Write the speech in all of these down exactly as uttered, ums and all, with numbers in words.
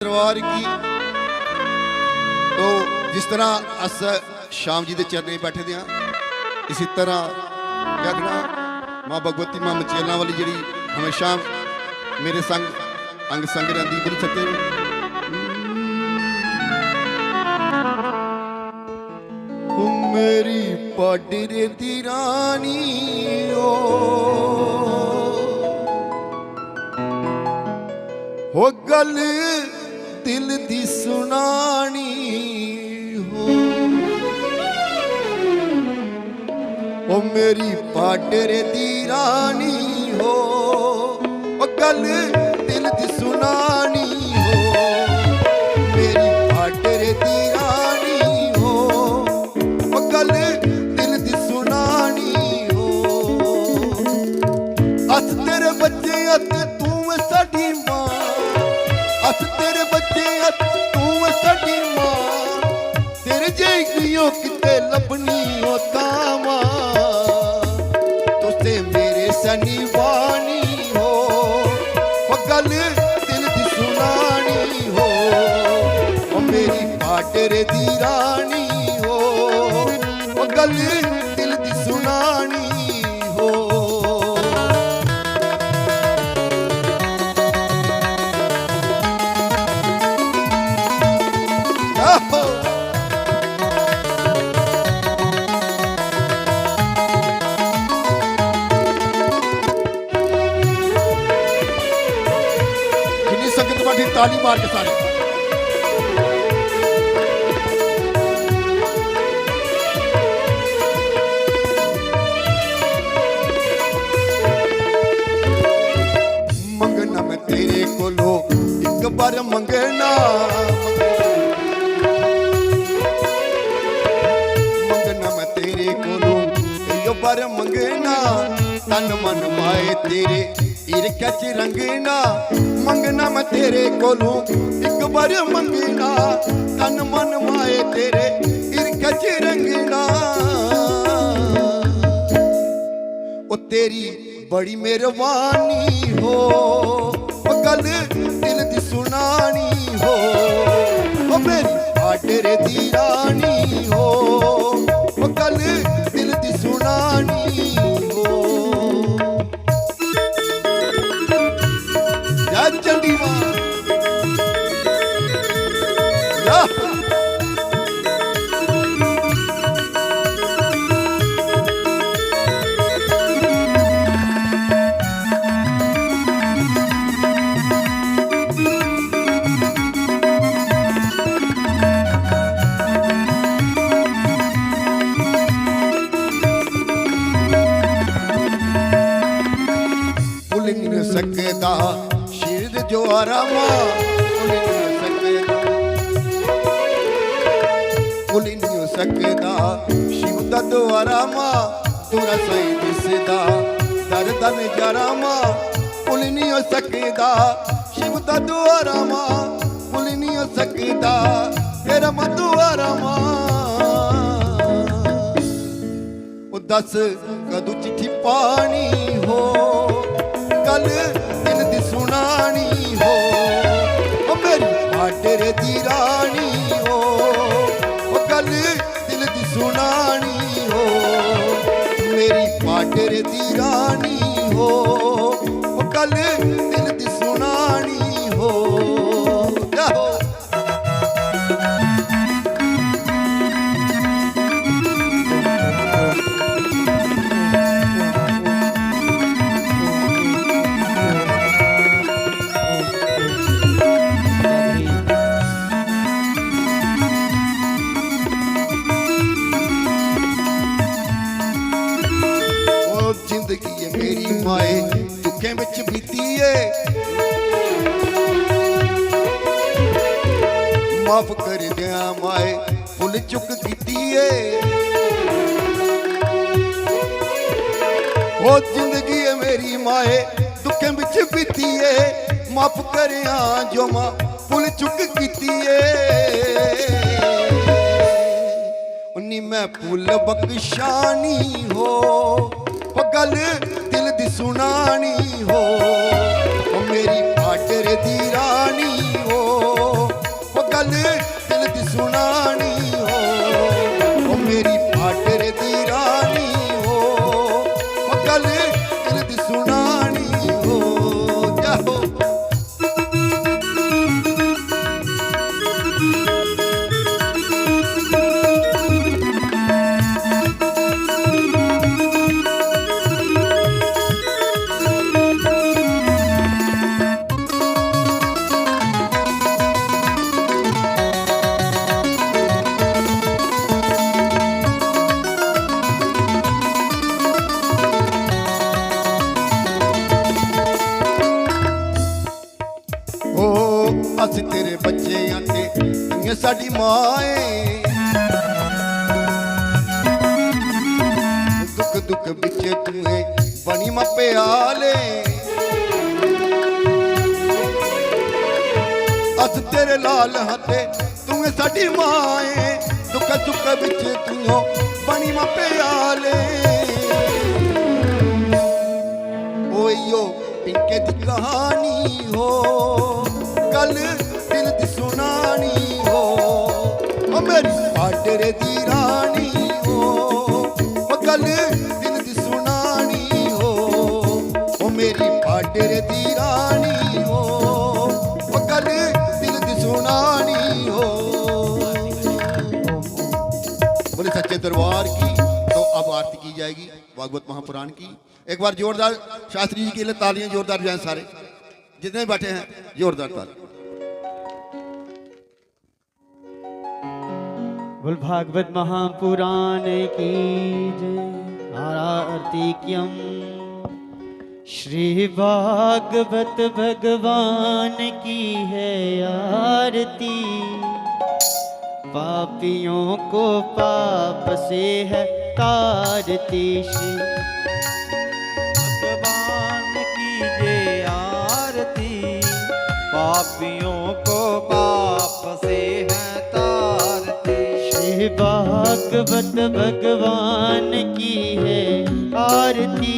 दरबार की। तो जिस तरह अस श्याम जी दे चरणें च बैठे दे आं, इसी तरह केह् आखना, मां भगवती, मां मचेलां वाली, जेह्ड़ी हमेशा मेरे संग, अंग संग रैंह्दी, बोली सकदे न। ओ मेरी पाडरे दी रानी ओ, हो गल दिल दी सुनानी हो। ओ मेरी पाडरे दी रानी हो, ओ गल दिल दी सुनानी हो। मेरी पाडरे दी रानी हो, ओ गल दिल दी सुनानी हो। अस तेरे बच्चे, अस तू ऐ साडी मां। अस तेरे बच्चे, अस तू ऐ साडी मां। तेरे जेही कियो किते लभनी ओ तां मां। तुसे मेरे सनी बानी हो, ओ गल दिल दी सुनानी हो। ओ मेरी पाडरे दी रानी हो, ओ गल दिल दी सुनानी हो। आहो। जिन्नी संगत बैठी, ताली मार के सारे। मंगना मैं तेरे कोलों, एक बार मंगना। मंगना मैं तेरे कोलों, एक बार मंगना। तन मन माए तेरे हिरखै च रंगना। मंगना मैं तेरे कोलों, एक बार मंगना। तन मन माए तेरे हिरखै च रंगना। ओ तेरी बड़ी मेहरबानी हो, ओ गल दिल दी सुनानी हो। ओ मेरी पाडरे दी रानी हो, ओ गल दिल दी सुनानी हो। जय चंडी मां। या। भुल्ली निं सकदा शिव दा दुआरा मां, भुल्ली निं सकदा, भुल्ली निं सकदा शिव दा दुआरा मां, दूरा साईं दिसदा दर दा नजारा मां, भुल्ली निं सकदा शिव दा दुआरा मां, भुल्ली निं सकदा तेरा मां दुआरा मां। ओ दस कदू चिट्ठी पानी हो, गल दिल दी सुनानी हो। ओ मेरी पाडरे दी रानी हो, ओ गल दिल दी सुनानी हो। मेरी पाडरे दी रानी हो, ओ गल दिल दी सुनानी हो। या हो। ओ जिंदगी ऐ मेरी माए, दुखें बिच बीती ऐ। माफ कर देआं माए, भुल चुक कीती ऐ। ओ जिंदगी ऐ मेरी माए, दुखें बिच बीती ऐ। माफ करेआं जो मां, भुल चुक कीती ऐ। उन्नी मैं भुल बख्शानी हो, ओ गल दिल दी सुनानी हो। ओ मेरी पाटर दी रानी हो, बच्चे आंदे, इ'यां साडी मां ऐ। दुख दुख बिच तू ऐ बनी मां प्याले। अस तेरे लाल हां ते तू ऐ साडी मां ऐ। दुख सुख बिच तू हो बनी मां प्याले। ओयो पिंके दी कहानी हो, गल दिल दी सुनानी हो। ओ मेरी पाडरे दी रानी हो, ओ गल दिल दी सुनानी हो। ओ मेरी पाडरे दी रानी हो, ओ गल दिल दी सुनानी हो। बोले सच्चे दरबार की। तो अब आरती की जाएगी भागवत महापुराण की। एक बार जोरदार शास्त्री जी के लिए तालियां जोरदार जाएं सारे, जितने बैठे हैं जोरदार तालियां। बोल भागवत महापुराण की जय। आरती क्यम। श्री भागवत भगवान की है आरती, पापियों को पाप से है तारती। श्री भगवान की ये आरती, पापियों को पाप से है तारती। श्री भागवत भगवान की है आरती,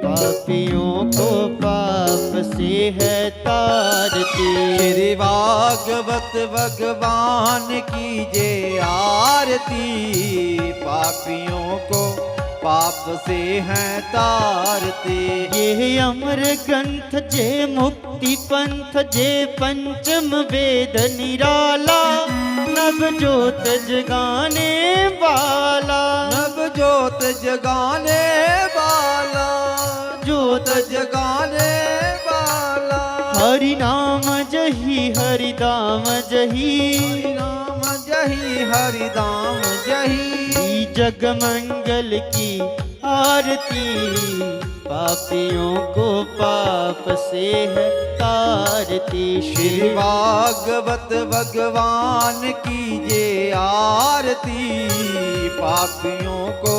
पापियों को पाप से है तारती। श्री भागवत भगवान की ये आरती, पापियों को पाप से है तारती। ये अमर ग्रंथ जे मुक्ति पंथ जे पंचम वेद निराला, नव जोत जगाने वाला। नव जोत जगाने वाला। जोत जगाने वाला। हरि नाम जही हरि धाम जही। हरि नाम जही हरि धाम जही। ई जग मंगल की आरती, पापियों को पाप से है तारती। श्री श्री भागवत भगवान की ये आरती, पापियों को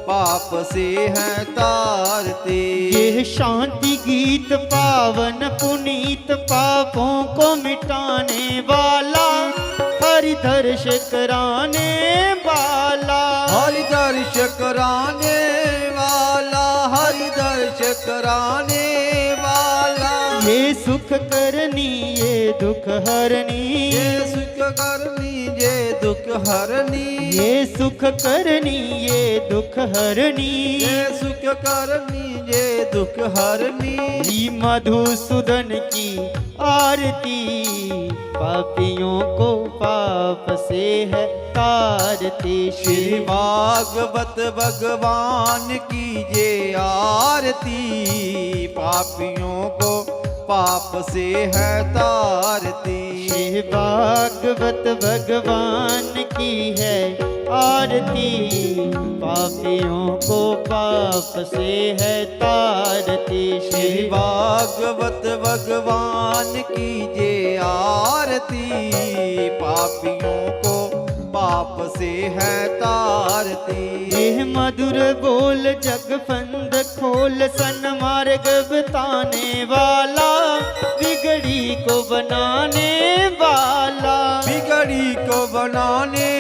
पाप से है तारती। ये शांति गीत पावन पुनीत, पापों को मिटाने वाला, हरि दर्श कराने वाला। हरि दर्श कराने वाला, हरि दर्श कराने वाला। ये सुख करनी, ये दुख हरनी। ये सुख करनी, ये दुख हरनी। ये सुख करनी, ये दुख हरनी। ये सुख करनी, ये दुख हरनी। श्री मधुसूदन की आरती, पापियों को पाप से है तारती। श्री भागवत भगवान की ये आरती, पापियों को पाप से है तारती। श्री भागवत भगवान की है आरती, पापियों को पाप से है तारती। श्री भागवत भगवान की ये आरती, पापियों को पाप से है तारती। ये मधुर बोल जग फंद खोल, सन्मार्ग बताने वाला, बिगड़ी को बनाने वाला। बिगड़ी को बनाने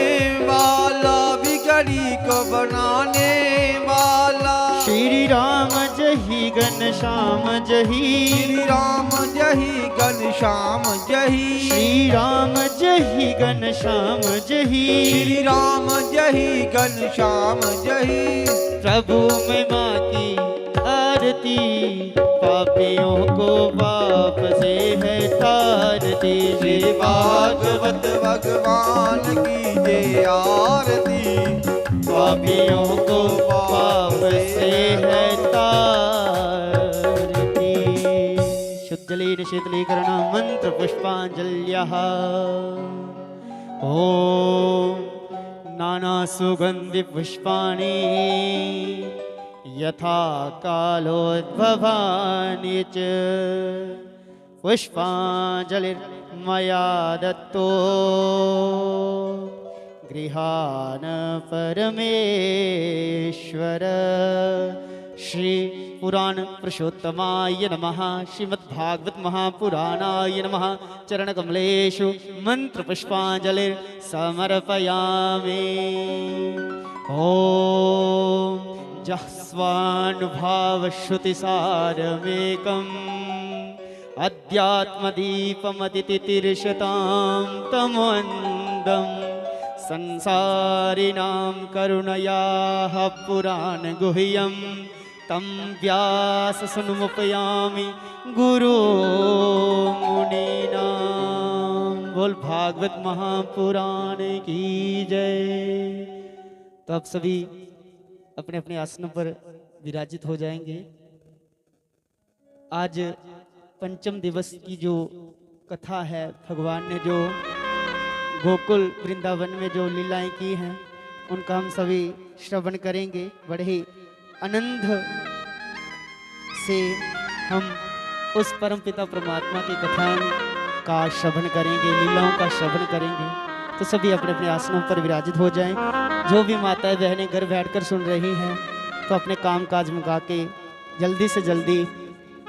वाला, बिगड़ी को बनाने वाला। श्री राम जही घनश्याम जही। श्री राम जही घनश्याम जही। श्री राम जही घनश्याम जही। श्री राम जही घनश्याम जही। प्रभु महिमा की आरती, पापियों को पाप से है तारती। श्री भागवत भगवान की जय आरती, पापियों को पाप से है तारती। शुद्धलीन शीतलीकरण मंत्र पुष्पांजल्यः। ॐ नाना सुगंधि पुष्पाणि यथा कालोद्भवानि च। पुष्पांजलि। मया दत्तो गृहाण परमेश्वर। श्री पुराण पुरुषोत्तमाय नमः। श्रीमद्भागवत महापुराणाय नमः। चरण कमलेषु मंत्र पुष्पांजलि समर्पयामि। ओम जस्वानुभाव श्रुति सारमेकम अध्यात्मदीपमतितितिर्षतां तमोऽन्धं संसारिणां करुणयाः पुराणगुह्यं तं व्याससुनमुपयामि गुरु मुनीनां। बोल भागवत महापुराण की जय। तो आप सभी अपने अपने आसनों पर विराजित हो जाएंगे। आज पंचम दिवस की जो कथा है, भगवान ने जो गोकुल वृंदावन में जो लीलाएं की हैं, उनका हम सभी श्रवण करेंगे। बड़े ही आनंद से हम उस परम पिता परमात्मा की कथाओं का श्रवण करेंगे, लीलाओं का श्रवण करेंगे। तो सभी अपने अपने आसनों पर विराजित हो जाएं। जो भी माताएं बहनें घर बैठकर सुन रही हैं, तो अपने काम काज मुका के जल्दी से जल्दी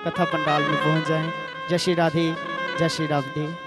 कथा पंडाल में पहुंच जाएं। जय श्री राधे, जय श्री राधे।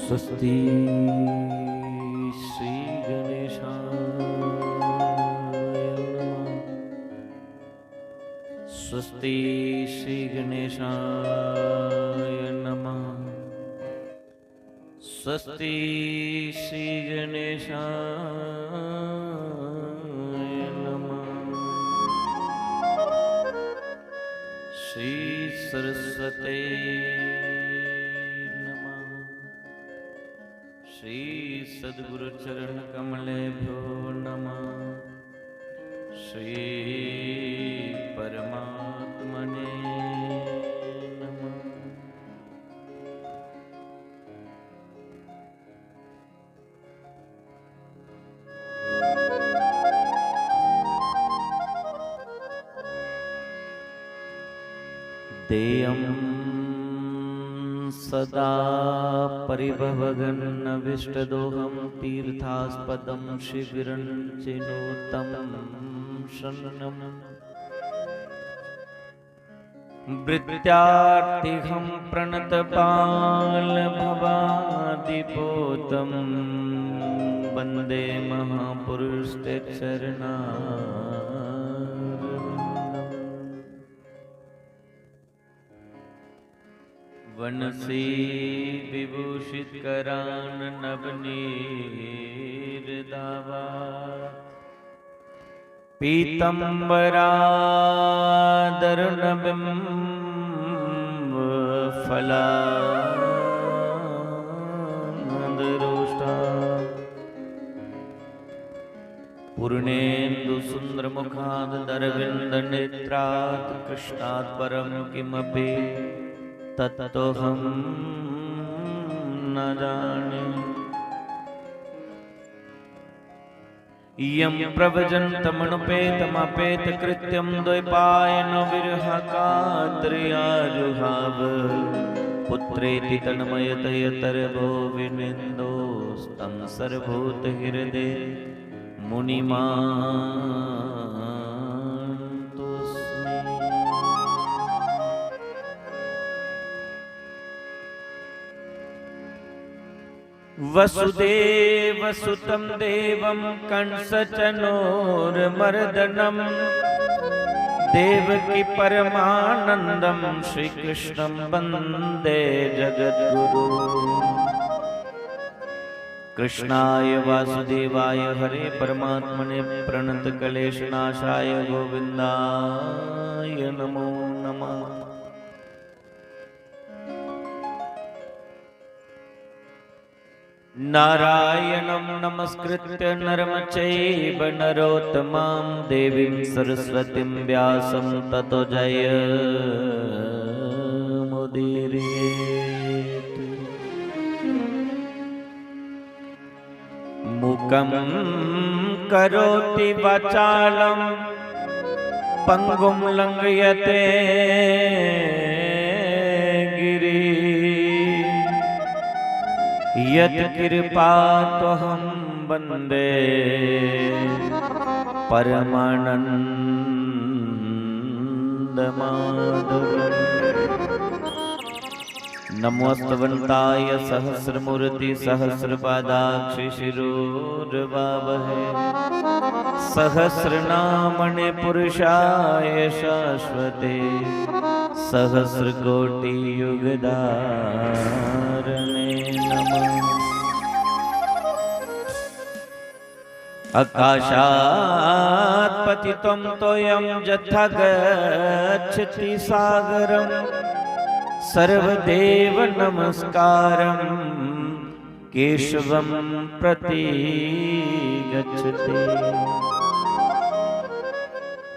स्वस्ति श्री गणेशाय नमः। स्वस्ति श्री गणेशाय नमः। स्वस्ति श्री गणेशाय नमः। श्री सरस्वते नमः। श्री सद्गुरु चरण कमलेभ्यो नमः। श्री परमात्मने नमः। देयं सदा परिभवघ्नविष्टदोहं तीर्थास्पदं शिबिरं चिनोत्तमं शरणं वृत्त्यार्थिहं प्रणतपालभवादिपोतं वन्दे महापुरुषते चरणारविन्दम्। वंशी विभूषित करान नवनीर दावा पीतम्बरादरुणबिम्ब फलादरोष्ठा। पूर्णेन्दु सुन्दर मुखादरविन्द नेत्रात् कृष्णात् परं किमपि तत्त्वहं न जाने। यं प्रव्रजन्तमनुपेतमापेतकृत्यं द्वैपायनो विरहकातरयाजुहाव। पुत्रेति तन्मयतयतर्वो विनिन्दोस्तं सर्वभूतहृदे मुनिमान्तोऽस्मि। वसुदेवसुतं देवं कंसचनोर्मर्दनम्। देवकी परमानन्दं श्रीकृष्णं वन्दे जगद्गुरु। कृष्णाय वासुदेवाय हरे परमात्मने प्रणतकलेशनाशाय गोविन्दाय नमो नमः। नारायणं नमस्कृत्य नरं चैव नरोत्तमं देवीं सरस्वतीं व्यासं ततो जयमुदीरयेत्। मूकं करोति वाचालं पङ्गुं लङ्घयते गिरि। यत्कृपा त्वहं वन्दे परमानन्दमाधवम्। नमोऽस्तवन्ताय सहस्रमूर्ति सहस्रपादाक्षि शिरोर्वावहे। सहस्रनामने पुरुषाय शाश्वते सहस्रकोटि युगधारणे नमः। आकाशात् पतितं तोयं यथा गच्छति सागरम्। सर्वदेव नमस्कारं केशवं प्रति गच्छति।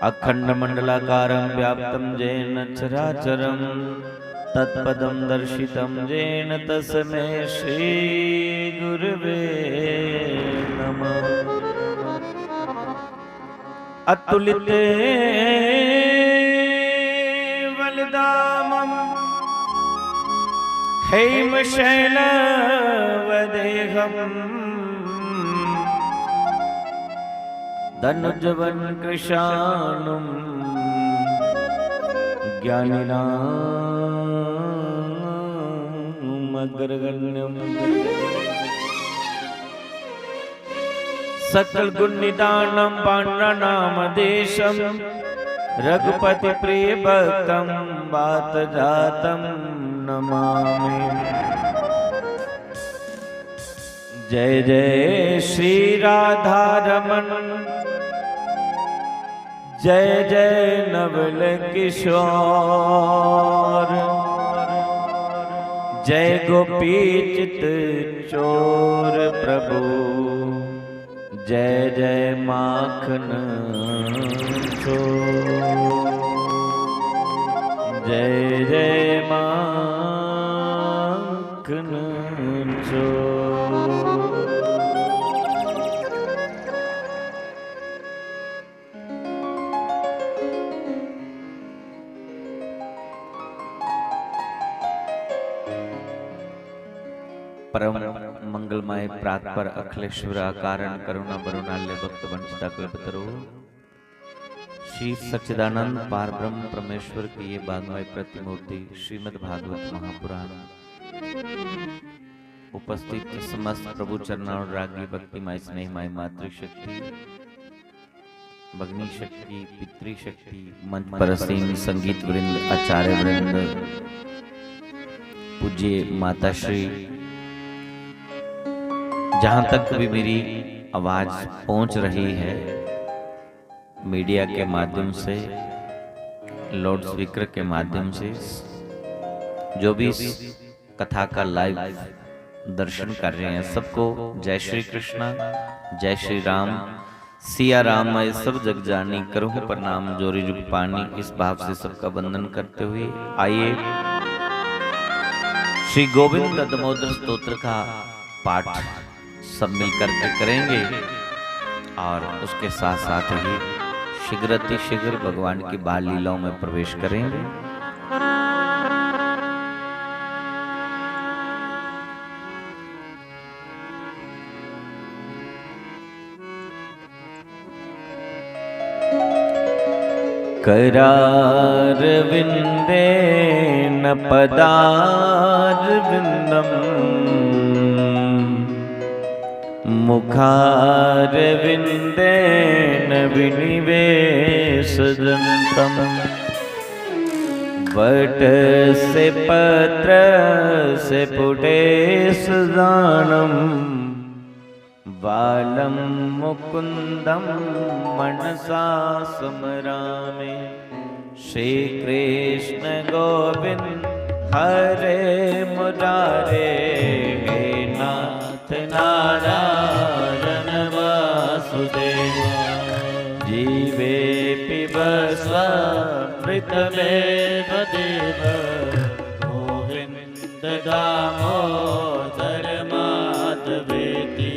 अखण्डमण्डलाकारं व्याप्तं येन चराचरं तत्पदं दर्शितं येन तस्मै श्री गुरवे नमः। अतुलित बलधामं हेमशैलवदेहं धनुजवनं कृशानुं ज्ञानिनामग्रगण्यम्। सकलगुणनिधानं पाण्डवानामधीशं रघुपतिप्रियभक्तं वातजातं नमामि। जय जय श्री राधारमण, जय जय नवल किशोर, जय गोपी चित चोर प्रभु, जय जय माखन चोर, जय जय माखन चोर। परम मंगलमय प्रात पर अखिलेश्वर अकारण करुणा बरुणाल्य भक्त वंचिता कल्पतरु श्री सच्चिदानंद पार ब्रह्म परमेश्वर की ये वाग्मय प्रतिमूर्ति श्रीमद् भागवत महापुराण उपस्थित समस्त प्रभु चरणानुरागी भक्तिमय स्नेहमय मातृशक्ति भगिनी शक्ति, पितृशक्ति, मंच पर आसीन संगीत वृंद, आचार्य वृंद, पूज्य माता श्री, जहां तक भी मेरी आवाज पहुंच रही है, मीडिया के माध्यम से, लाउड स्पीकर के माध्यम से, जो भी इस कथा का लाइव दर्शन कर रहे हैं, सबको जय श्री कृष्णा, जय श्री राम, सिया राम आए सब जग जानी, करूँ प्रणाम जोरी जुग पानी। इस भाव से सबका वंदन करते हुए आइए श्री गोविंद दामोदर स्तोत्र का पाठ सब मिल करके करेंगे और उसके साथ साथ ही शीघ्र अति शीघ्र भगवान की बाल लीलाओं में प्रवेश करेंगे। करारविन्देन पदारविन्दम्। मुखारविन्देन विनिवेशयन्तम्। वटसे पत्रसे पुटे सजानम्। बालं मुकुन्दं मनसा स्मरामि। श्रीकृष्ण गोविन्द हरे मुरारे। हे नाथ नारायण वासुदेव। जीवेऽपि वस्वमृतमेव देव। गोविन्द दामोदर माधवेति।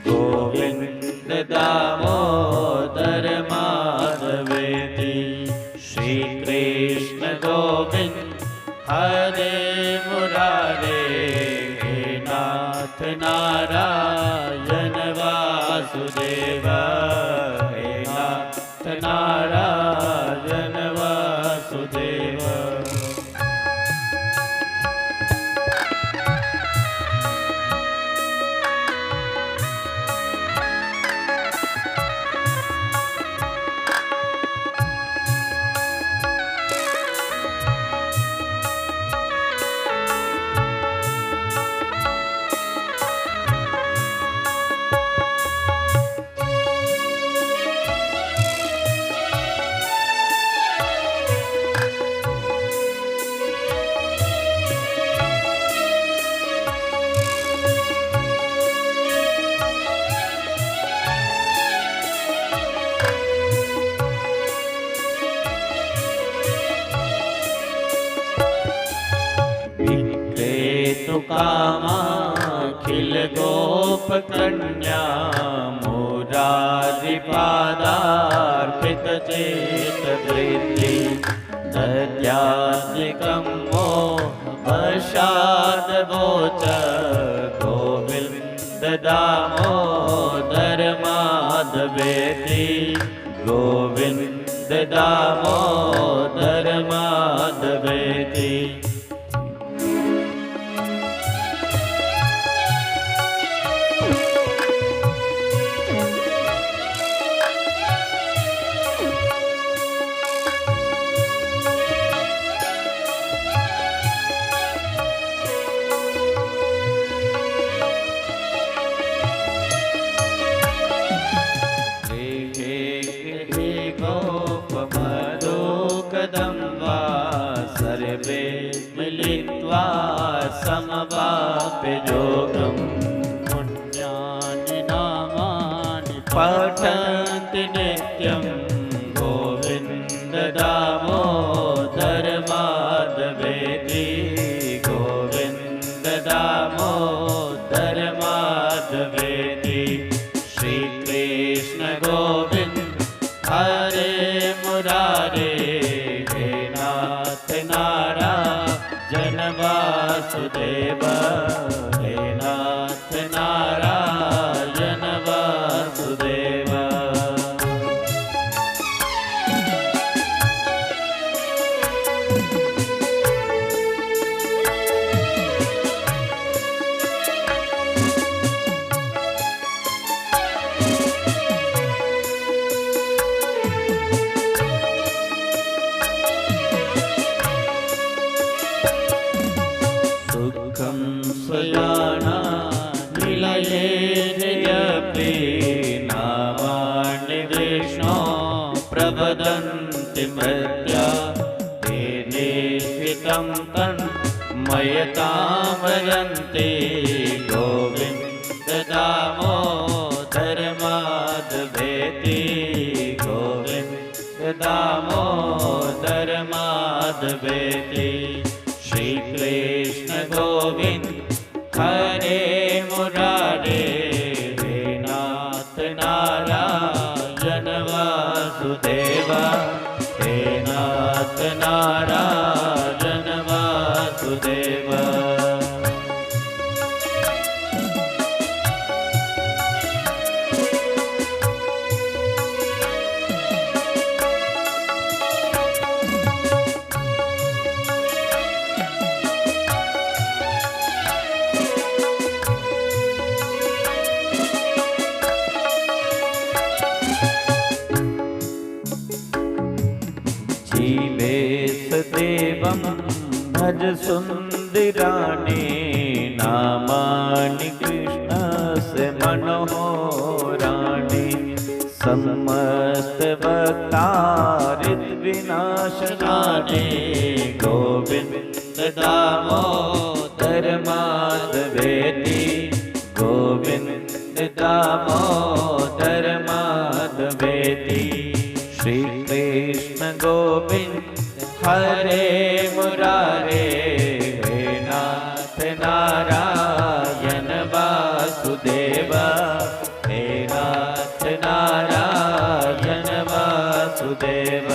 गोविन्द दामोदर माधवेति। श्रीकृष्ण गोविन्द हरे मुरारे। हे नाथ नारायण वासुदेव। हे नाथ नारायण वासुदेव। विक्रेतुकामाखिल गोपकन्या मुरारिपादार्पित चेत वृत्ति। दद्यादिकं मोहवशाद् वोच गोविन्द दामोदर माधवेति। गोविन्द दामोदर माधवेति। गृहे गृहे गोपमधुकदम्बा सर्वे मिलित्वा समवाप्य योगम्। पुण्यानि नामानि पठन्ति नित्यं गोविन्द दामोदर माधवेति। गोविन्द दामोदर माधवेति। श्रीकृष्ण गोविन्द हरे मुरारे। हे नाथ नारायण वासुदेव। हे नाथ नारायण वासुदेव। सुखं शयाना निलये निजपि नामानि विष्णो प्रवदन्ति मृत्या। तेनेहि तं तन्मयतां वदन्ति गोविन्द दामोदर माधवेति। गोविन्द दामोदर माधवेति। श्रीकृष्ण गोविन्द हरे मुरारे। हे नाथ नारायण वासुदेव। हे नाथ नारायण वासुदेव। सुन्दराणि नामानि कृष्णस्य मनोहराणि। समस्तभक्तारितविनाशनानि गोविन्द दामोदर माधवेति। गोविन्द दामोदर माधवेति। श्रीकृष्ण गोविन्द हरे मुरारे। हे नाथ नारायण वासुदेव। हे नाथ नारायण वासुदेव।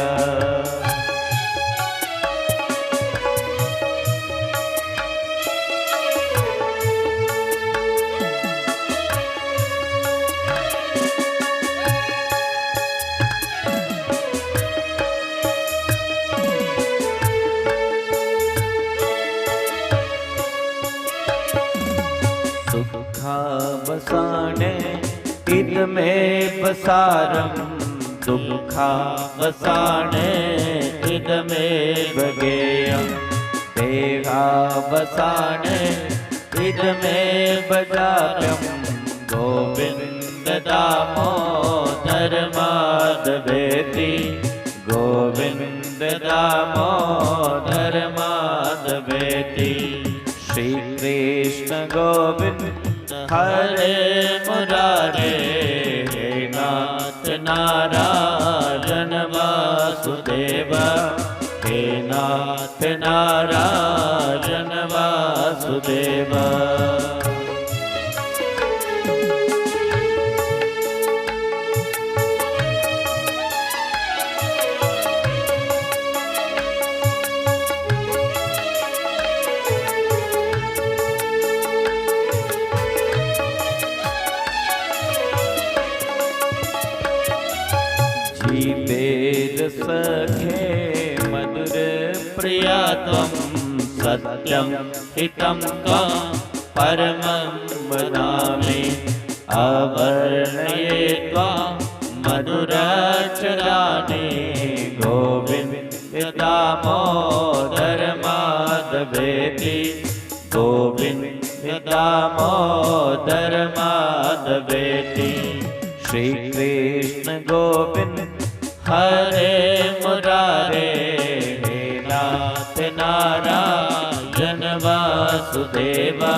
सुखावसाने इदमेव सारं। दुःखावसाने इदमेव गेयं। देहावसाने इदमेव जातं। गोविन्द दामोदर माधवेति। गोविन्द दामोदर माधवेति। श्रीकृष्ण गोविन्द हरे मुरारे। हे नाथ नारायण वासुदेव। हे नाथ नारायण वासुदेव। जीवेद सखे मधुर प्रिया त्वं। सत्यं हितं त्वं परमं वदामि। आवर्णये त्वां मधुराक्षराणि। गोविन्द दामोदर माधवेति। गोविन्द दामोदर माधवेति। श्रीकृष्ण गोविन्द हरे मुरारे। हे नाथ नारायण वासुदेवा।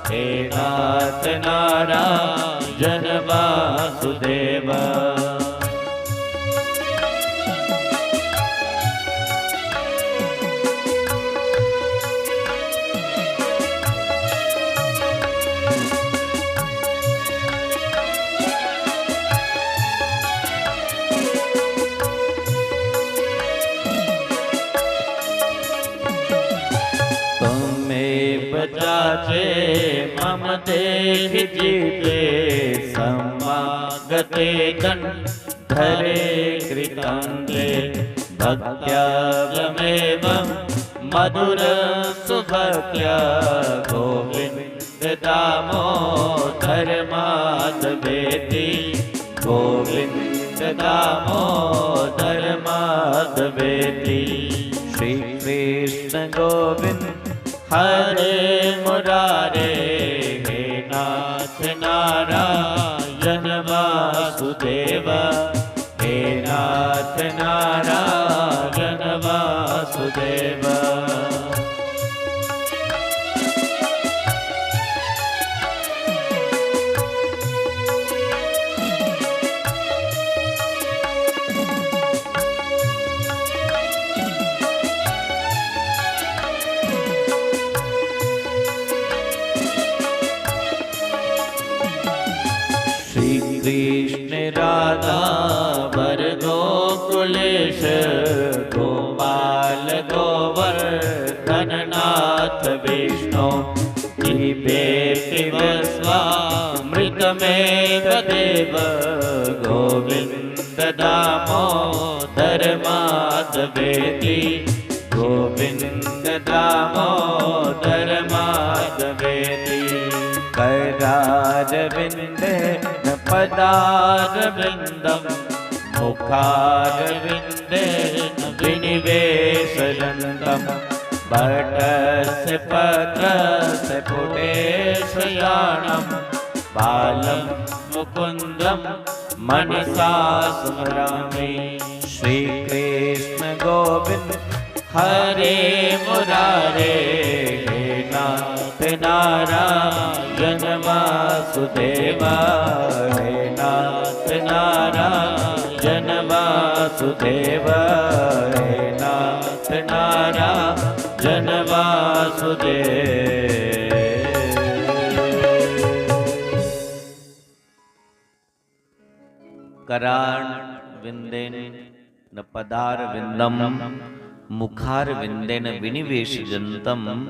हे नाथ नारायण वासुदेवा। त्वमेव जाचे मम देहि जीवे। समागते दण्डधरे कृतान्ते। भक्त्या त्वमेवं मधुरसुभक्त्या। गोविन्द दामोदर माधवेति। गोविन्द दामोदर माधवेति। श्रीकृष्ण गोविन्द हरे मुरारे। हे नाथ नारायण वासुदेव। हे नाथ नारायण वासुदेव। श्रीकृष्ण राधावर गोकुलेश। गोपाल गोवर्धन नाथ विष्णु। जीवेति वस्वामृतमेव देव। गोविन्द दामोदर माधवेति। गोविन्द दामोदर माधवेति। करारविन्देन पदारविन्दं। मुखारविन्देन विनिवेशयन्तं। वटस्य पत्रस्य पुटेशजाणं बालं मुकुन्दं मनसा स्मरामि। श्रीकृष्ण गोविन्द हरे मुरारे, हे नाथ नारायण वासुदेव, हे नाथ नारायण वासुदेव, हे नाथ नारायण वासुदेव। करारविन्देन पदारविन्दं मुखारविन्देन विनिवेशयन्तं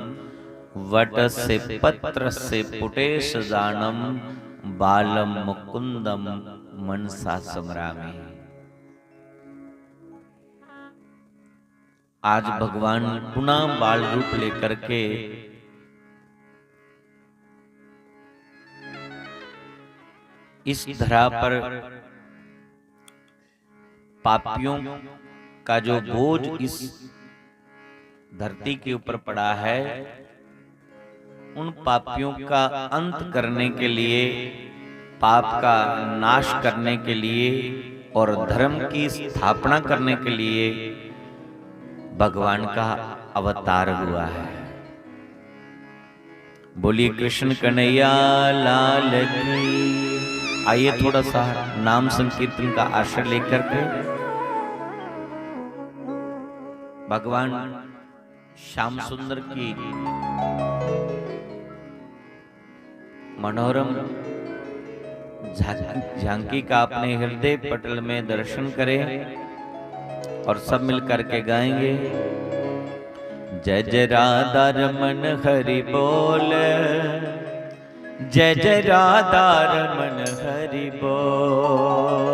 वटस्य पत्रस्य पुटेशजाणं बालं मुकुन्दं मनसा स्मरामि। आज भगवान पुनः बाल रूप लेकर के इस धरा पर पापियों का जो बोझ इस धरती के ऊपर पड़ा है, उन पापियों का अंत करने के लिए, पाप का नाश करने के लिए और धर्म की स्थापना करने के लिए भगवान का अवतार हुआ है। बोलिए कृष्ण कन्हैया लाल की। आइए, थोड़ा सा नाम संकीर्तन का आश्रय लेकर के भगवान श्याम सुंदर की मनोरम झांक-, झांकी का अपने हृदय पटल में दर्शन करें और सब मिल करके गाएंगे। जय जय राधा रमन हरि बोल, जय जय राधा रमन हरि बोल।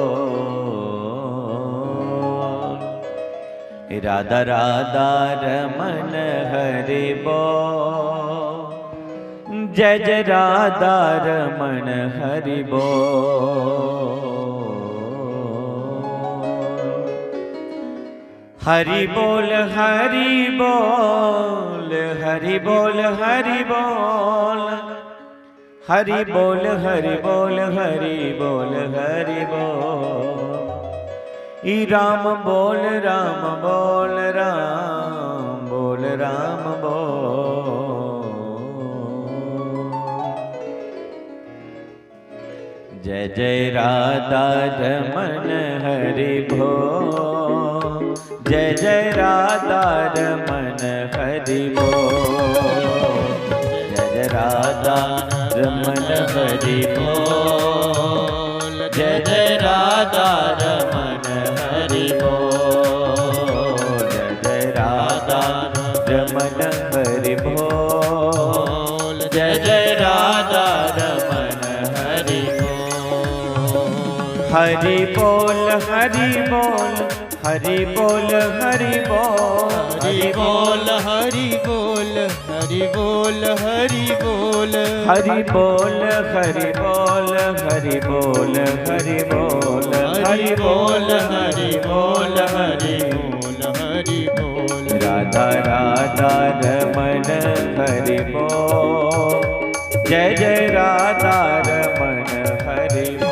राधा राधा रमन हरि बोल। जय जय राधा रमन हरि बोल। हरि बोल, हरि बोल, हरि बोल, हरि बोल। हरि बोल, हरि बोल, हरि बोल, हरि बोल। ई राम बोल, राम बोल, राम बोल, राम बोल। जय जय राधा रमन हरि बोल। जय जय राधा रमन हरि बोल। जय जय राधा रमन हरि बोल। जय जय राधा रमन हरि बोल। जय जय राधा रमन हरि बोल। जय जय राधा रमन हरि बोल। हरि बोल, हरि बोल, हरि बोल, हरि बोल। हरि बोल, हरि बोल, हरि बोल, हरि बोल। हरि बोल, हरि बोल, हरि बोल, हरि बोल। हरि बोल, हरि बोल, हरि बोल, हरि बोल। राधा राधा रमन हरि बोल। जय जय राधा रमन हरि बोल।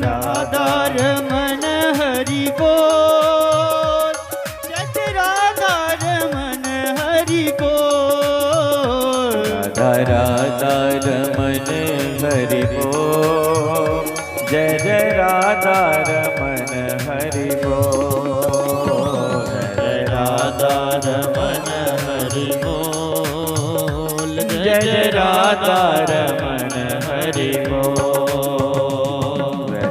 राधा रमन हरि बोल। जय जय राधा रमन हरि बोल। राधा राधा रमन हरि बोल। जय जय राधा रमन हरि बोल। जय राधा रमन हरि बोल। जय जय राधा रमन हरि बोल।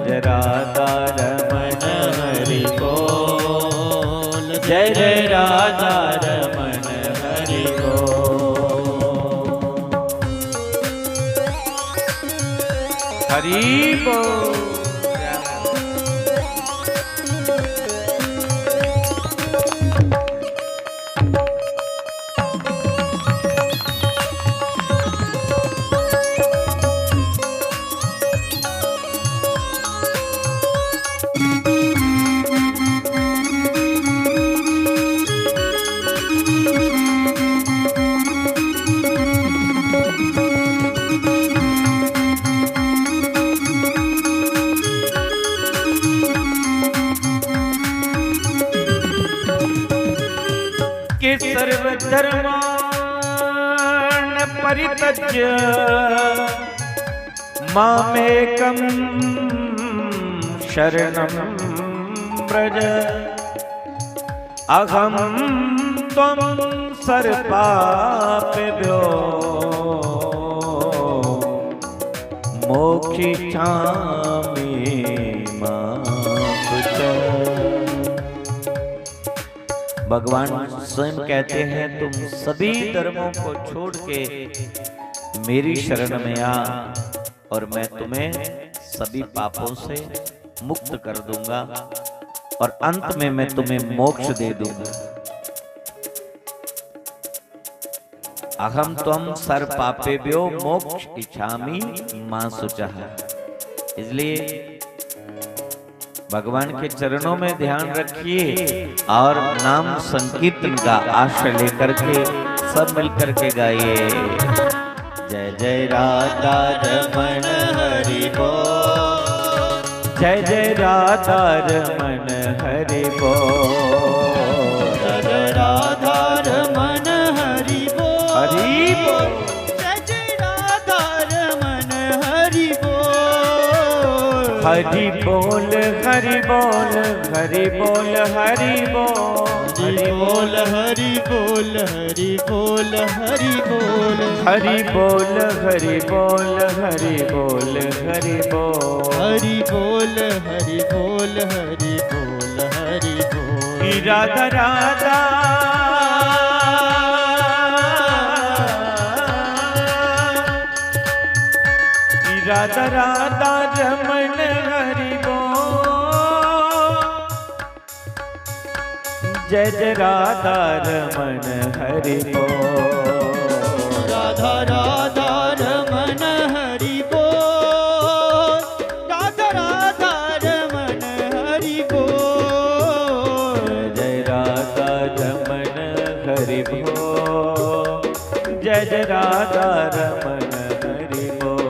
जय राधा रमन हरि बोल। जय जय राधा रमन हरि बोल। हरि बोल। सर्वधर्मान् परित्यज्य मामेकं शरणं व्रज। अहं त्वं सर्वपापेभ्यो मोक्षयिष्यामि मा शुचः। भगवान स्वयं कहते हैं, तुम सभी धर्मों को छोड़ के मेरी शरण में आ और मैं तुम्हें सभी पापों से मुक्त कर दूंगा और अंत में मैं तुम्हें मोक्ष दे दूंगा। अहम त्वम सर्व पापेभ्यो मोक्ष इच्छामि मां शुचः। इसलिए भगवान के चरणों में ध्यान रखिए और नाम संकीर्तन का आश्रय लेकर के सब मिलकर के गाइए। जय जय राधा रमण हरि बोल। जय जय राधा रमण हरि बोल। जय जय राधा रमण हरि बोल। हरि बोल। जय जय राधा रमण हरि बोल। हरि बोल, हरि बोल, हरि बोल, हरि बोल। हरि बोल, हरि बोल, हरि बोल, हरि बोल। हरि बोल, हरि बोल, हरि बोल, हरि बोल। हरि बोल, हरि बोल, हरि बोल, हरि बोल। कि राधा राधा, कि राधा राधा रमण हरि बोल। जय जय राधा रमण हरि बोल। राधा राधा रमण हरि बोल। राधा राधा रमण हरि बोल। जय राधा रमण हरि बोल। जय जय राधा रमण हरि बोल।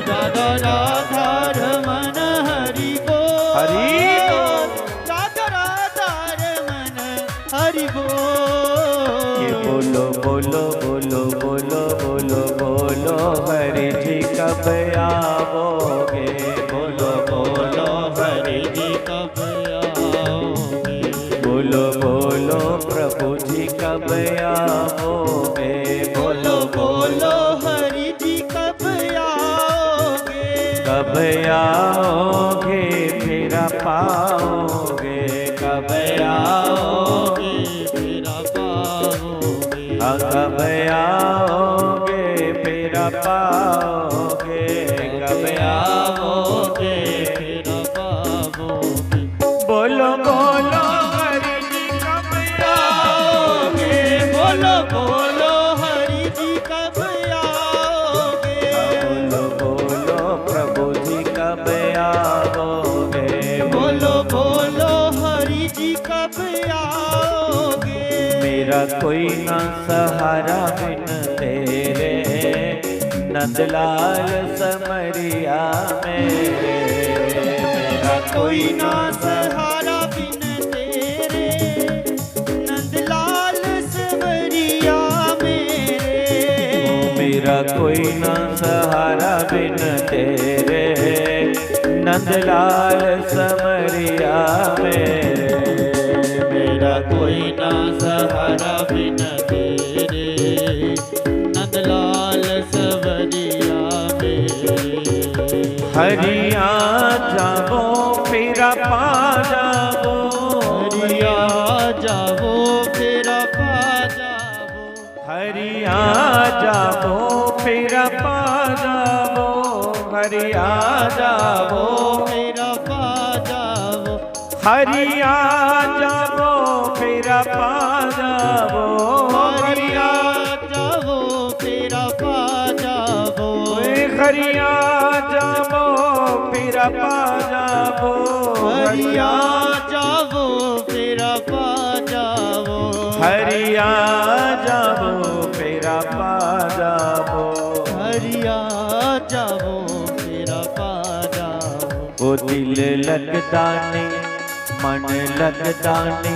राधा राधा रमण हरि बोल। हरि बोल। राधा राधा रमण हरि बोल। ये बोलो, बोलो, बोलो, बोलो, बोलो, बोलो, हरि जी कब आओगे? बोलो, बोलो, हरि जी कब आओगे? बोलो, बोलो, प्रभु जी कब आओगे? बोलो, बोलो, हरि जी कब आओगे? कब आओगे, फिर पाओगे? कब आओगे, फिर पाओगे? हाँ, कब आओगे, फिर पाओगे? कब आओगे, फिर पाओगे? बोलो, बोलो, हरि जी कब आओगे? बोलो, बोलो, हरि जी कब आओगे? बोलो, बोलो, प्रभु जी कब आओगे? बोलो, बोलो, हरि जी कब आओगे? मेरा कोई ना सहारा बिन तेरे, नंदलाल समरिया मेरे। मेरा कोई ना सहारा बिन तेरे, नंदलाल समरिया मेरे। मेरा कोई ना सहारा बिन तेरे, नंदलाल समरिया मेरे। मेरा कोई ना सहारा बिन तेरे, नंदलाल सवरिया मेरे। हरि आ जावो, फिर पा जावो। हरि आ जावो, फिर पा जावो। हरि आ जावो, फिर पा जावो। हरि आ जावो, फिर पा जावो। हरि आ जावो, फिर पा जावो। हरि आ जावो, फिर पा जावो। ओए हरि आ जावो, फिर पा जावो। हरि आ जावो, फिर पा जावो। हरि आ जावो, फिर पा जावो। हरि आ जावो, फिर पा जावो। ओ दिल लगदा नी, मन लगदा नी,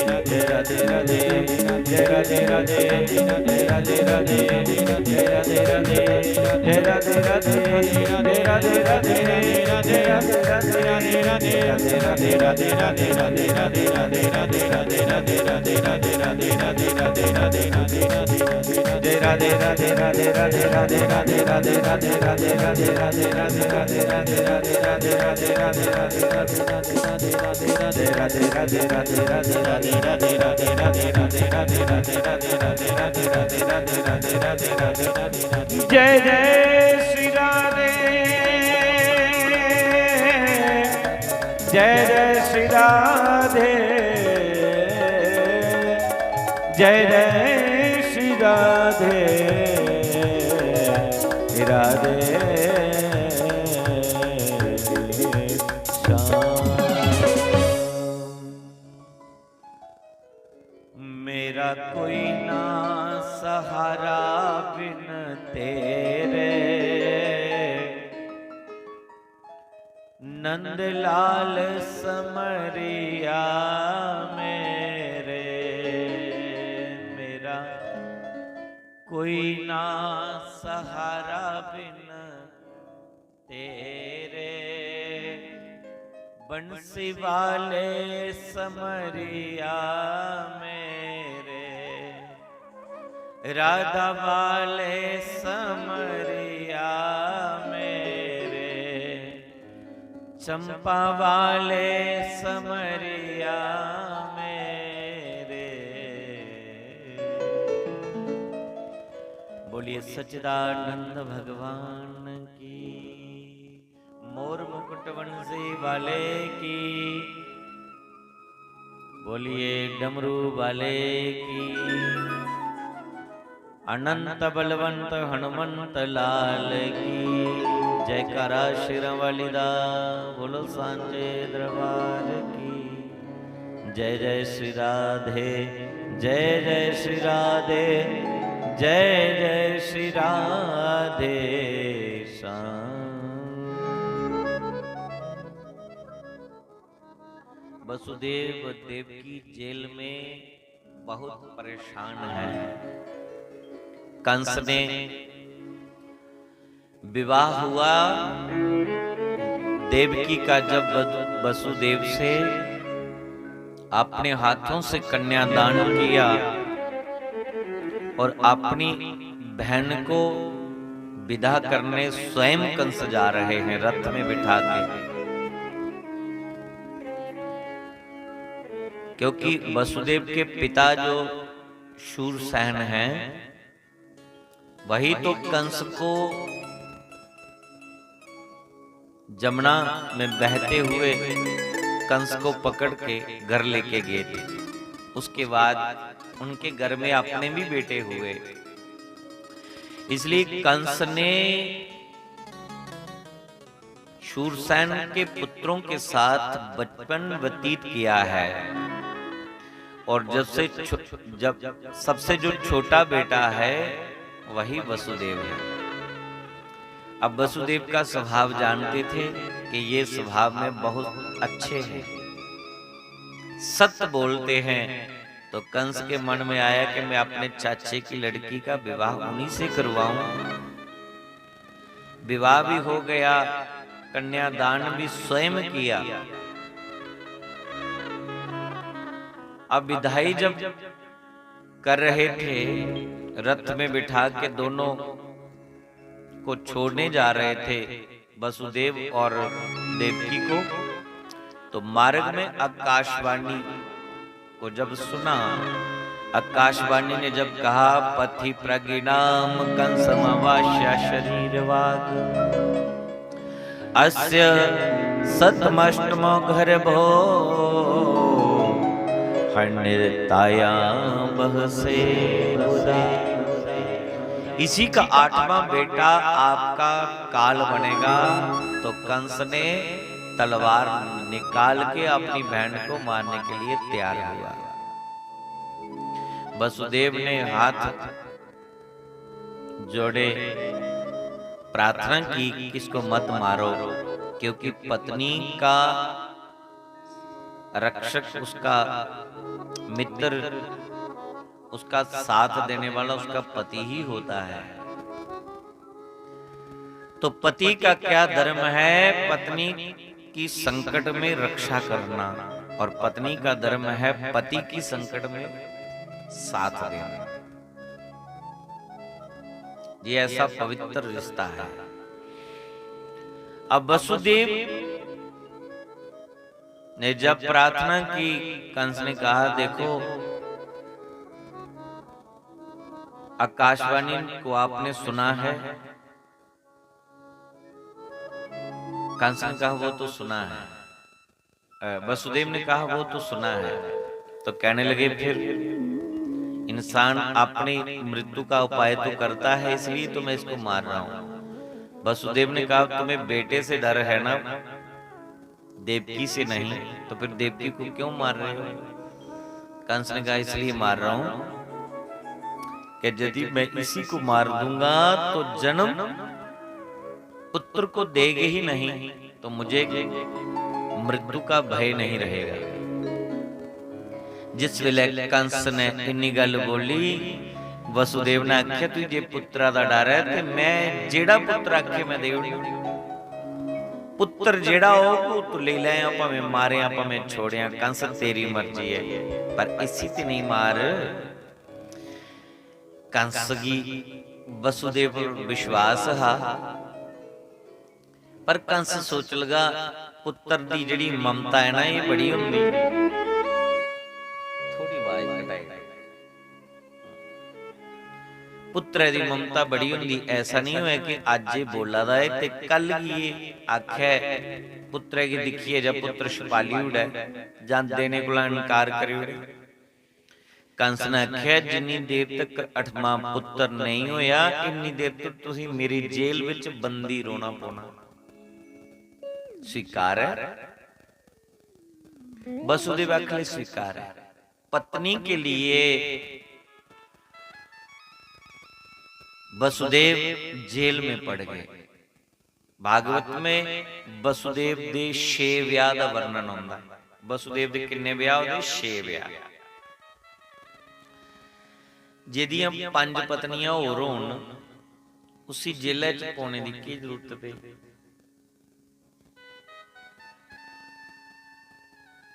जय जय श्री राधे। जय जय श्री राधे। जय जय श्री राधे। राधे श्याम। मेरा कोई ना सहारा बिन तेरे, नंदलाल समरिया मेरे। मेरा कोई ना सहारा बिन तेरे, बंसी वाले समरिया मेरे, राधा वाले समरिया मेरे, चंपा वाले समरिया मेरे। बोलिए। सच्चिदानंद भगवान की, मोर मुकुट वंशी वाले की, बोलिए डमरू वाले की, अनंत बलवंत हनुमंत लाल की। जयकारा शेरां वाली दा, बोलो सांचे दरबार की। जय जय श्री राधे, जय जय श्री राधे, जय जय श्री राधे श्याम। वसुदेव देवकी जेल में बहुत परेशान है। कंस ने विवाह हुआ देवकी का, जब वसुदेव से अपने हाथों से कन्यादान किया और अपनी बहन को विदा करने स्वयं कंस जा रहे हैं रथ में बिठा के, क्योंकि वसुदेव के पिता जो शूरसेन हैं, वही तो कंस को जमुना में बहते हुए कंस को पकड़ के घर लेके गए थे। उसके बाद उनके घर में अपने भी बेटे हुए, इसलिए कंस ने शूरसेन के पुत्रों के साथ बचपन व्यतीत किया है। और जब से छो-, जब सबसे जो छोटा बेटा है, वही वसुदेव है। अब वसुदेव का स्वभाव जानते थे कि ये स्वभाव में बहुत अच्छे हैं, सत्य बोलते हैं। तो कंस के मन में आया कि मैं अपने चाचे की लड़की का विवाह उन्हीं से करवाऊं। विवाह भी हो गया, कन्यादान भी स्वयं किया। अब विदाई जब कर रहे थे, रथ में बिठा के दोनों को छोड़ने जा रहे थे, वसुदेव और देवकी को, तो मार्ग में आकाशवाणी को जब सुना, आकाशवाणी ने जब कहा, "पथि प्रगिनाम कंसमवास्या शरीरवाग, अस्य सतमष्टमो गर्भो हन्निर्तायां बहसे उदय।" इसी का आठवां बेटा आपका काल बनेगा। तो कंस ने तलवार निकाल के अपनी बहन को मारने के लिए तैयार हुआ। वसुदेव ने हाथ जोड़े, प्रार्थना की कि इसको मत मारो, क्योंकि पत्नी का रक्षक उसका मित्र, उसका साथ देने वाला उसका पति ही होता है। तो पति का क्या धर्म है? पत्नी की संकट में रक्षा करना, और पत्नी का धर्म है पति की संकट में साथ देना। ये ऐसा पवित्र रिश्ता है। अब वसुदेव ने जब प्रार्थना की, कंस ने कहा, "देखो, आकाशवाणी को आपने सुना है?" कंस ने कहा, "वो तो सुना है।" अ, वसुदेव ने कहा, "वो तो सुना है।" तो कहने लगे, "फिर इंसान अपनी मृत्यु का उपाय तो करता है, इसलिए तो मैं इसको मार रहा हूँ।" वसुदेव ने कहा, "तुम्हें बेटे से डर है ना, देवकी से नहीं, तो फिर देवकी को क्यों मार रहे हो?" कंस ने कहा, "इसलिए मार रहा हूं कि यदि मैं इसी को मार दूंगा तो जन्म पुत्र को देगी ही नहीं, तो मुझे मृत्यु का भय नहीं रहेगा।" जिस वेले कंस ने इन्नी गल बोली, वसुदेव ने आख्या, "तू जे पुत्रा दा डर है ते मैं जेड़ा पुत्र आखे मैं दे ओड़ना। पुत्र जेड़ा होग, तू ले लेयां, भावें मारेयां, भावें छोड़ेयां, कंस तेरी मर्जी है, पर इसी ते नहीं मार।" कंस गी वसुदेव पर विश्वास हा, पर कंस सोच लगा, पुत्र दी जेड़ी ममता है ना, ये बड़ी होंदी। थोड़ी आवाज घटाई। पुत्तरै दी ममता बड़ी होंदी। ऐसा निं होऐ कि अज्ज एह् बोला दा ऐ ते कल गी एह् आखै, पुत्तरै गी दिक्खियै जां पुत्तर छपाली ओड़ै जां देने कोला इनकार करी ओड़ै। कंस ने आखेआ, "जिन्नी देर तक अठमां पुत्तर नेईं होएआ, इन्नी देर तक तुसें मेरी जेल बिच बंदी रौह्ना पौना।" स्वीकार ऐ? वसुदेव आखले, "स्वीकार है।" पत्नी के लिए वसुदेव जेल में पड़ गए। भागवत में वसुदेव दे छे ब्याह दा वर्णन होंदा। वसुदेव दे किन्ने ब्याह होंदे? छे ब्याह। जेदियां पंज पत्नियां होर होन, उसी जेलै च पौने दी केह् जरूरत पेई?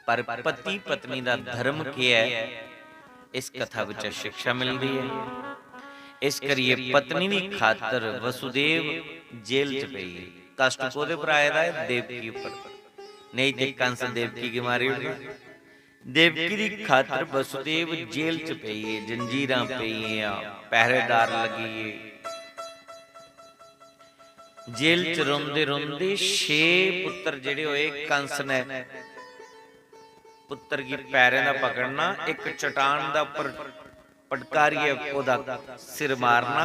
पर पति पत्नी दा धर्म केह् ऐ, इस कथा बिच शिक्षा मिलदी ऐ। इस करियै पत्नी दी खातर वसुदेव जेल च पेई। कष्ट कोह्दे पर आए दा ऐ? देवकी उप्पर। नेईं ते कंस देवकी गी मारी ओड़दा। देवकी दी खातर वसुदेव जेल च पेई गे, जंजीरां पेई गेइयां, पहरेदार लग्गी गे। जेल च रोंदे रोंदे छे पुत्तर जेह्ड़े होए, कंस ने पुत्तर गी पैरें दा पकड़ना, इक चट्टान दा उप्पर पटकारियै ओह्दा सिर मारना,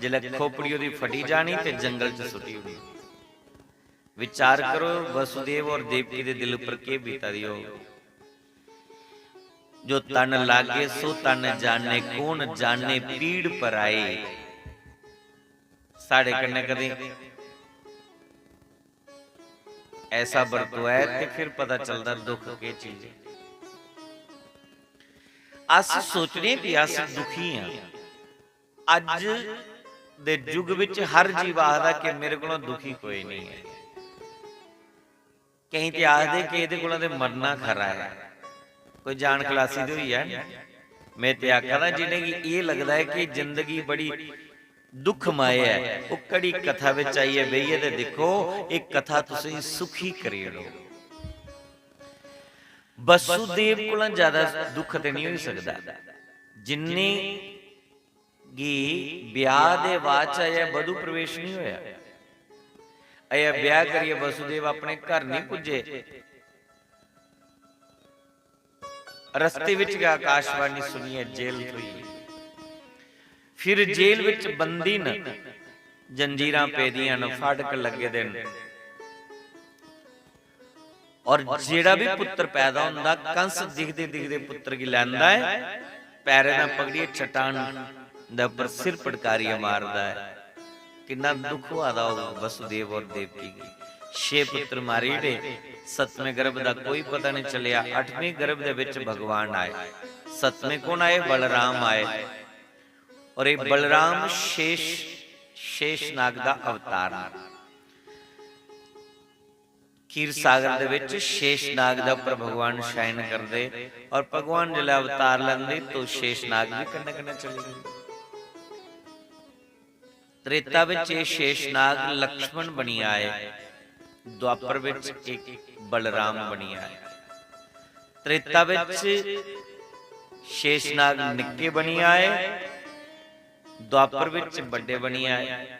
जिसलै खोपड़ी ओह्दी फटी जानी ते जंगल च सुट्टी ओड़नी। विचार करो, वसुदेव और देवकी दे दिल उप्पर केह् बीता दी होग। जो तन लागे सो तन जाने, कौन जाने पीड़ पराई। साढ़े कन्नै कदें ऐसा बरतोआ ऐ ते फिर पता चलदा दुख केह् चीज ऐ। अस सोचने कि अस दुखी आं। अज्ज दे युग विच हर जीव आखदा कि मेरे कोलों दुखी कोई नहीं है। केईं ते आखदे कि एह्दे कोला ते मरना खरा ऐ। कोई जान खलासी ते होई जाए ना। में ते आखा दा, जिनेंगी एह् लगदा ऐ कि जिंदगी बड़ी दुखमय ऐ, ओह् कड़ी कथा बिच आइयै बेहियै ते दिक्खो, एह् कथा तुसेंगी सुखी करी ओड़ग। वसुदेव कोला ज्यादा दुख ते नहीं होई सकदा। जिन्ने गी ब्याह दे बाद च अजें वधु प्रवेश नहीं होया। अजें ब्याह करियै वसुदेव अपने घर नहीं पुज्जे। रस्ते विच गै आकाशवाणी सुनियै जेल थ्होई। फिर जेल विच बंदी न, जंजीरां पेदियां न, फाटक लग्गे दे न। और जेड़ा भी पुत्र पैदा होंदा, कंस दिखदे दिखदे पुत्र गी लैंदा ऐ, पैरें दा पकड़ियै चट्टान दे उप्पर सिर पटकारियै मारदा ऐ। किन्ना दुख होआ दा होग वसुदेव और देवकी गी। छे पुत्र मारी ओड़े, सतमें गर्भ दा कोई पता नहीं चलेआ, अठमें गर्भ दे विच भगवान आए। सतमें कौन आए? बलराम आए। और ये बलराम शेष, शेषनाग दा अवतार है। खीर सागर दे विच शेषनाग दे उप्पर भगवान शयन करदे और भगवान जिसलै अवतार लैंदे तो शेषनाग भी कन्नै कन्नै चली जंदे। त्रेता विच एह् शेषनाग लक्ष्मण बनी आए, द्वापर विच इक बलराम बनी आए। त्रेता विच शेषनाग निक्के बनी आए, द्वापर विच बड्डे बनी आए।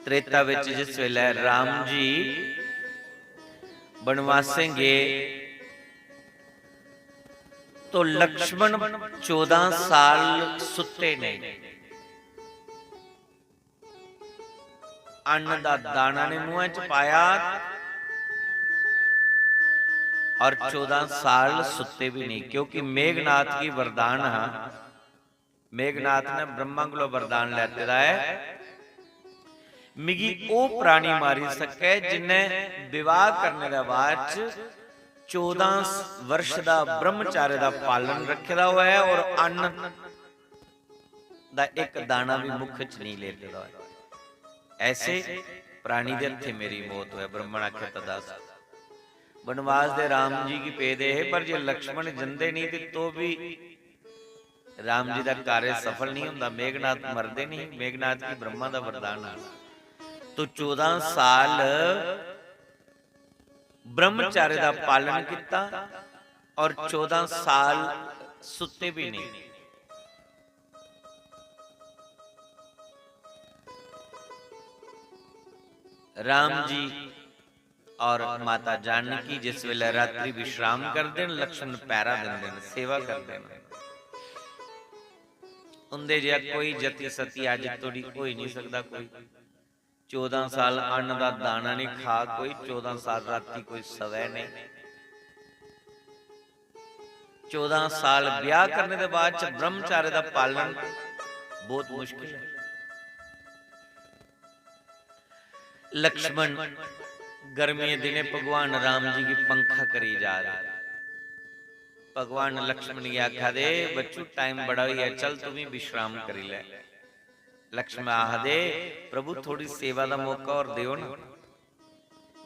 त्रेता विच जिस वेले राम जी बनवासें गे तो लक्ष्मण चौदां साल सुत्ते नेईं। अन्न दा दाना ने मुंह च पाया और चौदां साल सुत्ते भी नहीं, क्योंकि मेघनाथ गी वरदान हा। मेघनाथ ने ब्रह्मा कोला वरदान लैते दा ऐ, मिगी ओह प्राणी मारी सकै जिन्ने विवाह करने दे बाद च चौदां वर्ष दा ब्रह्मचार्य दा पालन रखे दा होऐ और अन्न दा इक दाना भी मुख च नहीं लेते दा होऐ। ऐसे प्राणी दे हत्थे मेरी मौत होऐ। ब्रह्मण आखे तदास्तु। बनवास दे राम जी गी पेदे हे, पर जे लक्ष्मण जंदे नहीं ते तो भी राम जी दा कार्य सफल नहीं होंदा। मेघनाथ मरदे नहीं, मेघनाथ गी ब्रह्मा दा वरदान आ। तो चौदां साल ब्रह्मचार्य दा पालन किता और चौदां साल सुत्ते भी नहीं। राम जी और माता जानकी जिस वेले रात्रि विश्राम करदे न, लक्ष्मण पैरा दिंदे न, सेवा करदे न। उंदे जेहा कोई जति सती अज्ज तोड़ी होई नहीं सकदा कोई। चौदां साल अन्न दा दाना नहीं खा कोई, चौदां साल राती कोई सवै नहीं। चौदां साल ब्याह करने दे बाद च ब्रह्मचार्य दा पालन बहुत मुश्किल है। लक्ष्मण गर्मियें दिनें भगवान राम जी गी पंखा करी जा रहे। भगवान लक्ष्मण गी आखा दे, "बच्चू, टाइम बड़ा होई गेआ, चल तू भी विश्राम करी ले।" लक्ष्मण आखदे, "प्रभु, थोड़ी सेवा दा मौका और देओ ना।"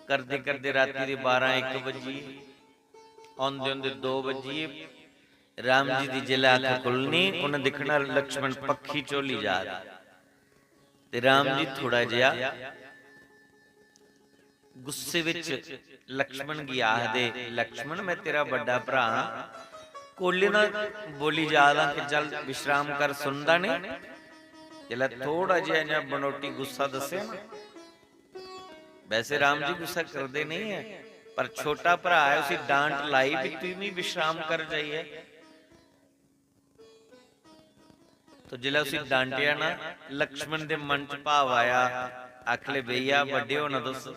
करदे करदे राती दे बारां इक बजी, औंदे औंदे दो बजी। राम जी दी जिसलै अक्ख खु'ल्लनी, उ'नें दिक्खना लक्ष्मण पक्खी झोली जा दे। ते राम जी थोड़ा जेहा गुस्से विच लक्ष्मण गी आखदे, "लक्ष्मण, मैं तेरा बड्डा भ्रा हां, कोले दा बोली जा दा कि चल विश्राम कर, सुनदा नहीं?" जिसलै थोड़ा जेहा इ'यां बनोटी गुस्सा दस्सेआ ना, वैसे राम जी गुस्सा करदे नहीं है, पर छोटा भ्रा है, उसी डांट लाई भी, "तू भी विश्राम कर जाइए।" तो जिसलै उसी डांटेआ ना, लक्ष्मण दे मन च भाव आया, आखले, "भैया, बड्डे हो ना तुस,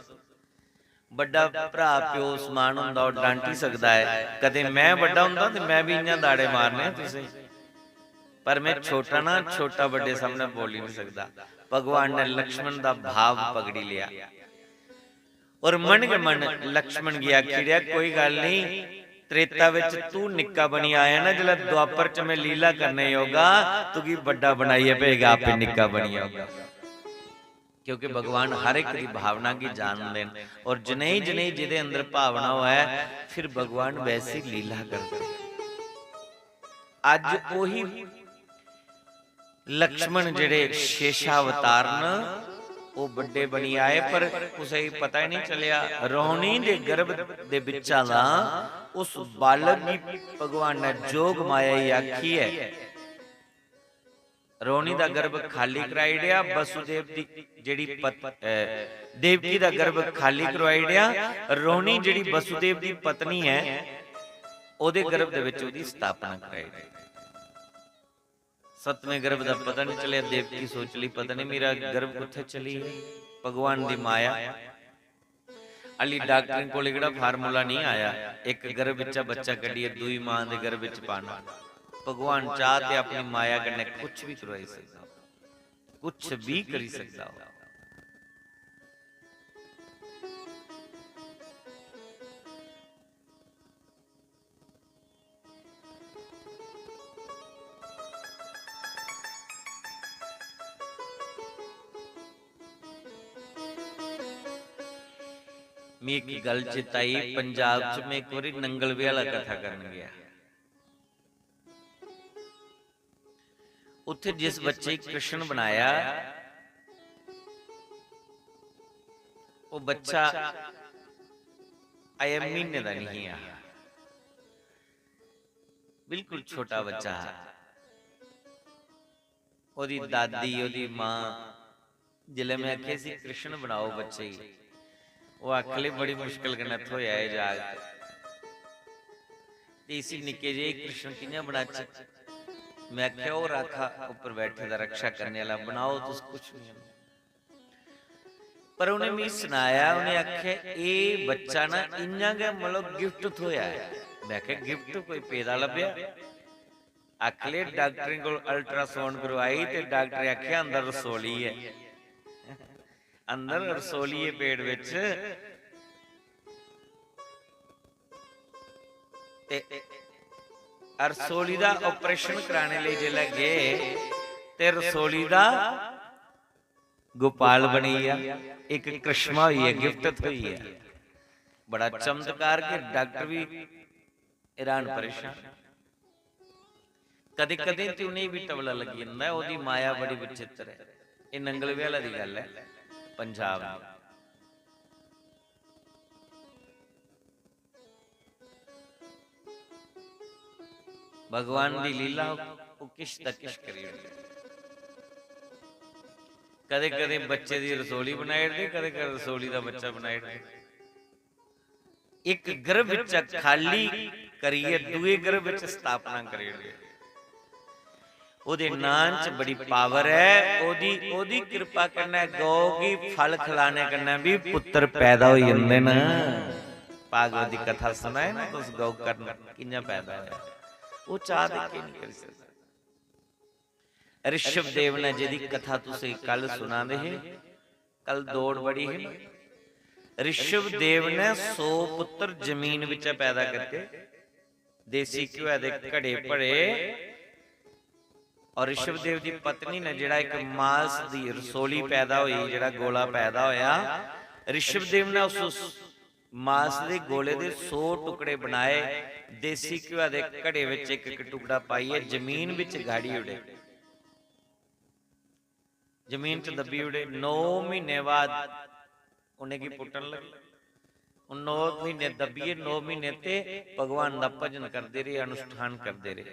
बड्डा भ्रा प्यो समान होंदा, ओह् डांटी सकदा ऐ। कदें मैं बड्डा होंदा ते मैं भी इ'यां दाड़े मारने तुसें, पर मैं छोटा ना, छोटा बड्डे सामने बोली नहीं सकदा।" भगवान ने लक्ष्मण दा भाव पकड़ी लिया। और मन गै मन लक्ष्मण गी आखी ओड़ेआ, "कोई गल्ल नहीं, त्रेता विच तू निक्का बनी आया ना, जिसलै द्वापर च मैं लीला करने औगा, तुगी बड्डा बनाइयै भेजगा, आपे निक्का बनी औगा।" क्योंकि भगवान हर एक दी भावना गी जानदे न, और जनेही जनेही जिदे अंदर भावना होऐ, फिर भगवान वैसी लीला करदे। अज्ज ओही लक्ष्मण जेह्ड़े शेषावतार न, ओह् बड्डे बनी आए, पर कुसै गी पता ही नहीं चलेआ। रोहिणी दे गर्भ दे बिच्चा दा उस बालक गी भगवान ने जोग माया गी आखियै रोहिणी दा गर्भ खाली कराई ओड़ेआ। वसुदेव दी जेह्ड़ी पत-, अ, देवकी दा गर्भ खाली करवाई ओड़ेआ। रोहिणी जेह्ड़ी वसुदेव दी पत्नी ऐ, ओह्दे गर्भ दे बिच ओह्दी स्थापना कराई ओड़ी। सतमें गर्भ दा पता नहीं चलेआ। देवकी सोच लेई, "पता नहीं मेरा गर्भ कुत्थै चली गेआ।" भगवान दी माया। हाली डाक्टरें कोल एह्कड़ा फार्मूला नहीं आया, इक गर्भ बिच्चा बच्चा कड्ढियै दूई मां दे गर्भ बिच पाना। भगवान चाह ते अपनी माया कन्नै कुछ भी करवाई सकदा, कुछ भी करी सकदा हो। मी इक गल्ल चेता आई, पंजाब च में इक बारी नंगल बेहाला कथा करन गया। उत्थे जिस बच्चे गी कृष्ण बनाया, वो बच्चा अजें महीने दा नहीं हा, बिल्कुल छोटा बच्चा हा। ओदी दादी, ओदी मां, जिसलै में आखेआ, "इसी कृष्ण बनाओ बच्चे गी," ओह् आखन लगी, "बड़ी मुश्कल कन्नै थ्होएआ एह् जागत।" ते इसी निक्के जेह् कृष्ण कि'यां बनाचै? में आखेआ, "ओह् राखा उप्पर बैठे दा रक्षा करने आह्ला, बनाओ तुस, कुछ निं होंदा।" पर उ'नें मिगी सनाया, उ'नें आखेआ, "एह् बच्चा ना इ'यां गै, मतलब, gift थ्होएआ ऐ।" में आखेआ, "Gift कोई पेदा लब्भेआ?" आखले डाक्टरें कोल ultrasound करवाई ते डाक्टरें आखेआ, "अंदर रसोली ऐ, अंदर रसोली ऐ पेट बिच।" ते रसोली दा operation कराने लेई जिसलै गे ते रसोली दा गोपाल बनी गेआ। एक करिश्मा होई गेआ, gift थ्होई गेआ। बड़ा चमत्कार कि डाक्टर भी हैरान परेशान। कदें-कदें ते उ'नेंगी बी तवला लग्गी जंदा ऐ, ओह्दी माया बड़ी विचित्र ऐ। एह् नंगल बेहाला दी गल्ल ऐ, पंजाब दी। भगवान दी लीला, ओह् किश दा किश करी ओड़दा। कदें कदें बच्चे दी रसोली बनाई ओड़दे, कदें कदें रसोली दा बच्चा बनाई ओड़दे। इक गर्भ चा खाली करियै दूए गर्भ च स्थापना करी ओड़दे। ओह्दे नांऽ च बड़ी पावर ऐ। ओह्दी ओह्दी किरपा कन्नै गौ गी फल खलाने कन्नै बी पुत्तर पैदा होई जंदे न। भागवत दी कथा सनाए ना तुस, गौ कर्ण कि'यां पैदा होआ, ओह् चाह् ते केह् निं करी सकदा। ऋषभ देव ने जेह्दी कथा तुसें कल सुना दे हे, कल दौड़ बड़ी ही ना। ऋषभ देव ने सौ पुत्र जमीन बिच्चा पैदा करके देसी घ्योआ दे घड़े भरे। और ऋषभ देव दी पत्नी ने जेह्ड़ा इक मास दी रसोली पैदा होई, जेह्ड़ा गोला पैदा होया, ऋषभ देव ने उस, उस मास दे गोले दे सौ टुकड़े बनाए, देसी घ्योआ दे घड़े बिच इक इक टुकड़ा पाइयै जमीन बिच गाड़ी ओड़े, जमीन च दब्बी ओड़े। नौ म्हीने बाद उ'नेंगी पुट्टन लगे। हून नौ म्हीने दब्बियै, नौ म्हीने ते भगवान दा भजन करदे रेह्, अनुष्ठान करदे रेह्।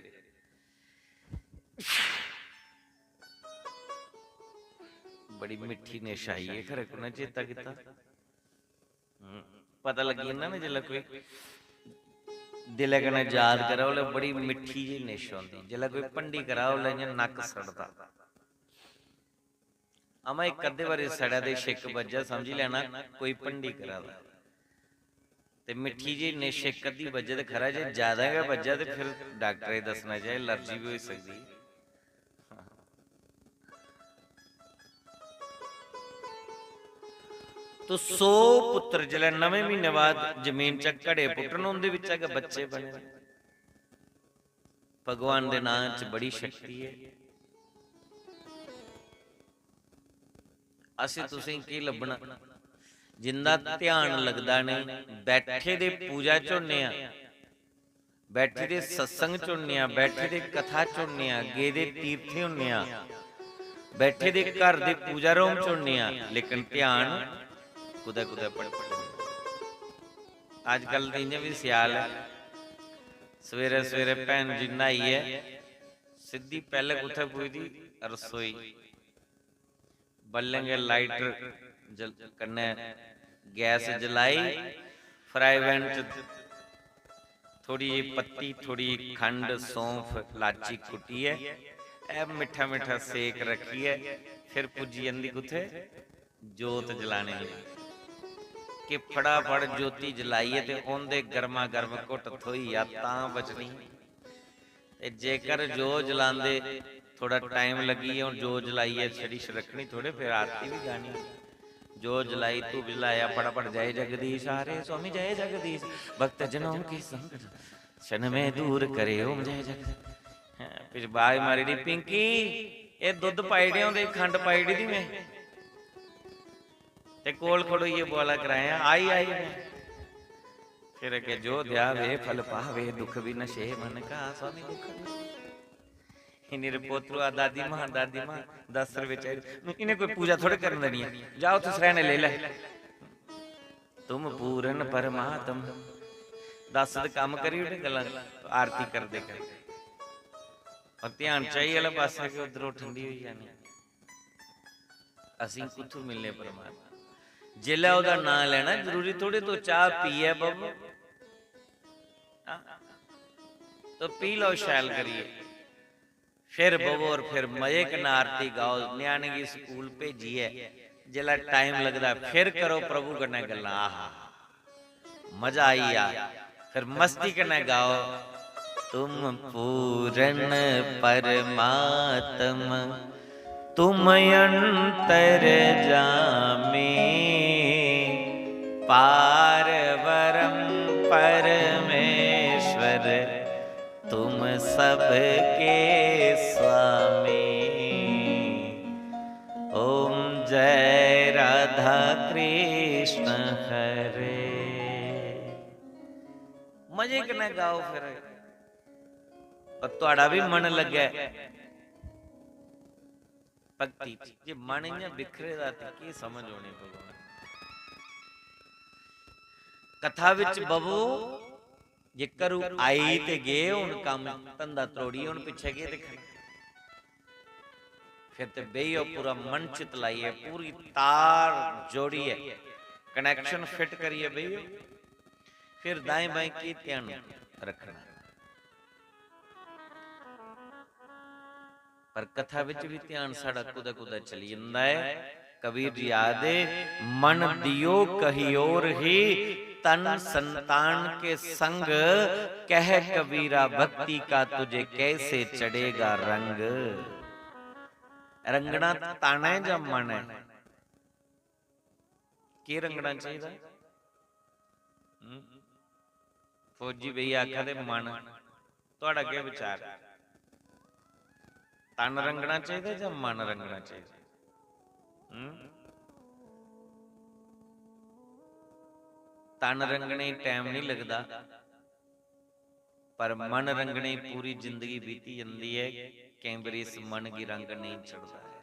बड़ी मिट्ठी निश आई ऐ, खरै कु'नै चेता कीता? हम्म, पता लग्गी जंदा ना, जिसलै कोई दिलै कन्नै याद करै, उसलै बड़ी मिट्ठी जेही निश औंदी। जिसलै कोई भंडी करा, उसलै इ'यां नक्क सड़दा। अमा, इक अद्धे बारी सड़ै ते छिक्क बज्जै, समझी लैना कोई भंडी करा दा। ते मिट्ठी जेही निश इक अद्धी बज्जै ते खरा, जे जैदा गै बज्जै ते फिर डाक्टरै गी दस्सना चाहिदा, एलर्जी बी होई सकदी। तो सौ पुत्तर जिसलै नमें म्हीने बाद जमीन चा घड़े पुट्टन, उं'दे बिच्चा गै बच्चे बने। भगवान दे नांऽ च बड़ी शक्ति ऐ। असें तुसें केह् लब्भना? जिंदा ध्यान लगदा नेईं, बैठे दे पूजा च होन्ने आं, बैठे दे सत्संग च होन्ने आं, बैठे दे कथा च होन्ने आं, गेदे तीर्थे होन्ने आं, बैठे दे घर दे पूजा रूम च होन्ने आं, लेकिन ध्यान कुतै कुतै भटकी जंदा। अजकल ते इ'यां बी स्याल ऐ, सवेरै सवेरै भैन जी न्हाइयै सिद्धी पैह्लें कुत्थै पुजदी? रसोई। बल्लें गै लाइटर जल-, कन्नै गैस जलाई, फ्राई पैन च थोड़ी जेही पत्ती, थोड़ी जेही खंड, सौंफ, लाची कुट्टियै, ऐ मिट्ठा मिट्ठा सेक रक्खियै फिर पुज्जी जंदी कुत्थै? जोत जलाने गी। कि फटाफट जोती जलाइयै ते उं'दे गर्मा गर्म घुट्ट थ्होई जा तां बचनी। ते जेकर जो जलांदे थोड़ा टाइम लग्गी गेआ, हून जो जलाइयै छड़ी रक्खनी थोड़े, फिर आरती बी गानी। जो जलाई, धूप जलाया, फटाफट जय जगदीश, हरे स्वामी जय जगदीश, भक्त जनों की संकट क्षण में दूर करे, ओम जय जगदीश। हैं, फिर बाज मारी दी, "पिंकी, एह् दुद्ध पाई ओड़ेआ, ओह्दे च खंड पाई ओड़ी दी में।" ते कोल खड़ोइयै बुआला कराया, "आई, आई में।" फिर अग्गें, "जो ध्यावे फल पावे, दुख विनशे मन का।" स्वामी दुख विनशे। इन्नी रे पोतरू आ, "दादी मां, दादी मां, दस रपेऽ चाहिदे।" इ'नें कोई पूजा थोड़े करन देनी ऐ, जा उत्थै सरैह्ने लेई लै। "तुम पूरन परमात्म।" दस ते कम्म करी ओड़े, गल्लां आरती करदे करदे। और ध्यान चाही आह्ले पासै कि उद्धरों ठंडी होई जानी। असीं कुत्थूं मिलने परमात्मा? जिसलै ओह्दा नांऽ लैना, जरूरी थोड़े तूं चाह् पीयै बवो। हां? तो पी लैओ शैल करियै, फिर बवो और फिर मजे कन्नै आरती गाओ। ञ्याणे गी स्कूल भेजियै जिसलै टाइम लगदा, फिर करो प्रभु कन्नै गल्लां। आहा, मजा आई गेआ। फिर मस्ती कन्नै गाओ, "तुम पूरन परमात्म, तुम अंतर्जामी, पार वरम परमेश्वर, तुम सबके स्वामी।" ओम जय राधा कृष्ण हरे। मजे कन्नै गाओ फिर, और थुआड़ा भी मन लग्गै भक्ति च। जे मन इ'यां बिखरे दा ते केह् समझ औनी भगवान? कथा बिच बवो, जे घरू आई ते गे, हुन कम्म धंधा त्रोड़ियै हुन पिच्छें केह् दिक्खना? फिर ते बेही जाओ, पूरा मन चित लाइयै, पूरी तार जोड़ियै, कनैक्शन फिट करियै बेही जाओ। फिर दाएं बाएं की ध्यान रखना। पर कथा विच भी ध्यान साढ़ा कुदै कुदै चली जंदा ऐ। कबीर जी आखदे, "मन दियो कही और ही, तन संतान के संग, कह कबीरा भक्ति का तुझे कैसे चढ़ेगा रंग।" रंगना तन ऐ जां मन ऐ? केह् रंगना चाहिदा? हम्म? फौजी भैया आखा दे मन। थुआढ़ा केह् विचार? तन रंगना चाहिदा जां मन रंगना चाहिदा? हम्म? तन रंगने गी टैम नहीं लगदा, पर मन रंगने गी पूरी जिंदगी बीती जंदी ऐ। केईं बारी इस मन गी रंग नहीं चढ़दा ऐ।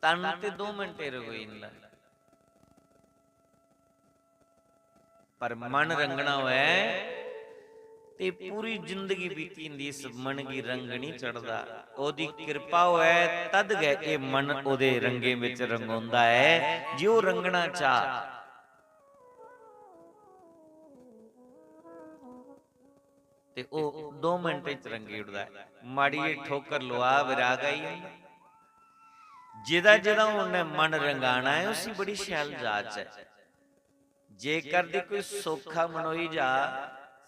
तन ते दो मिंटे रंगोई जंदा ऐ, पर मन रंगना होऐ ते पूरी जिंदगी बीती जंदी, इस मन गी रंग नहीं चढ़दा। ओदी किरपा होऐ तद गै एह् मन ओदे रंगें बिच रंगोंदा ऐ, जे ओह् रंगना चाह्। ते ओह् दो मिंट च रंगी उड़दा ऐ। माड़ी जेही ठोकर लुआ, विराग आई जंदा। जेह्दा जेह्दा उन्नै मन रंगाना ऐ, उसी बड़ी शैल जाच ऐ। जेकर दी कोई सौखा मनोई जा,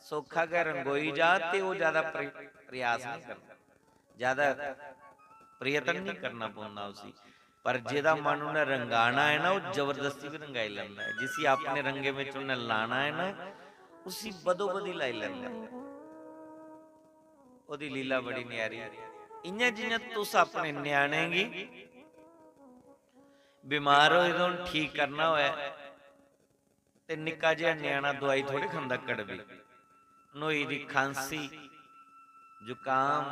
सौखा गै रंगोई जा, ते ओह् ज्यादा प्र-, प्रयास नहीं करना, ज्यादा प्रयत्न नहीं करना पौंदा उसी। पर जेह्दा मन उन्नै रंगाना ऐ ना, ओह् जबरदस्ती बी रंगाई लैंदा ऐ। जिसी अपने रंगें बिच उन्नै लाना ऐ ना, उसी बदो बदी लाई लैंदा ऐ। ओह्दी लीला बड़ी न्यारी ऐ। इ'यां जि'यां तुस अपने ञ्याणें गी बमार होए दे हून ठीक करना होऐ, ते निक्का जेहा ञ्याणा दोआई थोड़े खंदा कड़बी। नोई दी खांसी, जुकाम,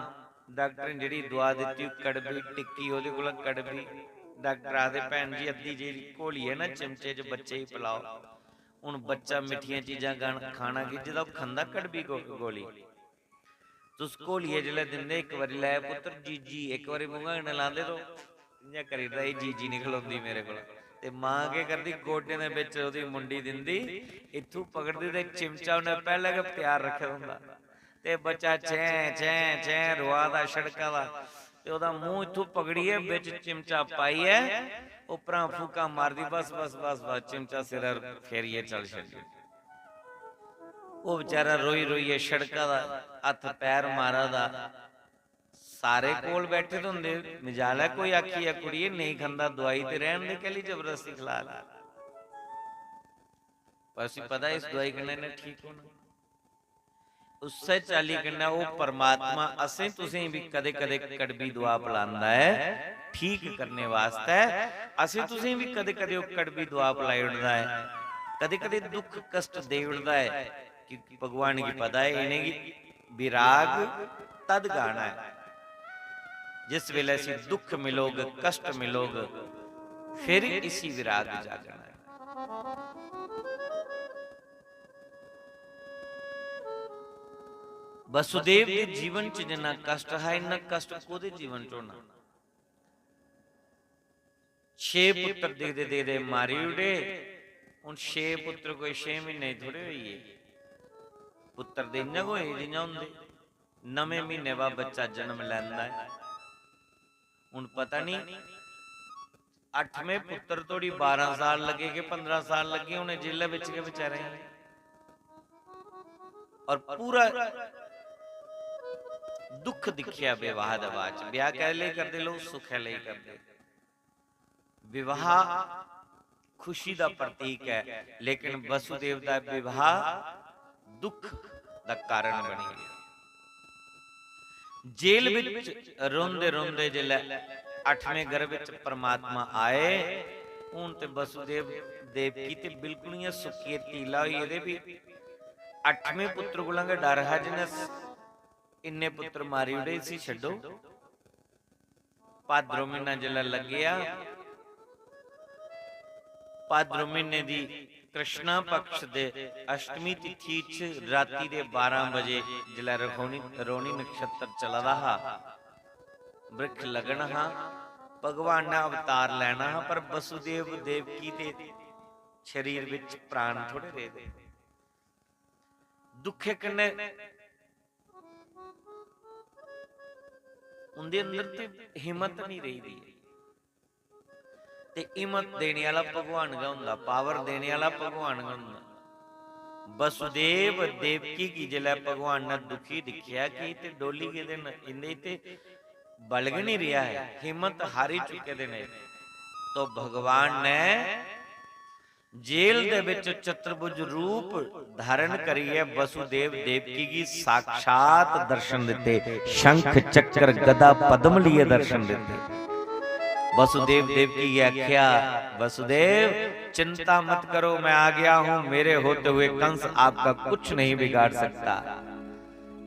डाक्टरें जेह्ड़ी दुआ दित्ती, कड़बी टिक्की, ओह्दे कोला कड़बी। डाक्टर आखदे, "भैन जी, अद्धी जेही घोलियै ना चिमचे च बच्चे गी पलाओ।" हून बच्चा मिट्ठियां चीजां खान-, खाना गिज्झे दा, ओह् खंदा कड़बी गो-, गोली। तुस घोलियै जिसलै दिंदे, इक बारी लै पुत्तर, जी, जी, इक बारी मूंहा कन्नै लांदे तो इ'यां करी ओड़दा, "एह् जी, जी निं खलोंदी मेरे कोला।" ते मां केह् करदी, गोड्डें दे बिच ओह्दी मुंडी दिंदी, इत्थूं पकड़दी ते चिमचा उन्नै पैह्लें गै त्यार रक्खे दा होंदा। ते बच्चा चैं, चैं, चैं रोआ दा, छड़का दा, ते ओह्दा मूंह इत्थूं पकड़ियै बिच चिमचा पाइयै उप्परा फूकां मारदी, "बस, बस, बस, बस," चिमचा सिरै 'र फेरियै चल छड्डी। ओह् बेचारा रोई रोइयै छड़का दा, हत्थ पैर मारा दा। सारे कोल बैठे दे होंदे, मजाल ऐ कोई आखी जा, "कुड़िये, नेईं खंदा दवाई ते रैह्न दे, कैह्ली जबरदस्ती खला दी?" पर उसी पता इस दवाई कन्नै इन्नै ठीक होना। उस्सै चाल्ली कन्नै ओह् परमात्मा असें तुसें बी कदें-कदें कड़बी दुआ पलांदा ऐ ठीक करने वास्तै। असें तुसें बी कदें-कदें ओह् कड़बी दुआ पलाई ओड़दा ऐ, कदें-कदें दुख कष्ट देई ओड़दा ऐ, क्योंकि भगवान गी पता ऐ इ'नेंगी विराग तद गाना ऐ जिस बेल्लै इसी दुख मिलोग, कष्ट मिलोग, फिर इसी विराग जागना ऐ। वसुदेव दे जीवन च जिन्ना कष्ट हा, इन्ना कष्ट कोह्दे जीवन च होना? छे पुत्तर दिखदे दिखदे मारी ओड़े। हून छे पुत्तर कोई छे म्हीने दी थोड़े होई गे। पुत्तर ते इ'यां गै होए जि'यां होंदे। नमें म्हीने बाद बच्चा जन्म लैंदा ऐ। हून पता निं अठमें पुत्तर धोड़ी बारां साल लग्गे के पंदरां साल लग्गे होने जेलै बिच गै बेचारे गी। और पूरा दुख दिक्खेआ विवाह दे बाद च। ब्याह कैह्दे लेई करदे लोक? सुखै लेई करदे। विवाह खुशी दा प्रतीक ऐ, लेकिन वसुदेव दा विवाह दुख दा कारण बनी गया। जेल विच रोंदे रोंदे जिसलै अठमें गर्भ च परमात्मा आए, हून ते वसुदेव देवकी ते बिल्कुल इ'यां सुक्कियै तीला होई गेदे। भी अठमें पुत्र कोला गै डर हा, जिन्नै स-, इन्ने पुत्र मारी ओड़े, इसी छड्डो। भाद्रो म्हीना जिसलै लग्गेआ, भाद्रो म्हीने दी कृष्णा पक्ष दे अष्टमी तिथि च राती दे बारां बजे जिसलै रखोनी, रोहिणी नक्षत्र चला दा हा, वृक्ष लगन हा, भगवान ने अवतार लैना हा, पर वसुदेव देवकी दे शरीर विच प्राण थोड़े रेह् दे। दुखे कन्नै उंदे अंदर ते हिम्मत नहीं रेही दी। ते हिम्मत देने आह्ला भगवान गै होंदा, पावर देने आह्ला भगवान गै होंदा। वसुदेव देवकी गी जिसलै भगवान ने दुखी दिक्खेआ कि ते डोली गेदे न, इंदे ते बल गै नहीं रेहा ऐ, हिम्मत हारी चुके दे न, तो भगवान ने जेल दे विच चतुर्भुज रूप धारण करियै वसुदेव देवकी गी साक्षात दर्शन दिते। शंख चक्र गदा पद्म लिए दर्शन दिते। वसुदेव देवकी गी आख्या, "वसुदेव, चिंता मत करो, मैं आ गया हूं। मेरे होते हुए कंस आपका कुछ नहीं बिगाड़ सकता।"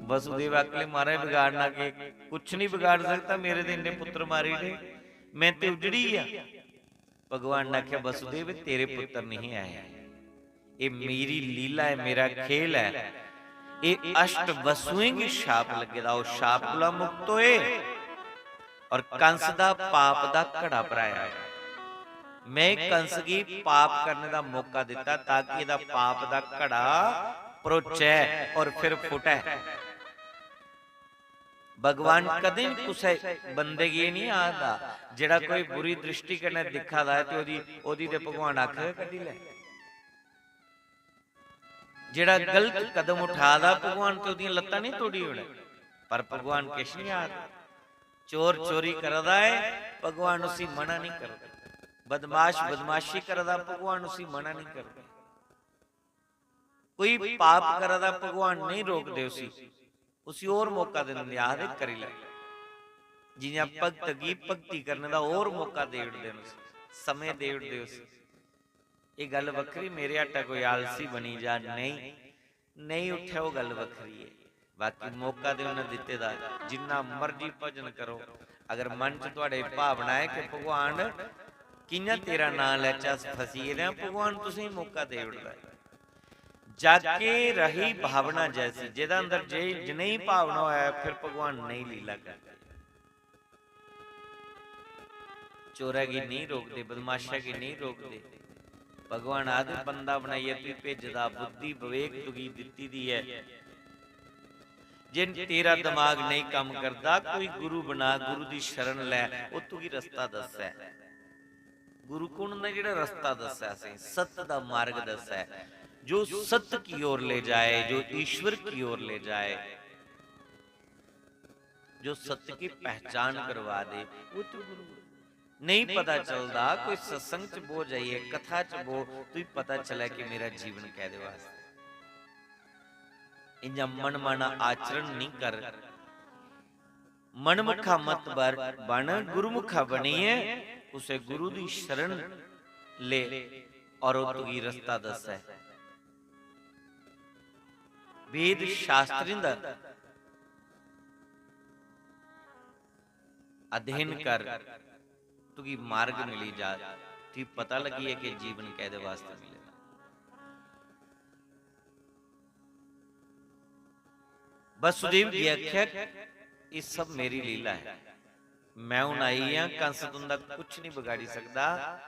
वसुदेव आखले, "महाराज, बिगाड़ना के? कुछ नहीं बिगाड़ सकता। मेरे ते इन्ने पुत्र मारी दे, मैं ते उजड़ी गया।" भगवान ने आख्या, "वसुदेव, तेरे पुत्र नहीं आए, ये मेरी लीला है, मेरा खेल है।" ये अष्ट वसुएं गी शाप लगे दा, ओह् शाप कोला मुक्त होए और कंस दा पाप दा घड़ा भराया। मैं कंस गी पाप करने दा मौका दिता ताकि एह्दा पाप दा घड़ा भरोचै और फिर फुटै। भगवान कदें बी कुसै बंदे गी एह् निं आखदा, जेह्ड़ा कोई बुरी दृष्टि कन्नै दिक्खा दा ऐ ते ओह्दी, ओह्दी ते भगवान अक्ख गै कड्ढी लै। जेह्ड़ा गलत कदम उठा दा, भगवान ते ओह्दियां लत्तां निं तोड़ी ओड़ै, पर भगवान किश निं आखदा। चोर चोरी करा दा ऐ, भगवान उसी मना निं करदे। बदमाश बदमाशी करा दा, भगवान उसी मना निं करदे। कोई पाप करा दा, भगवान नेईं रोकदे उसी, उसी होर मौका दिंदे, आखदे, "करी लै।" जियां भगत गी भक्ति करने दा होर मौका देई ओड़दे न उसी, समें देई ओड़दे उसी। एह् गल्ल बक्खरी, मेरे आटा कोई आलसी बनी जा, नेईं, नेईं उट्ठै, ओह् गल्ल बक्खरी ऐ। बाकी मौका ते उन्नै दित्ते दा, जिन्ना मर्जी भजन करो, अगर मन च थुआढ़े भावना ऐ कि भगवान कि'यां तेरा नांऽ लैचै, अस फसी गेदे आं, भगवान तुसेंगी मौका देई ओड़दा ऐ। जाके रही भावना जैसी, जेह्दे अंदर जे जनेही भावना होऐ, फिर भगवान नेईं लीला करदे। चोरै गी नेईं रोकदे, बदमाशै गी नेईं रोकदे। भगवान आखदे, "बंदा बनाइयै तुगी भेजे दा, बुद्धि विवेक तुगी दित्ती दी ऐ। जे तेरा दमाग नेईं कम्म करदा, कोई गुरु बना, गुरु दी शरण लै, ओह् तुगी रस्ता दस्सै।" गुरु कु'न होंदा? जेह्ड़ा रस्ता दस्सै असेंगी, सत्य दा मार्ग दस्सै, जो सत्य की ओर ले जाए, जो ईश्वर की ओर ले जाए, जो सत्य की पहचान करवा दे, वो तो गुरु। नेईं पता चलदा, कोई सत्संग च बो जाइयै, कथा च बो, तुगी पता चलै कि मेरा जीवन कैह्दे वास्तै। इ'यां मनमाना आचरण निं कर। मनमुखा मत बर-, बन, गुरुमुखा बनियै कुसै गुरु दी शरण ले और ओह् तुगी रस्ता दस्सै। वेद शास्त्रें दा अध्ययन कर, तुगी मार्ग मिली जा, तुगी पता लग्गी जाए कि जीवन कैह्दे वास्तै मिले दा। वसुदेव गी आखेआ, "एह् सब मेरी लीला ऐ, मैं हून आई आं, कंस तुं'दा कुछ निं बगाड़ी सकदा।"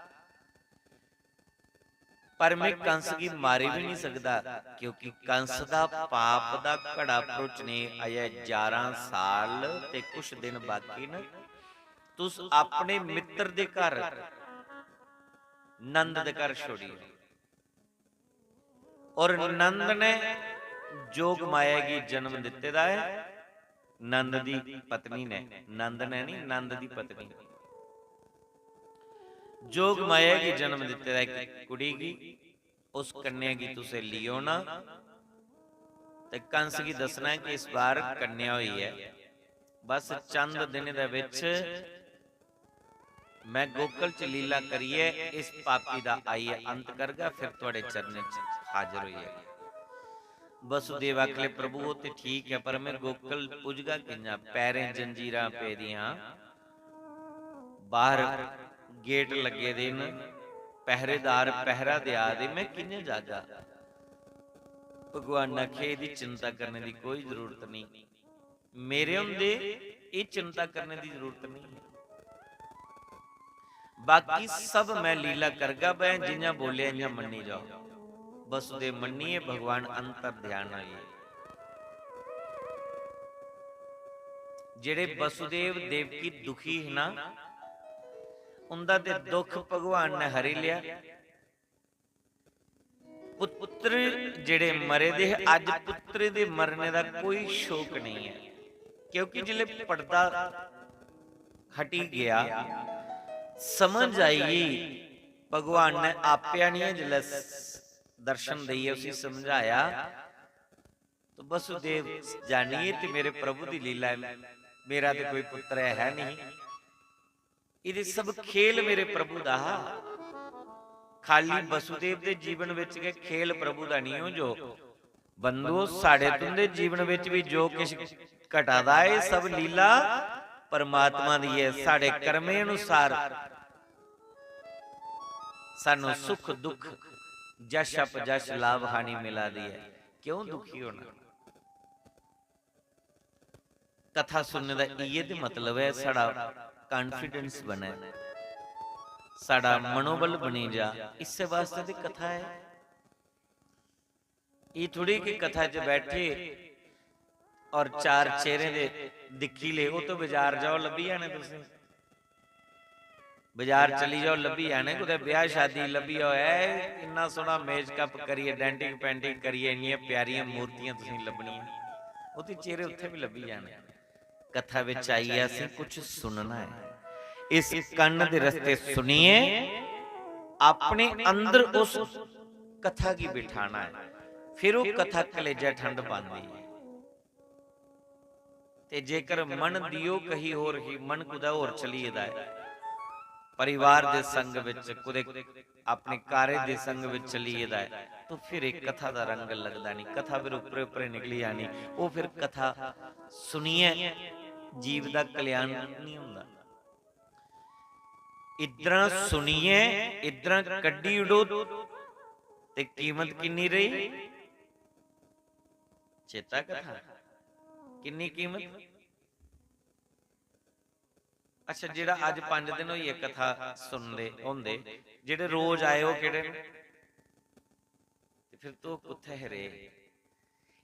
पर में कंस गी मारी बी निं सकदा, क्योंकि कंस दा पाप दा घड़ा भरोचने अजें ञारां साल ते कुछ दिन बाकी न। तुस अपने मित्तर दे घर, नंद दे घर छोड़ी आओ। और नंद ने जोग माया गी जन्म दित्ते दा ऐ। नंद दी पत्नी ने, नंद ने नहीं, नंद दी पत्नी ने। जोग माया गी जन्म दित्ते दा इक कुड़ी गी, उस कन्या गी तुसें ली औना ते कंस गी दस्सना ऐ कि इस बार कन्या होई ऐ। बस चंद दिनें दे विच मैं गोकुल च लीला करियै इस पापी दा आइयै अंत करगा, फिर थुआड़े चरणें च हाजर होई जागा। वसुदेव आखले, "प्रभु, ओह् ते ठीक ऐ, पर मैं गोकुल पुजगा कि'यां? पैरें जंजीरां पेदियां, बाहर गेट लग्गे दे न, पहरेदार पहरा देआ दे, मैं कि'यां जागा?" भगवान ने आखेआ, "एह्दी चिंता करने दी कोई जरूरत नेईं। मेरे होंदे एह् चिंता करने दी जरूरत नहीं है। बाकी सब मैं लीला करगा, मैं जि'यां बोलेआ इ'यां मन्नी जाओ। वसुदेव मन्नियै भगवान अंतर ध्यान होई गे। जेह्ड़े वसुदेव देवकी दुखी हे ना, उं'दा ते दुख भगवान ने हरी लेआ। पुत्र जेह्ड़े मरे दे हे, अज्ज पुत्तरें दे मरने दा कोई शोक नेईं ऐ, क्योंकि जिसलै पर्दा हटी गेआ, समझ आई गेई, भगवान ने आपे आनियै जिसलै स-, दर्शन देइयै उसी समझाया, तो वसुदेव जानिए ते मेरे प्रभु दी लीला ऐ, मेरा ते कोई पुत्र है नहीं। एह् सब खेल मेरे प्रभु दा हा। खाली वसुदेव दे जीवन विच गै खेल प्रभु दा नहीं हो जो। बंधुओ, साढ़े तुंदे जीवन विच भी जो किश घटा दा ऐ, एह् सब लीला परमात्मा दी ऐ। साढ़े कर्में अनुसार सानू सुख दुख, जश अपजश, लाभ हानि मिला दी ऐ। क्यों दुखी होना? कथा सुनने दा इ'यै ते मतलब ऐ, साढ़ा confidence बने, साढ़ा मनोबल बनी जा, इस्सै वास्तै ते कथा ऐ। एह् थोड़ी कि कथा च बैठे और चार चेहरे दे दिक्खी ले, ओह् तो बाजार जाओ, लब्भी जाने तुसें। बाजार चली जाओ, लब्भी जाने, कुतै ब्याह शादी लब्भी जाओ, ऐ इन्ना सोह्ना makeup करियै, denting painting करियै, इन्नियां प्यारियां मूर्तियां तुसेंगी लब्भनियां, ओह्दे चेहरे उत्थै बी लब्भी जाने। कथा बिच आइयै असें कुछ सुनना ऐ। इस कन्न दे रस्ते सुनियै अपने अंदर उस कथा गी बिठाना ऐ, फिर ओह् कथा कलेजा ठंड पांदी ऐ। ते जेकर मन दियो कहीं होर ही, मन कुतै होर चली गेदा ऐ, परिवार दे संग बिच, कुतै अपने कार्य दे संग बिच चली गेदा ऐ, तो फिर इक कथा दा रंग लगदा नहीं। कथा फिर उप्परे उप्परे निकली जानी, ओह् फिर कथा सुनियै जीव दा कल्याण नहीं होंदा। इद्धरा सुनियै इद्धरा कड्ढी ओड़ो, ते कीमत किन्नी रेही? चेता कथा? किन्नी कीमत? अच्छा, जेह्ड़ा अज्ज पंज दिन होई गे कथा सुनदे होंदे, जेह्ड़े रोज आए, ओह् केह्ड़े न? ते फिर तूं कुत्थै हे रेह्?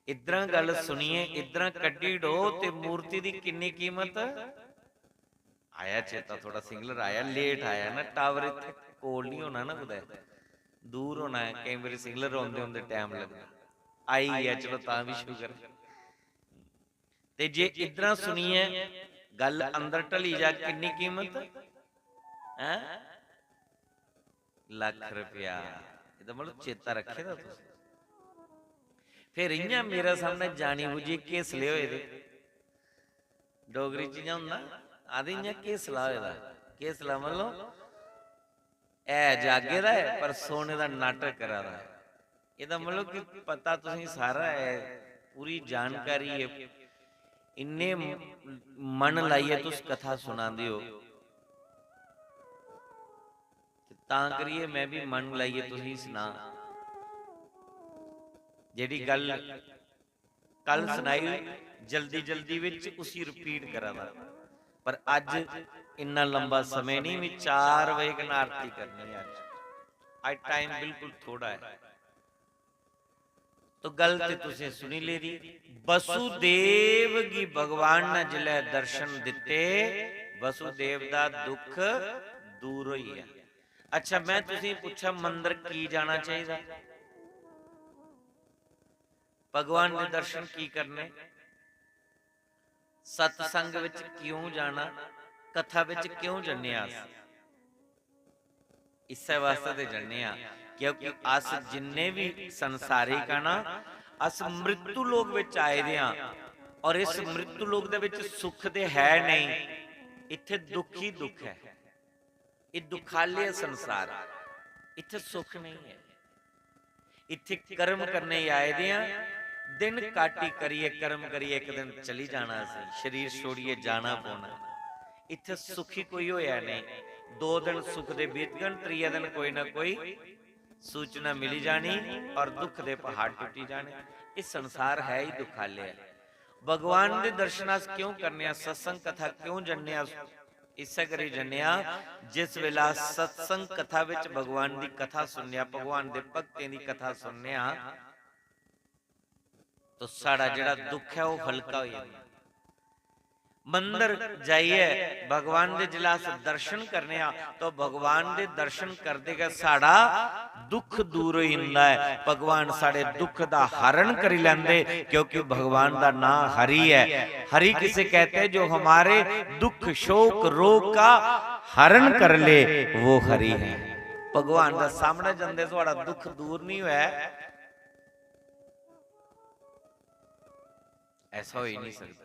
इद्धरा गल्ल सुनियै इद्धरा कड्ढी ओड़ो, ते मूर्ति दी किन्नी कीमत? आया चेता, थोड़ा सिग्नल आया, लेट आया ना, टावर इत्थै कोल नहीं होना ना, कुतै दूर होना ऐ, केईं बारी सिग्नल औंदे औंदे टैम लगदा। आई गेआ, चलो तां बी शुकर। ते जे इद्धरा सुनियै गल्ल अंदर ढली जा, किन्नी कीमत? हैं? लक्ख रपेआ। एह्दा मतलब चेता रक्खे दा तुस। फिर इ'यां मेरे सामने जानी बुज्झी घेसले होए दे। डोगरी च इ'यां होंदा, आखदे इ'यां घेसला होए दा। घेसला मतलब है जागे दा ऐ, पर सोने दा नाटक करा दा ऐ। एह्दा मतलब कि पता तुसेंगी सारा ऐ, पूरी जानकारी ऐ। इन्ने म-, मन लाइयै तुस कथा सुनांदे ओ, ते तां करियै में बी मन लाइयै तुसेंगी सनां। जेह्ड़ी गल्ल कल सनाई, जल्दी जल्दी विच उसी रिपीट करा दा, पर अज्ज इन्ना लंबा समें नहीं, मैं चार बजे कन्नै आरती करनी है अज्ज। अज्ज टाइम बिल्कुल थोड़ा है। तो गल ते तुसें सुनी लेदी। वसुदेव गी भगवान ने जिसलै दर्शन दित्ते, वसुदेव दा दुख दूर होई गेआ। अच्छा, मैं तुसेंगी पुच्छां, मंदर की जाना चाहिदा? भगवान दे दर्शन की करने? सत्संग विच क्यों जाना? कथा विच क्यों जन्ने अस? इस्सै वास्तै ते जन्ने आं, क्योंकि अस जिन्ने बी संसारिक आं ना, अस मृत्यु लोक विच आए दे आं, और इस मृत्यु लोक दे विच सुख ते है नहीं, इत्थे दुख ही दुख है। एह् दुखालय संसार ऐ, इत्थै सुख नेईं ऐ। इत्थै कर्म करने गी आए दे आं, दिन काटी करियै, कर्म करियै इक दिन चली जाना असें, शरीर छोड़ियै जाना पौना। इत्थै सुखी कोई होया नेईं। दो दिन सुख दे बीतगन, त्रिया दिन कोई ना कोई सूचना मिली जानी और दुख दे पहाड़ टुटी जाने। एह् संसार है ही दुखालय ऐ। भगवान दे दर्शन अस क्यों करने आं? सत्संग कथा क्यों जन्ने आं? इस्सै करी जन्ने आं, जिस बेल्लै सत्संग कथा बिच भगवान दी कथा सुनने आं, भगवान दे भक्तें दी कथा सुनने आं, तो साढ़ा जेह्ड़ा दुख ऐ, ओह् हल्का होई जंदा। मंदर जाइयै भगवान दे जिसलै अस दर्शन करने आं, तो भगवान दे दर्शन करदे गै साढ़ा दुख दूर होई जंदा ऐ। भगवान साढ़े दुख दा हरण करी लैंदे, क्योंकि भगवान दा नां हरि ऐ। हरि किसे कहते हैं जो हमारे दुख, शोक, रोग का हरण कर ले, वो हरि है। भगवान दा सामने जंदे थुआढ़ा दुख दूर नहीं होया, ऐसा हो ही नहीं सकता।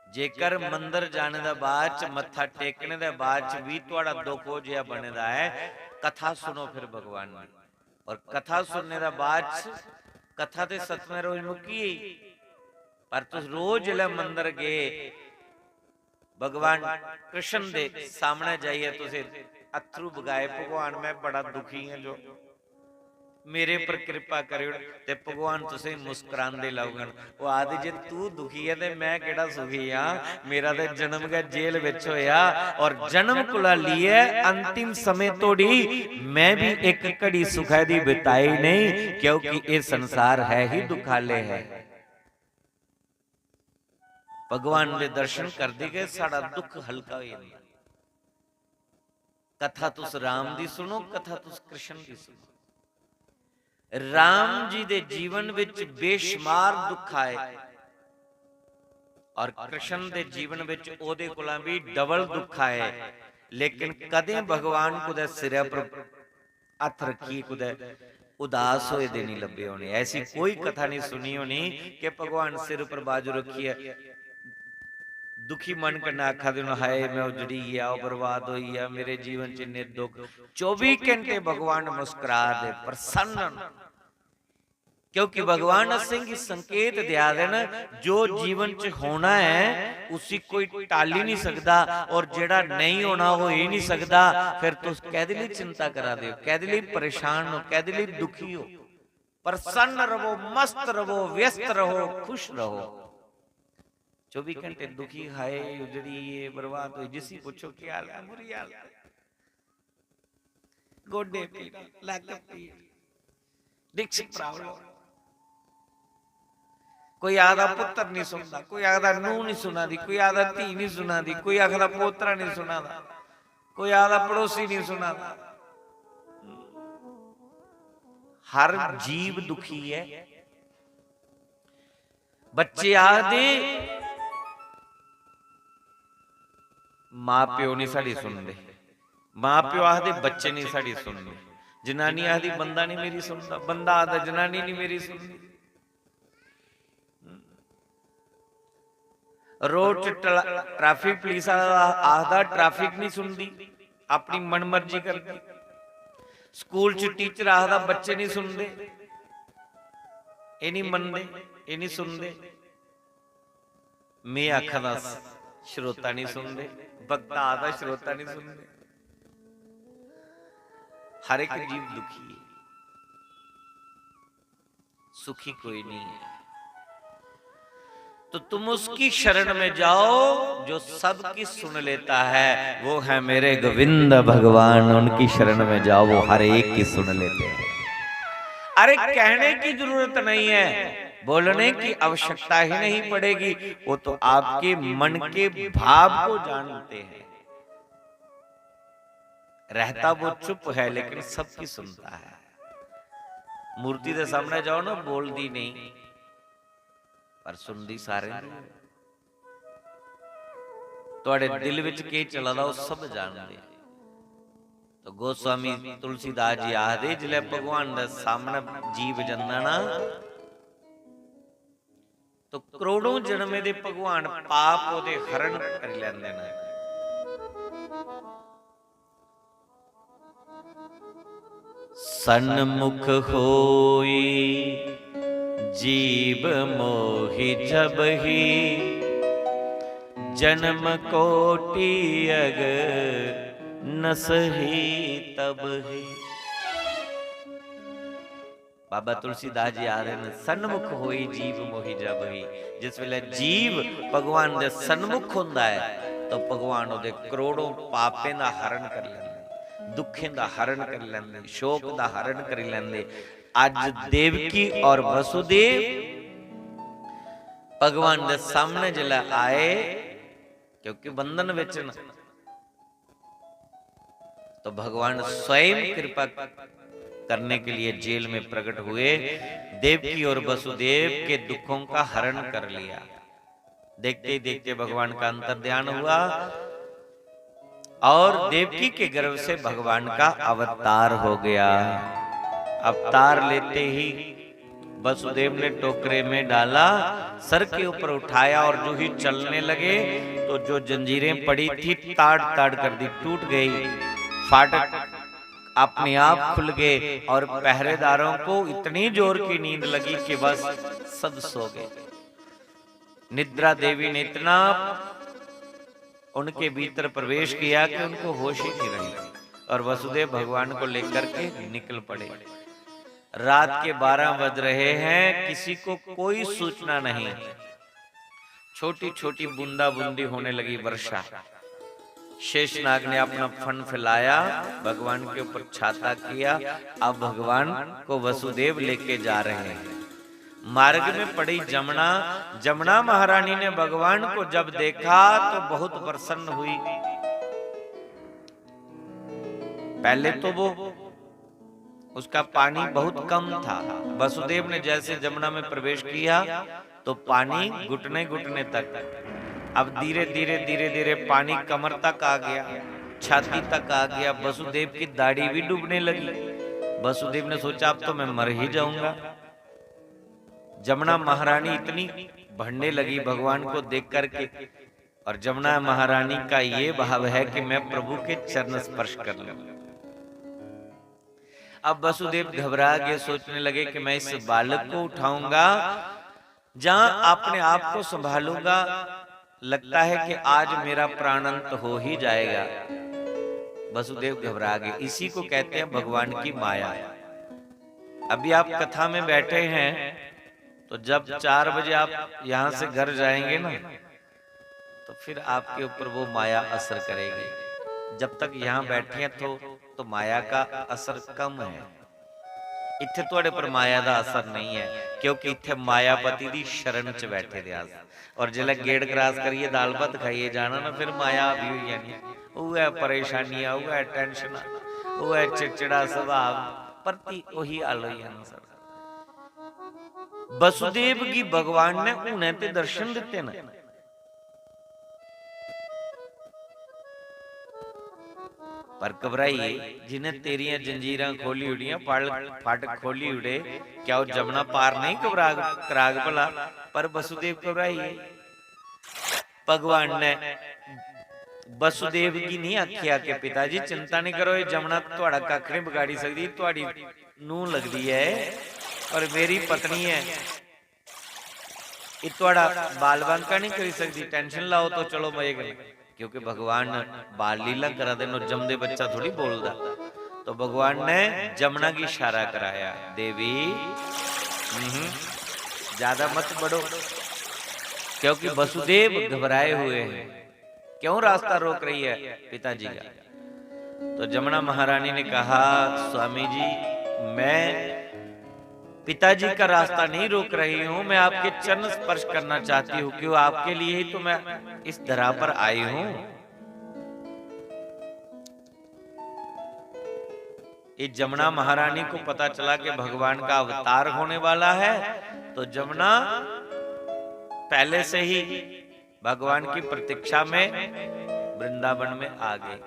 जेकर मंदर जाने दे बाद च, मत्था टेकने दे बाद च भी थुआढ़ा दुख ओह् जेहा बने दा ऐ, कथा सुनो फिर भगवान दी। और कथा सुनने दे बाद च, कथा ते सतमें रोज मुक्की गेई, पर तुस रोज जिसलै मंदर गे, भगवान कृष्ण दे सामने जाइयै तुसें अत्थरू बगाए, "भगवान, मैं बड़ा दुखी आं जो मेरे पर किरपा करी ओड़," ते भगवान तुसें मुस्करांदे लभगन। ओह् आखदे, "जे तू दुखी ऐ ते मैं केह्ड़ा सुखी आं? मेरा ते जन्म गै जेल बिच होया, और जन्म कोला लेइयै अंतिम समें तोड़ी मैं भी इक घड़ी सुखै दी बिताई नहीं, क्योंकि एह् संसार है ही दुखालय है।" भगवान दे दर्शन करदे गै साढ़ा दुख हल्का होई जंदा। कथा तुस राम दी सुनो, कथा तुस कृष्ण दी सुनो। राम जी दे जीवन विच बेशुमार दुख आए और कृष्ण दे जीवन विच ओदे कोला भी डबल दुख आए, लेकिन कदें भगवान कुदै सिरै पर हत्थ रखियै कुदै उदास होए दे नहीं लब्भे होने। ऐसी कोई कथा नहीं सुनी होनी कि भगवान सिर पर बाजू रखियै दुखी मन कन्नै आखा दे न, "हाय, मैं उजड़ी गया, ओह् बर्बाद होई गया, मेरे जीवन च इन्ने दुख।" चौबी घंटे भगवान मुस्कुरा दे, प्रसन्न न। क्योंकि भगवान असेंगी संकेत देआ दे न, जो जीवन च होना ऐ, उसी कोई टाली नहीं सकदा, और जेह्ड़ा नेईं होना, होई नहीं सकदा। फिर तुस कैह्दे लेई चिंता करा दे ओ? कैह्दे लेई परेशान ओ? कैह्दे लेई दुखी ओ? प्रसन्न रवो, मस्त रवो, व्यस्त रहो, खुश रहो। चौबी घंटे दुखी, हाय, उजड़ी, ये बर्बाद होई, जिसी पुच्छो, "केह् हाल ऐ?" बुरी हालत ऐ। गोडे पीड़, लक्क पीड़, डिस्क प्रॉब्लम। कोई आखदा पुत्तर नहीं सुनदा, कोई आखदा नूंह नहीं सुना दी, कोई आखदा धी नहीं सुना दी, कोई आखदा पोतरा नहीं सुना दा, कोई आखदा पड़ोसी नहीं सुना दा। हर जीव दुखी ऐ। बच्चे आखदे, "मां प्यो नहीं साढ़ी सुनदे।" मां प्यो आखदे, "बच्चे नहीं साढ़ी सुनदे।" जनानी आखदी, "बंदा नहीं मेरी सुनदा।" बंदा आखदा, "जनानी नहीं मेरी सुनदी।" रोड च ट्रा-, ट्रैफिक पुलिस आह्ला आखदा, "ट्रैफिक नहीं सुनदी, अपनी मनमर्जी करदी।" स्कूल च टीचर आखदा, "बच्चे नहीं सुनदे, एह् नहीं मनदे, एह् नहीं सुनदे।" में आखा दा, श्रोता नहीं सुनदे, वक्ता आखदा, श्रोता नहीं सुनदे। हर एक जीव दुखी है, सुखी कोई नहीं है। तो तुम उसकी शरण में जाओ जो सब की सुन लेता है, वो है मेरे गोविंद भगवान। उनकी शरण में जाओ, वो हर एक की सुन लेते हैं। अरे, कहने की जरूरत नहीं है, बोलने की आवश्यकता ही नहीं पड़ेगी, वो तो आपके मन के भाव को जानते हैं। रहता वो चुप है, लेकिन सबकी सुनता है। मूर्ति दे सामने जाओ ना, बोलदी नहीं, पर सुनदी सारें दी। ਤੁਹਾਡੇ ਦਿਲ ਵਿੱਚ ਕੀ ਚੱਲਦਾ, ਉਹ ਸਭ ਜਾਣਦੇ। ਤਾਂ ਗੋਸਵਾਮੀ ਤੁਲਸੀਦਾਸ ਜੀ ਆਖਦੇ, ਜਿਲੇ ਭਗਵਾਨ ਦੇ ਸਾਹਮਣੇ ਜੀਵ ਜਾਂਦਾ ਨਾ, ਤਾਂ ਕਰੋੜੋਂ ਜਨਮੇ ਦੇ ਭਗਵਾਨ ਪਾਪ ਉਹਦੇ ਹਰਣ ਕਰ ਲੈਂਦੇ ਨੇ। सन्मुख होई जीव मोहि जब ही, जन्म कोटि अग नसही तब ही। बाबा तुलसीदास जी आखदे न, "सन्मुख होई जीव मोहि जब ही।" जिस वेले जीव भगवान दे सन्मुख हुंदा ऐ, तो भगवान ओदे करोड़ों पापें दा हरण कर लेंदे, दुखें दा हरण कर लेंदे, शोक दा हरण कर लेंदे। अज देवकी और वसुदेव भगवान दे सामने जिसले आए, क्योंकि बंधन विच न, तो भगवान स्वयं कृपा करने के लिए जेल में प्रकट हुए। देवकी और वसुदेव के दुखों का हरण कर लिया। देखते ही देखते भगवान का अंतर ध्यान हुआ और देवकी के गर्भ से भगवान का अवतार हो गया। अवतार लेते ही वसुदेव ने टोकरे में डाला, सर के ऊपर उठाया और जो ही चलने लगे तो जो जंजीरें पड़ी थी, ताड़ ताड़ कर दी, टूट गई। फाटक अपने आप खुल गए और पहरेदारों को इतनी जोर की नींद लगी कि बस सब सो गए। निद्रा देवी ने इतना उनके भीतर प्रवेश किया कि उनको होश ही नहीं रही और वसुदेव भगवान को लेकर के निकल पड़े। रात के बारह बज रहे हैं, किसी को कोई सूचना नहीं। छोटी छोटी बूंदा बूंदी होने लगी वर्षा। शेषनाग ने अपना फन फैलाया, भगवान के ऊपर छाता किया। अब भगवान को वसुदेव लेके जा रहे हैं। मार्ग में पड़ी जमुना। जमुना महारानी ने भगवान को जब देखा तो बहुत प्रसन्न हुई। पहले तो वो, उसका पानी बहुत कम था। वसुदेव ने जैसे जमुना में प्रवेश किया तो पानी घुटने घुटने तक, अब धीरे धीरे धीरे धीरे पानी कमर तक आ गया, छाती तक आ गया। वसुदेव की दाढ़ी भी डूबने लगी। वसुदेव ने सोचा, अब तो मैं मर ही जाऊंगा। जमुना महारानी इतनी भंडने लगी भगवान को देख करके, और जमुना महारानी का ये भाव है कि मैं प्रभु के चरण स्पर्श कर लूं। अब वसुदेव घबरा गए, सोचने लगे कि मैं इस बालक को उठाऊंगा, जहां अपने आप को संभालूंगा, लगता है कि आज मेरा प्राण अंत हो ही जाएगा। वसुदेव घबरा गए। इसी को कहते हैं भगवान की माया। अभी आप कथा में बैठे हैं, तो जब चार बजे आप यहां से घर जाएंगे ना, तो फिर आपके ऊपर वो माया असर करेगी। जब तक यहां बैठे हैं तो, तो माया का असर कम है। इत्थे तुहाडे पर माया दा असर नहीं है, क्योंकि इत्थे मायापति दी शरण च बैठे दे अस। और जिसलै गेट क्रॉस करियै दाल भात खाइयै जाना ना, फिर माया हावी होई जानी। उ'ऐ परेशानियां, उ'ऐ टैंशनां, उ'ऐ चिड़चिड़ा सुभाऽ, परती ओही हाल होई जाना साढ़ा। वसुदेव गी भगवान ने हुनै ते दर्शन दित्ते न। पर घबराइयै, जिन्हें तेरियां जंजीरां खोली ओड़ियां, फाटक खोली ओड़े, क्या ओह् जमुना पार नहीं घबराग, कराग भला? पर वसुदेव घबराइयै। भगवान ने वसुदेव गी नहीं आखेआ कि पिता जी, चिंता नहीं करो, एह् जमुना थुआढ़ा कक्ख नहीं बगाड़ी सकदी, थुआढ़ी नूंह लगदी ऐ और मेरी पत्नी ऐ, एह् थुआढ़ा बाल बांका नहीं करी सकदी, टेंशन लाओ तो चलो मजे कन्नै। क्योंकि भगवान बाल लीला करा दे न, ओह् जमदे बच्चा थोड़ी बोलदा। तो भगवान ने जमुना की इशारा कराया, देवी, हम्म, ज्यादा मत बढ़ो, क्योंकि वसुदेव घबराए हुए हैं। क्यों रास्ता रोक रही है पिताजी का? तो जमुना महारानी ने कहा, स्वामी जी, मैं पिताजी का रास्ता नहीं रोक रही हूं, मैं आपके चरण स्पर्श करना चाहती हूं, क्यों आपके लिए ही तो मैं इस धरा पर आई हूं। ये जमुना महारानी को पता चला कि भगवान का अवतार होने वाला है, तो जमुना पहले से ही भगवान की प्रतीक्षा में वृंदावन में आ गई।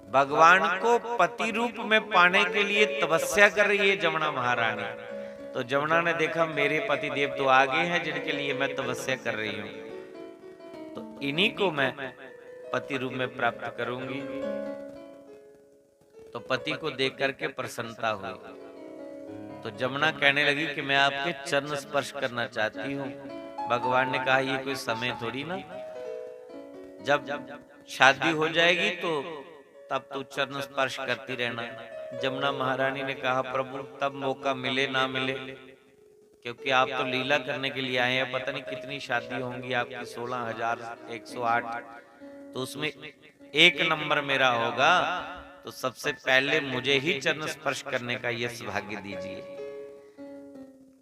भगवान को पति रूप में पाने के लिए तपस्या कर रही है जमुना महारानी। तो जमुना ने देखा, मेरे पति देव तो आ गए हैं जिनके लिए मैं तपस्या कर रही हूं, तो इन्हीं को मैं पति रूप में प्राप्त करूंगी। तो पति को देख करके प्रसन्नता हुई। तो जमुना कहने लगी कि मैं आपके चरण स्पर्श करना चाहती हूँ। भगवान ने कहा, ये कोई समय थोड़ी ना, जब शादी हो जाएगी तो तब तू चरण स्पर्श करती रहना। जमुना महारानी ने कहा, "प्रभु, तब मौका मिले ना मिले, क्योंकि आप तो लीला करने के लिए आए हैं, पता नहीं कितनी शादी होंगी आपकी, सोलह हजार एक सौ आठ, तो उसमें एक नंबर मेरा होगा, तो सबसे पहले मुझे ही चरण स्पर्श करने का ये सौभाग्य दीजिए।"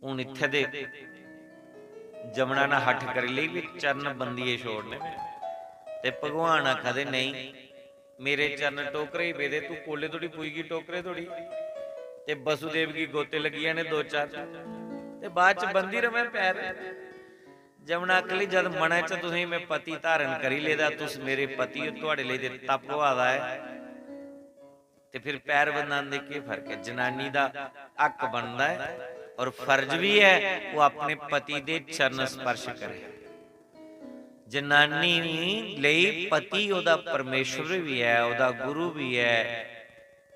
हुन इत्थै ते जमुना ने हठ करी लेई भी चरण बंदियै छोड़ने, ते भगवान आखा दे, "नेईं, मेरे चरण टोकरे ही पेदे, तू कोले धोड़ी पुजगी टोकरे धोड़ी?" ते वसुदेव गी गोते लग्गी जाने दो चार, ते बाद च बंदी रवै पैर। जमुना आखन लगी, "जद मनै च तुसेंगी में पति धारण करी लेदा, तुस मेरे पति ओ, थुआड़े लेई ते तप होआ दा ऐ, ते फिर पैर बंदान दे केह् फर्क ऐ?" जनानी दा हक बनदा ऐ और फर्ज बी ऐ, ओह् अपने पति दे चरण स्पर्श करे। जनानी लेई पति ओह्दा परमेश्वर बी ऐ, ओह्दा गुरु बी ऐ,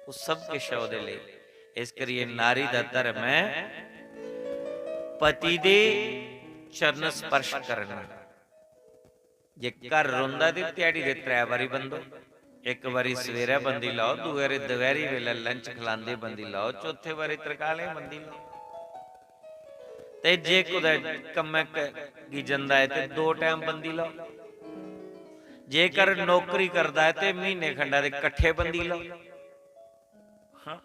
ओह् सब किश ऐ ओह्दे लेई। इस करियै नारी दा धर्म ऐ पति दे चरण स्पर्श करना। जे घर रौंह्दा ते ध्याड़ी दे त्रै बारी बंदो, इक बारी सवेरै बंदी लाओ, दूए बारी दपैह्री बेल्लै lunch खलांदे बंदी लाओ, चौथे बारी तरकालें बंदी लाओ। ते जे कुतै कम्मै क-, गी जंदा ऐ ते दो टैम बंदी लाओ। जेकर नौकरी करदा ऐ ते म्हीने खंडा दे कट्ठे बंदी लाओ। हां।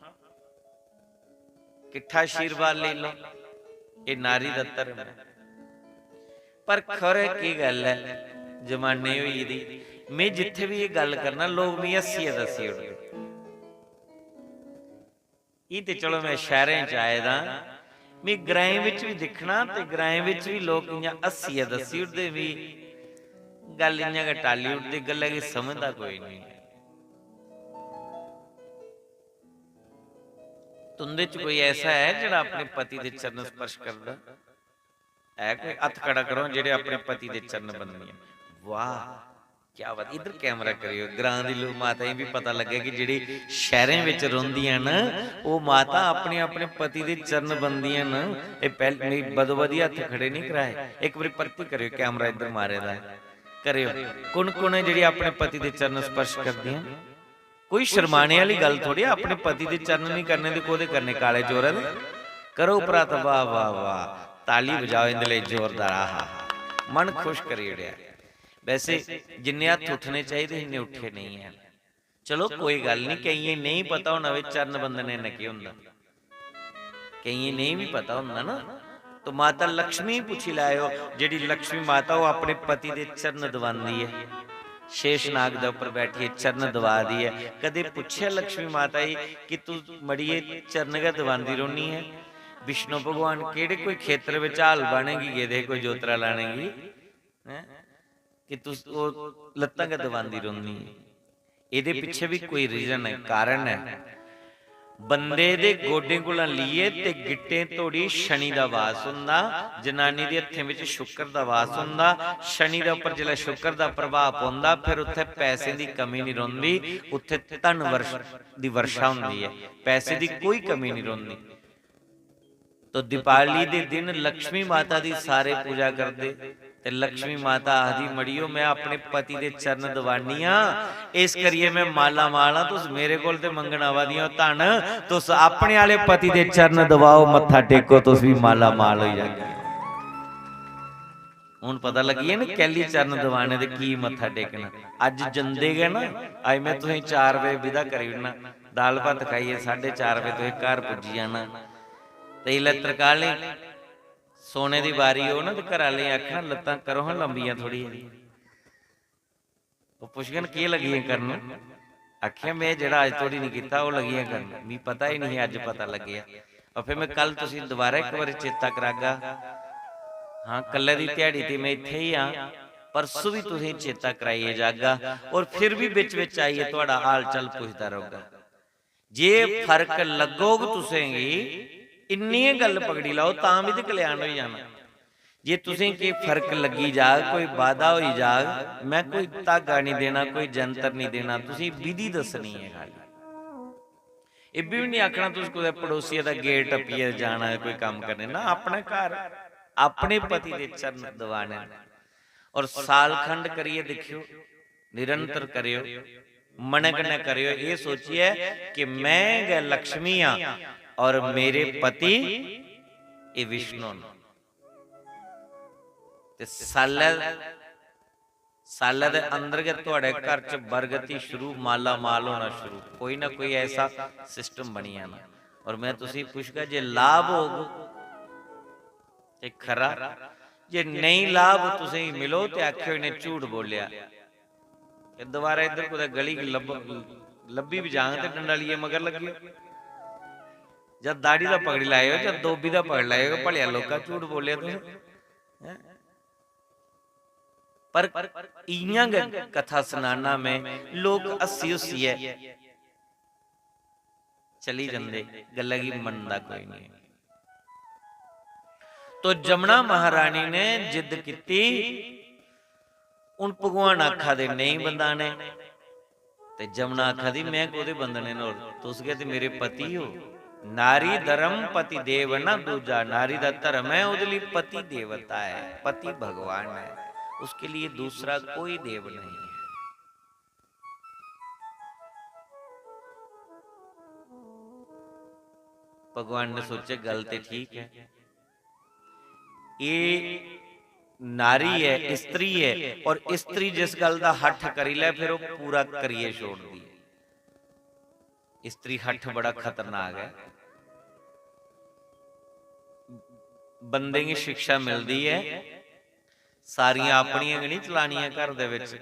किट्ठा आशीर्वाद लेई लैओ। एह् नारी दा धर्म ऐ। पर खरै केह् गल्ल ऐ, जमाने होई दी, में जित्थै बी एह् गल्ल करना, लोक मी हस्सियै दस्सी ओड़दे। एह् ते चलो, में शैह्रें च आए दा, मी ग्राएं बिच बी दिक्खना ते ग्राएं बिच बी लोक इ'यां हस्सियै दस्सी ओड़दे, मी गल्ल इ'यां गै टाली ओड़दे, गल्लै गी समझदा कोई निं ऐ। तुं'दे च कोई ऐसा ऐ जेह्ड़ा अपने पति दे चरण स्पर्श करदा? ऐ कोई? हत्थ खड़ा करो जेह्ड़े अपने पति दे चरण बंदे न। वाह, क्या बात। इधर कैमरा करियो, ग्रां दी लो-, माताएं बी पता लग्गै कि जेह्ड़ी शैह्रें बिच रौंह्दियां न, ओह् माता अपने, अपने पति दे चरण बंदियां न। एह् पैह्ल-, मेरी बदो बदी हत्थ खड़े निं कराए। इक बारी परती करियो, कैमरा इधर मारे दा ऐ। करियो। कु'न, कु'न ऐ जेह्ड़ी अपने पति दे चरण स्पर्श करदियां? कोई शरमाने आह्ली गल्ल थोड़ी ऐ, अपने पति दे चरण निं करने ते कोह्दे करने, काले चोरै दे? करो उप्परा हत्थ, वाह, वाह, वाह, ताली बजाओ इं'दे लेई जोरदार, आहा, मन खुश करी ओड़ेआ। वैसे जिन्ने हत्थ उट्ठने चाहिदे, इन्ने उट्ठे नेईं हैन। चलो कोई गल्ल निं, केइयें नेईं पता होना भाई चरण बंदने नै केह् होंदा। केइयें नेईं बी पता होंदा ना, तो माता लक्ष्मी गी पुच्छी लैएओ, जेह्ड़ी लक्ष्मी माता ओह् अपने पति दे चरण दबांदी ऐ, शेषनाग दे उप्पर बैठियै चरण दबा दी ऐ। कदें पुच्छेआ लक्ष्मी माता गी कि तूं मड़िये चरण गै दबांदी रौह्नी ऐ? विष्णु भगवान केह्ड़े कोई खेतर बिच हल बाह्ने गी गेदे हे, कोई जोतरा लाने गी, हैं? कि तुस ओह् लत्तां गै दबांदी रौंह्दी ऐ। एह्दे पिच्छे बी कोई reason ऐ, कारण ऐ। बंदे दे गोडें कोला लेइयै ते गिट्टें धोड़ी शनि दा वास होंदा, जनानी दे हत्थें बिच शुक्र दा वास होंदा। शनि दे उप्पर जिसलै शुक्र दा प्रभाव पौंदा, फिर उत्थै पैसें दी कमी निं रौंह्दी, उत्थै धन वर्ष-, दी वर्षा होंदी ऐ, पैसे दी कोई कमी निं रौंह्दी। तो दीपावली दे दिन लक्ष्मी माता दी सारे पूजा करदे, ते लक्ष्मी माता आखदी, "मड़ियो, मैं अपने पति दे चरण दबानी आं, इस करियै मैं माला माल आं। तुस मेरे कोल ते मंगन आवा दियां ओ धन, तुस अपने आह्ले पति दे चरण दबाओ, मत्था टेको, तुस बी माला माल होई जागे।" हुन पता लग्गी गेआ ना, कैल्ली चरण दबाने ते की मत्था टेकना। अज्ज जंदे गै ना, अज्ज मैं तुसें चार बजे विदा करी ओड़ना, दाल भात खाइयै साढ़े चार बजे तुसें घर पुज्जी जाना। ते इसलै तरकालें सोने दी बारी होग ना, ते घरै आह्लें गी आखना, "लत्तां करो हां लम्बियां थोह्ड़ियां।" ओह् पुच्छङन, "केह् लग्गियां करन?" आखेआ, "में जेह्ड़ा अज्ज धोड़ी निं कीता, ओह् लग्गियां करन। मिगी पता ही निं ही, अज्ज पता लग्गेआ।" और फिर में कल तुसें दोबारा इक बारी चेता करागा। हां, कल्लै दी ध्याड़ी ते में इत्थै ही आं, परसों बी तुसें चेता कराइयै जागा, और फिर बी बिच-बिच आइयै थुआढ़ा हाल-चाल पुछदा रौह्गा। जे फर्क लग्गोग तुसें गी, इन्नी गै गल्ल पकड़ी लैओ, तां बी ते कल्याण होई जाना। जे तुसें गी फर्क लग्गी जाग, कोई बाधा होई जाग, में कोई धागा निं देना, कोई जंतर निं देना, तुसें गी विधि दस्सनी ऐ खाल्ली। एह् बी निं आखना तुस कुतै पड़ोसियै दा गेट टप्पियै जाना ऐ कोई कम्म करने, ना, अपने घर अपने पति दे चरण दबाने न। और साल खंड करियै दिक्खेओ, निरंतर करेओ, मनै कन्नै करेओ, एह् सोचियै कि में गै लक्ष्मी आं और मेरे पति एह् विष्णु न। ते सालै, सालै दे अंदर गै थुआढ़े घर च बरगति शुरू, माला माल होना शुरू, कोई ना कोई ऐसा सिस्टम बनी जाना। और में तुसेंगी पुच्छगा, जे लाभ होग ते खरा, जे नेईं लाभ तुसेंगी मिलो ते आखेओ इ'नें झूठ बोलेआ। ते दोबारा इद्धर कुतै गली च लब्भ-, लब्भी बी जाङ ते डंडा लेइयै मगर लग्गेओ। जां दाढ़ी दा पकड़ी लैएओ, जां दोबी दा पकड़ी लैएओ, भलेआ लोका झूठ बोलेआ तुसें। हैं? पर इ'यां गै कथा सनाना में, लोक हस्सी हुस्सियै चली जंदे, गल्ला गी मनदा कोई नहीं। तो जमुना महारानी ने जिद्द कीती, हून भगवान आखा दे नेईं बंदाने, ते जमुना आखा दी, "मैं कोह्दे बंदने न? और तुस गै ते मेरे पति हो।" नारी धर्म पति देव ना दूजा, नारी दा धर्म है, ओह्दे लेई पति देवता है, पति भगवान है, उसके लिए दूसरा कोई देव नहीं है। भगवान ने सोचे, गल ते ठीक है, ये नारी है, स्त्री है, और स्त्री जिस गल दा हठ करी लै, फिर ओह् पूरा करियै छोड़दी है। स्त्री हठ बड़ा खतरनाक है। बंदे गी शिक्षा मिलदी है, सारियां अपनियां गै नहीं चलानियां घर दे विच,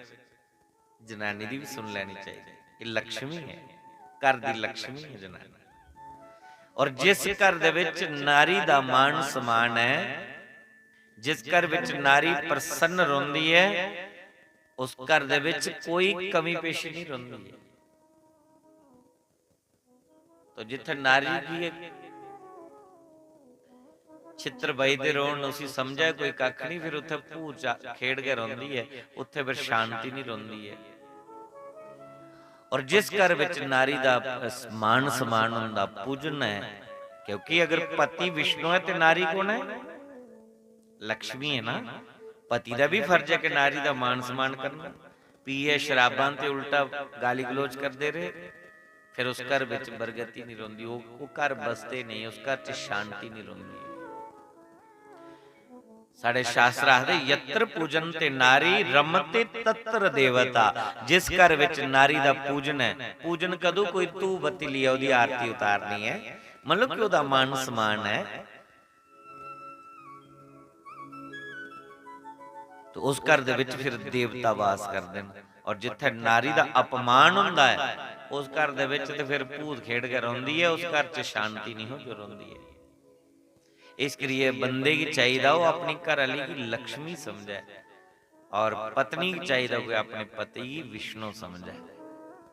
जनानी दी भी सुन लैनी चाहिदी। ये लक्ष्मी है, घर दी लक्ष्मी है जनानी। और जिस घर दे विच नारी दा मान सम्मान है, जिस घर विच नारी प्रसन्न रौंदी है, उस घर दे विच कोई कमी पेशी नहीं रौंदी है। तो जित्थे नारी गी छित्र बजदे रौहन, उसी समझै कोई कक्ख नहीं, फिर उत्थे भूत चा-, खेड गै रौंहदी ऐ, उत्थे फिर शांति नहीं रौंहदी ऐ। और जिस घर विच नारी दा मान सम्मान हुंदा, पूजन ऐ, क्योंकि अगर पति विष्णु है ते नारी कौन है? लक्ष्मी है ना। पति दा भी फर्ज है कि नारी दा मान सम्मान करना। पीए शराबां ते उल्टा गाली गलोच करदे रहे, फिर उस घर विच बरगति नहीं रौंहदी, ओह, ओह घर बसदे नहीं, उस घर च शांति नहीं रौंहदी। साढ़े शास्त्र आखदे, "यत्र पूजन्ते नारी रमते तत्र देवता।" जिस घर विच नारी दा पूजन है, पूजन कदू? कोई धूप बत्ती लिया ओहदी आरती उतारनी है, मतलब कि ओहदा मान सम्मान है। तो उस घर दे विच फिर देवता वास करदे न। और जित्थे नारी दा अपमान हुंदा है, उस घर दे विच ते फिर भूत खेड गै रौंहदी है, उस घर च शांति नहीं हो जो रौंहदी है। इस करियै बंदे गी चाहिदा ओह अपनी घर आह्ली गी लक्ष्मी समझै और पत्नी गी चाहिदा कोई अपने पति गी विष्णु समझै।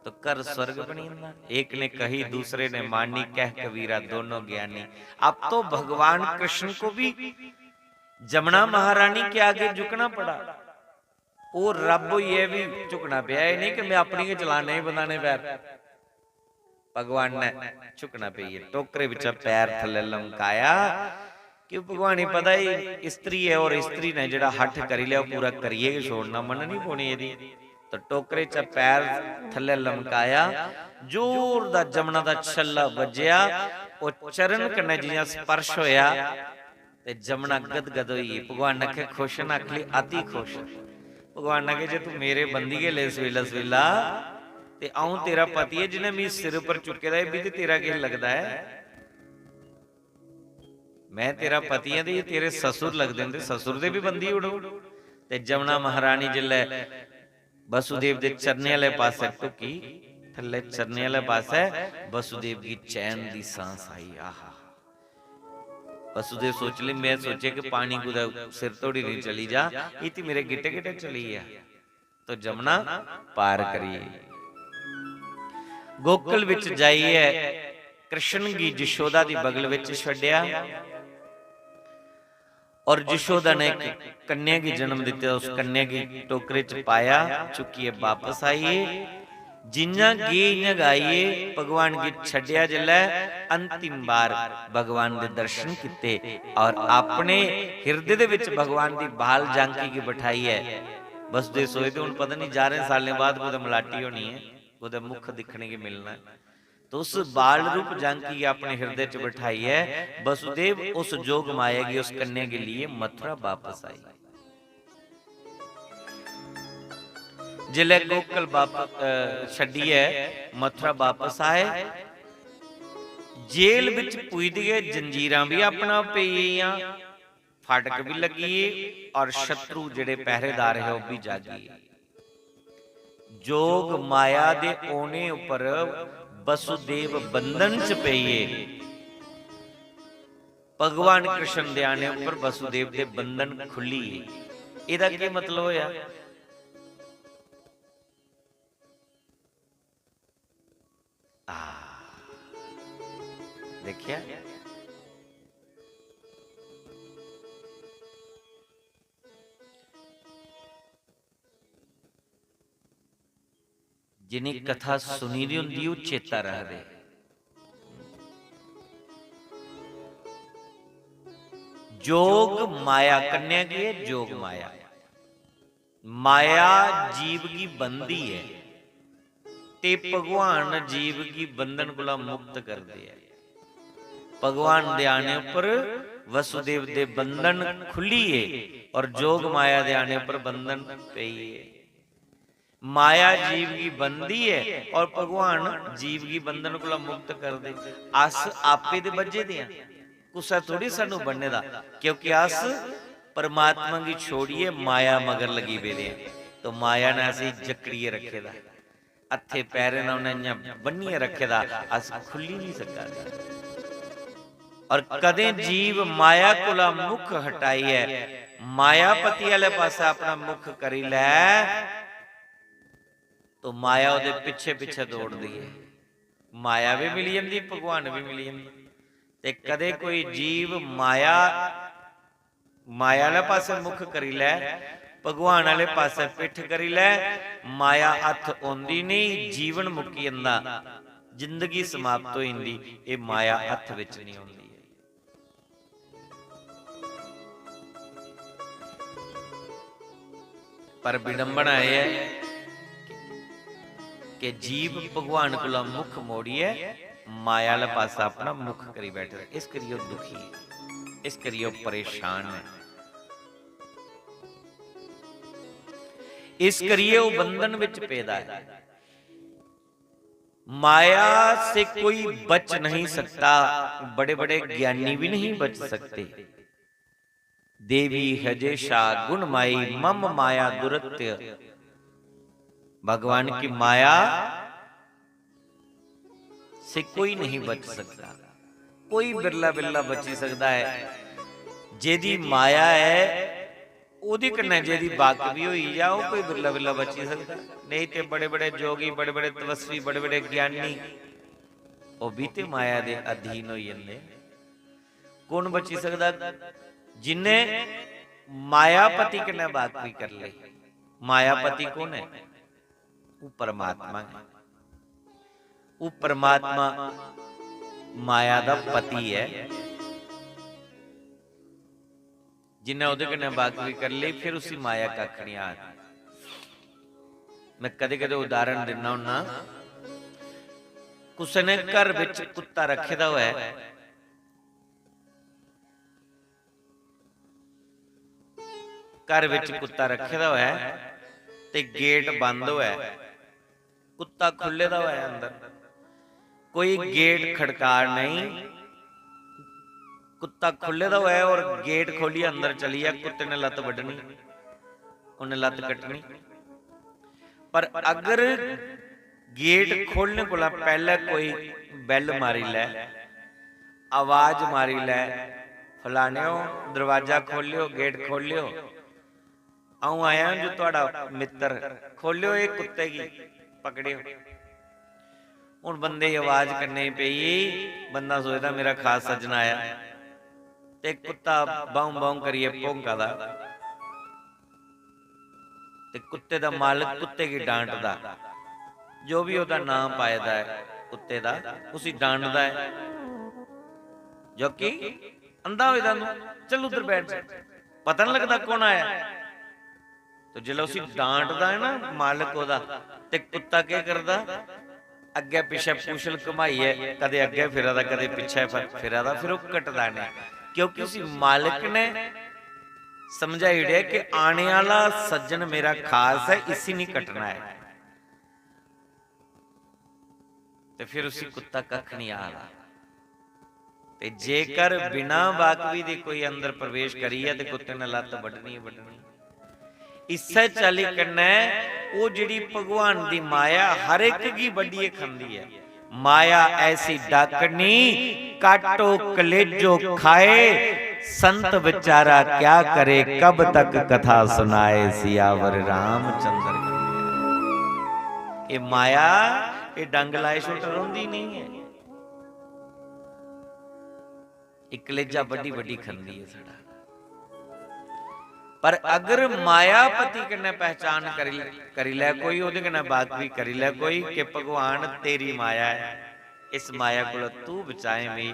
तो घर स्वर्ग बनी जंदा। एक ने कही दूसरे ने मानी, कह कबीरा दोनों ज्ञानी। अब तो भगवान कृष्ण को भी जमुना महारानी के आगे झुकना पड़ा। ओह रब होइयै भी झुकना पेआ। एह नहीं कि मैं अपनी गै चलाने ही बंदाने पैर। भगवान ने झुकना पेई गेआ, टोकरे बिच्चा पैर थल्ले लमकाया, कि भगवान गी पता ही स्त्री ऐ और स्त्री ने जेह्ड़ा हठ करी लेआ, ओह् पूरा करियै गै छोड़ना, मन्ननी पौनी एह्दी। तो टोकरे चा पैर थल्ले लमकाया, जोर दा जमुना दा छल्ला बज्जेआ, ओह् चरण कन्नै जि'यां स्पर्श होएआ, ते जमुना गदगद होई गेई। भगवान ने आखेआ, "खुश न?" आखली, "अति खुश।" भगवान ने आखेआ, "जे तू मेरे बंदी गै ले सवेला सवेला, ते अ'ऊं तेरा पति ऐ, जिन्नै मिगी सिर उप्पर चुक्के दा, एह् बी ते तेरा किश लगदा ऐ। मैं तेरा पति आं ते एह् तेरे ससुर लगदे न, ते ससुर दे बी बंदी ओड़ो।" ते जमुना महारानी जिसलै वसुदेव दे चरणें आह्ले पासै टुक्की, थल्लै चरणें आह्ले पासै वसुदेव गी चैन दी सांस आई। आहा! वसुदेव सोच ले, मैं सोचेआ कि पानी कुतै सिर धोड़ी निं चली जा, एह् ते मेरे गिट्टे गिट्टे चली गेआ। तो जमुना पार करी। गोकुल बिच जाइयै कृष्ण गी जशोदा दी बगल बिच छड्डेआ। और जशोदा ने इक कन्या गी जन्म दित्ते, उस कन्या गी टोकरे च पाया, चुक्कियै बापस आई गे। जि'यां गे इ'यां गै आई गे, भगवान गी छड्डेआ जिसलै, अंतिम बार भगवान दे दर्शन कीते और अपने हिरदे दे विच भगवान दी बाल जानकी गी बठाइयै, वसुदेव सोचदे, "हुन पता निं ज्हारें सालें बाद कुतै मलाटी होनी ऐ।" ओह्दा मुख दिक्खने गी मिलना ऐ। तो उस बाल रूप जानकी गी अपने हृदय च बठाइयै वसुदेव उस जोग माया गी उस कन्या गी लिए मथुरा वापस आई। जिसलै गोकुल वाप-, अ, छड्डियै मथुरा वापस आए, जेल बिच पुजदे गै जंजीरां बी अपना पेई गेइयां, फाटक बी लग्गी गे और शत्रु जेह्ड़े पहरेदार हे, ओह् बी जागी गे। जोग माया दे औने उप्पर वसुदेव बंधन च पेई गे। भगवान कृष्ण दे आने उप्पर वसुदेव दे बंधन खुल्ली गे। एह्दा केह् मतलब होया? आ, दिक्खेआ? जिन्हें कथा सुनी दी होंदी, ओह् चेता रखदे। जोग माया, कन्या की है जोग माया। माया जीव गी बंधदी ऐ ते भगवान जीव गी बंधन कोला मुक्त करदे ऐ। भगवान दे आने उप्पर वसुदेव दे बंधन खुल्ली गे और जोग माया दे आने उप्पर बंधन पेई गे। माया जीव गी बंधदी ऐ और भगवान जीव गी बंधन कोला मुक्त करदे। अस आपे दे बज्झे दे आं, कुसै थोड़ी सानू बन्ने दा, क्योंकि अस परमात्मा गी छोड़ियै माया मगर लगी पेदे आं। तो माया ने असें जकड़ियै रक्खे दा, हत्थे पैरें दा उन्नै इ'यां बन्नियै रक्खे दा, अस खुल्ली निं सका दे। और कदें जीव माया कोला मुख हटाइयै मायापति आह्ले पासै अपना मुख करी लै, तो माया ओह्दे पिच्छे पिच्छे दौड़दी ऐ। माया भी मिली जंदी, भगवान भी मिली जंदा। ते कदें कोई जीव माया, माया आह्ले पासै मुख करी लै, भगवान आह्ले पासै पिट्ठ करी लै, माया हत्थ औंदी नेईं, जीवन मुक्की जंदा, जिंदगी समाप्त होई जंदी। एह् माया हत्थ बिच निं औंदी ऐ। पर विडंबना एह् ऐ कि जीव भगवान कोला मुख मोड़ियै माया आह्ले पासै अपना मुख करी बैठे दा। इस करियै ओह् दुखी ऐ, इस करियै ओह् परेशान ऐ, इस करियै ओह् बंधन बिच पेदा ऐ। माया से कोई बच नहीं सकता, बड़े-बड़े ज्ञानी भी नहीं बच सकते। देवी हजेशा गुण माई मम माया दुरत्य। भगवान की माया से कोई नहीं बच सकता, कोई बिरला बिरला बची सकदा ऐ। जेदी माया ऐ, ओह्दे कन्नै जेह्दी बाकफी होई जा, ओह् कोई बिरला बिरला बची सकदा। नेईं ते बड़े-बड़े जोगी, बड़े-बड़े तपस्वी, बड़े-बड़े ज्ञानी, ओह् बी ते माया दे अधीन होई जंदे। कु'न बची सकदा? जिन्ने मायापति कन्नै बाकफी करी लेई। मायापति कु'न ऐ? ओह् परमात्मा ऐ। ओह् परमात्मा माया दा पति ऐ। जिन्नै ओह्दे कन्नै बाकफी करी लेई, फिर उसी माया कक्ख निं आखदी। में कदें-कदें उदाहरण दिन्ना होन्ना, कुसै ने घर बिच कुत्ता रक्खे दा होऐ, घर बिच कुत्ता रक्खे दा होऐ ते गेट बंद होऐ, कुत्ता खु'ल्ले दा होऐ अंदर, कोई गेट खड़का नेईं, कुत्ता खु'ल्ले दा होऐ और गेट खोलियै अंदर चली जा, कुत्ते ने लत्त बड्ढनी, उन्नै लत्त कट्टनी। पर अगर गेट खोलने कोला पैह्ले कोई बैल मारी लै, आवाज मारी लै, "फलानेओ, दरवाजा खोलेओ, गेट खोलेओ, अ'ऊं आया जो थुआढ़ा मित्तर, खोलेओ एह् कुत्ते गी, पकड़ेओ।" हुन बंदे गी आवाज कन्नै पेई, बंदा सोचदा, "मेरा खास सज्जन आया," ते कुत्ता बाऊं बाऊं करियै भौंका दा। ते कुत्ते दा मालक कुत्ते गी डांटदा, जो बी ओह्दा नांऽ पाए दा ऐ कुत्ते दा, उसी डांटदा ऐ, "जो कि अंधा होए दा तूं, चल उद्धर बैठ जा, पता निं लगदा कौन आया।" तो जिसलै उसी डांटदा है ना मालक ओह्दा, ते कुत्ता केह् करदा? अग्गै पिच्छै पूछल घमाइयै कदें अग्गै फिरा दा, कदें पिच्छै फ-, फिरा दा, फिर ओह् कटदा नेईं, क्योंकि उसी मालक ने समझाई ओड़ेआ कि आने आह्ला सज्जन मेरा खास ऐ, इसी निं कट्टना ऐ। ते फिर उसी कुत्ता कक्ख निं आखदा। ते जेकर बिना बाकवी दे कोई अंदर प्रवेश करियै ते कुत्ते ने लत्त बड्ढनी गै बड्ढनी। इस्सै चाल्ली कन्नै ओह् जेह्ड़ी भगवान दी माया हर इक गी बड्ढियै खंदी ऐ, माया ऐसी डाकनी, काटो कलेजो खाए, संत बेचारा क्या करे, कब तक कथा सुनाए, सियावर रामचंद्र की। एह् माया, एह् डंग लाए छुट्ट रौंह्दी नेईं ऐ। एह् कलेजा बड्डी बड्डी खंदी ऐ साढ़ा। पर अगर मायापति कन्नै पहचान करी, करी लै कोई, ओह्दे कन्नै बात भी करी लै कोई कि भगवान तेरी माया ऐ, इस माया कोला तू बचाए मी,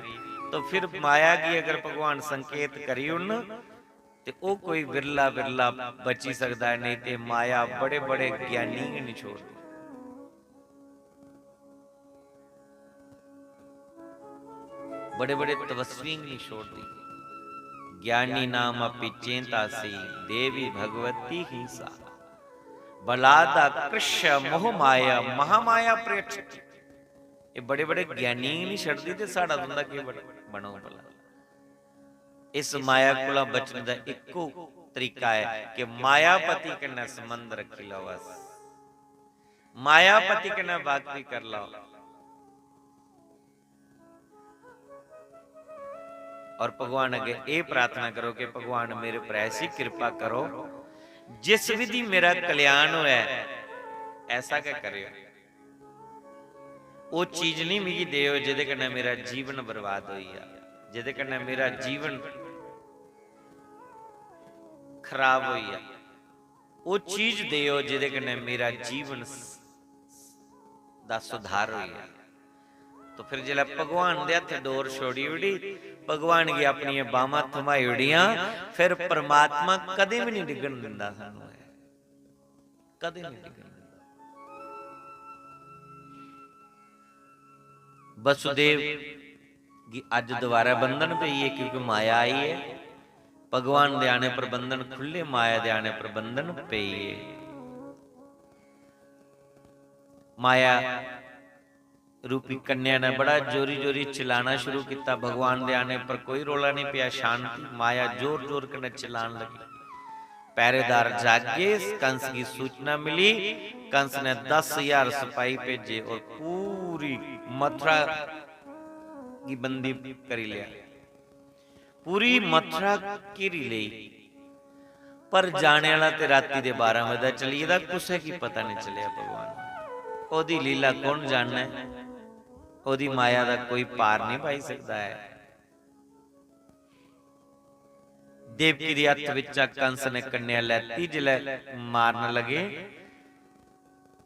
तो फिर माया गी अगर भगवान संकेत करी ओड़न, ते ओह् कोई विरला विरला बची सकदा ऐ, नेईं ते माया बड़े बड़े ज्ञानी गै निं छोड़दी। बड़े बड़े तपस्वी गी निं छोड़दी। ज्ञानी नाम अपि चेतासी, देवी भगवती ही सा। बलाद कृष्य मोह माया, महामाया प्रेक्षित। एह् बड़े बड़े ज्ञानी गी निं छड़दी ते साढ़ा तुं'दा केह् बन-, बनग भला? इस माया कोला बचने दा इक्को तरीका ऐ कि मायापति कन्नै संबंध रक्खी लैओ। बस मायापति कन्नै बाकवी करी लैओ। और भगवान अग्गें एह् प्रार्थना करो कि भगवान मेरे पर ऐसी कृपा करो, जिस विधि मेरा कल्याण होऐ, ऐसा गै करेओ। ओह् चीज निं मिगी देओ जेह्दे कन्नै मेरा जीवन बर्बाद होई जा, जेह्दे कन्नै मेरा जीवन खराब होई जा। ओह् चीज देओ जेह्दे कन्नै मेरा जीवन स-, दा सुधार होई जा। तो फिर जिसलै भगवान दे हत्थ डोर छोड़ी ओड़ी, भगवान गी अपनियां बाह्मां थमाई ओड़ियां, फिर परमात्मा कदें बी निं डिग्गन दिंदा सानूं ऐ। कदें निं डिग्गन दिंदा। वसुदेव गी अज्ज दोबारा बंधन पेई ऐ, क्योंकि माया आई ऐ। भगवान दे आने पर बंधन खु'ल्ले, माया दे आने पर बंधन पेई ऐ। माया रूपी कन्या ने बड़ा जोरी जोरी चिल्लाना शुरू किया। भगवान दे आने पर कोई रौला नहीं पिया, शांति। माया जोर जोर कन्नै चिल्लान लगी। पहरेदार जागे, कंस की सूचना मिली। कंस ने दस हजार सिपाही भेजे और पूरी मथुरा की बंदी करी लिया। पूरी मथुरा घेरी लेई, पर जाने आह्ला ते राती दे बारां बजे दा चली गेदा, कुसै गी पता निं चलेआ भगवान। ओह्दी लीला कौन जानै? ओह्दी माया दा कोई पार निं पाई सकदा ऐ। देवकी दे हत्थ बिच्चा कंस ने कन्या लैती, जिसलै मारन लगे,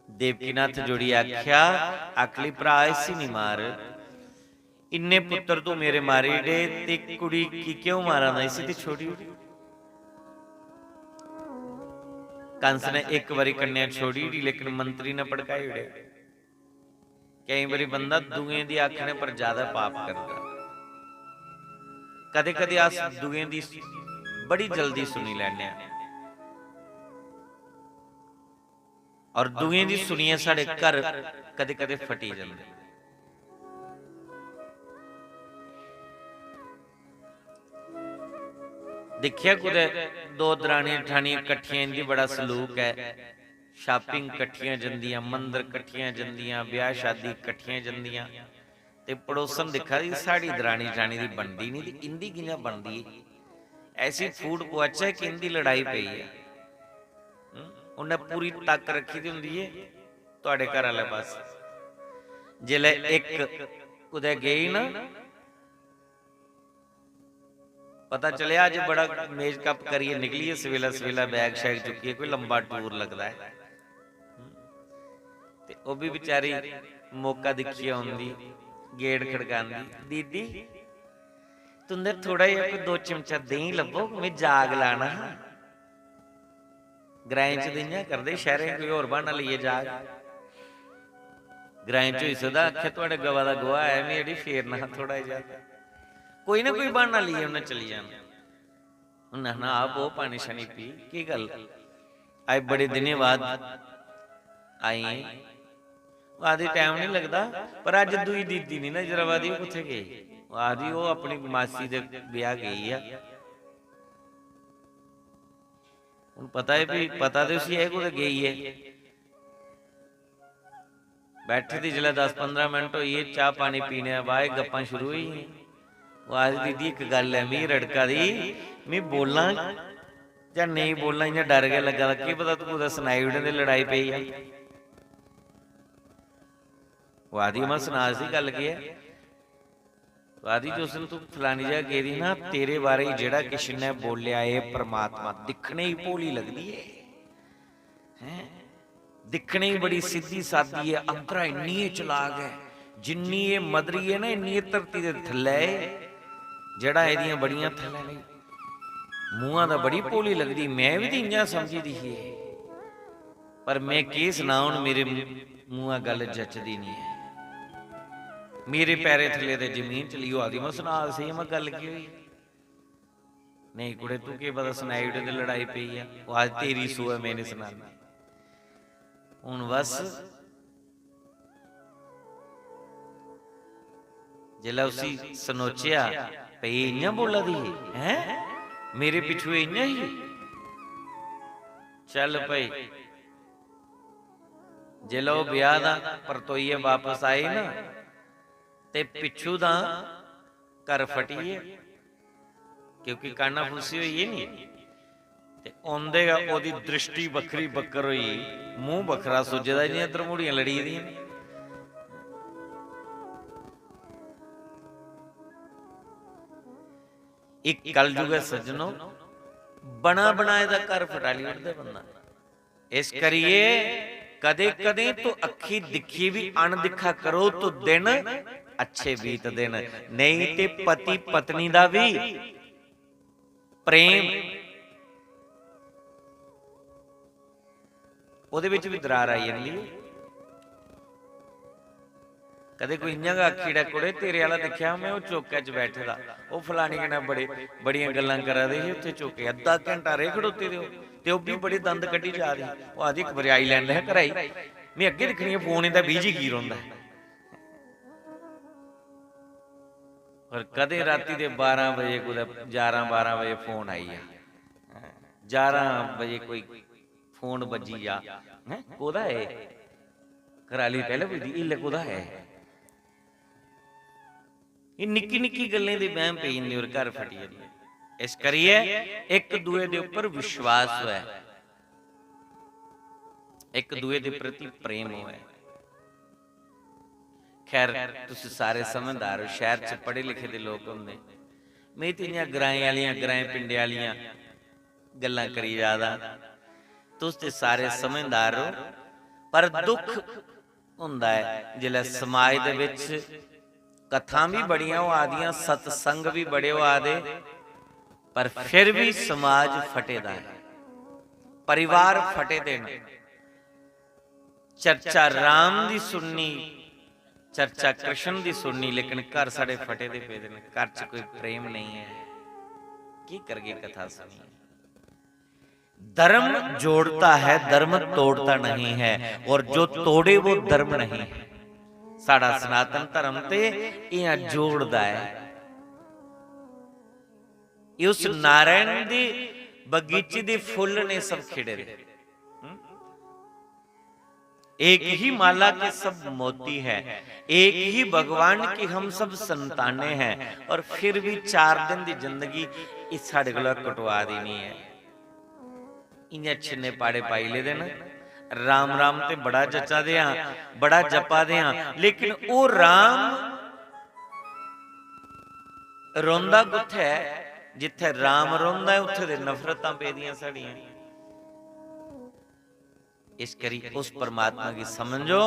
देवकी ने हत्थ जोड़ियै आखेआ, "आखली भ्रा, इसी निं मार।" इन्ने पुत्तर तू मेरे मारी डे ते कुड़ी की क्यों मारा ना, इसी ते छोड़ी ओड़। कंस ने इक बारी कन्या छोड़ी ओड़ी, लेकिन मंत्री ने भड़काई ओड़े। केईं बारी बंदा दुएं दी आखने पर ज्यादा पाप करदा। कदे-कदे अस दुएं दी बड़ी जल्दी सुनी लैने आं। और दुएं दी सुनियै साढ़े घर कदे-कदे फटी जंदे। दिक्खेआ कुतै दो दरानियां जठानियां कट्ठियां, इं'दी बड़ा सलूक ऐ, shopping कट्ठियां जंदियां, मंदर कट्ठियां जंदियां, ब्याह शादी कट्ठियां जंदियां। ते पड़ोसन दिक्खा दी, साढ़ी दरानी जठानी दी बनदी निं ते इं'दी कि'यां बनदी ऐ? ऐसी फूट पोआचै कि इं'दी लड़ाई पेई ऐ। हं? उन्नै पूरी तक्क रक्खी दी होंदी ऐ थुआढ़े घर आह्ले पासै। जिसलै इक कुतै गेई ना, पता चलेआ अज्ज बड़ा makeup करियै निकली ऐ, सवेला सवेला bag shag चुक्कियै कोई लंबा tour लगदा ऐ। ते ओह् बी बेचारी मौका दिक्खियै औंदी, gate खड़कांदी, "दीदी, तुं'दे थोह्ड़ा जेहा कोई दो चिमचा देहीं लब्भग, में जाग लाना हा।" ग्राएं च ते इ'यां करदे, शैह्रें कोई होर ब्हान्ना लेइयै जाग। ग्राएं च होई सकदा आखै, "थुआढ़े गवा दा गोहा ऐ, में अड़ी फेरना हा थोह्ड़ा जेहा।" कोई ना कोई ब्हान्ना लेइयै उ'न्नै चली जाना। उ'न्नै आखना, "आ बौह्, पानी शानी पी, केह् गल्ल? अज्ज बड़े दिनें बाद आई ऐं।" ओह् आखदी, "टैम निं लगदा, पर अज्ज दूई दीदी निं नजर आवा दी, ओह् कुत्थै गेई?" ओह् आखदी, "ओह् अपनी मासी दे ब्याह् गेई ऐ।" हून पता ऐ, फ्ही पता ते उसी ऐ कुतै गेई ऐ। बैठे दे जिसलै दस पंदरां मिंट होई गे, चाह् पानी पीने दे बाद गप्पां शुरू होई गेइयां। ओह् आखदी, "दीदी, इक गल्ल ऐ, मिगी रड़का दी, मी बोलां जां नेईं बोलां, इ'यां डर गै लग्गा दा, केह् पता तूं कुतै सनाई ओड़ें ते लड़ाई पेई जा।" ओह् आखदी, "में सना इसी, गल्ल केह् ऐ?" ओह् आखदी, "जिस दिन तूं फलानी जगह गेदी ना, तेरे बारे च जेह्ड़ा किश इ'न्नै बोलेआ, एह् परमात्मा दिक्खने गी भोली लगदी ऐ, हैं? दिक्खने गी बड़ी सिद्धी सादी ऐ, अंदरा इन्नी एह् चलाक ऐ, जिन्नी एह् मदरी ऐ ना, इन्नी एह् धरती दे थल्लै ऐ, जड़ां एह्दियां बड़ियां थल्लै न। मूंहा दा बड़ी भोली लगदी, में बी ते इ'यां समझी दी ही, पर में केह् सनां, हून मेरे मूंहा गल्ल जचदी निं ऐ। मेरे पैरें थल्ले ते जमीन चली होआ दी।" में सनाऽ स्हेई, में गल्ल केह् होई? "नेईं कुड़े, तूं केह् पता सनाई ओड़ें ते लड़ाई पेई जा।" ओह् आखदी, "तेरी सौ ऐ, में निं सनान्नी।" हून बस, जिसलै उसी सनोचेआ भई एह् इ'यां बोला दी ही, हैं? मेरे पिच्छुए इ'यां ही? चल भई, जिसलै ओह् ब्याह् दा परतोइयै बापस आई ना, ते पिच्छू दा घर फटी गे, क्योंकि कानाफूसी होई गेई नी। ते औंदे गै ओह्दी दृष्टि बक्खरी बक्कर होई, मूंह बक्खरा सुज्जे दा, जि'यां त्रमूड़ियां लड़ी दियां। इक कलयुग ऐ सज्जनो, बना बनाए दा घर फटाली ओड़दे बंदा। इस करियै कदें-कदें तो अक्खीं दिक्खियै बी अनदिक्खा करो तो दिन अच्छे बीतदे न, नेईं ते पति पत्नी दा बी प्रेम, ओह्दे बिच बी दरार आई जंदी ऐ। कदें कोई इ'यां गै आखी ओड़ै, "कुड़े, तेरे आह्ला दिक्खेआ में, ओह् चौकै च बैठे दा, ओह् फलानी कन्नै बड़े, बड़ियां गल्लां करा दे हे उत्थै चौकै, अद्धा घैंटा रेह् खड़ोते दे ओह्, ते ओह् बी बड़े दंद कड्ढी जा दे हे।" ओह् आखदी, "इक बारी आई लैंदा ऐ घरै गी, में अग्गें दिक्खनी आं फोन इं'दा busy की रौंह्दा ऐ।" पर कदें रातीं दे बारां बजे, कुतै ञारां बारां बजे फोन आई गेआ, ञारां बजे कोई फोन बज्जी जा, "हैं, कोह्दा ऐ?" घरै आह्ली पैह्लें पुछदी, "इल्लै कोह्दा ऐ?" एह् निक्की निक्की गल्लें दे बैह्म पेई जंदे और घर फटी जंदे। इस करियै इक दूए दे उप्पर विश्वास होऐ, इक दूए दे प्रति प्रेम होऐ। खैर, तुस सारे समझदार ओ, शैह्र च पढ़े लिखे दे लोक होंदे। में ते इ'यां ग्राएं आह्लियां, ग्राएं पिंडें आह्लियां गल्लां करी जा दा। तुस ते सारे समझदार ओ, पर दुख होंदा ऐ जिसलै समाज दे बिच कथां बी बड़ियां होआ दियां, सत्संग बी बड़े होआ दे, पर फिर बी समाज फटे दा ऐ, परिवार फटे दे न। चर्चा राम दी सुननी, चर्चा कृष्ण दी सुननी, लेकिन घर साढ़े फटे दे पेदे न, घर च कोई प्रेम नेईं ऐ। केह् करगे कथा सुनियै? धर्म जोड़ता है, धर्म तोड़ता नहीं है, और जो तोड़े वो धर्म नहीं है। साढ़ा सनातन धर्म ते इ'यां जोड़दा ऐ। एह् उस नारायण दे बगीचे दे फुल्ल ने सब खिड़े दे। हम्म? एक ही माला के सब मोती है, एक ही भगवान की हम सब संतानें हैं, और फिर भी चार दिन दी जिंदगी इस साढ़े कोला कटवा दी नहीं है। इ'यां छिन्ने पाड़े पाई लेदे न। राम राम ते बड़ा जच्चा दे आं, बड़ा जप्पा दे आं, लेकिन ओह् राम रौंह्दा कुत्थै ऐ? जित्थै राम रौंह्दा ऐ, उत्थै ते नफरतां पेदियां साढ़ियां। इस करी उस परमात्मा गी समझो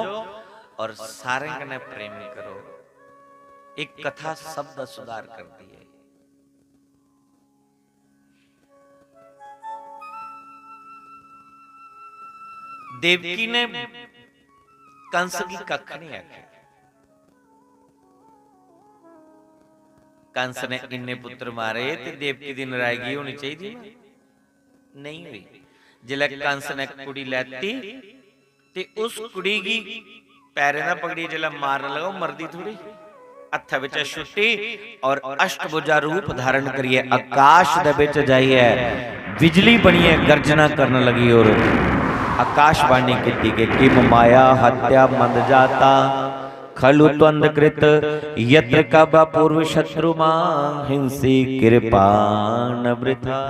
और सारें कन्नै प्रेम करो। एक कथा सब दा सुधार करदी है। देवकी ने कंस गी कक्ख नहीं आखेआ। कंस ने इन्ने पुत्र मारे ते देवकी दी नाराजगी होनी चाहिदी ना? नहीं हुई। जिसलै कंस ने कुड़ी लैती ते उस कुड़ी गी पैरें दा पकड़ियै जिसलै मारन लगा, ओह् मरदी थोड़ी, हत्था बिच छुट्टी और अष्टभुजा रूप धारण करियै आकाश दे बिच जाइयै बिजली बनियै गर्जना करन लगी और आकाशवाणी कीती कि किम माया हत्या मंद जाता खलु त्वंद कृत यत्र कब पूर्व शत्रु मां हिंसी कृपा न वृथा।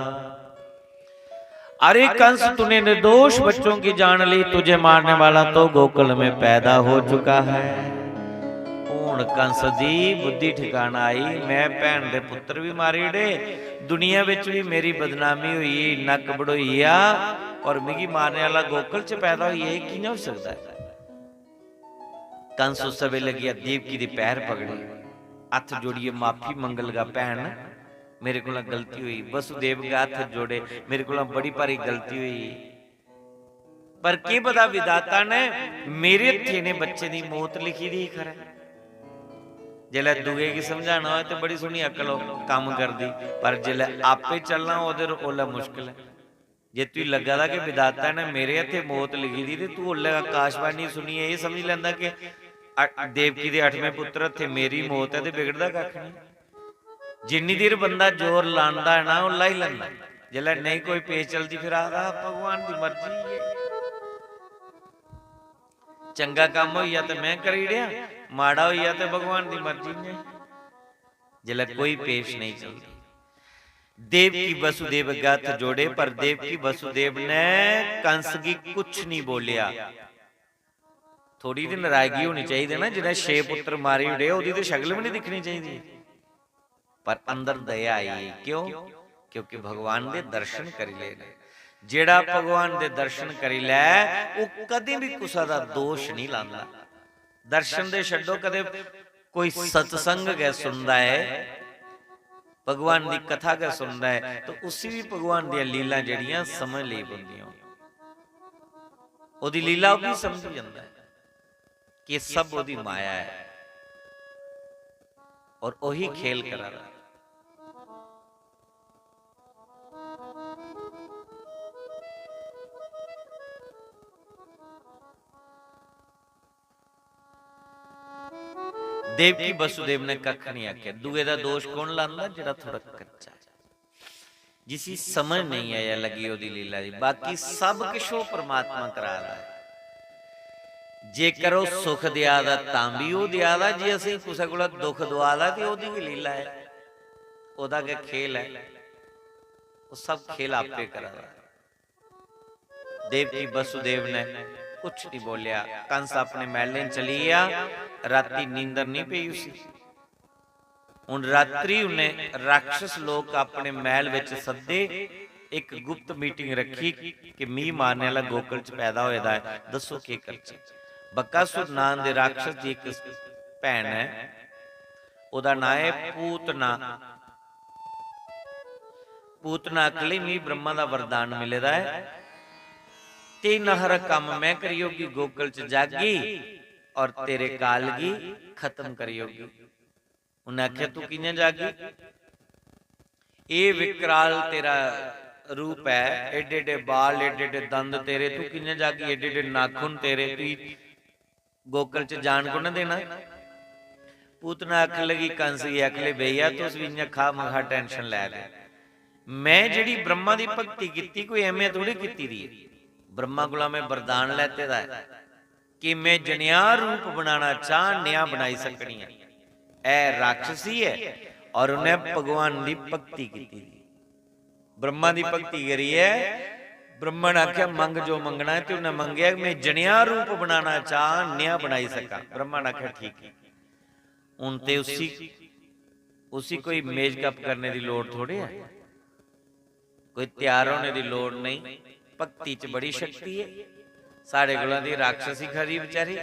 अरे कंस, तूने निर्दोष बच्चों की जान ली, तुझे मारने वाला तो गोकुल में पैदा हो चुका है। हुन कंस दी बुद्धि ठिकाना आई, मैं भैन दे पुत्र भी मारी ओड़े, दुनिया विच भी मेरी बदनामी हुई, नक बड़ोई गेआ, और मिगी मारने वाला गोकुल च पैदा होई गेआ, एह् कि'यां होई सकदा ऐ? कंस उस बेले लग्गेआ देवकी दे पैर पकड़े, हत्थ जोड़ियै माफी मंगन लगा, भैन, मेरे कोला गलती होई। वसुदेव गै हत्थ जोड़े, मेरे कोला बड़ी भारी गलती होई। पर केह् पता विधाता ने मेरे हत्थें ने बच्चे दी मौत लिखी दी ही खरै। जेल्लै दूए गी समझाना होऐ ते बड़ी सोह्नी अकल कम्म करदी, पर जेल्लै आपे चलना होऐ ते ओल्लै मुश्कल ऐ। जे तुगी लग्गा दा कि विधाता ने मेरे हत्थें मौत लिखी दी ते तू ओल्लै आकाशवाणी सुनियै एह् समझी लैंदा कि अ-, देवकी दे अठमें पुत्र हत्थें मेरी मौत ऐ ते बिगड़दा कक्ख निं। जिन्नी देर बंदा जोर लांदा ऐ ना, ओह् लाई लैंदा। जेल्लै नेईं कोई पेश चलदी, फिर आखदा, "भगवान दी मर्जी ऐ। चंगा कम्म होई जा ते में करी ओड़ेआ, माड़ा होई जा ते भगवान दी मर्जी नेईं।" जेल्लै कोई पेश नेईं चलदी, देवकी वसुदेव अग्गें हत्थ जोड़े, पर देवकी वसुदेव ने कंस गी कुछ नहीं बोलिया। थोड़ी दी नाराजगी होनी चाहिदी ना, जिन्हें छे पुत्र मारी ओड़े, ओह्दी ते शक्ल भी नहीं दिक्खनी चाहिदी। पर अंदर दया आई। क्यों? क्योंकि भगवान दे दर्शन करी ले ने। जेड़ा भगवान दे दर्शन करी लै, ओह् कदें भी कुसै दा दोष नहीं लांदा। दर्शन दे छड्डो, कदें कोई सत्संग गै सुनदा ऐ, भगवान दी कथा गै सुनदा ऐ, तो उसी भी भगवान दियां लीलां जेह्ड़ियां समझ लेई पौंदियां। ओह्दी लीला ओह् भी समझी जंदा ऐ कि सब ओह्दी माया ऐ और ओही खेल करा दा। देवकी वसुदेव ने कक्ख नहीं आख्या। दुए दा दोष कौन लांदा? जेड़ा थोड़ा कच्चा ऐ, जिसी समझ नहीं आया लगी ओदी लीला दी। बाकी सब किश ओह परमात्मा करा दा ऐ। जेकर ओह सुख देआ दा तां भी ओह देआ दा, जे असें कुसै कोला दुख दुआ दा ते ओहदी गै लीला ऐ, ओहदा गै खेल ऐ। ओह सब खेल आपे करा दा ऐ। देवकी वसुदेव ने कुछ नहीं बोलिया। कंस अपने महलें चली गया। राती नींदर नहीं पई उसी। हुन रात्रि उन्हें राक्षस लोक अपने महल विच सद्दे, एक गुप्त मीटिंग रखी कि मी मारने आह्ला गोकुल च पैदा होए दा ऐ, दस्सो केह् करचै। बकासुर नां दे राक्षस दी इक भैन ऐ, ओह्दा नां ऐ पूतना। पूतना आखन लगी, "मी ब्रह्मा दा वरदान मिले दा ऐ, तीन हर कम्म में करी ओड़गी, गोकुल च जागी और तेरे काल गी खत्म करी ओड़गी।" उन्नै आखेआ, "तू कि'यां जागी? एह् विकराल तेरा रूप ऐ, एड्डे एड्डे बाल, एड्डे एड्डे दंद तेरे, तू कि'यां जागी? एड्डे एड्डे नाखून तेरे, तुगी गोकुल च जान कु'न्नै देना?" पूतना आखन लगी, कंस गी आखन लगी, "भैया, तुस बी इ'यां खा मखा टेंशन लै दे। में जेह्ड़ी ब्रह्मा दी भक्ति कीती, कोई ऐमें थोड़ी कीती दी ऐ। ब्रह्मा कोला में वरदान लैते दा ऐ कि में जनेहा रूप बनाना चाह, नेहा बनाई सकनी आं।" ऐ राक्षसी ऐ और उन्नै भगवान दी भक्ति कीती दी। ब्रह्मा दी भक्ति करियै ब्रह्मा ने आखेआ, "मंग जो मंगना है।" ते उन्नै मंगेआ कि में जनेहा रूप बनाना चाह, नेहा बनाई सकां। ब्रह्मा ने आखेआ, "ठीक है।" हुन ते उसी, उसी कोई मेकअप करने दी लोड़ थोड़े ऐ, कोई त्यार होने दी लोड़ नहीं। भक्ति च बड़ी शक्ति ऐ। साढ़े कोला दी राक्षसी खरी बेचारी,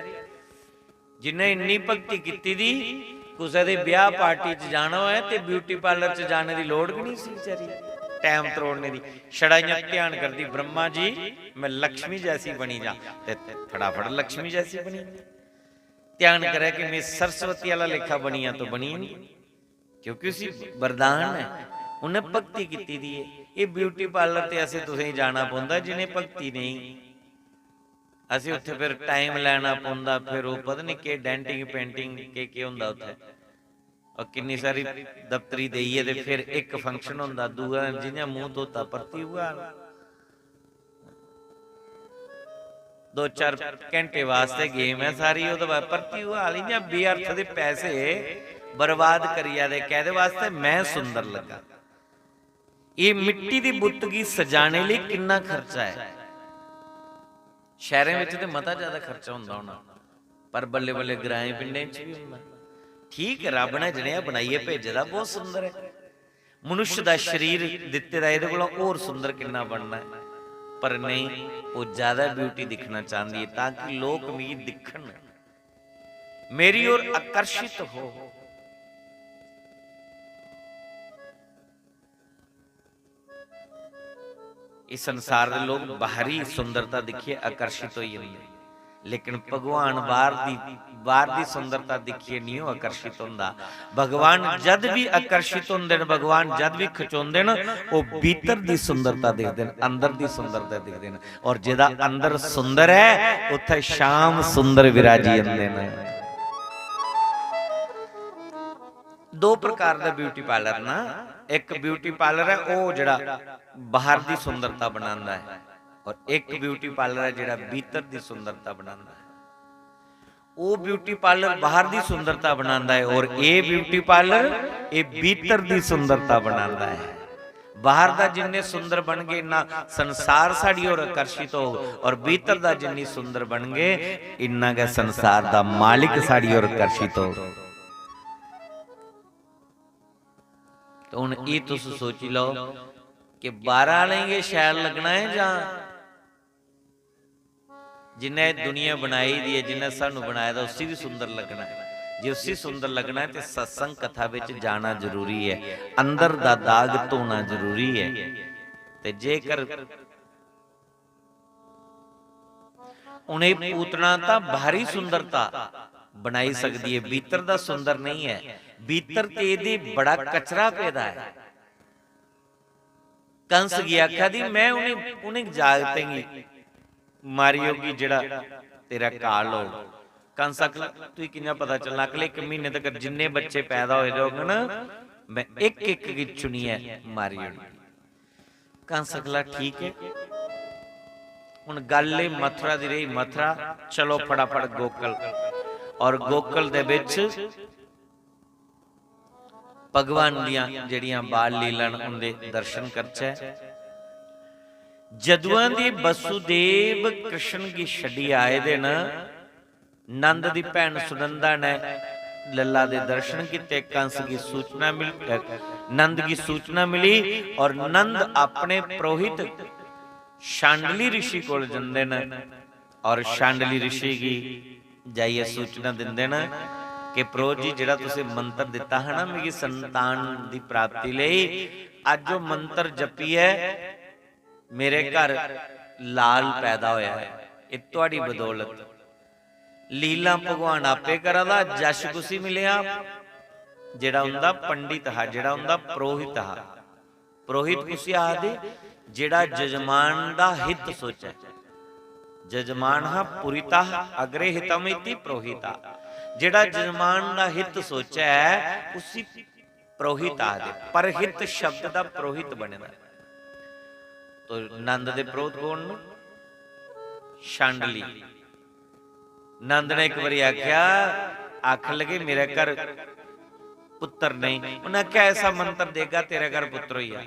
जिन्नै इन्नी भक्ति कीती दी, कुसै दे ब्याह पार्टी च जाना होऐ ते ब्यूटी पार्लर च जाने दी लोड़ गै नहीं सी बेचारी। टैम त्रोड़ने दी। छड़ा इ'यां ध्यान करदी, "ब्रह्मा जी, मैं लक्ष्मी जैसी बनी जां।" ते फटाफट लक्ष्मी जैसी बनी। ध्यान करै कि मैं सरस्वती आह्ला लेखा बनी जां, तो बनी निं, क्योंकि उसी वरदान ऐ, उन्नै भक्ति कीती दी ऐ। एह् ब्यूटी पार्लर ते असें तुसें गी जाना पौंदा जि'नें भक्ति नेईं। असें उत्थै फिर टाइम लैना पौंदा, फिर ओह् पता निं केह् डेंटिंग पेंटिंग केह् केह् होंदा उत्थै। और किन्नी सारी दफ्तरी देइयै ते फिर इक फंक्शन होंदा, दूआ जि'यां मूंह धोता परती उ'ऐ हाल। दो चार घैंटे वास्तै गेम ऐ सारी, ओह्दे बाद परती उ'ऐ हाल। इ'यां बेअर्थ दे पैसे बर्बाद करी जा दे। कैह्दे वास्तै? मैं सुंदर लग्गा। एह् मिट्टी दी बुत्त गी सजाने लेई किन्ना खर्चा ऐ? शैह्रें बिच ते मता जैदा खर्चा होंदा होना, पर बल्लें-बल्लें ग्राएं पिंडें च बी होंदा। ठीक ऐ, रब्ब ने जनेहा बनाइयै भेजे दा बहुत सुंदर ऐ। मनुष्य दा शरीर दित्ते दा एह्दे कोला होर सुंदर किन्ना बनना ऐ, पर नेईं, ओह् जैदा ब्यूटी दिक्खना चांह्दी ऐ तां कि लोक मिगी दिक्खन, मेरी ओर आकर्षित हो। इस संसार दे लोक बाहरी सुंदरता दिक्खियै आकर्षित होई जंदे, लेकिन भगवान बाहर दी, बाहर दी सुंदरता दिक्खियै निं ओह् आकर्षित होंदा। भगवान जद बी आकर्षित होंदे न, भगवान जद बी खचोंदे न, ओह् भीतर दी सुंदरता दिखदे न, अंदर दी सुंदरता दिखदे न। और जेह्दा अंदर सुंदर ऐ, उत्थै श्याम सुंदर विराजी जंदे न। दो प्रकार दा ब्यूटी पार्लर ना, इक ब्यूटी पार्लर ऐ, ओह् जेह्ड़ा बाहर दी सुंदरता बनांदा ऐ, और इक ब्यूटी पार्लर ऐ जेह्ड़ा भीतर दी सुंदरता बनांदा ऐ। ओह् ब्यूटी पार्लर बाहर दी सुंदरता बनांदा ऐ, और एह् ब्यूटी पार्लर एह् भीतर दी सुंदरता बनांदा ऐ। बाहर दा जिन्ने सुंदर बनगे, इन्ना संसार साढ़ी ओर आकर्षित होग, और भीतर दा जिन्नी सुंदर बनगे, इन्ना गै संसार दा मालिक साढ़ी ओर आकर्षित होग। ते हुन एह् तुस सोची लैओ कि बाह्रा आह्लें गी शैल लग्गना ऐ जां जिन्नै एह् दुनिया बनाई दी ऐ, जिन्नै सानू बनाए दा, उसी बी सुंदर लग्गना ऐ। जे उसी सुंदर लग्गना ऐ ते सत्संग कथा बिच जाना जरूरी ऐ, अंदर दा दाग धोना जरूरी ऐ। ते जेकर उ'नें पूतना तां बाहरी सुंदरता बनाई सकदी ऐ, भीतर दा सुंदर नेईं ऐ। भीतर ते एह्दे बड़ा कचरा पेदा ऐ। कंस गी आखा दी, "मैं उ'नें, उ'नें जागतें गी मारी ओड़गी जेह्ड़ा तेरा काल होग।" कंस आखला, "तुगी कि'यां पता चलना?" आखला, "इक म्हीने तगर जिन्ने बच्चे पैदा होए दे होङन, मैं इक-इक गी चुनियै मारी ओड़गी।" कंस आखला, "ठीक ऐ।" हुन गल्ल एह् मथुरा दी रेही, मथुरा, चलो फटाफट गोकुल। और गोकुल दे बिच भगवान दियां जेह्ड़ियां बाल लीलां न, उं'दे दर्शन करचै। जदुआं दे वसुदेव कृष्ण गी छड्डी आए दे न, नंद दी भैन सुनंदा ने लल्ला दे दर्शन कीते, कंस गी सूचना मिल-, अ, नंद गी सूचना मिली और नंद अपने पुरोहित शांडली ऋषि कोल जंदे न और शांडली ऋषि गी जाइयै सूचना दिंदे न कि, "पुरोहित जी, जेह्ड़ा तुसें मंत्र दित्ता हा ना मिगी संतान दी प्राप्ति लेई, अज्ज ओह् मंत्र जपियै मेरे घर लाल पैदा होया ऐ, एह् तुआड़ी बदौलत।" लीला भगवान आपे करा दा, जश कुसी मिलेआ? जेह्ड़ा उं'दा पंडित हा, जेह्ड़ा उं'दा पुरोहित हा। पुरोहित कुसी आखदे? जेह्ड़ा जजमान दा हित सोचै। जजमान हा पुरिता, अग्रे हितम इति पुरोहिता। जेह्ड़ा जजमान दा हित सोचै, उसी पुरोहित आखदे। परहित शब्द दा पुरोहित बने दा। तो नंद दे पुरोहित कौन न? शांडली। नंद ने इक बारी आखेआ, आखन लगे, "मेरे घर पुत्तर नेईं।" उन्नै आखेआ, "ऐसा मंत्र देगा, तेरे घर पुत्तर होई जा।"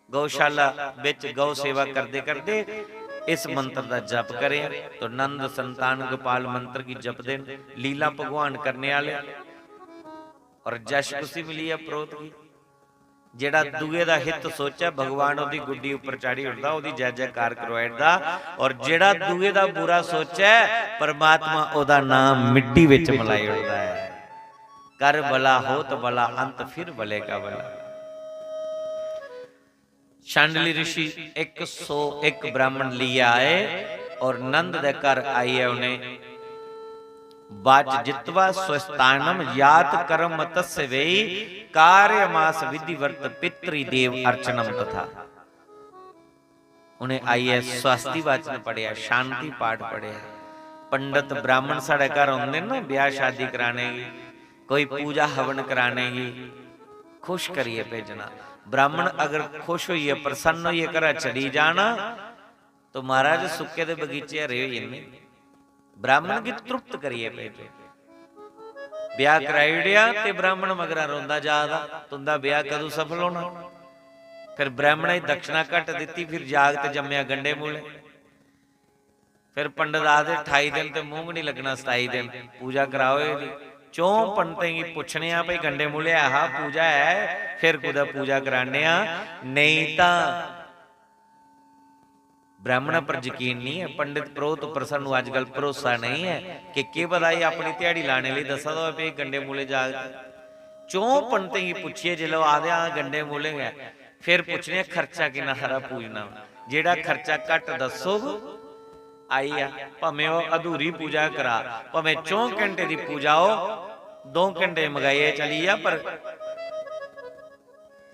गौशाला बिच गौ सेवा करदे करदे इस मंत्र दा जप करें। तो नंद संतान गोपाल मंत्र गी जपदे न, लीला भगवान करने आह्ले। और जश कुसी मिली ऐ? पुरोहित गी। जेह्ड़ा दुए दा हित सोचै, भगवान ओह्दी गुड्डी उप्पर चाढ़ी ओड़दा, ओह्दी जय जयकार करवाई ओड़दा। और जेह्ड़ा दुए दा बुरा सोचै, परमात्मा ओह्दा नाम मिट्टी बिच मलाई ओड़दा ऐ। कर भला होत भला, अंत फिर भले का भला। शांडिल्य ऋषि एक सौ एक ब्राह्मण लिए आए और नंद दे घर आइयै उ'नें वाच जित्वा स्वस्तानम यात कर्म तस्य वै कार्यमास विधिवत पितृदेव अर्चनम तथा। उ'नें आइयै स्वस्ति वाचन पढ़ेआ, शांति पाठ पढ़ेआ। पंडत ब्राह्मण साढ़े घर औंदे न ना ब्याह शादी कराने गी, कोई पूजा हवन कराने गी, खुश करियै भेजना। ब्राह्मण अगर खुश होइयै, प्रसन्न होइयै घरा चली जाना, तो महाराज, सुक्के दे बगीचे हरे होई जंदे। ब्राह्मण गी तृप्त करियै भेजो। ब्याह कराई ओड़ेआ ते ब्राह्मण मगरा रोंदा जा दा, तुंदा ब्याह कदूं सफल होना? फिर ब्राह्मणा गी दक्षिणा घट्ट दित्ती, फिर जागत जम्मेआ गंडे मूले। फिर पंडत आखदे, "ठाई दिन ते मूंह गै निं लग्गना, सताई दिन पूजा कराओ एह्दी।" चौं पंडतें गी पुच्छने आं, "भई, गंडे मूले ऐ हा, पूजा ऐ?" फिर कुतै पूजा कराने आं, नेईं तां ब्राह्मणा पर यकीन निं ऐ। पंडत परोह्त उप्पर सानूं अजकल भरोसा नेईं ऐ कि केह् पता एह् अपनी ध्याड़ी लाने लेई दस्सा दा होऐ, भई गंडे मूले जागत। चौं पंडतें गी पुच्छियै जिसलै ओह् आखदे, "हां, गंडे मूले गै," फिर पुच्छने आं, "खर्चा किन्ना हारा पूजना?" जेह्ड़ा खर्चा घट्ट दस्सोग, आई जा, भामें ओह् अधूरी पूजा करा, भामें चौं घैंटे दी पूजा हो, दो घैंटे मगाइयै चली जा, पर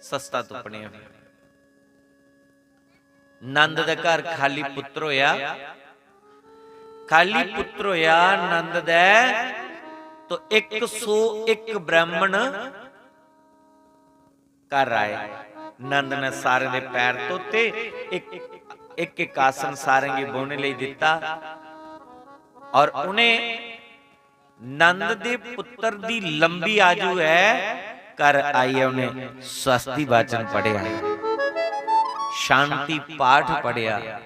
सस्ता तुप्पने आं। नंद दे घर खाली पुत्र होया, खाली पुत्र होया नंद दे, तो एक सौ एक ब्राह्मण घर आए। नंद ने सारें दे पैर धोते, एक, एक, एक आसन सारें गी बौहने लेई दित्ता। और उ'नें नंद दे पुत्र दी लंबी आयु ऐ, घर आइयै उ'नें स्वस्ति वाचन पढ़ेआ, शांति पाठ पढ़ेआ।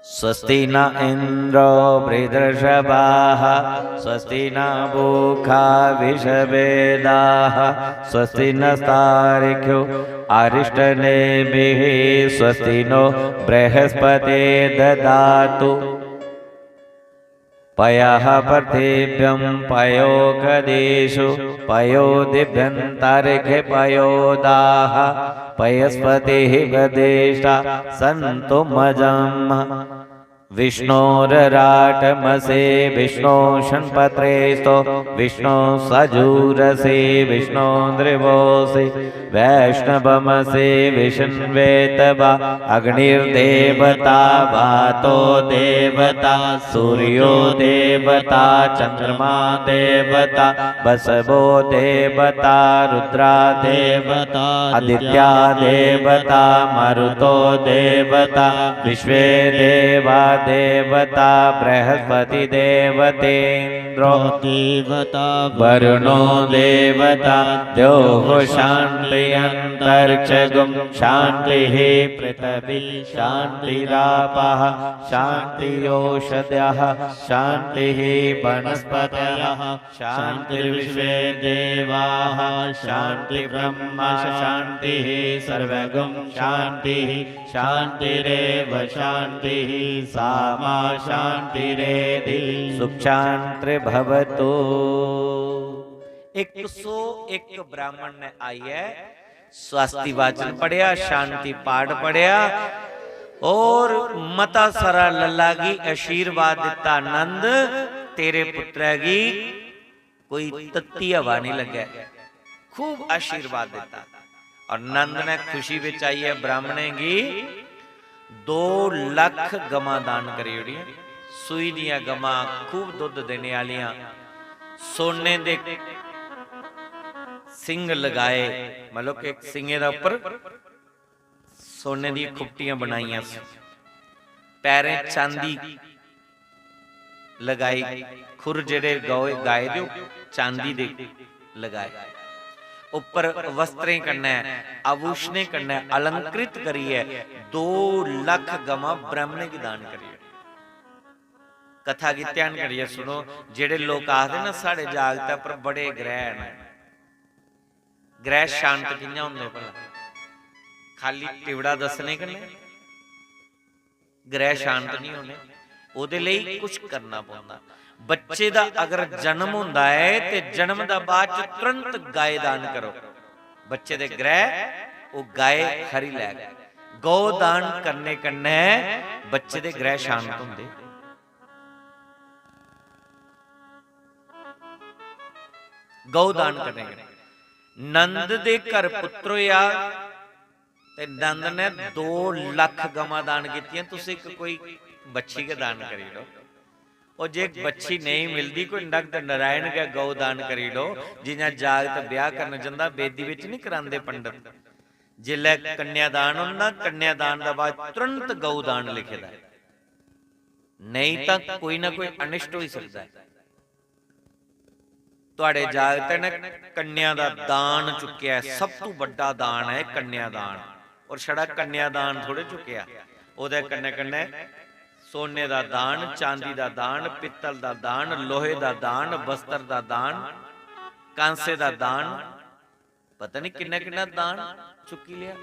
स्वस्ति न इंद्रो वृद्धर्षभाः, स्वस्ति न पूषा विश्ववेदाः, स्वस्ति नस्तार्क्ष्यो अरिष्टनेमिः, स्वस्ति नो बृहस्पतिर्दधातु। पयः पृथिव्यं पयोऽखदिषु पयो दिव्यन्तरिक्षे पयो दाः पयस्पतिः प्रदिष्टा सन्तु मजम्। विष्णोरराटमसि विष्णो शनपत्रेस्थो विष्णो सजूरसि विष्णो नृपोऽसि वैष्णवमसि विष्ण्वेत्वा अग्निर्देवता वातो देवता सूर्यो देवता चन्द्रमा देवता वसवो देवता रुद्रा देवता आदित्या देवता मरुतो देवता विश्वे देवा देवता बृहस्पति देवतेन्द्रो देवता वरुणो देवता द्योः शान्ति अन्तरिक्षगुं शान्तिः पृथ्वी शान्तिरापः शान्तिरोषधयः शान्तिः वनस्पतयः शान्तिर्विश्वे देवाः शान्तिर्ब्रह्म शान्तिः सर्वगुं शान्तिः शान्तिरेव शान्तिः सा मा शान्तिरेधि सुख शान्तिर्भवतु। एक सौ एक ब्राह्मण ने आइयै स्वस्ति वाचन पढ़ेआ, शांति पाठ पढ़ेआ और मता सारा लल्ला गी आशीर्वाद दित्ता, "नंद, तेरे पुत्रै गी कोई तत्ती हवा नहीं लग्गै।" खूब आशीर्वाद दित्ता। और नंद ने खुशी विच आइयै ब्राह्मणें गी दो लख गमां दान करी ओड़ियां। सूई दियां गमां, खूब दुद्ध देने आह्लियां, सोने दे सिंह लगाए, मतलब कि सिंहें दे उप्पर सोने दी खुपटियां बनाइयां सी, पैरें चांदी लगाई, खुर जेह्ड़े गौ-, गाए दे ओह् चांदी दे लगाए, उप्पर वस्त्रें कन्नै, आभूषणें कन्नै अलंकृत करियै दो लख गमां ब्राह्मणें गी दान करी ओड़ी। कथा गी ध्यान करियै सुनो, जेह्ड़े लोक आखदे ना, "साढ़े जागतै पर बड़े ग्रह न," ग्रह शांत कि'यां होंदे भला? खाली टिबड़ा दस्सने कन्नै ग्रह शांत नहीं होने, ओह्दे लेई कुछ करना पौंदा। बच्चे दा अगर जन्म होंदा ऐ ते जन्म दा बाद च तुरंत गाय दान करो, बच्चे दे ग्रह ओह् गाय हरी लैग। गौ दान करने कन्नै बच्चे दे ग्रह शांत होंदे। गौ दान करने कन्नै। नंद दे घर पुत्र होया ते नंद ने दो लक्ख गवां दान कीतियां। तुस इक कोई बच्छी गै दान करी ओड़ो। और जे बच्छी नेईं मिलदी, कोई नगद नारायण गै गौ दान करी ओड़ो। जियां जागत ब्याह करन जंदा, बेदी बिच नहीं करांदे पंडित। जिसलै कन्यादान होंदा, कन्यादान दे बाद तुरंत गौ दान लिखे दा ऐ, नेईं तां कोई ना कोई अनिष्ट होई सकदा ऐ। तुहाड़े जागतै ने कन्या दा दान चुक्केआ ऐ, सब तों बड्डा दान ऐ कन्यादान। और छड़ा कन्यादान थोड़े चुक्केआ, ओह्दे कन्नै कन्नै सोने दा दान, चांदी दा दान, पित्तल दा दान, लोहे दा दान, वस्त्र दा दान, कांसे दा दान, पता नहीं किन्ना किन्ना दान चुक्की लेआ।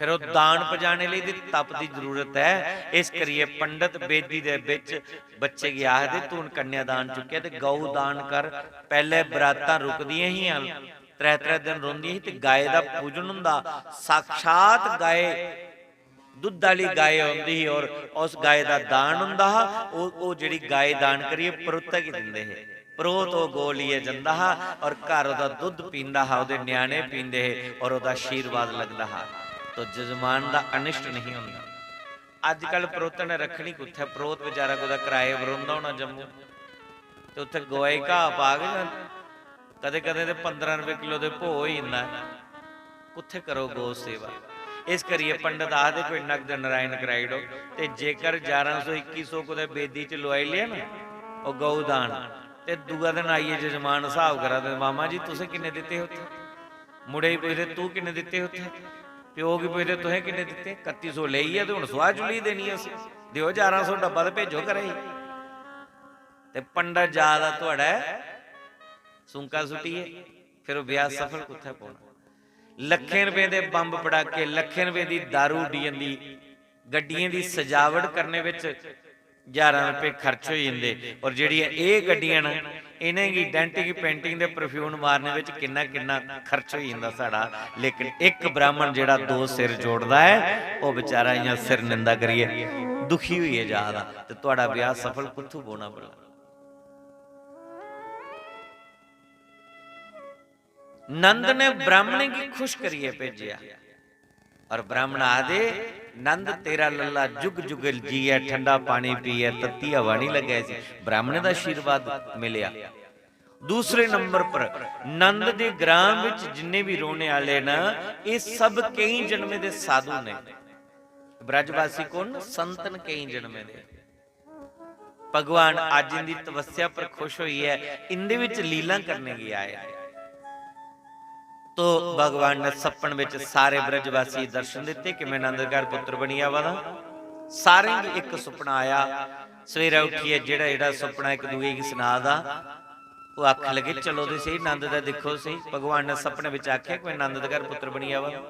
फिर ओह् दान पजाने लेई ते तप दी जरूरत ऐ। इस करियै पंडत बेदी दे बिच बच्चे गी आखदे, "तूं हून कन्यादान चुक्केआ ते गौ दान कर।" पैह्ले बरातां रुकदियां हियां, त्रै त्रै दिन रौंह्दियां ही ते गाय दा पूजन होंदा। साक्षात गाय, दुद्ध आह्ली गाय औंदी ही और उस गाय दा दान होंदा हा। ओह्, ओह् जेह्ड़ी गाय दान करियै परोह्तै गी दिंदे हे। परोह्त ओह् गौ लेइयै जंदा हा और घर ओह्दा दुद्ध पींदा हा, ओह्दे ञ्याणे पींदे हे और ओह्दा आशीर्वाद लगदा हा। तो जजमान दा अनिष्ट नहीं होंदा। अज्जकल परोह्तै ने रक्खनी कुत्थै? परोह्त बेचारा कुतै कराए पर रौंह्दा होना जम्मू, ते उत्थै गौऐ गी घाऽ पाग जां कदें-कदें ते पंदरां रपेऽ किलो दे भोऽ होई जंदा ऐ। कुत्थै करो गौ सेवा? इस करियै पंडत आखदे, "कोई नगद नारायण कराई ओड़ो।" ते जेकर ञारां सौ इक्की सौ कुतै बेदी च लोआई लेआ ना, ओह् गौ दान, ते दूआ दिन आइयै जजमान स्हाब करा दे, "मामा जी, तुसें किन्ने दित्ते हे उत्थै?" मुड़े गी पुछदे, "तूं किन्ने दित्ते उत्थै?" प्यो गी पुछदे, "तुसें किन्ने दित्ते?" "कत्ती सौ लेई ऐ ते हुन सुआह् चुल्ली देनी ऐ उसी। देओ ञारां सौ डब्बा ते भेजो घरै गी।" ते पंडत जा दा थुआढ़े सूंका सुट्टियै, फिर ओह् ब्याह् सफल कुत्थै पौना? लक्खें रपें दे बम्ब पटाके, लक्खें रपें दी दारू उड्डी जंदी, गड्डियें दी सजावट करने बिच ज्हारां रपेऽ खर्च होई जंदे। और जेह्ड़ियां एह् गड्डियां न, इ'नेंगी डेंटिंग, पेंटिंग ते परफ्यूम मारने बिच किन्ना किन्ना खर्च होई जंदा साढ़ा। लेकिन इक ब्राह्मण जेह्ड़ा दो सिर जोड़दा ऐ, ओह् बेचारा इ'यां सिर निंदा करियै दुखी होइयै जा दा, ते थुआढ़ा ब्याह् सफल कुत्थूं बौह्ना भला? नंद ने ब्राह्मणें गी खुश करियै भेजेआ। और ब्राह्मण आखदे, "नंद तेरा लल्ला जुग जुग जीऐ, ठंडा पानी पीऐ, तत्ती हवा नहीं लगे।" इसी ब्राह्मणें दा आशीर्वाद मिलेआ। दूसरे नंबर पर नंद दे ग्राम विच जिन्ने भी रौहने आले न, एह सब केई जन्मे दे साधु ने। ब्रजवासी कौन न? संत न केई जन्मे दे। भगवान अज्ज इंदी तपस्या पर खुश होइयै इंदे विच लीला करने गी आए। तो भगवान ने सपन विच सारे ब्रजवासी दर्शन दित्ते कि मैं नंद घर पुत्र बनी आवा दा। सारें गी इक सुपना आया। सवेरै उठियै जेह्ड़ा जेह्ड़ा सुपना इक दूए गी सना दा, ओह् आखन लगे, "चलो ते सेही, नंद दा दिक्खो सेही।" भगवान ने सपने विच आखेआ कि मैं नंद दे घर पुत्र बनी आवा दा।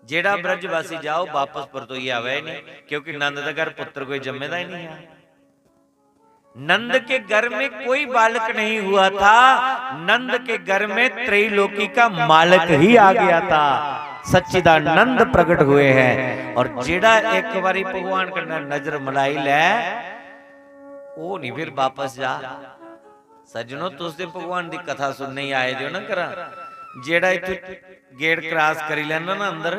जेह्ड़ा ब्रजवासी जा, ओह् बापस परतोइयै आवै ही नहीं, क्योंकि नंद दे घर पुत्र कोई जम्मे दा ही नहीं हा। नंद के घर में कोई बालक नहीं हुआ था, नंद के घर में त्रैलोकी का मालक ही आ गया था। सच्चिदानंद प्रकट हुए हैं। और जेड़ा एक बारी भगवान कन्नै नजर मलाई लै, ओह नहीं फिर वापस जा। सज्जनो, तुस ते भगवान दी कथा सुनने ही आए दे हो ना घरा। जेड़ा इत्थै gate cross करी लैंदा ना अंदर,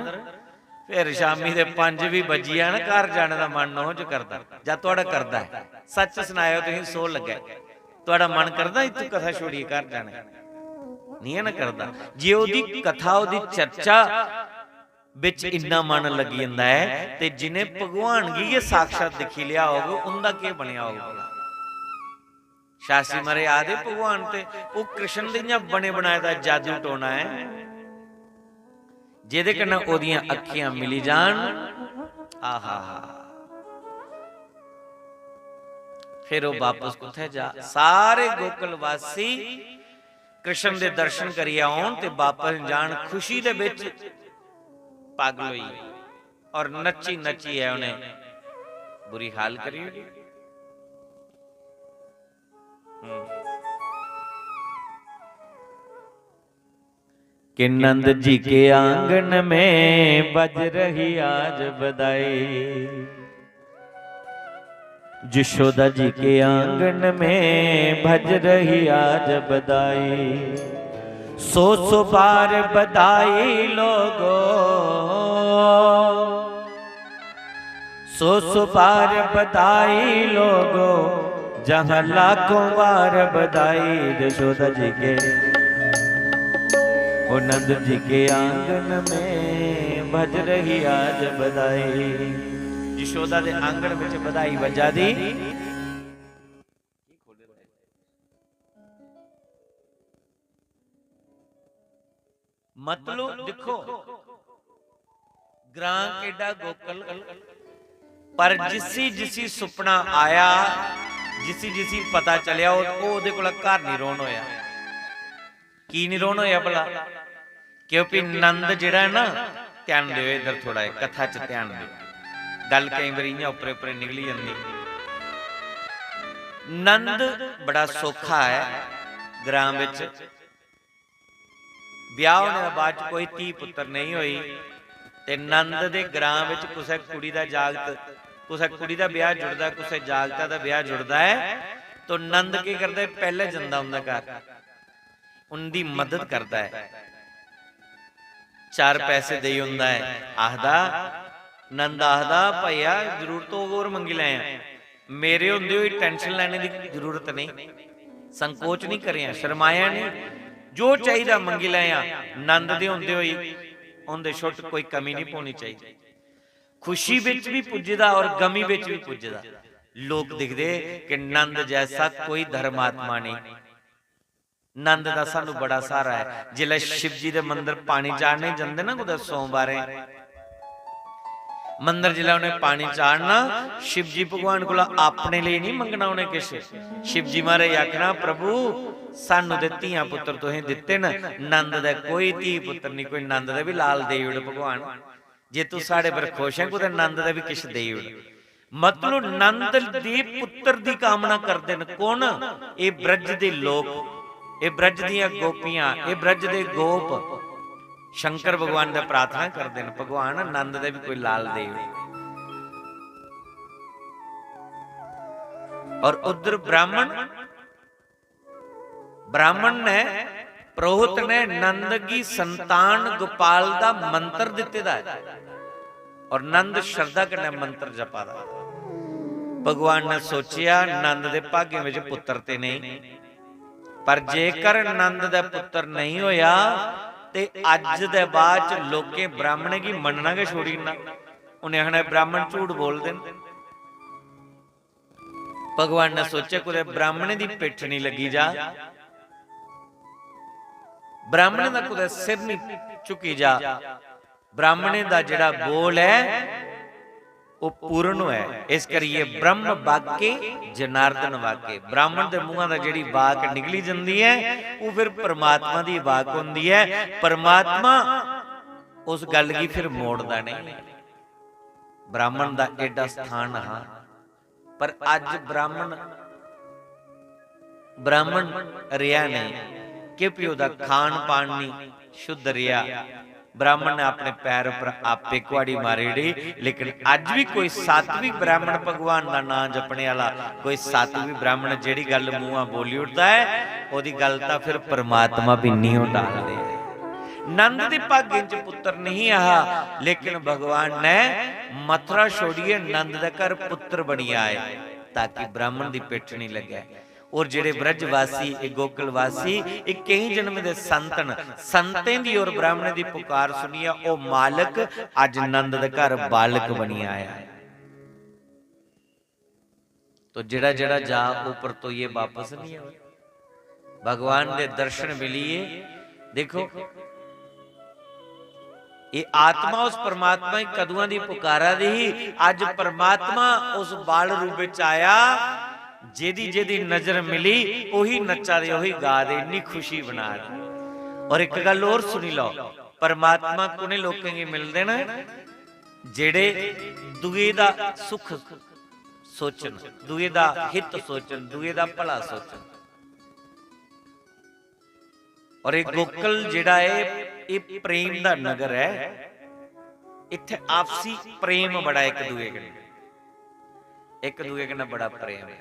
फिर शामी दे पंज बी बज्जी जान, घर जाने दा मन नोह च करदा। जां थुआढ़ा करदा ऐ? सच सनाएओ, तुसें सो लग्गै, थुआढ़ा मन करदा इत्थूं कथा छोड़ियै घर जाने? नहीं है ना करदा। जे ओह्दी कथा, ओह्दी चर्चा बिच इन्ना मन लग्गी जंदा ऐ, ते जिन्हें भगवान गी गै साक्षात दिक्खी लेआ होग, उंदा केह् बनेआ होग भला? शास्त्री महाराज आखदे, भगवान ते ओह् कृष्ण दे इ'यां बने बनाए दा जादू टोना ऐ, जेह्दे कन्नै ओह्दियां अक्खियां मिली जान। आहा हा। फिर ओह् बापस कुत्थै जा? सारे गोकुल वासी कृष्ण दे दर्शन करियै औन ते बापस जान, खुशी दे बिच पागल होई गे और नच्ची नच्चियै उ'नें बुरी हाल करी ओड़ी। हम्म। कि नंद जी के आंगन में बज रही आज बधाई। यशोदा जी के आंगन में बज रही आज बधाई। सौ सौ बार बधाई लोगो, सौ सौ बार बधाई लोगो, जहां लाखों बार बधाई। यशोदा जी के ओ नंद जी के आंगन में बज रही आज बधाई। यशोदा दे आंगन विच बधाई वजा दी। मतलब देखो, ग्रां केडा गोकल, पर जिसी जिसी सुपना आया, जिसी जिसी पता चलिया, ओह ओहदे कोला घर नहीं रोन होया। की नहीं रोन होया भला? क्योंकि नंद जेड़ा है ना, ध्यान दियो इधर थोड़ा, कथा च ध्यान दियो, गल कई बारी इयां उपरे उपरे निकली जंदी। नंद बड़ा सौखा है, ग्रां विच ब्याह होने दे बाद च कोई धी पुत्तर नहीं होई, ते नंद दे ग्रां विच कुसै कुड़ी दा जागत, कुसै कुड़ी दा ब्याह जुड़दा, कुसै जागता दा ब्याह जुड़दा है, तो नंद केह् करदा है? पैह्ले जंदा उं'दे घर, उं'दी मदद करदा है, चार पैसे देई ओंदा है, आखदा, नंद आखदा, "भैया, जरूरत होग होर मंगी लैयां, मेरे होंदे होई tension लैने दी जरूरत नेईं, संकोच नहीं करेआं, शर्माया नहीं, जो चाहिदा मंगी लैयां।" नंद दे होंदे होई उं'दे छुट्ट कोई कमी नहीं पौनी चाहिदी। खुशी बिच भी पुज्जे दा और गमी बिच भी पुज्जे दा। लोक दिखदे कि नंद जैसा कोई धर्मात्मा नहीं। नंद दा सानू बड़ा सहारा ऐ। जिसलै शिव जी दे मंदर पानी चाढ़ने जंदे ना कुतै सोमवारें, मंदर जिसलै उ'नें पानी चाढ़ना, शिव जी भगवान कोला अपने लेई नहीं मंगना उ'नें किश। शिव जी महाराज आखना, "प्रभु, सानू ते धियां पुत्तर तुसें दित्ते न, नंद दा कोई धी पुत्तर नहीं, कोई नंद दा भी लाल देई ओड़ भगवान।" जे तू साढ़े पर खुश है, कुतै नंद दा भी किश देई ओड़। मतलब नंद दे पुत्तर दी कामना करदे न। कौन? एह् ब्रज दे लोक, एह् ब्रज दियां गोपियां, एह् ब्रज दे गोप शंकर भगवान दा प्रार्थना करदे न, "भगवान, नंद दा भी कोई लाल देई ओड़।" और उधर ब्राह्मण ब्राह्मण ने, पुरोहित ने नंद गी संतान गोपाल दा मंत्र दित्ते दा ऐ और नंद श्रद्धा कन्नै मंत्र जपा दा। भगवान ने सोचेआ, नंद दे भागें विच पुत्तर ते नेईं, पर जेकर नंद दा पुत्तर नेईं होया ते अज्ज दे बाद च लोकें ब्राह्मणें गी मन्नना गै छोड़ी ओड़ना। उ'नें आखना, "ब्राह्मण झूठ बोलदे न।" भगवान ने सोचेआ, कुतै ब्राह्मणें दी पिट्ठ निं लग्गी जा, ब्राह्मणें दा कुतै सिर निं झुकी जा। ब्राह्मणें दा जेह्ड़ा बोल ऐ, ओह् पूर्ण होऐ। इस करियै ब्रह्म वाक्य जनार्दन वाक्य, ब्राह्मण दे मुंहा दा जेह्ड़ी वाक निकली जंदी ऐ, ओह् फिर परमात्मा दी वाक होंदी ऐ। परमात्मा उस गल्ल गी फिर मोड़दा नेईं। ब्राह्मण दा एड्डा स्थान हा, पर अज्ज ब्राह्मण, ब्राह्मण रेहा नेईं, क्योंकि ओह्दा खान पान नेईं शुद्ध रेहा। ब्राह्मण ने अपने पैर उप्पर आपे कुहाड़ी मारी ओड़ी, लेकिन अज्ज भी कोई सात्विक ब्राह्मण, भगवान दा नां जपने आह्ला कोई सात्विक ब्राह्मण जेह्ड़ी गल्ल मुंहा बोली ओड़दा ऐ, ओह्दी गल्ल तां फिर परमात्मा भी निं ओह् टालदे। नंद दे भागें च पुत्तर नहीं हा, लेकिन भगवान ने मथुरा छोड़ियै नंद दे घर पुत्तर बनियै आए, ताकि ब्राह्मण दी पिट्ठ नहीं लग्गै। और जेह्ड़े ब्रजवासी, एह् गोकुलवासी, एह् केईं जन्म दे संत न। संतें दी और ब्राह्मणें दी पुकार सुनियै ओह् मालक अज्ज नंद दे घर बालक बनियै आया। तो जेड़ा जेड़ा जा, ओह परतोइयै बापस नहीं आवे। भगवान दे दर्शन मिलिए। देखो, ये आत्मा उस परमात्मा गी कदुआं दी पुकारा दी ही। अज परमात्मा उस बाल रूप विच आया, जेदी जेदी नजर मिली, ओही नच्चा दे, ओही गा दे, इन्नी खुशी बना दे। और एक गल और सुनी लो, परमात्मा कुने लोकें गी मिलदे न, जेड़े दुए दा सुख सोचन, दुए दा हित सोचन, दुए दा भला सोचन। और ये गोकुल जेड़ा है, एह् प्रेम दा नगर ऐ। इत्थै आपसी प्रेम बड़ा इक दूए कन्नै, इक दूए कन्नै बड़ा प्रेम ऐ।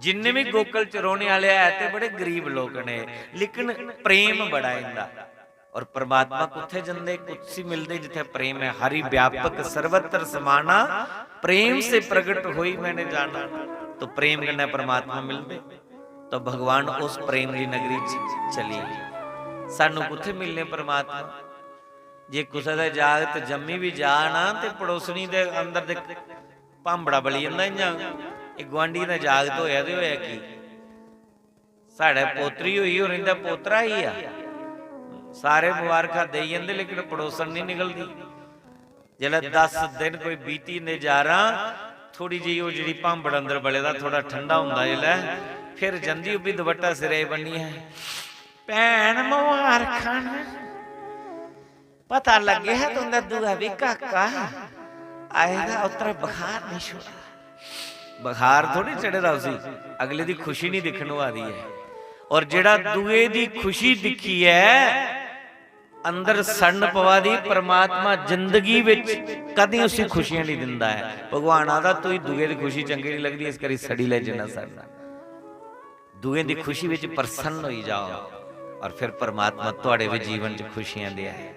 जिन्ने बी गोकुल च रौह्ने आह्ले ऐ ते बड़े गरीब लोक न, लेकिन प्रेम बड़ा इंदा। और परमात्मा कुत्थै जंदे, कुत्थै मिलदे? जित्थै प्रेम ऐ। हरि व्यापक सर्वत्र समाना, प्रेम से प्रगट होई मैंने जाना। तो प्रेम कन्नै परमात्मा मिलदे। तो भगवान उस प्रेम दी नगरी च चली गे। सानू कुत्थै मिलने परमात्मा? जे कुसै दा जागत जम्मी बी जा ना, ते पड़ोसनी दे अंदर दे भांबड़ा बली जंदा। इ'यां एह् गुआंढी दा जागत होया ते होया की? साढ़े पोतरी होई और इंदा पोतरा ही आ। सारे मुबारखां देई जंदे, लेकिन पड़ोसन नहीं निकलदी। जिसलै दस दिन कोई बीती जंदे जारां, थोड़ी जेही ओह् जेह्ड़ी भांबड़ अंदर बले दा, थोड़ा ठंडा होंदा जिसलै, फिर जंदी ओह् बी दपट्टा सिरै च बन्नियै, "भैन मुबारखां न।" पता लग्गेआ हा तुं'दा दूआ बी काका आए दा, उतरे बुखार नहीं छुड़ा। बुखार थोड़ी चढ़े दा उसी, अगले दी खुशी नहीं दिक्खन होआ दी है। और जेड़ा दुए दी खुशी दिक्खियै अंदर सड़न पवा दी, परमात्मा जिंदगी विच कदें उसी खुशियां नहीं दिंदा है। भगवान आखदा, "तुई दुए दी खुशी चंगी नहीं लगदी, इस करी सड़ी ले जिन्ना सड़ना।" दुएं दी खुशी विच प्रसन्न होई जाओ और फिर परमात्मा तुहाड़े भी जीवन च खुशियां दे आए।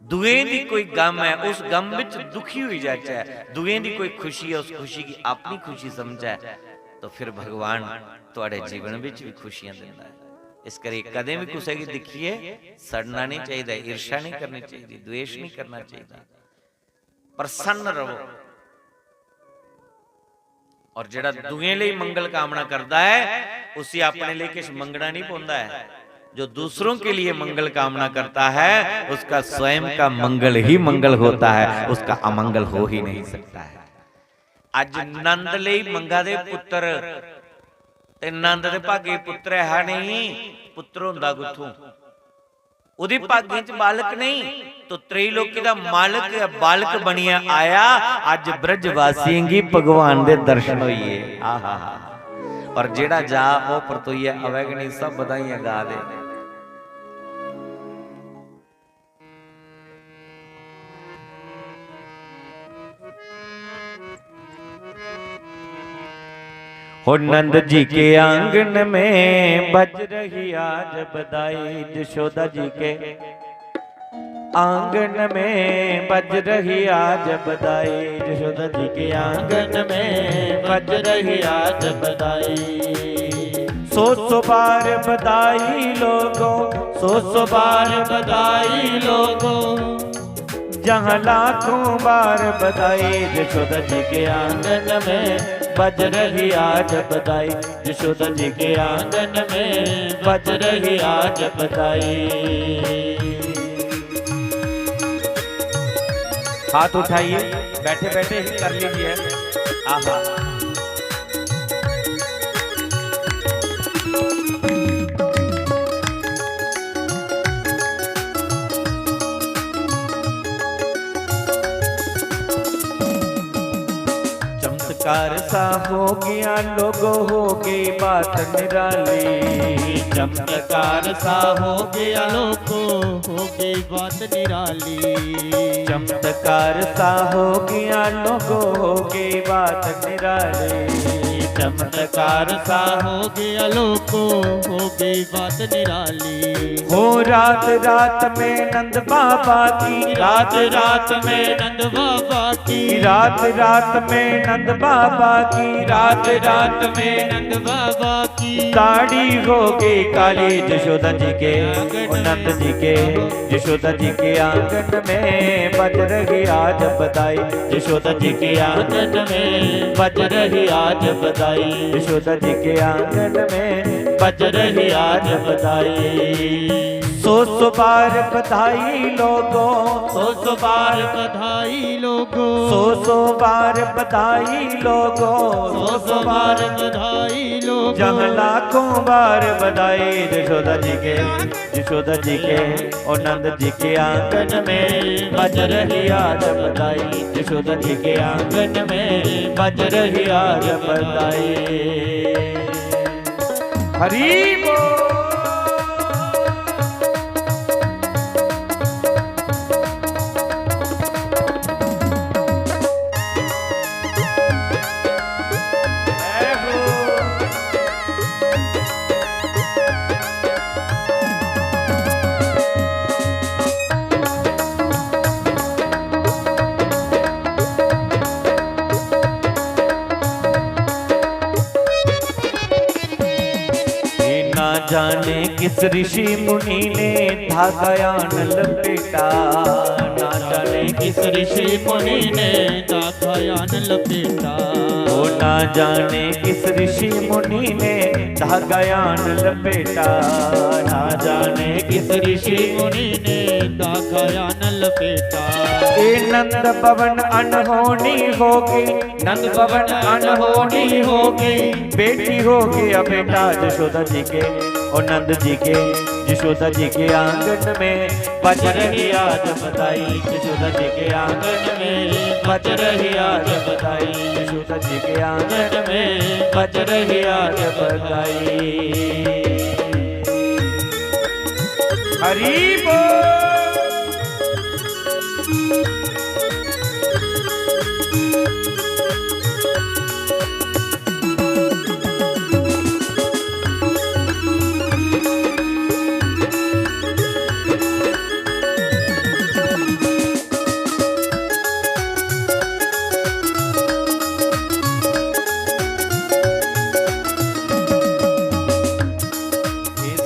दुएं दी कोई गम है, उस गम विच दुखी होई जाचै, दुएं दी कोई खुशी है, उस खुशी गी अपनी खुशी समझै, तो फिर भगवान तुहाड़े जीवन विच भी खुशियां दिंदा है। इस करी कदें भी कुसै गी दिक्खियै सड़ना नहीं चाहिदा, ईर्ष्या नहीं करनी चाहिदी, द्वेष नहीं करना चाहिदा। प्रसन्न रवो। और जेड़ा दुएं लेई मंगल कामना करदा है, उसी अपने लेई किश मंगना नहीं पौंदा है। जो दूसरों के लिए मंगल कामना करता है, उसका स्वयं का मंगल ही मंगल होता है, उसका अमंगल हो ही नहीं सकता है। अज नंद लेई मंगा दे पुत्र, ते नंद दे भागे पुत्र ऐ हा नहीं, पुत्र होंदा कुत्थों? ओदी भागें च बालक नहीं, तो त्रैलोकी दा मालक, बालक बनियै आया। अज ब्रजवासियें गी भगवान दे दर्शन होइए। आहा हा। और जेड़ा जा, ओह परतोइयै आवै कि नहीं, सब बधाइयां गा दे। हो नंद जी के आंगन में बज रही आज बधाई, जशोदा जी के आंगन में बज रही आज बधाई, जशोदा जी के आंगन में बज रही आज बधाई। सौ सौ बार बधाई लोगों, सौ सौ बार बधाई लोगों, जहाँ लाखों बार बधाई, जशोदा जी के आंगन में बज रही आज बधाई, जशोदा जी के आंगन में बज रही आज बधाई। हाथ उठाइए, बैठे बैठे ही कर लीजिए। आहा। चमत्कार सा हो गया लोगो, हो गई बात निराली। चमत्कार सा हो गया लोगो, हो गई बात निराली। चमत्कार सा हो गया लोगो, हो गई बात निराली। चमत्कार सा हो गया लोगो, हो गई बात निराली। हो रात रात में नंद बाबा की, रात रात में नंद बाबा की, रात रात में नंद बाबा की, रात रात में नंद बाबा की। ताड़ी हो गई काली जशोदा जी के, ओ नंद जी के, जशोदा जी के आंगन में बज रही आज बधाई। जशोदा जी के आंगन में बज रही आज बधाई। जशोदा जी के आंगन में बज रही आज बधाई। सौ सौ बार बधाई लोगो, सौ सौ बार बधाई लोगो, सौ सौ बार बधाई लोगो, सौ सौ बार बधाई लोगो। जहाँ लाखों बार बधाई जशोदा जी के, जशोदा जी के, ओ नंद जी के आंगन में बज रही आज बधाई। जशोदा जी के आंगन में बज रही आज बधाई। हरि बोल। किस ऋषि मुनि ने धागा यान लपेटा, ना जाने किस ऋषि मुनि ने धागा यान लपेटा। ओ ना जाने किस ऋषि मुनि ने धागा यान लपेटा, ना जाने किस ऋषि मुनि ने धागा यान लपेटा। ए नंद भवन अनहोनी होगी, नंद भवन अनहोनी होगी, बेटी हो गया बेटा जशोदा जी के। ओ नंद जी के, जशोदा जी के आंगन में बज रही आज बधाई, जशोदा जी के आंगन में बज रही आज बधाई, जशोदा जी के आंगन में बज रही आज बधाई। हरी बोल।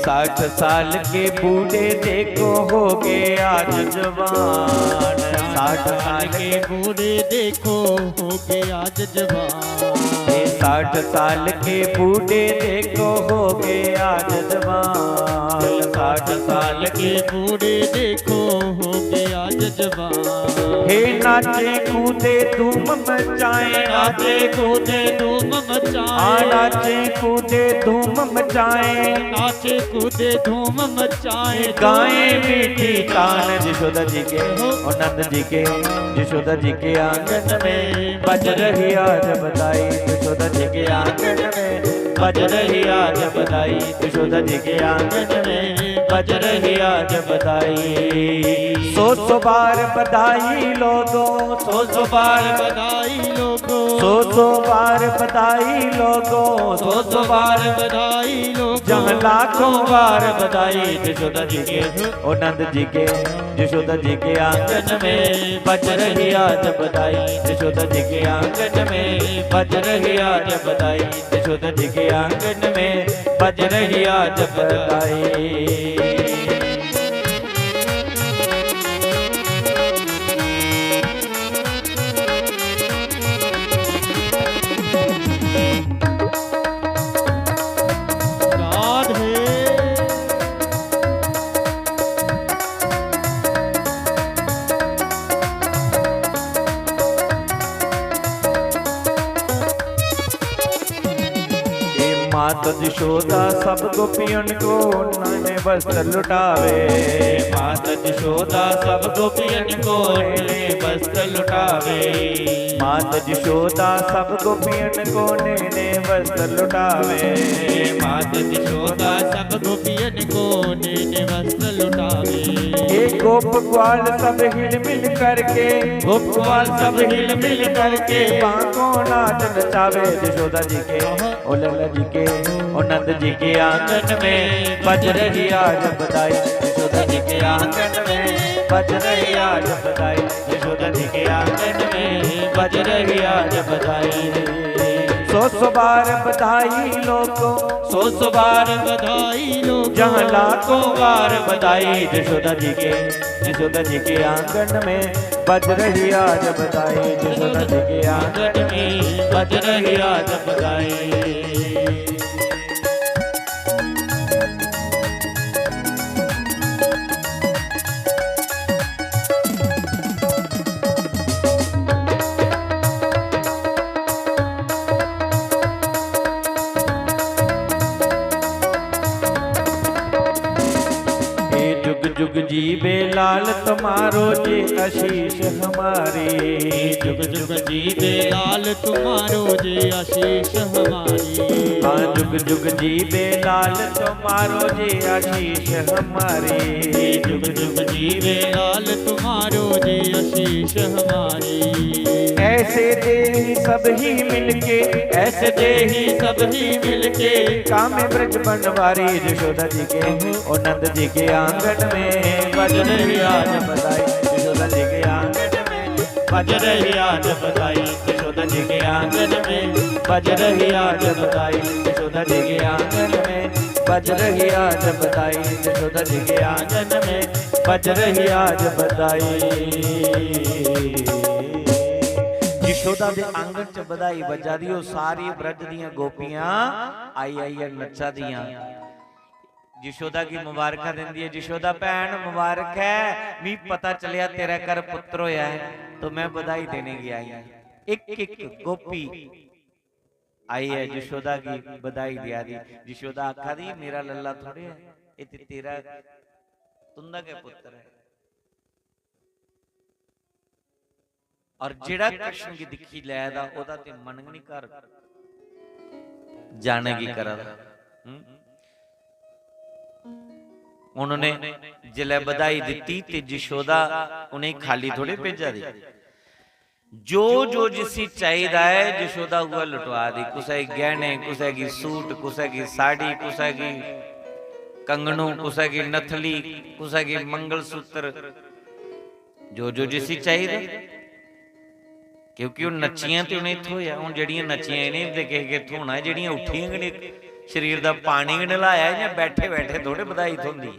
साठ साल के बूढ़े देखो हो गए आज जवान। साठ साल के बूढ़े देखो हो गए आज जवान। ये साठ साल के बूढ़े देखो हो गए आज जवान। साठ साल के बूढ़े देखो हो गए आज जवान। हे नाचे कूदे धूम मचाए, नाचे कूदे धूम मचाए। आ नाचे कूदे धूम मचाए। नाचे कूदे धूम मचाए। गाए मीठी तान जशोदा जी के, ओ नंद जी के, जशोदा जी के आंगन में बज रही आज बधाई, जशोदा जी के आंगन में बज रही आज बधाई, जशोदा जी के आंगन में बज रही आज बधाई। सौ सौ बार बधाई लोगो, सौ सौ बार बधाई लोगो। सौ सौ बार बधाई लोगो। सौ सौ बार बधाई लोगो। जहाँ लाखों बार बधाई जशोदा जी के, ओ नंद जी के, जशोदा जी के आंगन में बज रही आज बधाई, जशोदा जी के आंगन में बज रही आज बधाई, जशोदा जी के आंगन में बज रही आज बधाई। राधे। हे मात जशोदा सब गोपियन को नैने वस्त्र लुटावे। मात जशोदा सब गोपियन को नैने वस्त्र लुटावे। मात जशोदा सब गोपियन को नैने वस्त्र लुटावे। मात जशोदा सब गोपियन को नैने वस्त्र लुटावे। हे गोप ग्वाल सब हिल मिल करके। गोप ग्वाल सब हिल मिल करके। बांको नाच नचावे जशोदा जी के, ओ लला जी के, ओ नंद जी के आंगन में बज रही आज बधाई, जशोदा जी के आंगन में बज रही आज बधाई, जशोदा जी के आंगन में बज रही आज बधाई। सौ सौ बार बधाई लोगो, सौ सौ बार बधाई लोगो। जहाँ लाखों बार बधाई जशोदा जी के, जशोदा जी के आंगन में बज रही आज बधाई, जशोदा जी के आंगन में बज रही आज बधाई। हे जुग जुग जीवे लाल तुम्हारो जे आशीष हमारी। जुग जुग जीवे लाल तुम्हारो जे आशीष हमारी। हाँ, जुग जुग जीवे लाल तुम्हारो जे आशीष हमारी। जुग जुग जीवे लाल तुम्हारो जे आशीष हमारी। ऐसे दे ही सब ही मिलके, ऐसे दे ही सब ही मिलके। कामे ब्रज बनवारी जशोदा जी के, ओ नंद जी के आंगन में बज रही आज बधाई। जशोदा जी के आंगन में बज रही आज बधाई। जशोदा जी के आंगन में बज रही आज बधाई। जशोदा जी के आंगन में बज रही आज बधाई, जशोदा जी के आंगन में बज रही आज बधाई। यशोदा दे आंगन च बधाई बजा दी, ओह् सारी ब्रज दियां गोपियां आई आइयै नच्चा दियां। यशोदा गी मुबारखां दिंदी ऐ, "यशोदा भैन, मुबारक ऐ, मी पता चलेआ तेरे घर पुत्र होया ऐ, तो मैं बधाई देने गी आई आं।" इक इक गोपी आई ऐ यशोदा गी बधाई देआ दी। यशोदा आखा दी, "मेरा लल्ला थोड़े ऐ, एह् ते तेरा, तुं'दा गै पुत्तर ऐ।" और जेड़ा कृष्ण गी दिक्खी लै दा, ओह्दा ते मन गै निं घर जाने गी करा दा। हम्म? उन्होंने जिसलै बधाई दित्ती ते यशोदा उ'नेंगी खाली थोड़े भेजा दी। जो जो जिसी चाहिदा ऐ, यशोदा उ'ऐ लुटवा दी। कुसै गी गैह्ने, कुसै गी सूट, कुसै गी साड़ी, कुसै गी कंगनू, कुसै गी नथली, कुसै गी मंगलसूत्र, जो जो जिसी चाहिदा। क्योंकि ओह् नच्चियां ते उ'नेंगी थ्होएआ। हून जेह्ड़ियां नच्चियां, इ'नेंगी ते किश किश थ्होना ऐ, जेह्ड़ियां उट्ठियां गै निं, शरीर दा पानी गै निं ल्हाया, इ'यां बैठे बैठे थोड़े बधाई थ्होंदी।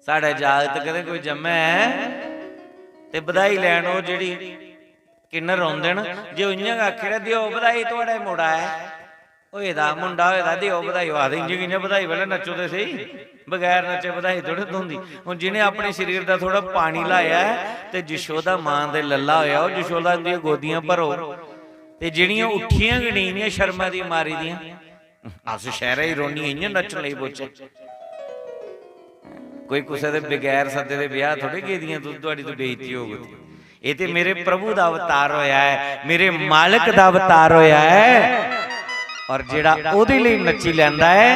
साढ़े जागत कदें कोई जम्मै ऐ ते बधाई लैन, ओह् जेह्ड़ी किन्नर रौंह्दे न, जे ओह् इ'यां गै आखी ओड़ै, "देओ बधाई, थुआढ़ा मुड़ा ऐ, होए दा, मुंडा होए दा, देओ बधाई।" ओह् आखदे, "इ'यां कि'यां बधाई, पैह्लें नच्चो ते स्हेई, बगैर नच्चे बधाई थोड़े थ्होंदी।" हून जि'नें अपने शरीर दा थोड़ा पानी ल्हाया ऐ ते यशोदा मां दे लल्ला होएआ, ओह् यशोदा उं'दियां गोदियां भरो। ते जेह्ड़ियां उट्ठियां गै नेईं, इ'यां शर्मा दी मारी दियां, "अस शैह्रै च रौह्नियां, इ'यां नच्चन लगी पौचै।" कोई कुसै दे बगैर सद्दे दे ब्याह् थोड़े गेदियां, तुस, थुआढ़ी तो बेइज्जती होग। एह् ते मेरे प्रभु दा अवतार होया ऐ, मेरे मालक दा अवतार होया ऐ। और जेह्ड़ा ओह्दे लेई नच्ची लैंदा ऐ,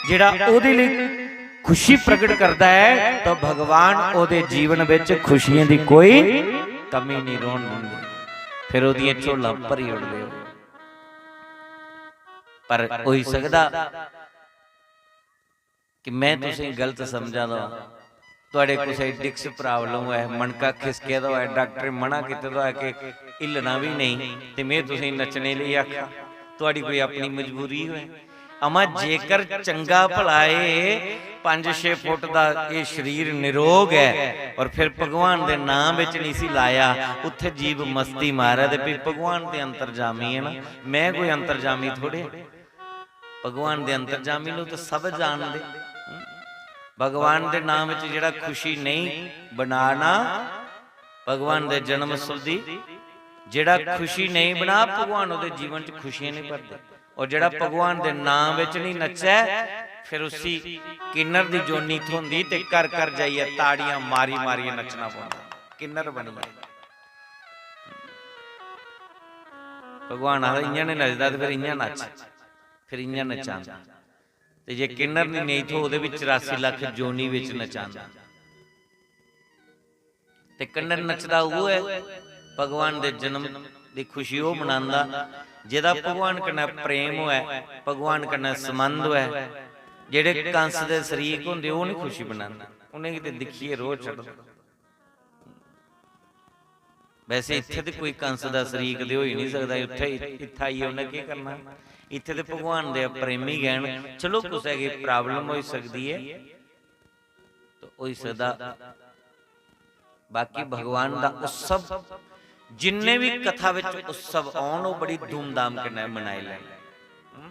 जेह्ड़ा ओह्दे लेई खुशी प्रगट करदा ऐ, तो भगवान ओह्दे जीवन बिच खुशियें दी कोई कमी नहीं रौह्न दिंदे। फिर ओह्दियां झोलां भरी ओड़दे। पर होई सकदा कि मैं तुसें गलत समझा दा, थुआढ़े कुसै डिस्क प्रॉब्लम होऐ, मनका खिसके दा होऐ, डॉक्टर मना कीते दा होऐ कि हिल्लना बी नेईं, ते मैं तुसें नच्चने लेई आखां, थुआढ़ी कोई अपनी मजबूरी होऐ। अमा, जेकर चंगा भला एह् पंज छे फुट दा एह् शरीर निरोग ऐ और फिर भगवान दे नां बिच नहीं इसी लाया, उत्थे जीव मस्ती मारै ते फ्ही भगवान ते अंतर्जामी है ना, मैं कोई अंतर्जामी थोड़े। भगवान दे अंतर्जामी, लोग तो सब जानदे। भगवान दे नाम च जेह्ड़ा खुशी नहीं बनाना, भगवान दे जन्म उत्सव दी जेह्ड़ा खुशी नहीं बना, भगवान ओह्दे जीवन च खुशियां नहीं भरदे। और जेह्ड़ा भगवान दे नाम बिच नहीं नच्चै, फिर उसी किन्नर दी जोनी थ्होंदी ते घर घर जाइयै ताड़ियां मारी मारियै नच्चना पौंदा, किन्नर बनियै। भगवान आखदा, "इ'यां नहीं नचदा ते फिर इ'यां नच्च।" फिर इ'यां नचांदा। ते जे किन्नर नी नेईं थ्होग, ओह्दे बी चरासी लक्ख जोनी बिच नचांदा। ते किन्नर नचदा उ'ऐ ऐ, भगवान दे जन्म दी खुशी ओह् मनांदा, जेह्दा भगवान कन्नै प्रेम होऐ, भगवान कन्नै संबंध होऐ। जेह्ड़े कंस दे शरीक होंदे, ओह् नी खुशी मनांदे, उ'नेंगी ते दिक्खियै रोह् चढ़दा। वैसे इत्थै ते कोई कंस दा शरीक ते होई निं सकदा, उत्थै, इत्थै आइयै उ'न्नै केह् करना? इत्थै ते भगवान दे प्रेमी गै न। चलो, कुसै गी problem होई सकदी ऐ, तो होई सकदा, बाकी भगवान दा उत्सव, जिन्ने बी कथा बिच उत्सव औन, ओह् बड़ी धूमधाम कन्नै मनाई लैन। हूं?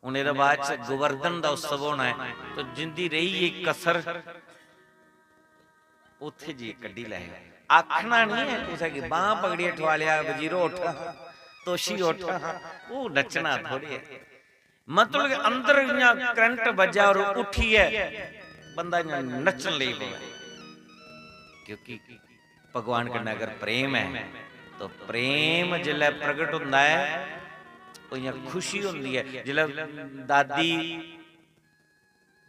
हून एह्दे बाद च गोवर्धन दा उत्सव होना ऐ, तो जिंदी रेही गेई कसर, उत्थै जाइयै कड्ढी लै। आखना निं ऐ कुसै गी, बांह् पकड़ियै ठुआलेआ, "वजीरो उठ, तोशी उठ", ओह् नच्चना थोड़ी ऐ। मतलब कि अंदर इ'यां करंट बज्जै और उट्ठियै बंदा इ'यां नच्चन लेई पवै। क्योंकि भगवान कन्नै अगर प्रेम ऐ, तो प्रेम जिसलै प्रगट होंदा ऐ, ओह् इ'यां खुशी होंदी ऐ। जिसलै दादी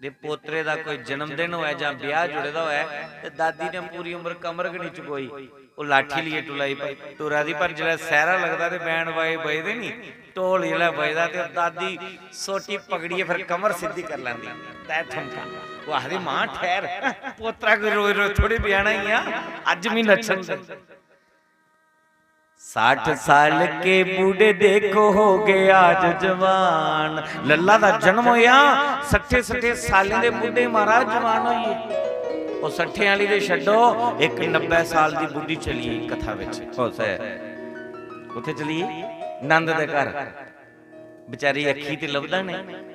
दे पोतरे दा कोई जन्मदिन होऐ जां ब्याह् जुड़े दा होऐ, ते दादी ने पूरी उम्र कमर गै निं चुकोई, ओह् लाठी लेइयै टुलाई प-, टुरा दी। पर जिसलै सैह्रा लगदा ते बैंड बाजे बजदे नी, ढोल जिसलै बजदा ते दादी सोटी पकड़ियै फिर कमर सिद्धी करी लैंदी, तै ठुमका। ओह् आखदी, "मां, ठैह्र, पोतरा कोई रोज रोज थोड़ी ब्याह्ना ई आ, अज्ज मी नच्चन दे।" साठ साल के बूढ़े देखो हो गए आज जवान। लल्ला दा जन्म होया, सट्ठे सट्ठे सालें दे बुड्ढे महाराज जवान होई गे। ओह् सट्ठे आह्ली ते छड्डो, इक नब्बै साल दी बुड्ढी चली गेई कथा बिच। ओ सै, कुत्थै चली गेई? नंद दे घर। बेचारी अक्खी ते लभदा नेईं।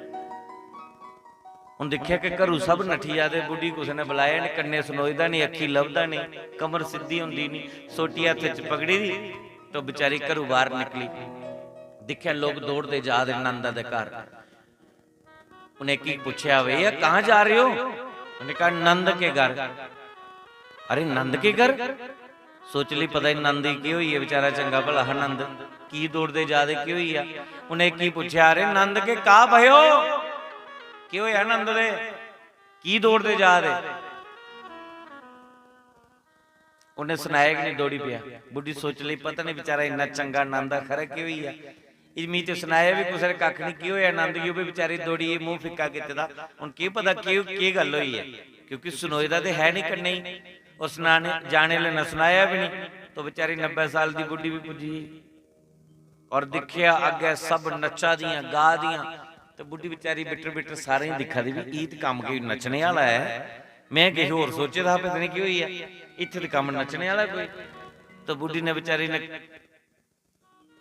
उन दिक्खेआ कि घरू सब नट्ठी जा दे, बुड्ढी कुसै ने बलाया नेईं, कन्नै सनोचदा नेईं, अक्खी लभदा नेईं, कमर सिद्धी होंदी नेईं, सोटी हत्थ च पकड़ी दी। तो बेचारी घरू बाहर निकली, दिक्खेआ लोक दौड़दे जा दे नंद दे घर। उन्हें की पूछेआ, "भैया, कहाँ जा रहे हो?" उन्हें कहा, "नंद के घर।" "अरे, नंद के घर?" सोच ली, पता ही नंद ही की होई है, बेचारा चंगा भला हा नंद, की दौड़दे जा दे, की होई है? उन्हें की पूछेआ, "अरे नंद के का भयो, की होया नंद दे, की दौड़दे जा दे?" उन्हें सनाया कि नहीं, दौड़ी पिया। बुढ़ी सोच ली, पता नहीं बेचारा इन्ना चंगा नंद आ, खरै की होई आ। इज मी ते सनाया भी कुसै ने कक्ख नहीं, की होया नंद गी, ओह् भी बेचारी दौड़ी, एह् मूंह फिक्का कीते दा। हुन केह् पता केह्, केह् गल्ल होई ऐ, क्योंकि सनोए दा ते है नहीं कन्नै ही। उस नाने, जाने आह्ले ने सनाया भी नहीं, तो बेचारी नब्बै साल दी बुढ़ी भी पुज्जी गेई। और दिक्खेआ अग्गै सब नच्चा दियां, गा दियां, ते बुढ़ी बेचारी बिटर बिटर सारें गी दिक्खा दी, भी ईद कम्म कोई नच्चने आह्ला ऐ, में किश होर सोचे दा हा, पता नहीं केह् होई गेआ, इत्थै ते कम्म नच्चने आह्ला कोई। तो बुढ़ी ने बेचारी ने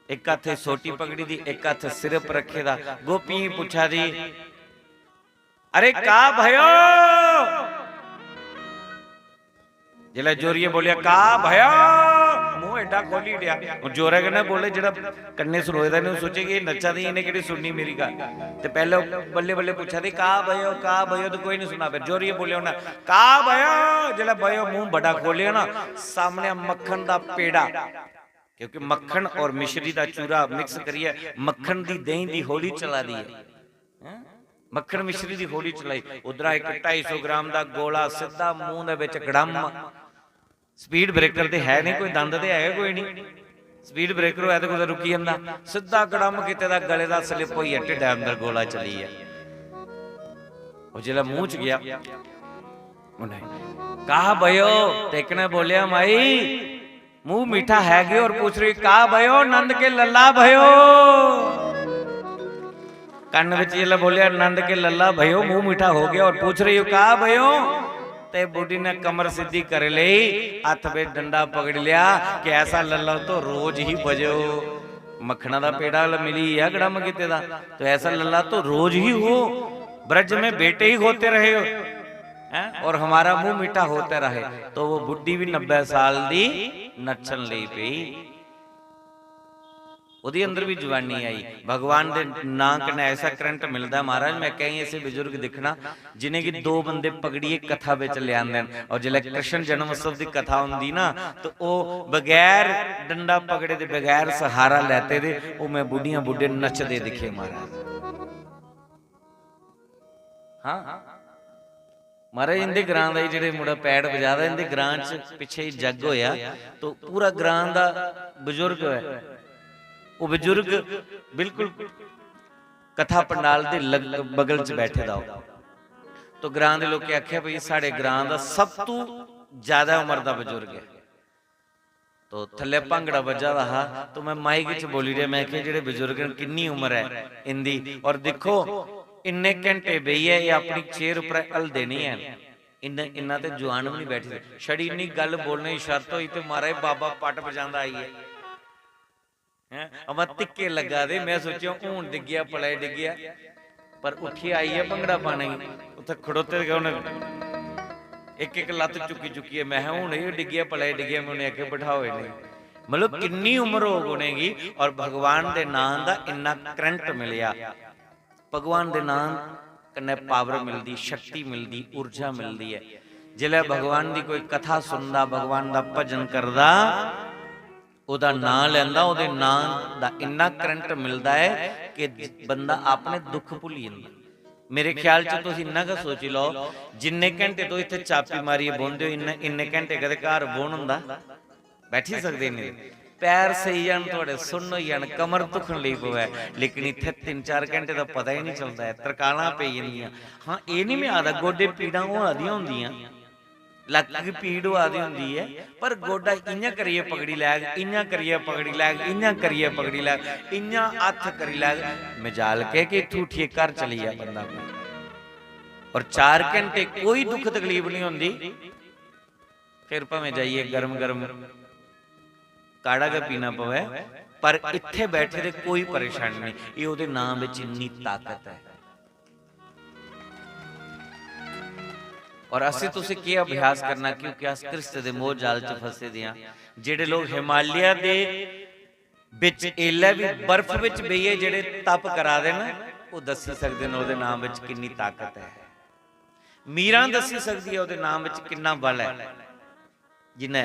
इक हत्थ च सोटी पकड़ी दी, इक हत्थ सिर पर रखे दा, गोपियें गी पुच्छा दी, "अरे का भयो?" जिसलै जोरियै बोलेआ, "का भयो?" मूंह एडा खोली ओड़ेआ। हून जोरै कन्नै बोले, जेह्ड़ा कन्नै सनोए दा निं, ओह् सोचे कि एह् नच्चा दी, इ'नें केह्ड़ी सुननी मेरी गल्ल। ते पैह्लें ओह् बल्लें बल्लें पुच्छा दे, "का भयो, का भयो?" ते कोई निं सुना। फिर जोरियै बोलेआ उ'न्नै, "का भयो?" जिसलै भयो मूंह बड्डा खोलेआ ना, सामनै मक्खन दा पेड़ा, क्योंकि मक्खन और मिश्री दा चूरा मिक्स करियै मक्खन दी देहीं दी होली चला दी ऐ। हैं? मक्खन मिश्री दी होली चलाई, उद्धरा इक ढाई सौ ग्राम दा गोला सिद्धा मूंह दे बिच गड़म। स्पीड ब्रेकर ते है नहीं, कोई दंद ते है कोई नहीं। स्पीड ब्रेकर होऐ ते कुतै रुकी जंदा। सिद्धा गड़म कीते दा, गले दा स्लिप होइयै ढिड्डै अंदर गोला चली गेआ। ओह् जिसलै मूंह च गेआ, उन्हें कहा, "भयो।" ते इक ने बोलेआ, "माई, मुंह मीठा है कि?" और पूछ रही, "का भयो, नंद के लल्ला भयो?" कन्न विच जिसलै बोलेआ, "नंद के लल्ला भयो, मुंह मीठा हो गया," और पूछ रही हो, "का भयो?" ते बुढ़ी ने कमर सिद्धी कर ली, हत्थ पे डंडा पकड़ लिया कि ऐसा लल्ला तो रोज ही बजो। मक्खना दा पेड़ा मिली गया गड़म कीते दा, तो ऐसा लल्ला तो रोज ही हो, ब्रज में बेटे ही होते रहे हो, हैं? और हमारा मुंह मीठा होता रहे। तो वो बुढ़ी भी नब्बे साल दी नच्चन लगी पई। ओह्दे अंदर भी जवानी आई। भगवान दे नां कन्नै ऐसा करंट मिलदा महाराज, मैं कई ऐसे बजुर्ग दिक्खना जिनेंगी दो बंदे पकड़ियै कथा बिच लेआंदे न, और जिसलै कृष्ण जन्म उत्सव दी कथा होंदी ना, तो ओह् बगैर डंडा पकड़े दे, बगैर सहारा लैते दे, ओह् मैं बुढ़ियां बुढ़े नचदे दिक्खे महाराज। हाँ, महाराज, इंदे ग्रां दा ही जेह्ड़े मुड़ा पैड बजा दा, इंदे ग्रां च पिच्छे ही जग होया, तो पूरा ग्रां दा बजुर्ग है, वो बजुर्ग बिल्कुल कथा पंडाल दे लग-, बगल च बैठे दा हो। तो ग्रां दे लोकें आखेआ, "भई, साढ़े ग्रां दा सब तू ज्यादा उम्र दा बजुर्ग है।" तो थल्ले भांगड़ा बज्जा दा हा, तो मैं माइक च बोली रेहा, मैं आखेआ, "जेह्ड़े बजुर्ग न, किन्नी उम्र ऐ इंदी? और दिक्खो, इन्ने घंटे बेहियै एह् अपनी चेयर उप्पर हलदे निं हैन, इन्ने, इन्ना ते जुआन बी निं बैठी दे।" छड़ी इन्नी गल्ल बोलने दी शर्त होई ते महाराज बाबा पट बजांदा आई गेआ। हैं? अवा धिक्के लग्गा दे, मैं सोचेआ, "हून डिग्गेआ, पलै डिग्गेआ।" पर उट्ठियै आई गेआ भंगड़ा पाने गी। उत्थै खड़ोते दे गै उ'नें इक इक लत्त चुक्की चुक्कियै, मैं, "हून एह् डिग्गेआ, पलै डिग्गेआ," मैं उ'नें आखेआ, "बठाओ इ'नेंगी।" मतलब, किन्नी उम्र होग उ'नेंगी, और भगवान दे नां दा इन्ना करंट मिलेआ, भगवान दे नां कन्नै पावर मिलदी, शक्ति मिलदी, ऊर्जा मिलदी ऐ। जिसलै भगवान दी कोई कथा सुनदा, भगवान दा भजन करदा, ओह्दा नां लैंदा, ओह्दे नां दा इन्ना करंट मिलदा ऐ कि बंदा अपने दुख भुल्ली जंदा। मेरे ख्याल च तुस इन्ना गै सोची लैओ, जिन्ने घैंटे तुस इत्थै चापी मारियै बौंह्दे ओ, इन्ने, इन्ने घैंटे कदें घर बौह्न होंदा? बैठी सकदे निं। पैर सेई जान थुआढ़े, सुन्न होई जान, कमर धुखन लेई पवै, लेकिन इत्थै तिन्न चार घैंटे दा पता ही निं चलदा ऐ, तरकालां पेई जंदियां। हां, एह् निं में आखदा गोड्डे पीड़ां होआ दियां होंदियां, लक्क गी पीड़ होआ दी होंदी ऐ, पर गोडा इ'यां करियै पकड़ी लैग, इ'यां करियै पकड़ी लैग, इ'यां करियै पकड़ी लैग, इ'यां हत्थ करी लैग। मजाल केह् कि इत्थूं उट्ठियै घर चली जा बंदा कोई। और चार घैंटे कोई दुख तकलीफ निं होंदी, फिर भामें जाइयै गर्म गर्म काढ़ा गै पीना पवै, पर इत्थै बैठे दे कोई परेशानी नेईं। एह् ओह्दे नांऽ बिच इन्नी ताकत ऐ। और असें तुसें केह् अभ्यास करना, क्योंकि अस कृष्ण दे मोह जाल च फसे दे आं। जेह्ड़े लोक हिमालय दे बिच एल्लै बी बर्फ बिच बेहियै जेह्ड़े तप करा दे न, ओह् दस्सी सकदे न ओह्दे नांऽ बिच किन्नी ताकत ऐ। मीरां दस्सी सकदी ऐ ओह्दे नांऽ बिच किन्ना बल ऐ, जिन्नै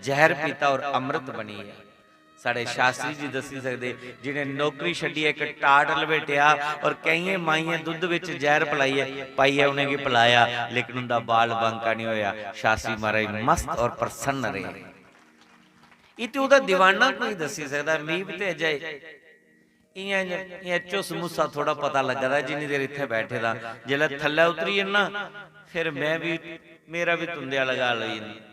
जैह्र पीता और अमृत बनी गेआ। साढ़े शास्त्री जी दस्सी सकदे, जि'नें नौकरी छड्डियै इक टाट लपेटेआ और केइयें माइयें दुद्ध बिच जैह्र पलाइयै, पाइयै उ'नेंगी पलाया, लेकिन उं'दा बाल बांका निं होएआ। शास्त्री महाराज मस्त और प्रसन्न रेह्। एह् ते ओह्दा दीवाना कोई दस्सी सकदा। मी बी ते अजें इ'यां, इ'यां, इ'यां चुस मुस्सा थोह्ड़ा पता लग्गा दा, जिन्नी देर इत्थै बैठे दा। जेल्लै थल्लै उतरी जन्ना, फिर में बी, मेरा बी तुं'दे आह्ला हाल होई जंदा।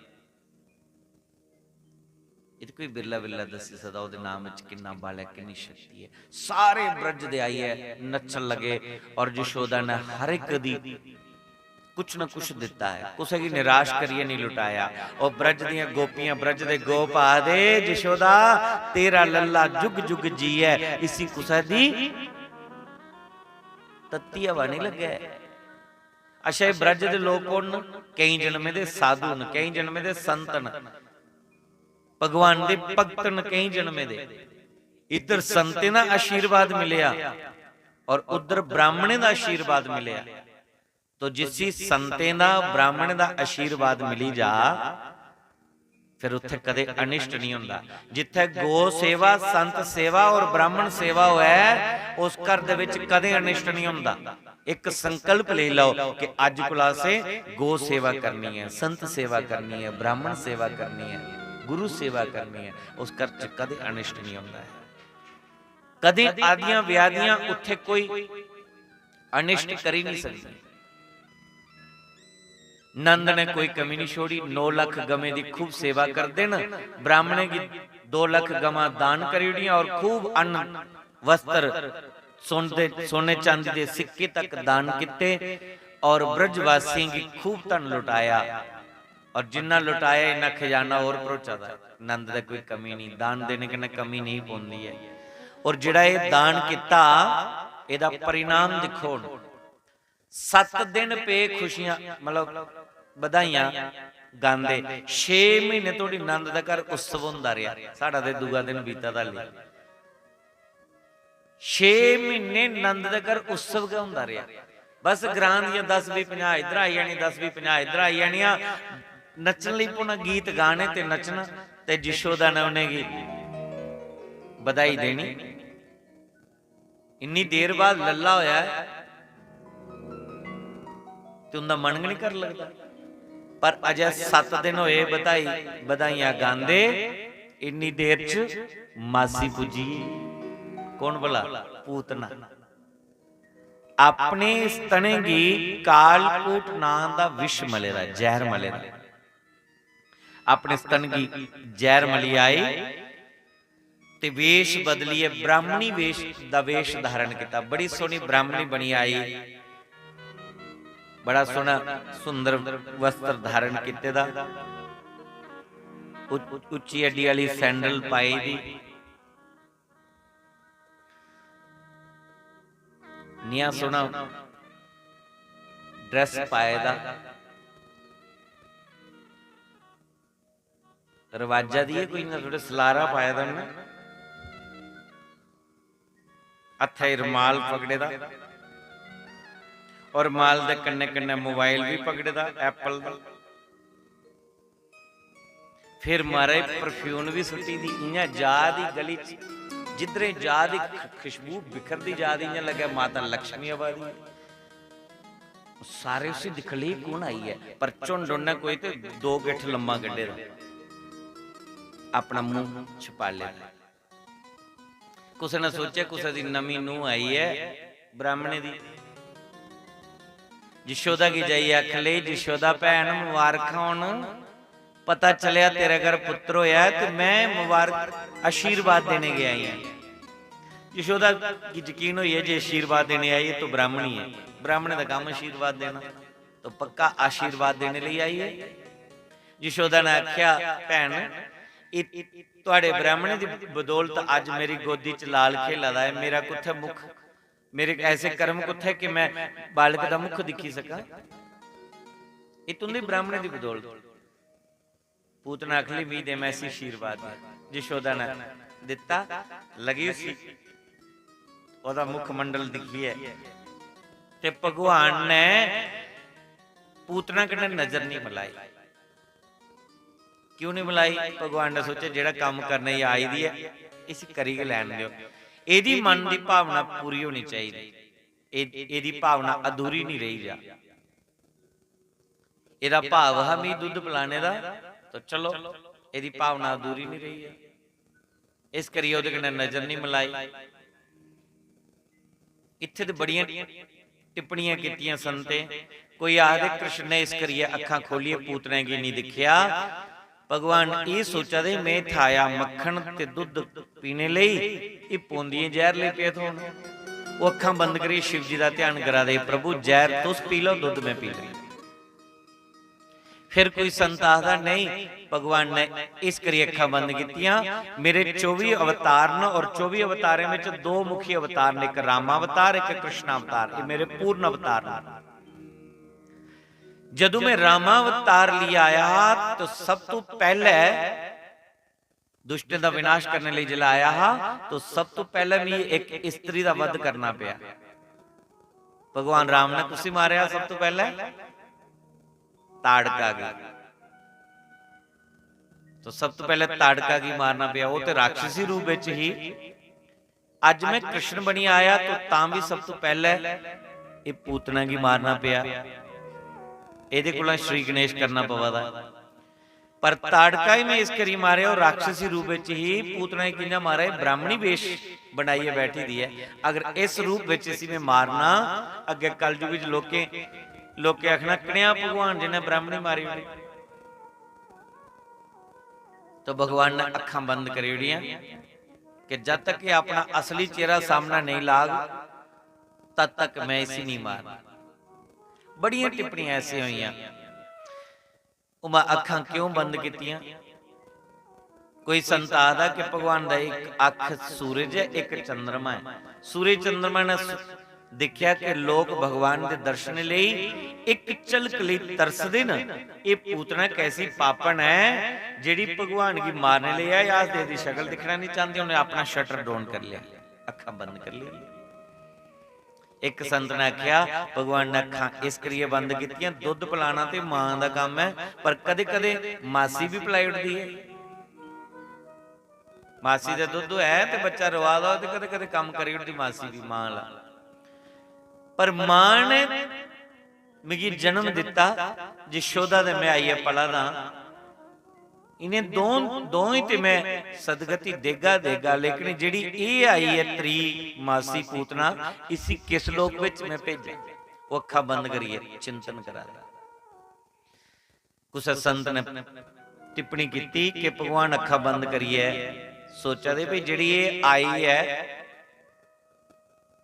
एह् ते कोई बिरला बिरला दस्सी सकदा ओह्दे नाम च किन्ना बल ऐ, किन्नी शक्ति ऐ। सारे ब्रज दे आइयै नच्चन लगे और यशोदा ने हर इक दी कुछ ना कुछ दित्ता ऐ, कुसै गी निराश करियै निं लुटाया। ओह् ब्रज दियां गोपियां, ब्रज दे गोप आखदे, "यशोदा, तेरा लल्ला जुग जुग जीऐ, इसी कुसै दी तत्ती हवा निं लग्गै।" अच्छा, एह् ब्रज दे लोक कु'न न? केईं जन्मे दे साधु न, केईं जन्मे दे संत न, भगवान दे भक्त न केईं जन्मे दे। इद्धर संतें दा आशीर्वाद मिलेआ और उद्धर ब्राह्मणें दा आशीर्वाद मिलेआ। तो जिसी संतें दा, ब्राह्मणें दा आशीर्वाद मिली जा, फिर उत्थै कदें अनिष्ट निं होंदा। जित्थै गौ सेवा, संत सेवा और ब्राह्मण सेवा होऐ, उस घर दे विच कदें अनिष्ट निं होंदा। इक संकल्प लेई लैओ कि अज्ज कोला असें गौ सेवा करनी ऐ, संत सेवा करनी ऐ, ब्राह्मण सेवा करनी ऐ, गुरु सेवा करनी ऐ, उस घर च कदें अनिष्ट निं होंदा ऐ। कदें आदियां व्याधियां उत्थै कोई अनिष्ट करी निं सकदी। नंद ने कोई कमी निं छोड़ी, नौ लक्ख गवें दी खूब सेवा करदे न। ब्राह्मणें गी दो लक्ख गवां दान करी ओड़ियां और खूब अन्न, वस्त्र, सोने, सोने चांदी दे सिक्के तक दान कीते और ब्रजवासियों गी खूब धन लुटाया। और जिन्ना लुटाया, इन्ना खजाना होर भरोचा दा ऐ। नंद दा कोई कमी निं, दान देने कन्नै कमी नेईं पौंदी ऐ। और जेह्ड़ा एह् दान कीता, एह्दा परिणाम दिक्खो हुन। सत्त दिन पे खुशियां, मतलब बधाइयां गांदे। छे म्हीने धोड़ी नंद दा घर उत्सव होंदा रेहा। साढ़ा ते दूआ दिन बीता दा हल्ली। छे म्हीने नंद दे घर उत्सव गै होंदा रेहा। बस ग्रां दियां दस बीह् पंजाह् इद्धर आई जानियां, दस बीह् पंजाह् इद्धर आई जानियां, नच्चन लगी पौना, गीत गाने ते नच्चना। ते यशोदा ने उ'नेंगी बधाई देनी। इन्नी देर बाद लल्ला होया ऐ ते उं'दा मन गै निं कर लगदा। पर अजै सत्त दिन होए बधाई, बधाइयां गांदे, इन्नी देर च मासी पुज्जी। कौन भला? पूतना। अपने स्तनें गी कालकूट नां दा विष मले दा, जैह्र मले दा। अपने स्तन गी जैह्र मली आई ते वेश बदलियै ब्राह्मणी वेश दा वेश धारण कीता। बड़ी सोहनी ब्राह्मणी बनी आई, बड़ा सोहना सुंदर वस्त्र धारण कीते दा, उच-, उच्ची अड्डी आह्ली सैंडल पाई दी, नेहा सोहना ड्रैस पाए दा। रवाजा दी एह् कोई इन्ना थोह्ड़े सलारा पाए दा उ'न्नै, हत्थै च रमाल पकड़े दा, और रमाल दे कन्नै कन्नै मोबाइल बी पकड़े दा, Apple दा। फिर महाराज परफ्यूम बी सुट्टी दी, इ'यां जा दी गली च, जिद्धरें जा दी ख-, खुशबू बिखरदी जा दी, इ'यां लग्गै माता लक्ष्मी आवा दी ऐ। सारे उसी दिक्खन लगे, "एह् कु'न आई ऐ?" पर झुंड उ'न्नै कोई ते दो गिट्ठ लम्मा कड्ढे दा, अपना मूंह छपा लेदा। कुसै ने सोचेआ कुसै दी नमीं नूंह् आई ऐ ब्राह्मणें दी। यशोदा गी जाइयै आखन लगी, "यशोदा भैन, मुबारखां होन, पता चलेआ तेरे घर पुत्र होया ऐ ते मैं मुबारक, आशीर्वाद देने गई आं।" यशोदा गी यकीन होई गेआ जे आशीर्वाद देने आई ऐ, तू ब्राह्मणी ऐ, ब्राह्मणें दा कम्म आशीर्वाद देना, तो पक्का आशीर्वाद देने लेई आई ऐ। यशोदा ने आखेआ, "भैन, एह् थुआढ़े ब्राह्मणें दी बदौलत अज्ज मेरी गोदी च लाल खेला दा ऐ, मेरा कुत्थै मुख, मेरे ऐसे कर्म कुत्थै कि मैं बालक दा मुख दिक्खी सकां? एह् तुं'दी ब्राह्मणें दी बदौलत।" पूतना आखली, "मी दे, मैं इसी आशीर्वाद दियां।" यशोदा ने दित्ता, लगी उसी ओह्दा मुखमंडल दिक्खियै, ते भगवान ने पूतना कन्नै नजर नहीं मलाई। क्यों नहीं मलाई? भगवान ने सोचेआ, "जेह्ड़ा कम्म करने गी आई दी ऐ, इसी करी गै लैन देओ।" एह्दी मन दी भावना पूरी होनी चाहिदी, एह्-, एह्दी भावना अधूरी नहीं रेही जा। एह्दा भाव हा मी दुद्ध पलाने दा, तो चलो, एह्दी भावना अधूरी नहीं रेही ऐ, इस करियै ओह्दे कन्नै नजर नहीं मलाई। इत्थै ते बड़ियां टिप्पणियां कीतियां संतें। कोई आखदे, "कृष्ण ने इस करियै अक्खां खोह्लियै पूतने गी नहीं दिक्खेआ।" भगवान एह् सोचा दे, "में इत्थै आया मक्खन ते दुद्ध पीने लेई, एह् पौंदियें जैह्र लेई पेआ थ्होन।" ओह् अक्खां बंद करियै शिव जी दा ध्यान करा दे, "प्रभु, जैह्र तुस पी लैओ, दुद्ध में पी लैन्नी।" फिर कोई संत आखदा, "नहीं, भगवान ने इस करियै अक्खां बंद कीतियां, मेरे चौबी अवतार न और चौबी अवतारें बिच दो मुखी अवतार न, इक रामावतार, इक कृष्णावतार, एह् मेरे पूर्ण अवतार न।" जदों मैं रामावतार लेई आया हा, तो सब तो पैहले दुष्टें दा विनाश करने लेई जिसलै आया हा, तो सब तो पैहले मिगी इक स्त्री दा वध करना पेआ। भगवान राम ने कुसी मारेआ सब तो पैहले? ताड़का गी। तो सब तो पैहले ताड़का गी मारना पेआ, ओह ते राक्षसी रूप विच ही। अज्ज मैं कृष्ण बनी आया, तो तां भी सब तो पैहले एह पूतना गी मारना पेआ। एहदे कोला श्री गणेश करना पवा दा। पर ताड़का ही मैं इस करी मारेआ, ओह राक्षसी रूप विच ही, पूतना गी कि'यां मारा? एह ब्राह्मणी वेश बनाइयै बैठी दी ऐ। अगर इस रूप विच इसी मैं मारना, अग्गें कलयुग विच लोकें, लोकें आखना, "कनेहा भगवान जिन्नै ब्राह्मणी मारी ओड़ी?" तो भगवान ने अक्खां बंद करी ओड़ियां कि जद तक एह अपना असली चेहरा सामने नहीं लाग, तद तक मैं इसी नहीं मारना। बड़ियां टिप्पणियां ऐसियां होइयां। उमा अक्खां क्यों बंद कीतियां? कोई संत आखदा कि भगवान दा इक अक्ख सूरज ऐ, इक चंद्रमा ऐ। सूरज चंद्रमा ने सु-, दिक्खेआ कि लोक भगवान दे दर्शन लेई इक झलक लेई तरसदे न। एह पूतना कैसी पापन ऐ, जेह्ड़ी भगवान गी मारने लेई आई, अस ते एहदी शकल दिक्खना नहीं चाहंदे। उन्हें अपना shutter down करी लेआ, अक्खां बंद करी लेई। इक संत ने आखेआ, "भगवान ने अक्खां इस करियै बंद कीतियां, दुद्ध पलाना ते मां दा कम्म ऐ, पर कदे-कदे मासी बी पलाई ओड़दी ऐ। मासी दा दुद्ध होऐ ते बच्चा रोआ दा होऐ ते कदे-कदे कम्म करी ओड़दी मासी बी, मां ला। पर मां ने मिगी जन्म दित्ता, यशोदा दे मैं आइयै पला दा आं। इ'नें दों-, दों ही ते मैं सदगति देगा, देगा, लेकिन जेह्ड़ी एह् आई ऐ त्री मासी पूतना, इसी किस लोक बिच मैं भेजां?" ओह् अक्खां बंद करियै चिंतन करा दा। कुसै संत ने टिप्पणी कीती कि भगवान अक्खां बंद करियै सोचा दे, "भई, जेह्ड़ी एह् आई ऐ,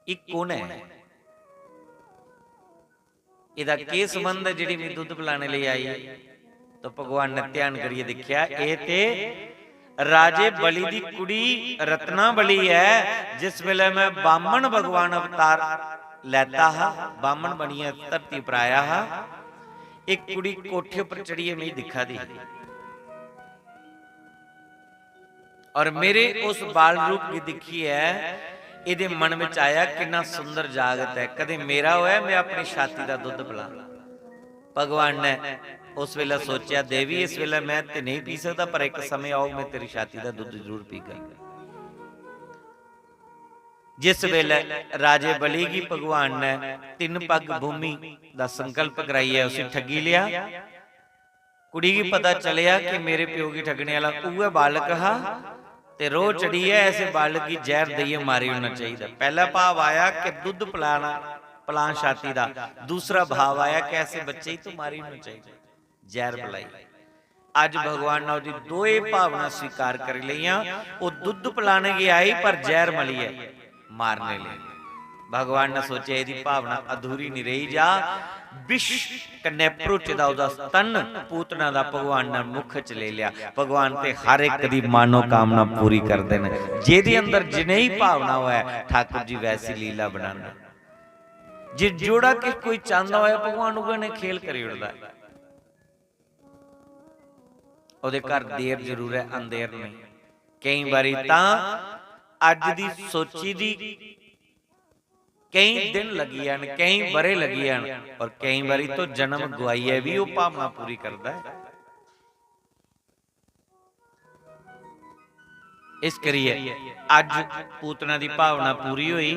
एह् कु'न ऐ?" एह्दा केह् संबंध ऐ जेह्ड़ी मिगी दुद्ध पलाने लेई आई? तो भगवान ने ध्यान करियै दिक्खेआ, एह् ते राजे बलि दी कुड़ी रत्नावली ऐ। जिस बेलै मैं बामन भगवान अवतार लैता हा, बामन बनियै धरती पर आया हा, इक कुड़ी कोठे पर चढ़ियै मिगी दिक्खा दी ही। और मेरे उस बाल रूप गी दिक्खियै एह्दे मन बिच आया, "किन्ना सुंदर जागत ऐ, कदें मेरा होऐ, मैं अपनी छाती दा दुद्ध पलां।" भगवान ने उस वेले सोचेआ, "देवी, इस वेले मैं ते नहीं पी सकदा, पर इक समय औग, मैं तेरी छाती दा दुद्ध जरूर पीगा।" जिस वेले राजे बलि गी भगवान ने तिन्न पग भूमि दा संकल्प कराइयै उसी ठगी लेआ, कुड़ी गी पता चलेआ कि मेरे प्यो गी ठगने आह्ला उ'ऐ बालक हा, ते रोह् चढ़ियै ऐसे बालक गी जैह्र देइयै मारी ओड़ना चाहिदा। पैह्ला भाव आया कि दुद्ध पलाना, पलां छाती दा। दूसरा भाव आया कि ऐसे बच्चे ही तो मारी होना चाहिए, जहर पिलाई। अज भगवान ने ओहदी दोए भावना स्वीकार करी लेइयां। ओह दुद्ध पिलाने गी आई, पर जहर मलियै मारने लेई। भगवान ने सोचेआ, एहदी भावना अधूरी नहीं रेही जा। विष कन्नै भरोचे दा ओहदा स्तन पूतना दा भगवान ने मुख च लेई लेआ। भगवान ते हर एक दी मनोकामना पूरी करदे न। जेहदे अंदर जनेही भावना होऐ, ठाकुर जी वैसी लीला बनांदे। जे जोड़ा किश कोई चांहदा होऐ, भगवान उ'ऐ ने खेल करी ओड़दा ऐ। ओहदे घर देर जरूर ऐ, अंधेर नेईं। केईं बारी तां अज्ज दी सोची दी केईं दिन लगी जान, केईं ब'रे लगी जान, और केईं बारी तो जन्म गुआइयै बी ओह भावना पूरी करदा ऐ। इस करियै अज्ज पूतना दी भावना पूरी होई,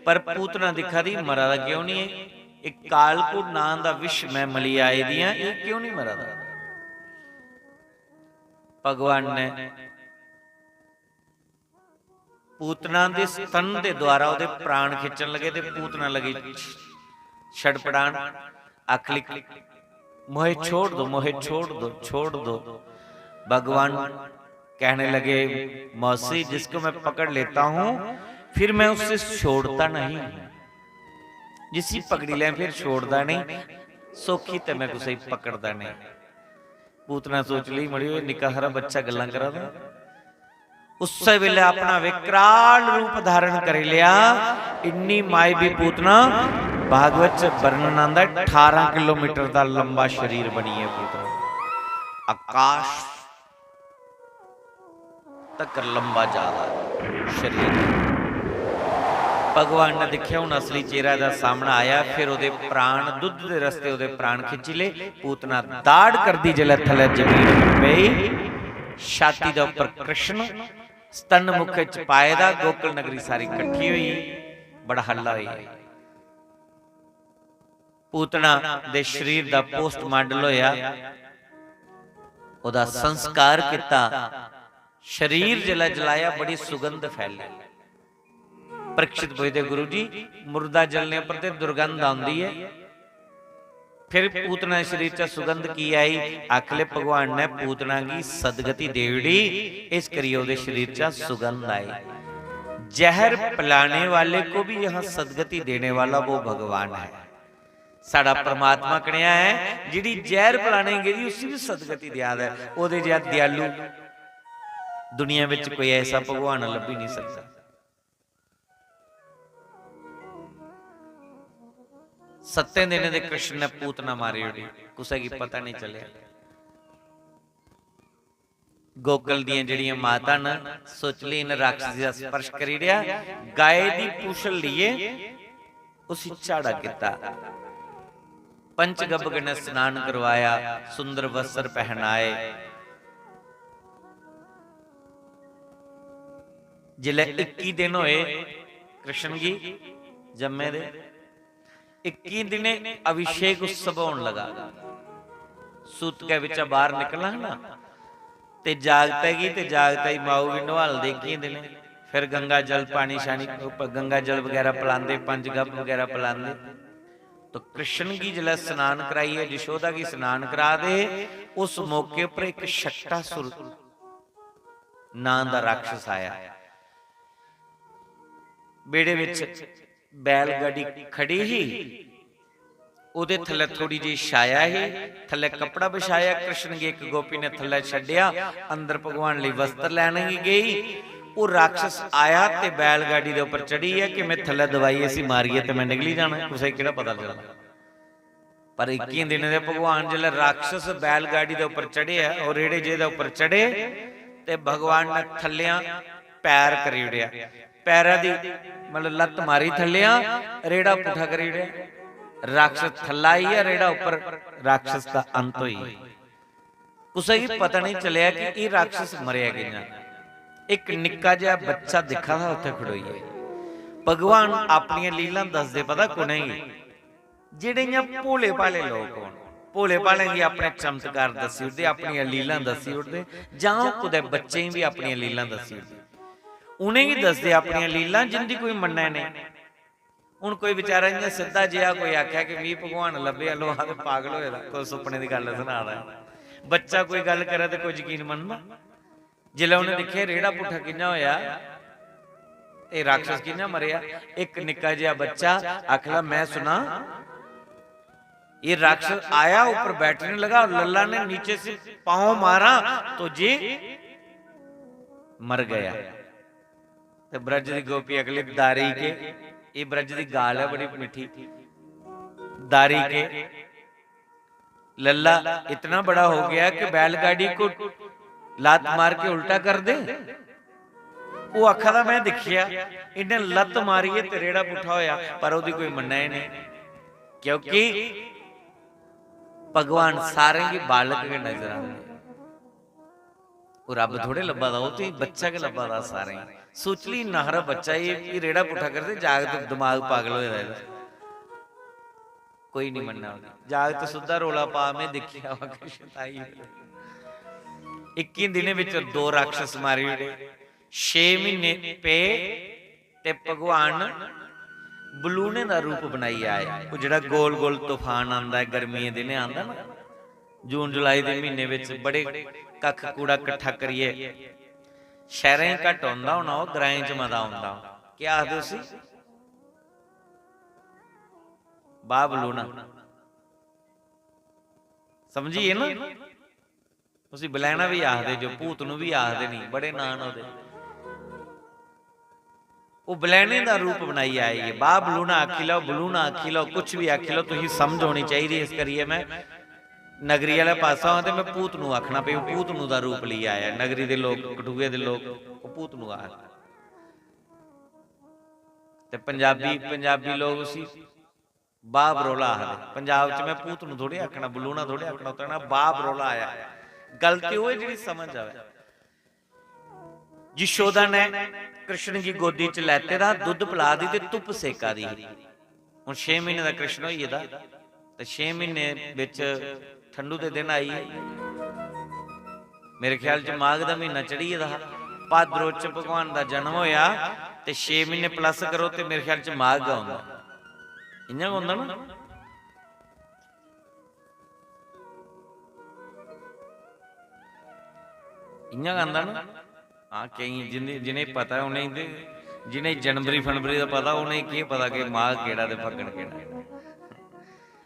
पर पूतना दिक्खा दी मरा दा क्यों नहीं ऐ? इक कालकूट नां दा विष मैं मली आई दी आं, एह क्यों नहीं मरा दा? भगवान ने पूतना दे स्तन दे द्वारा ओहदे प्राण खिच्चन लगे ते पूतना लगी छड़पड़ान, आखली, "मोहे छोड़ दो, मोहे छोड़ दो, छोड़ दो।" भगवान कहने लगे, "मौसी, जिसको मैं पकड़ लेता हूं, फिर मैं उससे छोड़ता नहीं। जिसी पकड़ी लें, फिर छोड़दा नहीं। सौखी ते मैं कुसै गी पकड़दा नहीं।" पूतना सोच लेई, "मड़ियो, एह निक्का हारा बच्चा गल्लां करा दा।" उस्सै वेले अपना विकराल रूप धारण करी लेआ। इन्नी मायवी पूतना, भागवत च वर्णन आंदा, अठारां किलोमीटर दा लंबा शरीर बनी ऐ पूतना। आकाश तकर लंबा जा दा शरीर। भगवान ने दिक्खेआ, हुन असली चेहरा दा सामना आया, फिर ओहदे प्राण, दुद्ध दे रस्ते ओहदे प्राण खिच्ची ले। पूतना दाड़ करदी जिसलै थल्लै जमीन पर पेई, छाती दे उप्पर कृष्ण, स्तन मुख च पाए दा, गोकुल नगरी सारी कट्ठी होई, बड़ा हल्ला होई। पूतना दे शरीर दा पोस्टमार्टम होया, ओहदा संस्कार किता। शरीर जिसलै जलाया, बड़ी सुगंध फैली। परीक्षित पुछदे, "गुरु जी, मुर्दा जलने पर ते दुर्गंध आंदी ऐ, फिर पूतना दे शरीर च सुगंध की आई?" आखले, "भगवान ने पूतना गी सदगति देई ओड़ी, इस करियै ओहदे शरीर च सुगंध आई।" जहर पिलाने वाले को भी यहां सदगति देने वाला वो भगवान है। साढ़ा परमात्मा कनेहा ऐ, जेह्ड़ी जैह्र पलाने गी गेदी, उसी बी सदगति देआ दा ऐ। ओह्दे जेहा दयालु दुनिया बिच कोई ऐसा भगवान लब्भी निं सकदा। सत्तें दिनें दे कृष्ण ने पूतना मारी ओड़ी, कुसै गी पता निं चलेआ। गोकुल दियां जेह्ड़ियां माता न, सोचली इ'नें राक्षसी दा स्पर्श करी ओड़ेआ, गाय दी पूछल लेइयै उसी झाड़ा कीता, पंचगब्ब कन्नै स्नान करवाया, सुंदर वस्त्र पहनाए। जिसलै इक्की दिन होए कृष्ण गी जम्मे दे, इक्की दिनें अभिषेक उत्सव होन लगा। सूतकै बिच्चा बाहर निकलना हा ना, ते जागतै गी ते जागतै दी माऊ गी नुहालदे इक्कियें दिनें। फिर गंगा जल, पानी शानी, उप्पर गंगा जल बगैरा पलांदे, पंचगब्ब बगैरा पलांदे। तो कृष्ण गी जिसलै स्नान कराइयै, यशोदा गी स्नान करा दे, उस मौके पर इक शक्टासुर नां दा राक्षस आया। बेड़े विच बैलगाड़ी खड़ी ही, ओदे थल्लै थोड़ी जेही छाया ही, थल्लै कपड़ा बिछाया, कृष्ण गी इक गोपी ने थल्लै छड्डेआ, अंदर भगवान लेई वस्त्र लैने गी गेई। ओह राक्षस आया ते बैलगाड़ी दे उप्पर चढ़ी गेआ कि में थल्लै दबाइयै इसी मारियै ते में निकली जाना, कुसै गी केह्ड़ा पता लगदा। पर इक्कियें दिनें दे भगवान जिसलै राक्षस बैलगाड़ी दे उप्पर चढ़ेआ, ओह रेड़े जेह्दे उप्पर चढ़े, ते भगवान ने थल्लेआं पैर करी ओड़ेआ, पैरा दी, मतलब, लत्त मारी थल्लेआं, रेड़ा पुट्ठा करी ओड़ेआ। राक्षस थल्ला आई गेआ, रेड़ा उप्पर, राक्षस दा अंत होई गेआ। कुसै गी पता नेईं चलेआ कि एह् राक्षस मरेआ कि'यां। इक निक्का जेहा बच्चा दिक्खा दा उत्थै खड़ोइयै। भगवान अपनियां लीलां दसदे पता कु'नेंगी? जेह्ड़े इ'यां भोले भाले लोक होन, भोले भालें गी अपने चमत्कार दस्सी ओड़दे, अपनियां लीलां दस्सी ओड़दे, जां ओह् कुतै बच्चें गी बी अपनियां लीलां दस्सी ओड़दे। उ'नेंगी दसदे अपनियां लीलां, जिंदी कोई मन्नै नेईं। हुन कोई बेचारा इ'यां सिद्धा जेहा कोई आखै कि "मी भगवान लब्भेआ, लो, आखदे पागल होए दा, कोई सुपने दी गल्ल सना दा ऐ।" बच्चा कोई गल्ल करै ते कोई यकीन मनदा? जिसलै उ'नें दिक्खेआ रेड़ा पुट्ठा कि'यां होएआ, एह् राक्षस कि'यां मरेआ, इक निक्का जेहा बच्चा आखदा, "मैं सुना, ये राक्षस आया ऊपर बैठने लगा और लल्ला ने नीचे से पाँव मारा तो जी मर गया।" ते ब्रज दी गोपी अगली दारी के, ये ब्रज दी गाल है बड़ी मिठी। दारी के, लल्ला इतना बड़ा हो गया कि बैलगाड़ी को लात मार के उल्टा कर दे। वो आखा दा, "मैं दिक्खेआ, इन्हें लत मारी है ते रेड़ा पुट्ठा होया, पर ओदी कोई मन्ना ही नहीं, क्योंकि भगवान सारें गी बालक गै नजर आंदे।" ओह् रब्ब थोड़े लब्भा दा, ओह् ते बच्चा गै लब्भा दा सारें गी। सोच ली, इन्ना हारा बच्चा, एह्, एह् रेड़ा पुट्ठा करदे, जागत दमाग पागल होए दा एह्दा। कोई निं मन्ना ओह्दी। जागत सुद्धा रौला पा, "में दिक्खेआ वा किश ताई।" इक्की दिनें बिच दो राक्षस मारी ओड़े। छे म्हीने पे ते भगवान बलूने दा रूप बनाइयै आए। ओह् जेह्ड़ा गोल गोल तूफान आंदा ऐ, गर्मियें दिनें आंदा ना, जून जुलाई दे म्हीने बिच बड़े कक्ख कूड़ा कट्ठा करियै, शैह्रें च घट्ट औंदा होना, ओह् ग्राएं च मता औंदा। केह् आखदे उसी? बाह् बलूना। समझियै ना? उसी बलैना बी आखदे, जो भूत नू बी आखदे नी, बड़े नांऽ न ओह्दे। ओह् बलैने दा रूप बनाइयै आई ऐ। बाह् बलूना आखी लैओ, बलूना आखी लैओ, कुछ बी आखी लैओ, तुसें समझ होनी चाहिदी। इस करियै में नगरी आह्ले पासा आं ते में भूत नू आखना, भई ओह् भूत नू दा रूप लेई आया। नगरी दे लोक, कठुए दे लोक, ओह् भूत नू आखदे। ते पंजाबी, पंजाबी लोक उसी बाह् बरोला आखदे। पंजाब च में भूत नू थोड़ी आखना, बलूना थोड़ी आखना, उत्थै आखना बाह् बरोला आया। गल्ल ते ओह् ऐ जेह्ड़ी समझ आवै। यशोदा ने कृष्ण गी गोदी च लैते दा, दुद्ध पला दी ते धुप्प सेका दी ही। हुन छे म्हीने दा कृष्ण होई गेदा ते छे म्हीने बिच ठंडू दे दिन आई गे। मेरे ख्याल च माघ दा म्हीना चढ़ी गेदा हा। भाद्रो च भगवान दा जन्म होया ते छे म्हीने plus करो ते मेरे ख्याल च माघ गै औंदा। इ'यां गै होंदा ना? इ'यां गै आंदा ना? हां, केईं जिं'दी, जि'नेंगी पता ऐ उ'नेंगी ते, जि'नेंगी जनवरी फरवरी दा पता, उ'नेंगी केह् पता कि माघ केह्ड़ा ते फग्गन केह्ड़ा।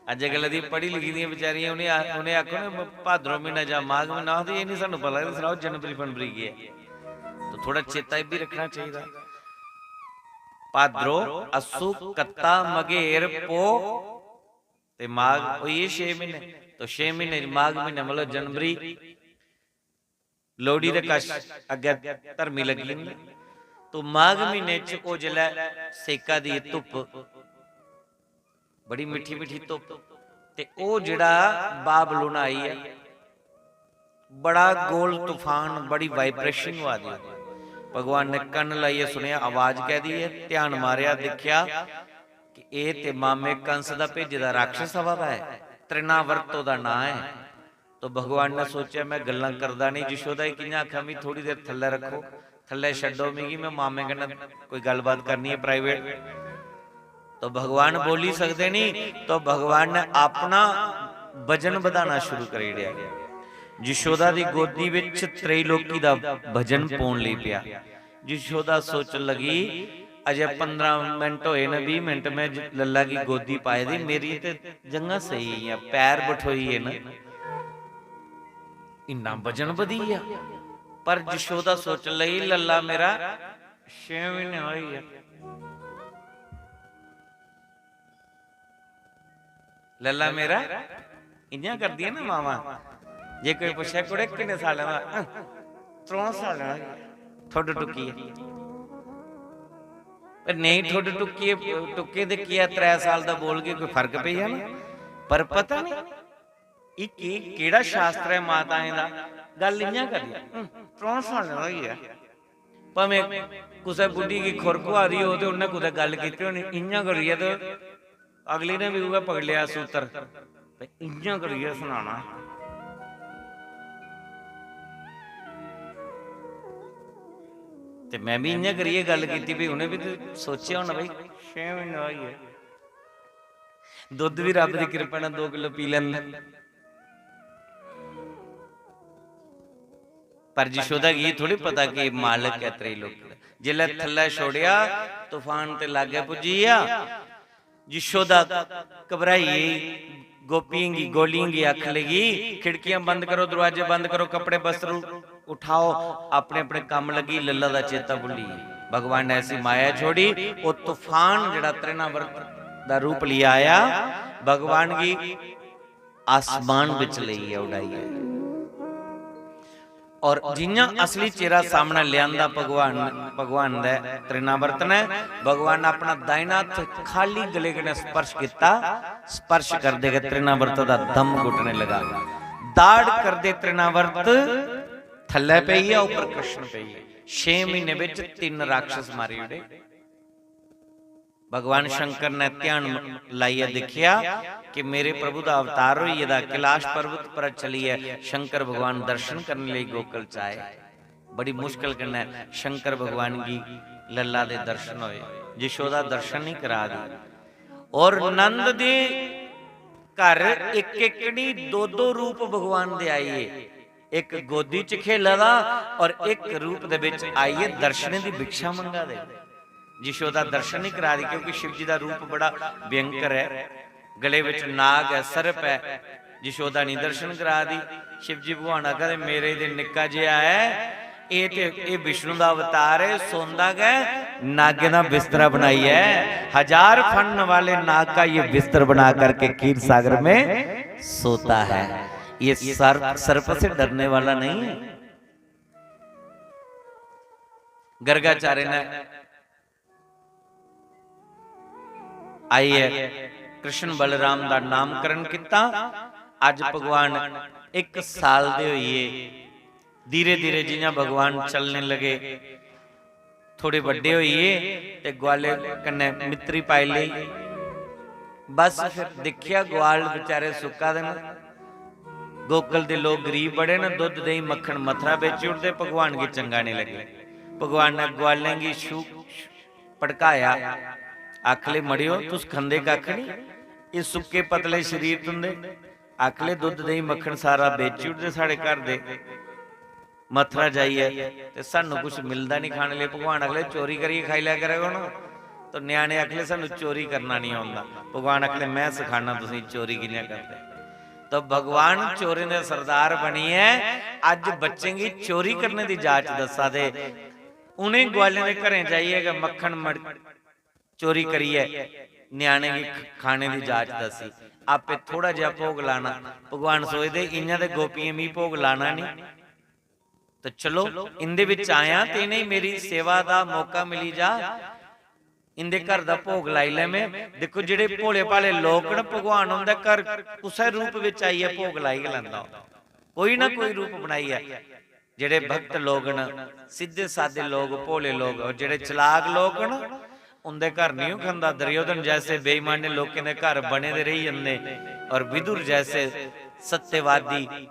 अज्जकल दी पढ़ी लिखी दियां बेचारियां, उ'नें आ-, उ'नें आखो ना भाद्रो म्हीना जां माघ म्हीना, आखदे, "एह् निं सानूं पता, एह् सनाओ जनवरी फरवरी केह् ऐ?" तो थोह्ड़ा चेता एह् बी रक्खना चाहिदा। भाद्रो, अस्सू, कत्ता, मघेर, पो ते माघ होई गे छे म्हीने। तो छे म्हीने च माघ म्हीने मतलब जनवरी, लोहड़ी दे कश अग्गें धर्मी लग्गी जंदे। तो माघ म्हीने च ओह् जेल्लै सेका दी धुप्प, बड़ी मिट्ठी मिट्ठी धुप्प, ते ओह् जेह्ड़ा बाबलून आई ऐ, बड़ा गोल तूफान, बड़ी vibration होआ दी। भगवान ने कन्न लाइयै सुनेआ, आवाज कैह्दी ऐ? ध्यान मारेआ, दिक्खेआ कि एह् ते मामे कंस दा भेजे दा राक्षस आवा दा ऐ, तृणावर्त ओह्दा नांऽ ऐ। तो भगवान ने सोचेआ, "मैं गल्लां करदा नहीं, यशोदा गी कि'यां आखां, मी थोड़ी देर थल्लै रक्खो, थल्लै छड्डो मिगी, मैं मामे कन्नै कोई गल्लबात करनी ऐ private।" तो भगवान बोली सकदे नहीं, तो भगवान ने अपना वजन बधाना शुरू करी ओड़ेआ। यशोदा दी गोदी विच त्रैलोकी दा वजन पौन लगी पेआ। यशोदा सोचन लगी, "अजें पंदरां मिंट होए न, बीह् मिंट में ज-, लल्ला गी गोदी पाए दी, मेरी ते जंघां सेही गेइयां, पैर बठोई गे न, इन्ना वजन बधी गेआ।" पर यशोदा सोचन लगी, "लल्ला मेरा छे म्हीने होई गेआ।" लल्ला मेरा, इ'यां करदियां ना मावां। जे कोई पुच्छै, "कुड़े, किन्ने सालें दा?" "अं, त्रौं सालें दा।" ठुड्ड टुक्कियै। पर नेईं ठुड्ड टुक्कियै, टुक्के ते केह् ऐ, त्रै साल दा बोलगे, कोई फर्क पेई जाना। पर पता नहीं, एह् केह्, केह्ड़ा शास्त्र ऐ माताएं दा? गल्ल इ'यां करदियां, "अं, त्रौं सालें दा होई गेआ।" भामें कुसै बुड्ढी गी खुरक होआ दी होग ते उन्नै कुतै गल्ल कीती होनी, इ'यां करियै ते अगली ने बी उ'ऐ पकड़ी लेआ सूत्र, ते इ'यां करियै सनाना। ते मैं भी इ'यां करियै गल्ल कीती, भी उ'नें भी ते सोचेआ होना, भाई, छे म्हीने होई गे, दुद्ध भी रब दी किरपा ने दो किलो पी लैंदा। पर यशोदा गी एह् थोड़ी पता कि एह् मालक ऐ त्रैलोकी दा। जिसलै थल्लै छोड़ेआ, तूफान ते लागै पुज्जी गेआ। यशोदा घबराई गेई, गोपियें गी, गोलियें गी आखन लगी, "खिड़कियां बंद करो, दरवाजे बंद करो, कपड़े वस्त्र उठाओ, अपने अपने कम्म लगी।" लल्ला दा चेता भुल्ली गेआ। भगवान ने ऐसी माया छोड़ी, ओह् तूफान जेह्ड़ा तृणावर्त दा रूप लिया आया, भगवान गी आसमान बिच लेइयै उडाइयै। और जियां असली चेहरा सामने लियांदा भगवान, भगवान दे तृणावर्त ने, भगवान ने अपना दाहिना हत्थ खाली गले कन्नै स्पर्श किता। स्पर्श करदे गै तृणावर्त दा दम घुटने लगा। दाढ़ करदे तृणावर्त थल्ले पेई गेआ, ऊपर कृष्ण पेई गे। छे महीने बिच तिन्न राक्षस मारी ओड़े। भगवान शंकर ने ध्यान म-, लाइयै दिक्खेआ कि मेरे प्रभु दा अवतार होई गेदा, कैलाश पर्वत पर चलियै शंकर भगवान दर्शन करने लेई गोकुल च आए। बड़ी मुश्किल कन्नै शंकर भगवान गी लल्ला दे दर्शन होए, यशोदा दर्शन नहीं करा दी। और नंद दे घर इक इक नहीं, दो दो रूप भगवान दे आइए। इक गोदी च खेला दा और इक रूप दे बिच आइयै दर्शनें दी भिक्षा मंगा दे। यशोदा दर्शन नहीं करा दी, क्योंकि शिव जी दा रूप बड़ा भयंकर ऐ। गले विच नाग ऐ, सर्प ऐ। यशोदा नहीं दर्शन करा दी। शिव जी भगवान आखा दे, "मेरे दे निक्का जेहा ऐ, एह् ते, एह् विष्णु दा अवतार ऐ, सौंदा गै, नागें दा बिस्तरा बनाइयै, हजार फन वाले नाग का ये बिस्तर बना करके खीर सागर में सोता है। ये सर्प, सर्प से डरने वाला नहीं है।" गर्गाचार्य ने आइयै कृष्ण बलराम दा नामकरण किता। अज भगवान इक साल दे होइए, धीरे धीरे जियां भगवान चलने लगे, थोड़े बड्डे होइए ते ग्वाले कन्नै मित्तरी पाई लेई। बस फिर दिक्खेआ, ग्वाल बेचारे सुक्का दे न। गोकुल दे लोक गरीब बड़े न, दुद्ध देहीं मक्खन मथरा बेची ओड़दे, भगवान गी चंगा नहीं लगे। भगवान ने ग्वालें गी छू भड़काया, आखले, "मड़ियो, तुस खंदे कक्ख नहीं, एह् सुक्के पतले शरीर तुंदे।" आखले, "दुद्ध देहीं मक्खन सारा बेची ओड़दे साढ़े घर दे मथरा जाइयै, ते सानू कुछ मिलदा नहीं खाने लेई।" भगवान आखले, "चोरी करियै खाई लै करो ना।" तो न्याणे आखले, "सानू चोरी करना नहीं औंदा।" भगवान आखले, "मैं सखाना तुसें चोरी कि'यां करदे।" तो भगवान चोरें दे सरदार बनियै अज बच्चें गी चोरी करने दी जाच दस्सा दे। उ'नें ग्वालें दे घरें जाइयै गै मक्खन मड़-, चोरी करियै ञ्याणें गी ख-, खाने दी जाच दस्सी। आपे थोड़ा जेहा भोग लाना। भगवान सोचदे, "इ'यां ते गोपियें मी भोग लाना निं। ते चलो, इं'दे बिच आया ते इ'नें मेरी सेवा दा मौका मिली जा, इं'दे घर दा भोग लाई लै में।" दिक्खो, जेह्ड़े भोले भाले लोक न, भगवान उं'दे घर कुसै रूप बिच आइयै भोग लाई गै लैंदा। कोई ना कोई रूप बनाइयै। जेह्ड़े भक्त लोक न, सिद्धे सादे लोक, भोले लोक, और जेह्ड़े चलाक लोक न, उं'दे घर निं ओह् खंदा। दुर्योधन जैसे बेईमाने लोकें दे घर बने दे रेही जंदे, और विदुर जैसे सत्यवादी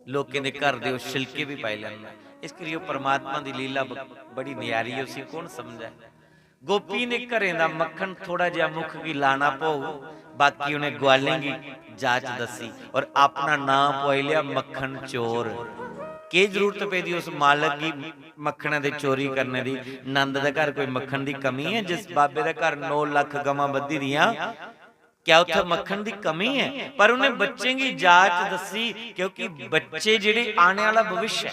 लोकें दे घर दे ओह् छिलके बी पाई लैंदा। इस करियै ओह् परमात्मा दी लीला ब-, बड़ी न्यारी ऐ, उसी कौन समझै? गोपियें दे घरें दा मक्खन थोड़ा जेहा मुख गी लाना पौग, बाकी उ'नें ग्वालें गी जाच दस्सी और अपना नांऽ पुआई लेआ मक्खन चोर। केह् जरूरत पेदी उस मालक गी मक्खनै दे चोरी करने दी? नंद दे घर कोई मक्खन दी कमी ऐ? जिस बाबे दे घर नौ लक्ख गवां बद्धी दियां, क्या उत्थै मक्खन दी कमी ऐ? पर उ'नें बच्चें गी जाच दस्सी, क्योंकि बच्चे जेह्ड़े आने आह्ला भविष्य ऐ।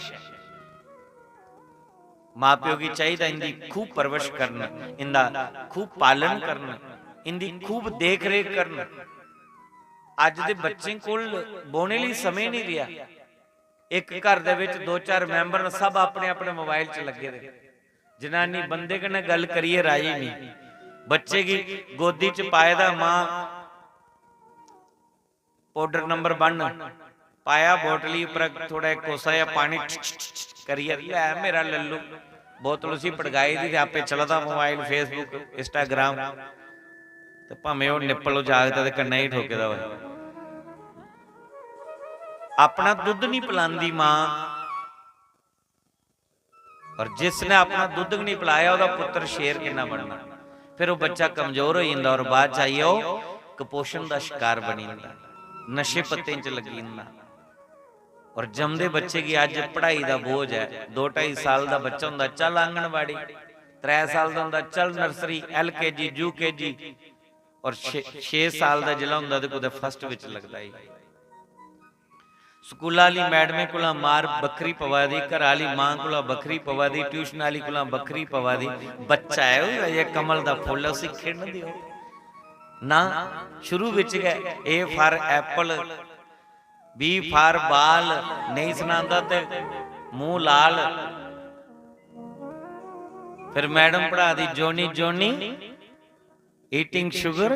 मां प्यो गी चाहिदा इंदी खूब परवरिश करन, इंदा खूब पालन करन, इंदी खूब देख रेख करन। अज्ज दे बच्चें कोल बौह्ने लेई समें निं रेहा। इक घर दे बिच दो चार मैंबर न, सब अपने अपने मोबाइल च लग्गे दे। जनानी बंदे कन्नै गल्ल करियै राजी निं। बच्चे गी गोदी च पाए दा, मां पाउडर नंबर वन पाया, बोतली उप्पर थोड़ा इक कोसा जेहा पानी करियै, "लै मेरा लल्लू।" बोतल उसी पटकाई दी ते आपे चला दा मोबाइल, Facebook, Instagram। ते भामें ओह् निप्पल जागत ऐ ते कन्नै ही ठोके दा होऐ। अपना दुद्ध निं पलांदी मां, और जिसने अपना दुद्ध गै नहीं पिलाया, ओह्दा पुत्र शेर किन्ना बनना? फिर ओह् बच्चा कमजोर होई जंदा और बाद च आइयै ओह् कुपोषण दा शिकार बनी जंदा, नशे पत्तें च लग्गी जंदा। और जमदे बच्चे गी अज्ज पढ़ाई दा बोझ ऐ। दो ढाई साल दा बच्चा होंदा, चल आंगनबाड़ी, त्रै साल दा होंदा, चल नर्सरी, एल के जी, यू के जी, और छे, छे साल दा जिसलै होंदा ते कुतै फर्स्ट बिच लगदा ही। स्कूला आह्ली मैडमें कोला मार बक्खरी पवा दी, घरा आह्ली मां कोला बक्खरी पवा दी, ट्यूशन आह्ली कोला बक्खरी पवा दी। बच्चा ऐ, ओह् अजें कमल दा फुल्ल ऐ, उसी खिड़न देओ ना। शुरू बिच गै A for apple, B for ball नेईं सनांदा ते मूंह लाल। फिर मैडम पढ़ा दी, "जोनी जोनी, eating sugar।"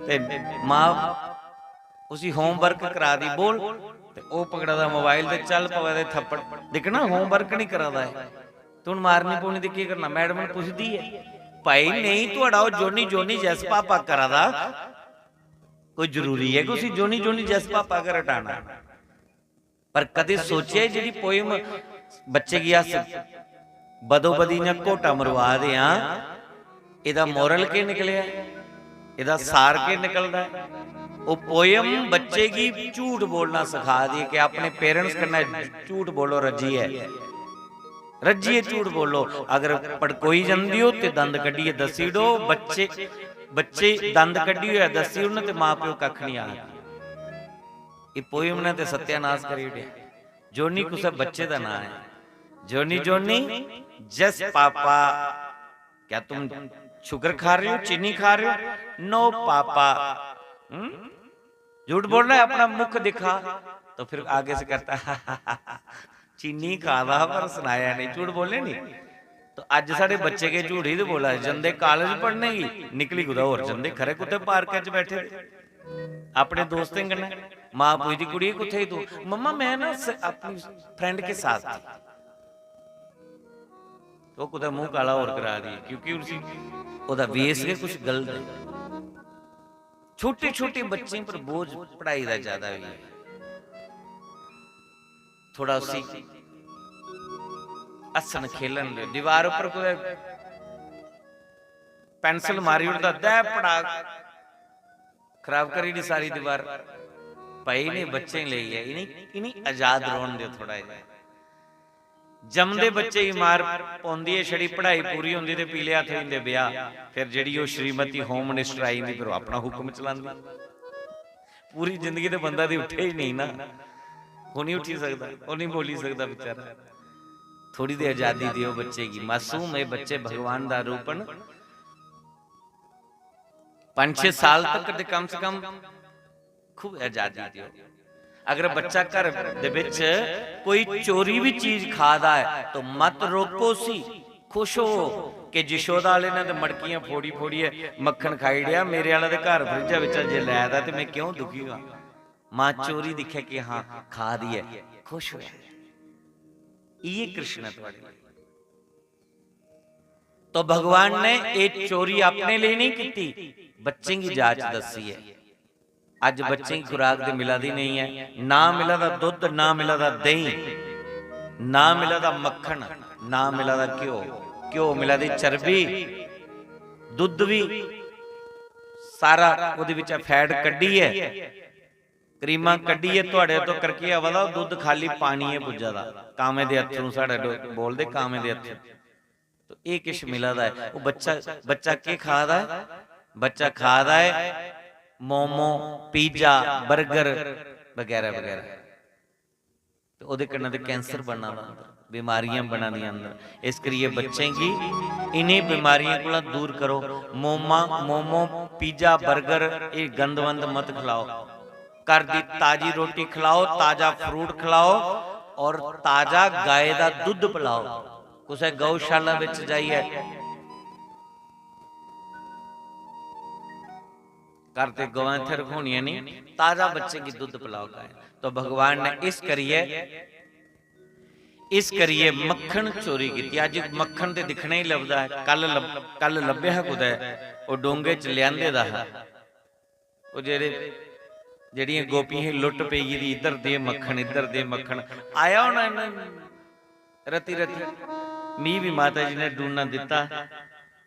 ते मां उसी होमवर्क करा दी, "बोल।" ते ओह् पकड़ा दा मोबाइल ते चल पवै दे थप्पड़। दिक्खना, होमवर्क नहीं करा दा ऐ, तू हून मारनी पौनी ते केह् करना? मैडम ने पुछदी ऐ, "भाई, नेईं थुआढ़ा ओह् जोनी जोनी जैस पापा करा दा, कोई जरूरी ऐ कि उसी जोनी जोनी जैस पापा गै रटाना?" पर कदें सोचेआ, जेह्ड़ी पोयम बच्चे गी अस बदो बदी इ'यां घोटा मरवा दे आं, एह्दा मोरल केह् निकलेआ, एह्दा सार केह् निकलदा ऐ? ओह् पोयम बच्चे गी झूठ बोलना सखा दी ऐ कि अपने पेरेंट्स कन्नै झूठ बोलो रज्जियै। रज्जियै झूठ बोलो। अगर पड़कोई जंदे ओ ते दंद कड्ढियै दस्सी ओड़ो। बच्चे, बच्चे दंद कड्ढी होऐ दस्सी ओड़न ते मां प्यो कक्ख निं आखदे। एह् पोयम ने ते सत्यानाश करी ओड़ेआ। जोनी कुसै बच्चे दा नांऽ ऐ। जोनी जोनी, जस पापा, क्या तुम शुगर खा रहे हो, चीनी खा रहे हो? नो पापा। हम्म? झूठ बोलना है, अपना मुख दिखा। तो फिर आगे से करता है, चीनी खा रहा था पर सुनाया नहीं, झूठ बोले नहीं। तो अज्ज साढ़े बच्चे के झूठ ही तो बोला, जंदे कालेज पढ़ने गी, निकली कुतै होर जंदे, खरे कुतै पार्क च बैठे दे अपने दोस्तें कन्नै। मां पुछदी, "कुड़िये, कुत्थै ही तू?" "मम्मा, मैं ना स-, अपनी फ्रेंड के साथ थी।" ओह् कुतै मूंह काला होर करा दी, क्योंकि उसी ओह्दा बेस गै कुछ गलत ऐ। छोटे छोटे बच्चें पर बोझ पढ़ाई दा ज्यादा होई गेआ। थोड़ा उसी हस्सन खेलन दे, दीवार उप्पर कुतै पेंसिल मारी ओड़दा, दै पड़ा खराब करी ओड़ी सारी दीवार। भाई, इ'नें बच्चें लेई ऐ, इ'नें, इ'नें आजाद रौह्न देओ थोड़ा जेहा। जमदे बच्चे गी मार पौंदी ऐ, छड़ी पढ़ाई पूरी होंदी ते पीले हत्थ होई जंदे ब्याह। फिर जेह्ड़ी ओह् श्रीमती होम मिनिस्टर आई जंदी, फिर ओह् अपना हुक्म चलांदी। पूरी जिंदगी ते बंदा ते उट्ठे ही नेईं ना, ओह् निं उट्ठी सकदा, ओह् निं बोली सकदा बेचारा। थोड़ी देर आजादी देओ बच्चे गी, मासूम एह् बच्चे भगवान दा रूप न। पंज छे साल तक ते कम से कम खूब आजादी देओ। अगर बच्चा घर दे बिच कोई चोरी भी चीज खा दा ऐ तो मत रोको उसी, खुश हो कि यशोदा आह्ले ने ते मटकियां फोड़ी फोड़ियै मक्खन खाई ओड़ेआ, मेरे आह्ला ते घर फ्रिज्जा बिच्चा जे लै दा ते में क्यों दुखी होआं? मां चोरी दिक्खै कि हां खा दी ऐ, खुश होऐ। इ'यै कृष्ण ऐ थुआढ़े लेई। तो भगवान ने एह् चोरी अपने लेई नहीं कीती, बच्चें गी जाच दस्सी ऐ। अज्ज बच्चें गी खुराक ते मिला दी नहीं ऐ, ना मिला दा दुद्ध, ना मिला दा देहीं, ना मिला दा मक्खन, ना मिला दा घ्यो। घ्यो मिला दी चर्बी, दुद्ध भी सारा ओह्दे बिच्चा फैट कड्ढियै, क्रीमां कड्ढियै थुआढ़े तो करके आवा दा, दुद्ध खाल्ली पानी गै पुज्जा दा। कामें दे अत्थरूं साढ़े डो-, बोलदे कामें दे अत्थरूं। तो एह् किश मिला दा ऐ। ओह् बच्चा, बच्चा केह् खा दा ऐ? बच्चा खा दा ऐ मोमो, पिज्जा, बर्गर बगैरा बगैरा। ते ओह्दे कन्नै ते कैंसर बना दा अंदर, बमारियां बना दियां अंदर। इस करियै बच्चें गी इ'नें बमारियें कोला दूर करो। मोमा, मोमो, पिज्जा, बर्गर, एह् गंद वंद मत खलाओ। घर दी ताजी रोटी खलाओ, ताजा फ्रूट खलाओ और ताजा गाय दा दुद्ध पिलाओ। कुसै गौशाला बिच जाइयै, घर ते गवां इत्थै रखोनियां नहीं, ताजा बच्चें गी दुद्ध पिलाओ गाय। तो भगवान ने इस करियै, इस करियै मक्खन चोरी कीती। अज्ज मक्खन ते दिक्खने ही लभदा ऐ, कल लब-, कल लब्भेआ हा कुतै, ओह् डोंगे च लेआंदे दा हा। ओह् जेह्ड़े, जेह्ड़ियां गोपियां ही, लुट्ट पेई गेदी, इद्धर दे मक्खन, इद्धर दे मक्खन। आया होना इ'नें रती रती मी भी माता जी ने डूना दिता,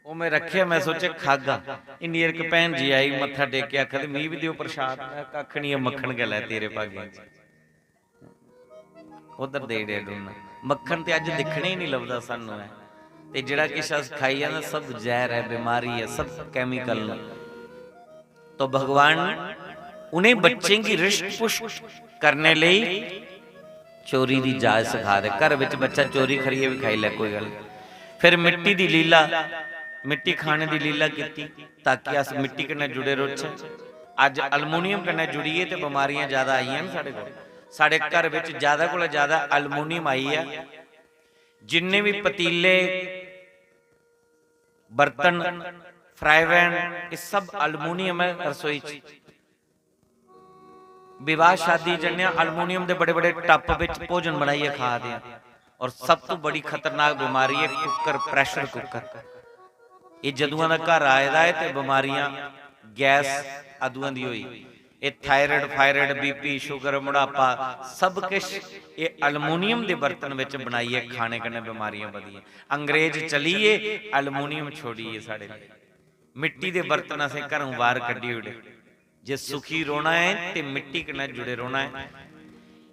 ओह् मैं रखेआ, मैं सोचेआ खागा। इन्नी इक भैन जी आई, मत्था टेकेआ, आखा दे, "मी भी देओ प्रसाद।" मैं, "कक्ख निं ऐ, मक्खन गै लै, तेरे भागें च।" उद्धर देई ओड़ेआ डूना। मक्खन ते अज्ज दिक्खने ही निं लभदा सानू ऐ। ते जेह्ड़ा किश अस खाई जन्ने, सब जैह्र ऐ, बमारी ऐ, सब chemical न। तो भगवान उ'नें बच्चें गी रिश्ट पुष्ट करने लेई चोरी दी जाच सखा दे। घर बिच बच्चा चोरी करियै बी खाई लै, कोई गल्ल निं। फिर मिट्टी दी लीला, मिट्टी खाने दी लीला कीती, ताकि अस मिट्टी कन्नै जुड़े रौह्चै। अज्ज aluminium कन्नै जुड़ियै ते बमारियां ज्यादा आइयां न साढ़े कोल। साढ़े घर बिच ज्यादा कोला ज्यादा aluminium आई ऐ। जिन्ने बी पतीले, बर्तन, fry pan, एह् सब aluminium ऐ रसोई च। विवाह शादी जन्ने आं, aluminium दे बड़े बड़े टप बिच भोजन बनाइयै खा दे आं। और सब तो बड़ी खतरनाक बमारी ऐ cooker, pressure cooker। एह् जदुआं दा घर आए दा ऐ ते बमारियां, गैस अदुआं दी होई। एह् thyroid, fibroid, BP, sugar, बुढ़ापा, सब किश एह् aluminium दे बर्तन बिच बनाइयै खाने कन्नै बमारियां बधियां। अंग्रेज चली गे, aluminium छोड़ी गे साढ़े लेई। मिट्टी दे बर्तन असें घरों बाहर कड्ढी ओड़े। जे सुखी रौह्ना ऐ ते मिट्टी कन्नै जुड़े रौह्ना ऐ।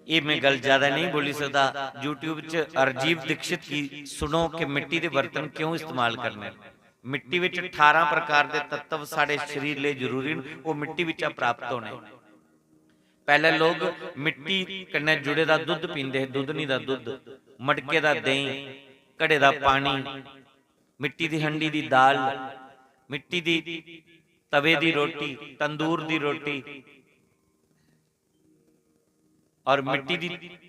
एह् में गल्ल ज्यादा नेईं बोली सकदा। YouTube च राजीव दीक्षित गी सुनो कि मिट्टी दे बर्तन क्यों इस्तेमाल करने न। मिट्टी विच ठारां प्रकार दे तत्व साढ़े शरीर लेई जरूरी न, ओह् मिट्टी बिच्चा प्राप्त होने। पैह्ले लोक मिट्टी कन्नै जुड़े दा दुद्ध पींदे हे, दुद्धनी दा दुद्ध, मटके दा देहीं, घड़े दा पानी, मिट्टी दी हंडी दी दाल, मिट्टी दी तवे दी रोटी, तंदूर दी रोटी और मिट्टी दी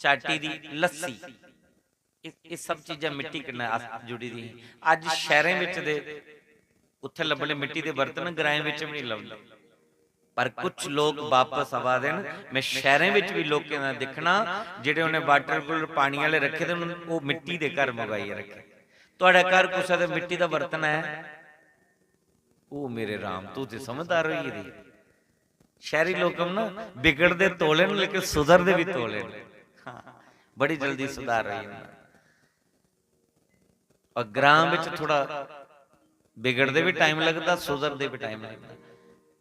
चाटी दी लस्सी। एह्, एह् सब चीजां मिट्टी कन्नै अस जुड़ी दी ही। अज्ज शैह्रें बिच दे उत्थै लब्भने मिट्टी दे बर्तन ग्राएं बिच बी नेईं लभदे। पर कुछ लोक बापस आवा दे न। में शैह्रें बिच बी लोकें दा दिक्खना, जेह्ड़े उ'नें water cooler पानी आह्ले रक्खे दे न, ओह् मिट्टी दे घर मंगाइयै रक्खे। थुआढ़े घर कुसै दे मिट्टी दा बर्तन ऐ? ओ मेरे राम, तू ते समझदार होई गेदी। शैह्री लोक ना बिगड़दे तौले न, लेकिन सुधरदे बी तौले न। हां, बड़ी जल्दी सुधार होई जंदा। और ग्रां बिच थोड़ा बिगड़दे बी time लगदा, सुधरदे बी time लगदा।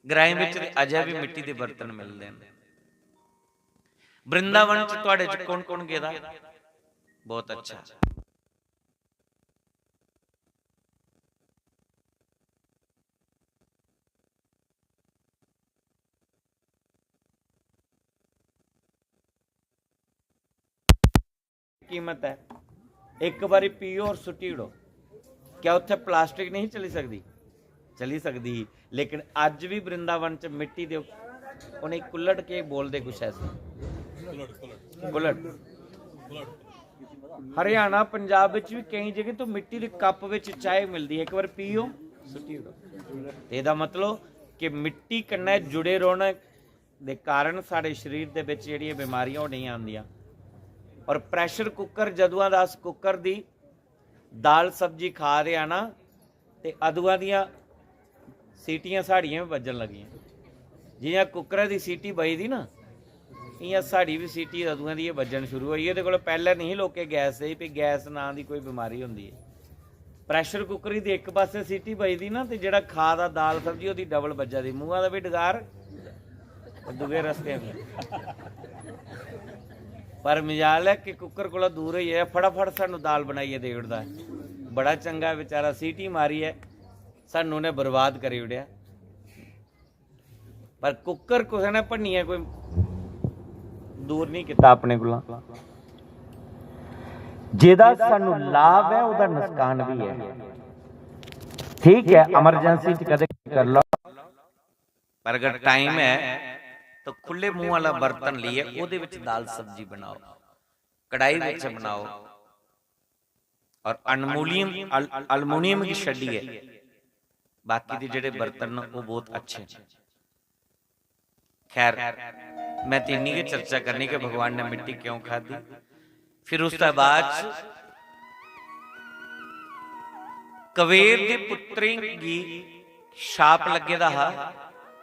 ग्राएं बिच ते अजें बी मिट्टी दे बर्तन मिलदे न। वृंदावन च थुआढ़े च कौन-कौन गेदा? बहुत अच्छा। कीमत ऐ, इक बारी पीओ और सुट्टी ओड़ो। क्या उत्थै plastic नहीं चली सकदी? चली सकदी ही, लेकिन अज्ज भी वृंदावन च मिट्टी दे उ'नें कुल्लड़ के बोलदे कुछ ऐसे? कुल्लड़। हरियाणा, पंजाब बिच भी केईं जगह तो मिट्टी दे कप बिच चाय मिलदी है, इक बार पीओ, सुट्टी ओड़ो। ते एह्दा मतलब कि मिट्टी कन्नै जुड़े रौह्ने दे कारण साढ़े शरीर दे बिच जेह्ड़ियां बमारियां ओह् नेईं आंदियां। और pressure cooker, जदुआं दा अस cooker दी दाल सब्जी खा दे आ ना, ते अदुआं दियां सीटियां साढ़ियां बी बज्जन लगियां। जि'यां कुक्करै दी सीटी बजदी ना, इ'यां साढ़ी बी सीटी अदुआं दी गै बज्जन शुरू होई। एह्दे कोला पैह्लें नेईं लोकें गैस देई, भी गैस नांऽ दी कोई बमारी होंदी ऐ। Pressure cooker दी इक पासै सीटी बजदी ना, ते जेह्ड़ा खा दा दाल सब्जी, ओह्दी double बज्जा दी, मूंहा दा बी डकार ते दूए रस्ते बी। पर मजाल ऐ कि कुक्कर कोला दूर होइयै फटाफट सानू दाल बनाइयै देई ओड़दा ऐ। बड़ा चंगा ऐ बेचारा, सीटी मारियै सानू उ'नें बर्बाद करी ओड़ेआ। पर कुक्कर कुसै ने भन्नियै कोई दूर नहीं कीता अपने कोला। जेह्दा सानू लाभ ऐ, ओह्दा नुकसान बी ऐ। ठीक ऐ, emergency च कदें कर लो, पर अगर time ऐ, तो खु'ल्ले मूंह आह्ला बर्तन लेइयै ओह्दे बिच दाल सब्जी बनाओ, कढ़ाई बिच बनाओ। और aluminium, अल-, aluminium गी छड्डियै बाकी दे जेह्ड़े बर्तन न, ओह् बहुत अच्छे न। खैर, मैं ते इन्नी गै चर्चा करनी कि भगवान ने मिट्टी क्यों खादी। फिर उसदे बाद च कबीर दे पुत्तरें गी शाप लग्गे दा हा,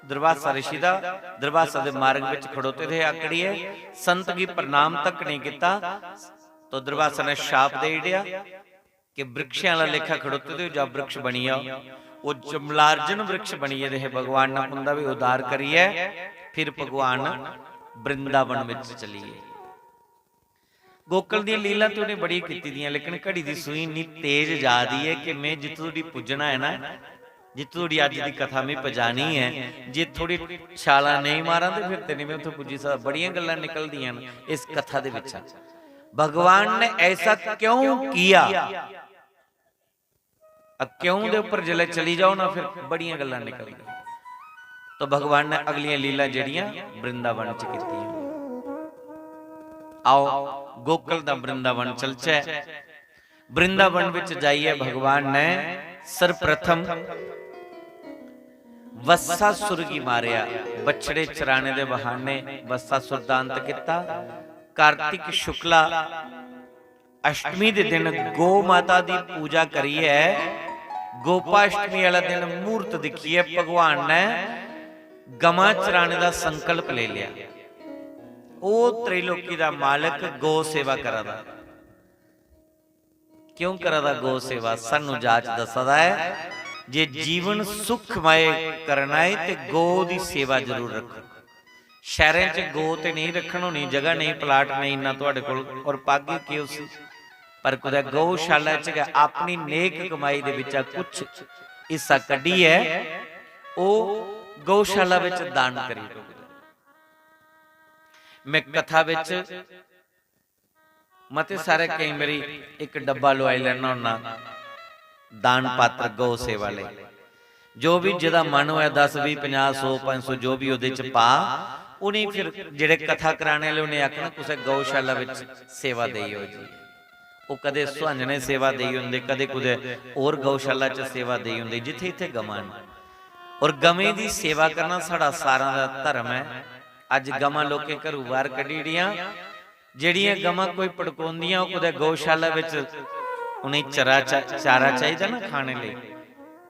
दुर्वासा ऋषि दा, दुर्वासा दे मार्ग बिच खड़ोते दे हे आकड़ियै, संत गी प्रणाम तक नेईं कीता। तो दुर्वासा ने शाप देई ओड़ेआ कि वृक्षें आह्ला लेखा खड़ोते दे ओ, जां वृक्ष बनी जाओ। ओह् जमलार्जुन वृक्ष बनी गेदे हे, भगवान ने उं'दा बी उद्धार करियै फिर भगवान वृंदावन बिच चली गे। गोकुल दियां लीलां ते उ'नें बड़ियां कीती दियां, लेकिन घड़ी दी सूई इन्नी तेज जा दी ऐ कि में जित्थूं धोड़ी पुज्जना ऐ ना, जित्थूं धोड़ी अज्ज दी कथा में पजानी ऐ, जे थोड़ी छालां नेईं मारां ते फिर ते निं में उत्थूं पुज्जी सकदा। बड़ियां गल्लां निकलदियां न इस कथा दे बिच्चा। भगवान ने ऐसा क्यों किया? अ, क्यों दे उप्पर जिसलै चली जाओ ना, फिर बड़ियां गल्लां निकलदियां। तो भगवान ने अगलियां लीलां जेह्ड़ियां वृंदावन च कीतियां। आओ, गोकुल दा वृंदावन चलचै। वृंदावन विच जाइयै भगवान ने सर्वप्रथम वत्सासुर गी मारेआ। बछड़े चराने दे बहाने वत्सासुर दा अंत कीता। कार्तिक शुक्ला अष्टमी दे दिन गौ माता दी पूजा करियै, गोपाष्टमी आह्ला दिन मुहूर्त दिक्खियै भगवान ने गमां चराने दा संकल्प लेई लेआ। ओह् त्रैलोकी दा मालक गौ सेवा करा दा। क्यों करा दा गौ सेवा? सानू जाच दस्सा दा ऐ जे जीवन सुखमय करना ऐ ते गौ दी सेवा जरूर रक्खो। शैह्रें च गौ ते नेईं रक्खन होनी, जगह नेईं, प्लाट नेईं इन्ना तुआढ़े कोल, और पागे केह् उसी? पर कुतै गौशाला च गै अपनी नेक कमाई दे बिच्चा कुछ हिस्सा कड्ढियै ओह् गौशाला बिच दान करी ओड़ो। में कथा बिच मते सारे केईं बारी इक डब्बा लोआई लैन्ना होन्ना, दान पात्र गौ सेवा लेई। जो बी जेह्दा मन होऐ, दस, बीह्, पंजाह्, सौ, पंज सौ, जो बी ओह्दे च पा, उ'नें फिर जेह्ड़े कथा कराने आह्ले, उ'नें आखना, "कुसै गौशाला बिच सेवा देई आओ जी।" ओह् कदें सुहांजने सेवा देई ओड़दे, कदें कुतै होर गौशाला च सेवा देई ओड़दे, जित्थै इत्थै गमां न। और गवें दी सेवा करना साढ़ा सारें दा धर्म ऐ। अज्ज गमां लोकें घरूं बाह्र कड्ढी ओड़ियां। जेह्ड़ियां गमां कोई पड़कोंदियां, ओह् कुतै गौशाला बिच उ'नेंगी चरा चा-, चारा चाहिदा ना खाने लेई।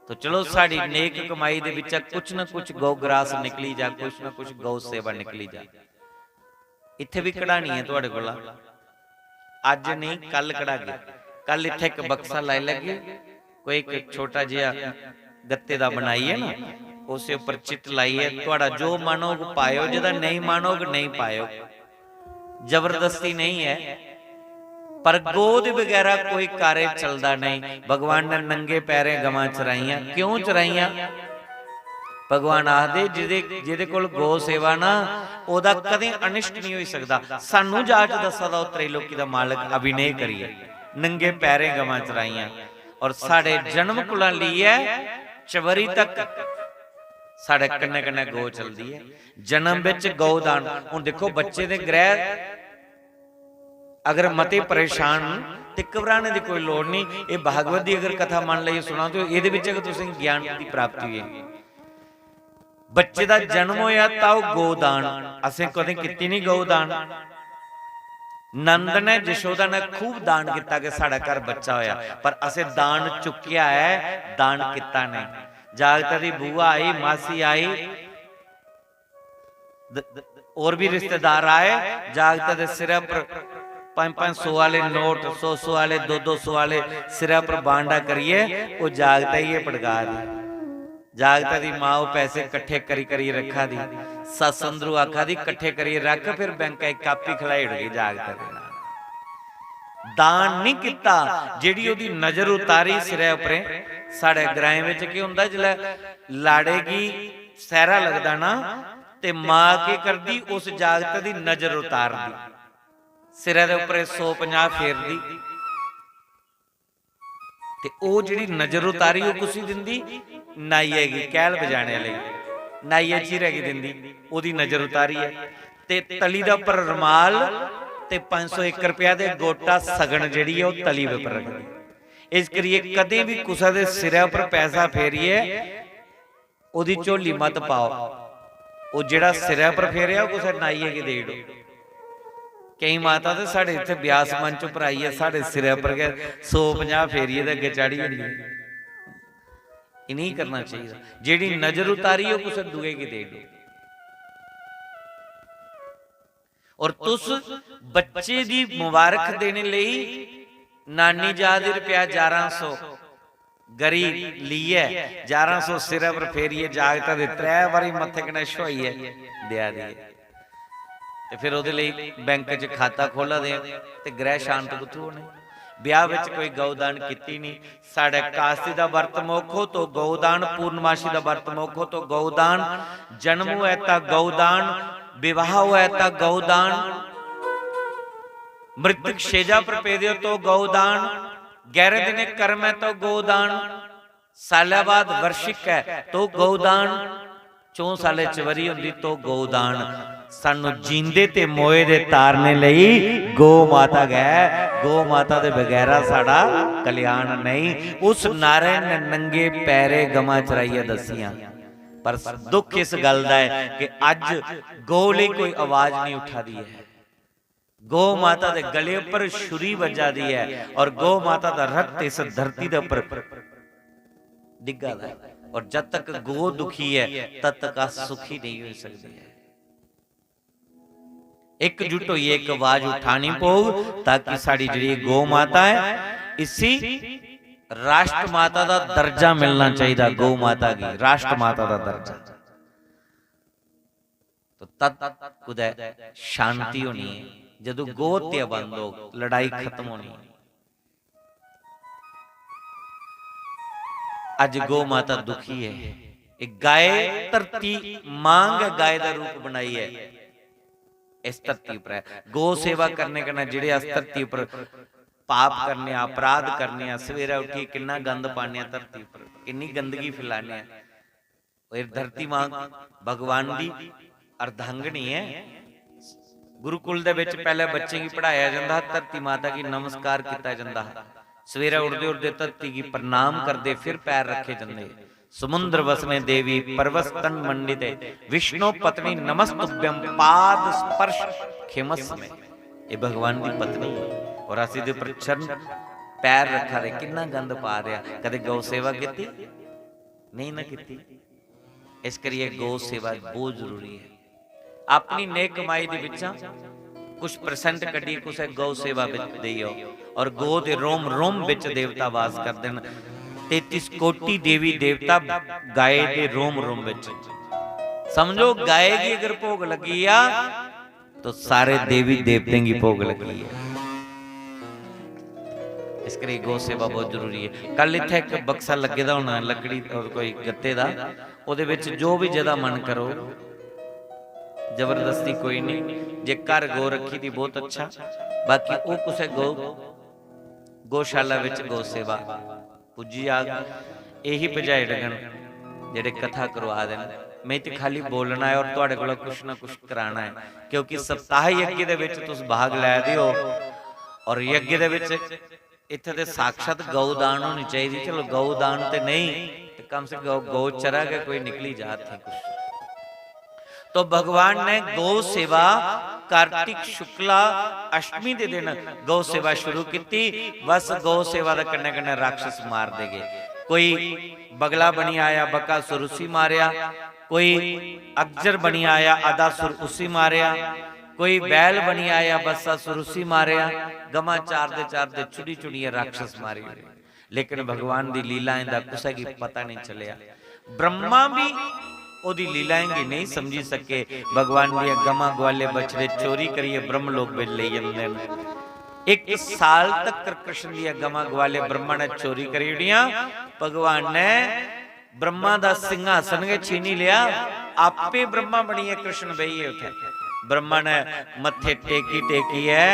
तो चलो, साढ़ी नेक कमाई दे बिच्चा कुछ ना कुछ गौ ग्रास निकली जा, कुछ ना कुछ गौ सेवा निकली जा। इत्थै बी कढानी ऐ थुआढ़े कोला। अज्ज नेईं, कल कढागे। कल इत्थै इक बक्सा लाई लैगे, कोई इक छोटा जेहा गत्ते दा बनाइयै ना, उस उप्पर चिट लाइयै, थुआढ़ा जो मन होग पाएओ, जेह्दा नेईं मन होग नेईं पाएओ। जबरदस्ती नेईं ऐ, पर गौ दे बगैरा कोई कार्य चलदा नेईं। भगवान ने नंगे पैरें गवां चराइयां। क्यों चराइयां? भगवान आखदे, "जेह्दे, जेह्दे कोल गौ सेवा ना, ओह्दा कदें अनिष्ट नेईं होई सकदा।" सानू जाच दस्सा दा ओह् त्रैलोकी दा मालक अभिनय करियै, नंगे पैरें गवां चराइयां। और साढ़े जन्म कोला लेइयै चबरी तक साढ़े कन्नै कन्नै गौ चलदी ऐ। जन्म बिच गौ दान। हुन दिक्खो, बच्चे दे ग्रह अगर मते परेशान न ते घबराने दी कोई लोड़ नहीं। एह् भागवत दी अगर कथा मन लाइयै सुना ते एह्दे बिच गै तुसेंगी ज्ञान दी प्राप्ति होई जानी। बच्चे दा जन्म होया तां ओह् गौ दान। असें कदें कीती नहीं गौ दान। नंद ने, जशोदा ने खूब दान किता कि साढ़े घर बच्चा होया, पर असें दान चुक्केआ ऐ, दान किता नहीं। जागता दी बुआ आई, मासी आई, द-, द-, होर बी रिश्तेदार आए, जागतै दे सिरै पर पंज पंज सौ आह्ले नोट, सौ सौ आह्ले, दो दो सौ आह्ले सिरै पर बांडा करियै ओह् जागतै गी पड़का दी। जागतै दी मां ओह् पैसे कट्ठे करी करी रक्खा दी। सस्स अंदरू आखा दी, "कट्ठे करियै रख, फिर बैंका च कापी खलाई ओड़गी जागतै दे नांऽ।" दान निं कीता, जेह्ड़ी ओह्दी नजर उतारी सिरै उप्परें। साढ़े ग्राएं बिच केह् होंदा, जिसलै लाड़े गी सैह्रा लगदा ना, ते मां केह् करदी, उस जागत दी नजर उतारदी, सिरै दे उप्परें सौ पंजाह् फेरदी। ते ओह् जेह्ड़ी नजर उतारी, ओह् कुसी दिंदी? नाइयै गी, कैह्ल बजाने आह्ले गी, नाइयै चीरै गी दिंदी, ओह्दी नजर उतारी ऐ। ते तली दे उप्पर रमाल ते पंज सौ इक रपेआ दे गोटा सगन जेह्ड़ी ऐ, ओह् तली दे उप्पर रखदी। इस करियै कदें बी कुसै दे सिरै उप्पर पैसा फेरियै ओह्दी झोली मत पाओ। ओह् जेह्ड़ा सिरै पर फेरेआ, ओह् कुसै नाइये गी देई ओड़ो। केईं माता ते साढ़े इत्थै ब्यास मंच उप्पर आइयै साढ़े सिरै पर गै सौ पंजाह् फेरियै ते अग्गें चाढ़ी जंदी। एह् नेईं करना चाहिदा। जेह्ड़ी नजर उतारी, ओह् कुसै दूए गी देई ओड़ो। और तुस बच्चे दी मुबारक देने लेई नानी जा दी रपेआ जारां सौ गरी लेइयै, जारां सौ सिरै पर फेरियै जागता दे त्रै बारी मत्थे कन्नै छुआइयै देआ दी ऐ। ते फिर ओह्दे लेई बैंक च खाता खोह्ल्ला दे आं, ते ग्रह शांत कुत्थूं होने? ब्याह बिच कोई गौ दान कीती नहीं। साढ़े कास्ती दा व्रत मुख हो तो गौ दान, पूर्णमासी दा व्रत मुख हो तो गौ दान, जन्म होऐ तां गौ दान, विवाह होऐ तां गौ दान, मृतक शेजा पर पेदे हो तो गौ दान, ग्यारह दिने कर्म है तो गौ दान, सालै बाद वर्षिक है तो गौ दान, चौं सालें च वरी होंदी तो गौ दान। सानू जींदे ते मोए दे तारने लेई गौ माता गै, गौ माता दे बगैरा साढ़ा कल्याण नहीं। उस नारायण ने नंगे पैरे गमां चराइयै दस्सियां। पर दुख इस गल दा ऐ कि अज्ज गौ लेई कोई आवाज नहीं उठा दी है। गौ माता दे गले पर छुरी बज्जा दी है और गौ माता दा रक्त इस धरती दे ऊपर डिग्गा दा है। और जद तक गौ दुखी है, तद तक अस सुखी नहीं होई सकदे। एकजुट होइयै इक आवाज उठानी पौग, ताकि साढ़ी जेह्ड़ी गौ माता है, इसी राष्ट्र माता दा दर्जा मिलना चाहिदा। गौ माता गी राष्ट्र माता दा दर्जा। तो तद कुदै शांति होनी है, जदूं गौ हत्या बंद होग, लड़ाई खत्म होनी है। अज गौ माता दुखी है। एक गाय, धरती मां गै गाय दा रूप बनाई है इस धरती पर है। गौ सेवा करने कन्नै जेह्ड़े अस धरती पर पाप करने आं, अपराध करने आं, सवेरै उट्ठियै किन्ना गंद पाने आं धरती पर, किन्नी गंदगी फैलाने आं। एह् धरती मां भगवान दी अर्धांगिनी ऐ। गुरुकुल दे विच पैह्ले बच्चें गी पढ़ाया जंदा हा, धरती माता गी नमस्कार कीता जंदा हा। सवेरै उठदे उठदे धरती गी प्रणाम करदे, फिर पैर रक्खे जंदे। समुद्र वसने देवी पर्वत तन मंडिते, विष्णु पत्नी नमस्तुभ्यम पाद स्पर्श खेमस्मे। ये भगवान दी पत्नी है और अस इहदे उप्पर चरण पैर रखा दे, किन्ना गंद पा रहे हैं। कदे गौ सेवा कीती? नहीं ना कीती। इस करियै गौ सेवा बहुत जरूरी है। अपनी नेक कमाई दे बिच्चा कुछ परसेंट कड्ढियै कुसै गौ सेवा बिच देई आओ। और गौ दे रोम रोम बिच देवता वास करदे न। तैंतीस कोटि देवी देवता गाय दे रोम रोम बिच। समझो, गाय गी अगर भोग लग्गी जा तो सारे देवी देवतें गी भोग लग्गी ऐ। इस करी गौ सेवा बहुत जरूरी है। कल इत्थै इक बक्सा लग्गे दा होना लकड़ी और कोई गत्ते दा, ओह्दे बिच जो भी जेह्दा मन करो, जबरदस्ती कोई नहीं। जे घर गौ रखी दी बहुत अच्छा, बाकी ओह् कुसै गौ गौशाला बिच गौ सेवा पुज्जी जाग। एही बजाई डगन जेह्ड़े कथा करवा दे न। में ते खाली बोलना ऐ और तुआढ़े कोला कुछ ना कुछ कराना ऐ, क्योंकि सप्ताह यज्ञ दे विच तुस भाग लै दे हो और यज्ञ दे विच इत्थै ते साक्षात गौ दान होनी चाहिदी। चलो, गौ दान ते नेईं, ते कम से कम गौ, गौ चरा गै कोई निकली जा इत्थै कुछ। तो भगवान ने गौ सेवा कार्तिक शुक्ला अष्टमी दे दिन गौ सेवा शुरू कीती। बस गौ सेवा दे कन्नै कन्नै राक्षस मारदे गए। कोई बगला बनी आया, बकासुर, उसी मारेआ। कोई अगजर बनी आया, अदासुर, उसी मारेआ। कोई बैल बनी आया, बस्सासुर, उसी मारेआ। गमां चारदे चारदे चुनी चुनियै राक्षस मारी ओड़े। लेकिन भगवान दी लीलाएं दा कुसै गी पता नहीं चलेआ। ब्रह्मा भी ओदी लीलाएं गी नहीं समझी सके। भगवान दियां गमां, ग्वाले, बछड़े चोरी करियै ब्रह्मलोक बिच लेई जंदे न। एक साल तक कृष्ण दियां गमां, ग्वाले ब्रह्मा ने चोरी करी ओड़ियां। भगवान ने ब्रह्मा दा सिंहासन गै छीनी लेआ। आपे ब्रह्मा बनियै कृष्ण बेहियै उत्थै। ब्रह्मा ने मत्थे टेकी टेकियै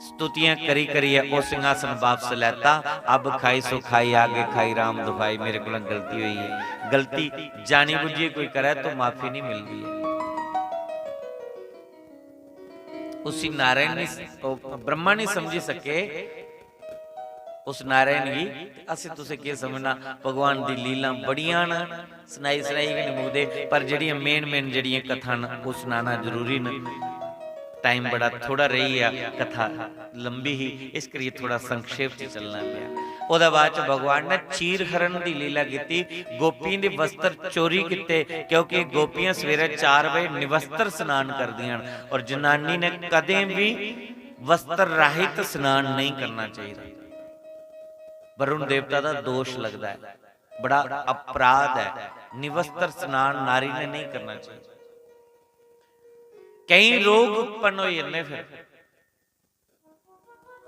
स्तुतियां करी करियै ओह् सिंहासन वापस लैता। अब खाई सो खाई, आगे खाई राम दुखाई, मेरे कोला गलती होई है। गलती जानी बुझियै कोई करै तो माफी नहीं मिलदी है। उसी नारायण नहीं, ओह् ब्रह्मा नहीं समझी सके उस नारायण गी। असें तुसें केह् समझना, भगवान दी लीलां बड़ियां न, सनाई सनाई गै नहीं मुकदे, पर जेह्ड़ियां मेन मेन जेह्ड़ियां कथां न, ओह् सनाना जरूरी न। टाइम बड़ा थोड़ा रेही गेआ, कथा लंबी ही, इस करियै थोड़ा संक्षेप च चलना पेआ। ओह्दे बाद च भगवान ने चीर हरण दी लीला कीती, गोपियें दे वस्त्र चोरी कीते, क्योंकि गोपियां सवेरे चार बजे निवस्त्र स्नान करदियां न और जनानी ने कदें भी वस्त्र राहित स्नान नहीं करना चाहिए। वरुण देवता दा दोष लगदा है, बड़ा अपराध है, निवस्त्र स्नान नारी ने नहीं करना चाहिए। कई रोग उत्पन्न हो जंदे फिर।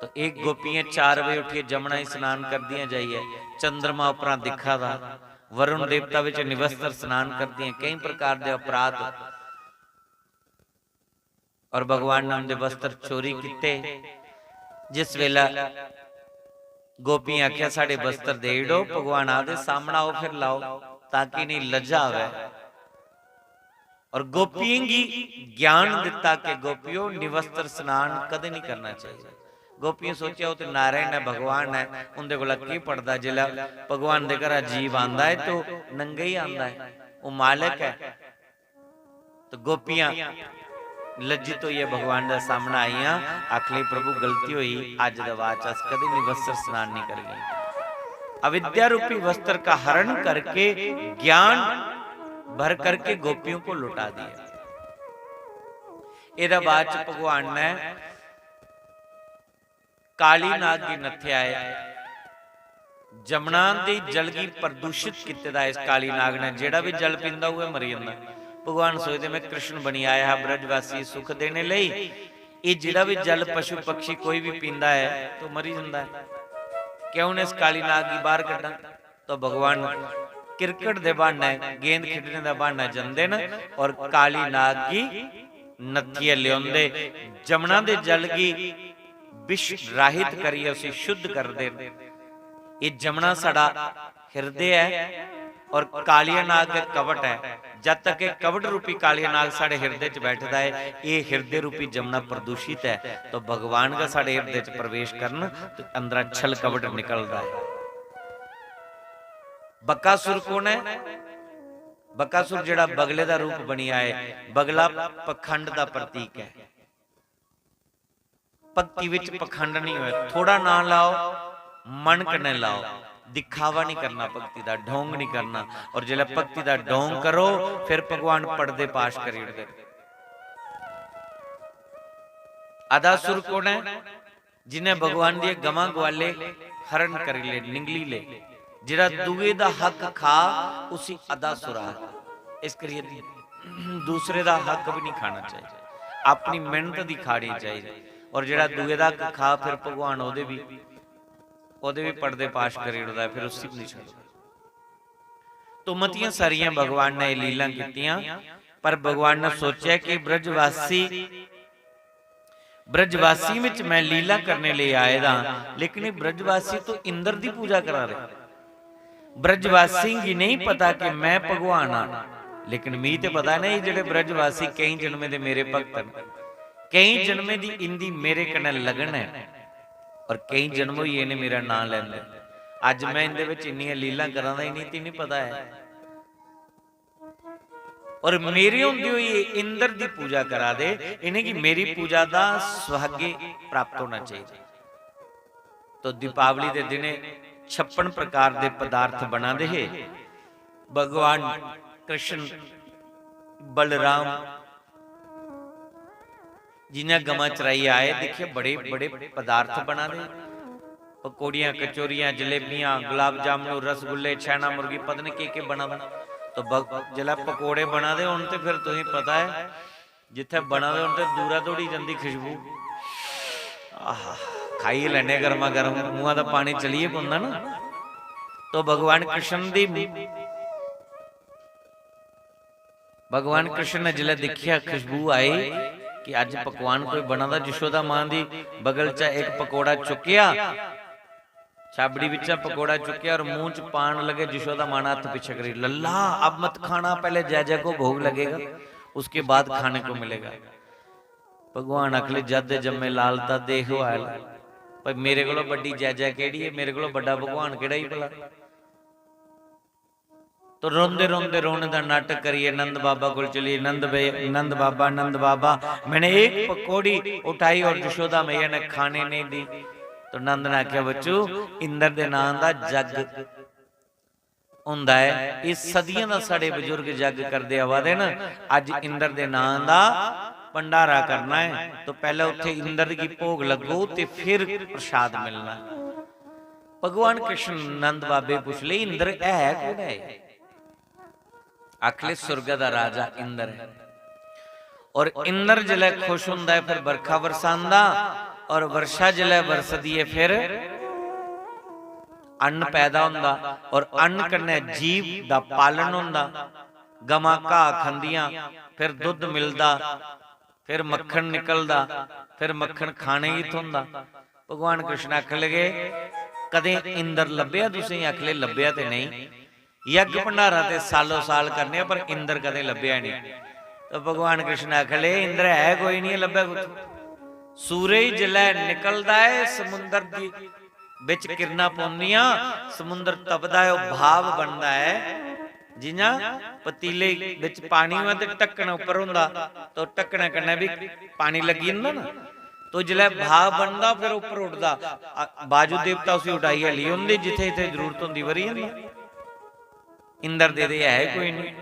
तो एक गोपियां चार बजे उठियै जमुना ही स्नान करदियां जाइयै, चंद्रमा उपरा दिखा दा, वरुण देवता विच निवस्त्र स्नान करदियां, कई प्रकार दे अपराध। और भगवान ने उनके वस्त्र चोरी किते। जिस वेला गोपियां आख्या, "साढ़े वस्त्र दे इड़ो," भगवान आखदे, "सामने आओ, फिर लाओ, ताकि नहीं लज्जा आवे।" और गोपियें गी ज्ञान दिता कि गोपियो, निवस्त्र स्नान कदे नहीं करना चाहिए। गोपियों सोचेआ, "ओह् ते नारायण ऐ, भगवान ऐ, उं'दे कोला केह् पड़दा?" जिसलै भगवान दे घरा जीव आंदा ऐ, ते ओह् नंगे ही आंदा ऐ, ओह् मालक ऐ। तो गोपियां लज्जित होइयै भगवान दा सामना आइयां, आखन लगी, "प्रभु, गलती होई, अज्ज दे बाद च अस कदें निवस्त्र स्नान नहीं करगे।" अविद्या रूपी वस्त्र का हरण करके ज्ञान भर करके गोपियों को लुटा दिया। एदा बाद च भगवान ने काली नाग गी नत्थेआ ऐ। जमुना दे जल गी प्रदूषित कीते दा इस काली नाग ने, जेड़ा भी जल पींदा उ'ऐ मरी जंदा। भगवान सोचदे, "मैं कृष्ण बनी आया हा ब्रजवासी सुख देने लेई, एह् जेड़ा भी जल पशु पक्षी कोई भी पींदा ऐ तो मरी जंदा है। क्यों इस काली नाग गी बाहर कड्ढां?" तो भगवान क्रिकेट दे बहाने, गेंद खेडने दा बहाना जंदे न और काली नाग गी नत्थियै लेओंदे, जमुना दे जल गी विष राहित करियै उसी शुद्ध करदे न। एह् जमुना साढ़ा हिरदे ऐ और कालिया नाग गै कवट ऐ। जद तक एह् कवट रूपी कालिया नाग साढ़े हिरदे च बैठदा ऐ, एह् हिरदे रूपी जमुना प्रदूषित ऐ। तो भगवान गै साढ़े हिरदे च प्रवेश करन ते अंदरा छल कवट निकलदा ऐ। बकासुर कौन ऐ? बकासुर जेड़ा बगले दा रूप बनी आए, बगला पखंड दा प्रतीक ऐ। भक्ति विच पखंड नहीं होए, थोड़ा ना लाओ, मन कन्नै लाओ, दिखावा नहीं करना भक्ति दा, ढोंग नहीं करना। और जिसलै भक्ति दा ढोंग करो, फिर भगवान पड़दे पाश करी ओड़दे। अदासुर कौन है? जिन्हें भगवान दिए गवां ग्वाले हरण करी ले, निंगली ले। जेड़ा दुए दा हक खा, उसी अदासुर आखदे। इस करिए दूसरे दा हक भी नहीं खाना चाहिए, अपनी मेहनत दी खानी चाहिए। और जेड़ा दुए दा हक खा, फिर भगवान ओदे भी, ओदे भी पड़दे पाश करी ओड़दा है, फिर उसी भी नहीं छोड़दा। तो मतियां सारियां भगवान ने एह् लीलां कीतियां, पर भगवान ने सोचेआ कि ब्रजवासी, ब्रजवासी विच मैं लीला करने लेई आए दा आं, लेकिन एह् ब्रजवासी तो इंद्र दी पूजा करा दे। ब्रजवासी गी नहीं पता कि मैं भगवान आं, लेकिन मी ते पता नहीं, जेह्ड़े ब्रजवासी केईं जन्में दे मेरे भक्त न, केईं जन्में दी इंदी मेरे कन्नै लगन ऐ, और केईं जन्म होई गे ने मेरा नां लैंदे। अज्ज मैं इंदे विच इन्नियां लीलां करा दा, इ'नेंगी ते नहीं पता ऐ। और मेरे होंदे होई एह् इंद्र दी पूजा करा दे, इ'नेंगी मेरी पूजा दा सौभाग्य प्राप्त होना चाहिए। तो दीपावली दे दिने छप्पन प्रकार दे पदार्थ बना दे हे। भगवान कृष्ण, बलराम, जि'यां गवां चराइयै आए, दिक्खे बड़े बड़े पदार्थ बना दे, पकौड़ियां, कचौरियां, जलेबियां, गुलाब जामुन, रसगुल्ले, छैना मुर्गी, पता नहीं केह् केह् बना दा। तो ब-, जिसलै पकौड़े बना दे होन ते फिर तुसेंगी पता ऐ, जित्थै बना दे होन ते दूरा धोड़ी जंदी खुशबू। आहा, खाई लैने गर्मा गर्म, मुंहा दा पानी चलिए पौंदा ना। तो भगवान कृष्ण दी भगवान कृष्ण ने जिसलै दिक्खेआ, खुशबू आई कि अज्ज पकवान कोई बना दा, जशोदा मां दी बगल चा इक पकौड़ा चुक्केआ, छाबड़ी बिच्चा पकौड़ा चुक्केआ और मुंह च पान लगे। जशोदा मां ने हत्थ पिच्छे करी, "लल्ला, अब मत खाना, पहले जय जय को भोग लगेगा, उसके बाद खाने को मिलेगा।" भगवान आखले, "जद दे जम्मे लाल तद दे होआल।" भाई, मेरे कोला बड्डी जय जय केह्ड़ी है? मेरे कोला बड्डा भगवान केह्ड़ा ही भला? तो रोंदे रोंदे रोने दा नाटक करिए नंद बाबा कोल चलिए, "नंद बे-, नंद बाबा, नंद बाबा, मैंने एक पकौड़ी उठाई और जशोदा मैया ने खाने नहीं दी।" तो नंद ने आखेआ, "बच्चू, इंद्र दे नां दा जग होंदा ऐ, एह् सदियें दा साढ़े बजुर्ग जग करदे आवा दे न, अज्ज इंद्र दे नां दा भंडारा करना ऐ, तो पैह्लें उत्थै इंद्र गी भोग लग्गो ते फिर प्रसाद मिलना।" भगवान कृष्ण नंद बाबे पुछ ले, "इंद्र है कौन है?" आखले, "सुर्ग दा राजा इंद्र है।" और इंद्र जिसलै खुश होंदा है, फिर बरखा बरसांदा, और वर्षा जिसलै बरसदी है, फिर अन्न पैदा होंदा, और अन्न कन्नै जीव दा पालन होंदा। गमां घाऽ खंदियां, फिर दुद्ध मिलदा, फिर मक्खन निकलदा, फिर मक्खन खाने गी थ्होंदा। भगवान कृष्ण आखन लगे, "कदें इंद्र लब्भेआ तुसेंगी?" आखले, "लब्भेआ ते नेईं, यज्ञ भंडारा ते सालो साल करने आं, पर इंद्र कदें लब्भेआ नेईं।" तो भगवान कृष्ण आखले, "इंद्र है कोई निं, लब्भै कुत्थूं?" सूरज जिसलै निकलदा ऐ समुंदर दी बिच किरणां पौंदियां, समुंदर तपदा ऐ, ओह् भाप बनदा ऐ। जि'यां पतीले बिच पानी होऐ ते ढक्कन उप्पर होंदा, तो ढक्कनै कन्नै बी पानी लग्गी जंदा ना, तो जिसलै भाप बनदा, फिर उप्पर उड्डदा। आ, बाजू देवता उसी उडाइयै लेई औंदे, जित्थै जित्थै जरूरत होंदी, बरी जंदा। इंद्र दे ते है कोई निं।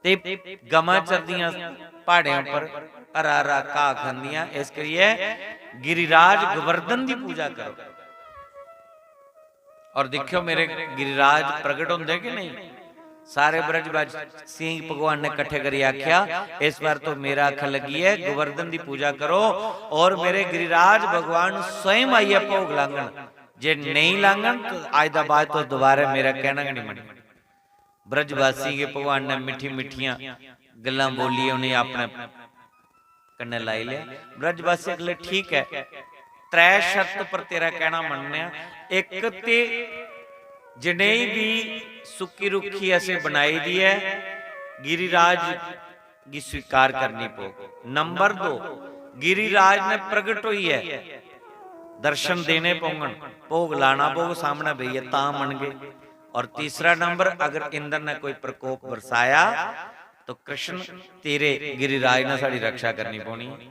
ते गमां चरदियां प्हाड़ें उप्पर, हरा हरा घाऽ खंदियां। इस करियै गिरिराज गोवर्धन दी पूजा करो। और दिक्खेओ, मेरे गिरिराज प्रगट होंदे कि नेईं? सारे ब्रजवासियें गी भगवान ने कट्ठे करियै आखेआ, "इस बार तो मेरा आखन लगी ऐ, गोवर्धन दी पूजा करो और मेरे गिरिराज भगवान स्वयं आइयै भोग लांगन। जे नेईं लांगन, तो अज्ज दा बाद तुस दोबारा मेरा कहना गै निं मन्नना।" ब्रजवासियें गी भगवान ने मिट्ठी मिट्ठियां गल्लां बोलियै उ'नेंगी अपने कन्नै लाई लेआ। ब्रजवासी आखले, "ठीक ऐ, त्रै शर्त पर तेरा कहना मन्नने आं। इक ते जनेही बी सुक्की रुक्खी असें बनाई दी ऐ, गिरिराज गी स्वीकार करनी पौग। नंबर दो, गिरिराज ने प्रगट होइयै दर्शन देने पौंगन, भोग लाना पौग सामनै बेहियै, तां मनगे। और तीसरा नंबर, अगर इंद्र ने कोई प्रकोप बरसाया, तो कृष्ण, तेरे गिरिराज ने साढ़ी रक्षा करनी पौनी ऐ।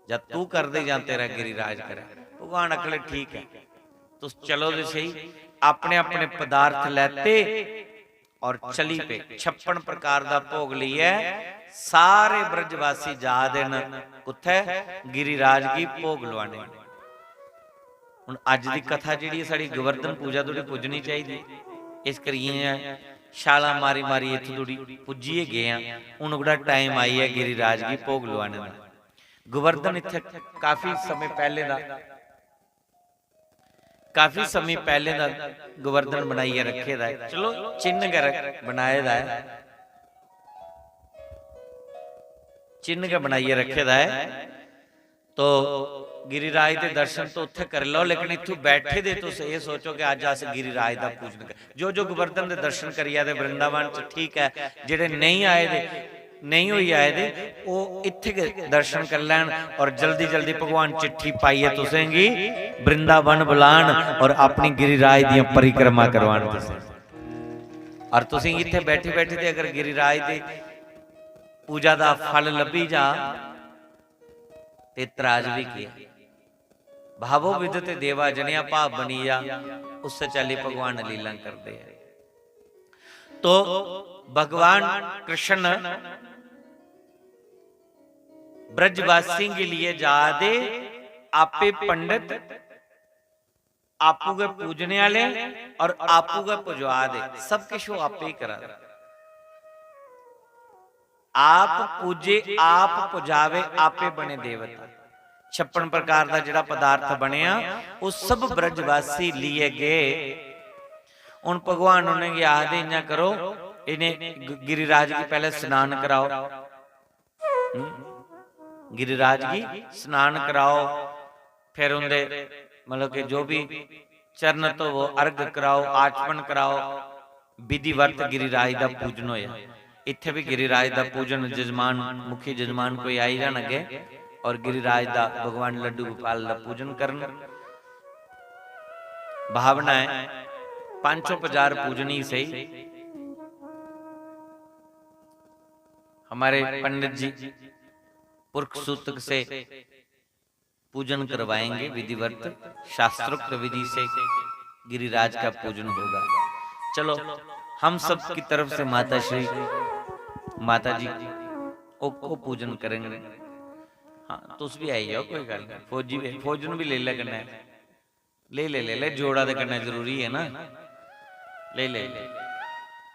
जां तू कर दे जां तेरा गिरिराज करे।" भगवान आखले, "ठीक ऐ, तुस चलो ते सेही।" अपने अपने पदार्थ लैते और चली पे। छप्पन प्रकार दा भोग लेइयै सारे ब्रजवासी जा दे न। कुत्थै? गिरिराज गी भोग लुआने। हुन अज्ज दी कथा जेह्ड़ी ऐ, साढ़ी गोवर्धन पूजा धोड़ी पुज्जनी चाहिदी। इस करियै छालां मारी मारी इत्थूं धोड़ी पुज्जी गै गे आं। हुन ओह्कड़ा टाइम आई ऐ गिरिराज गी भोग लुआने दा। गोवर्धन इत्थै काफी समें पैह्ले दा, काफी समें पैह्ले दा गोवर्धन बनाइयै रक्खे दा ऐ। चलो, चिन्ह गै रख-, बनाए दा ऐ, चिन्ह गै बनाइयै रक्खे दा ऐ। तो गिरिराज दे दर्शन तो उत्थै करी लैओ, लेकिन इत्थूं बैठे दे तुस एह् सोचो कि अज्ज अस गिरिराज दा पूजन कर, जो जो गोवर्धन दे दर्शन करी आए दे वृंदावन च, ठीक ऐ, जेह्ड़े नेईं आए दे, नेईं होई आए दे, ओह् इत्थै गै दर्शन करी लैन और जल्दी जल्दी भगवान चिट्ठी पाइयै तुसेंगी वृंदावन बुलान और अपनी गिरिराज दियां परिक्रमा करवान तुसें। और तुसेंगी इत्थै बैठे बैठे ते अगर गिरिराज दी पूजा दा फल लब्भी जा, ते इतराज बी केह्? भावो विधते देवा, जनेहा भाव बनी जा, उस्सै चाल्ली भगवान लीलां करदे ऐ। तो भगवान कृष्ण ब्रजवासियों के लिए जा दे, आपे पंडित, आपू गै पूजने आह्ले और आपू गै पुजवा दे, सब किश ओह् आपे ही करा दे। आप पूजे, आप पुजावे, आपे बने देवता। छप्पन प्रकार दा जेह्ड़ा पदार्थ बनेआ, ओह् सब ब्रजवासी लेइयै गे। हुन भगवान उ'नेंगी आखदे, "इ'यां करो, इ'नें ग-, गिरिराज गी पैह्ले स्नान कराओ।" हम्म? गिरिराज गी स्नान कराओ, फिर उंदे, मतलब कि जो भी चरण धोवो, अर्घ कराओ, आचमन कराओ, विधिवत गिरिराज दा पूजन होया। इत्थै भी गिरिराज दा पूजन, जजमान, मुखी जजमान कोई आई जान अग्गे और गिरिराज दा, भगवान लड्डू गोपाल दा पूजन करन। भावना है, पांचों पजार पूजनी सही। हमारे पंडित जी पुरख सूतक से पूजन करवाएंगे विधिवत, शास्त्रोक्त विधि से गिरिराज का पूजन होगा। चलो, हम सब की तरफ से माता श्री, माता जी, ओको पूजन करेंगे। हाँ, तुस भी आई जाओ, कोई गल्ल नहीं। फौजी भी, फौजी नू भी ले ले कन्नै। ले ले, ले ले, जोड़ा दे कन्नै जरूरी है ना। ले ले, ले।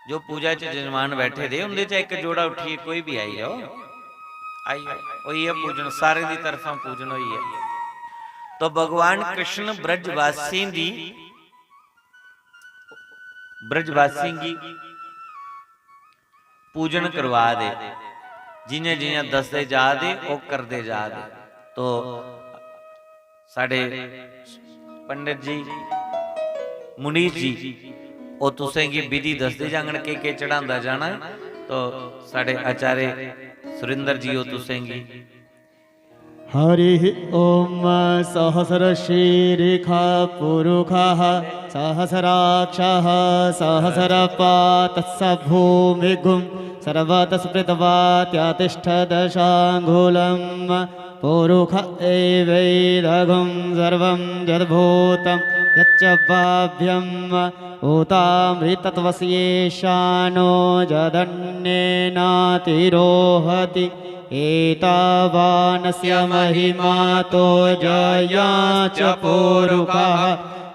जो पूजा च जजमान बैठे दे, उंदे च इक जोड़ा उठिए, कोई भी आई जाओ, आई जाओ। होई गेआ पूजन, सारे दी तरफा पूजन होई गेआ। तो भगवान कृष्ण ब्रजवासियों दी, ब्रजवासियों की पूजन करवा दे, जियां जियां दसदे जा दे, ओह् करदे जा दे। तो साढ़े पंडित जी, मुनीश जी, ओह् तुसें गी विधि दसदे जाङन, केह् केह् चढ़ांदा जाना ऐ। तो साढ़े आचार्य सुरिंदर जी, ओह् तुसें गी। हरिः ॐ। सहस्रशीर्षः पुरुखः सहस्राक्षः सहस्रपादः स भूमिगुं सर्वतः स्मृत्वा त्यातिष्ठदशाङ्गुलम्। पुरुख एवैदघं सर्वं यद्भूतं यच्च बाह्यं। भूतामृतत्वस्येशानो यदन्येनातिरोहति। एतावानस्य महिमातो जयश्च पुरुखः।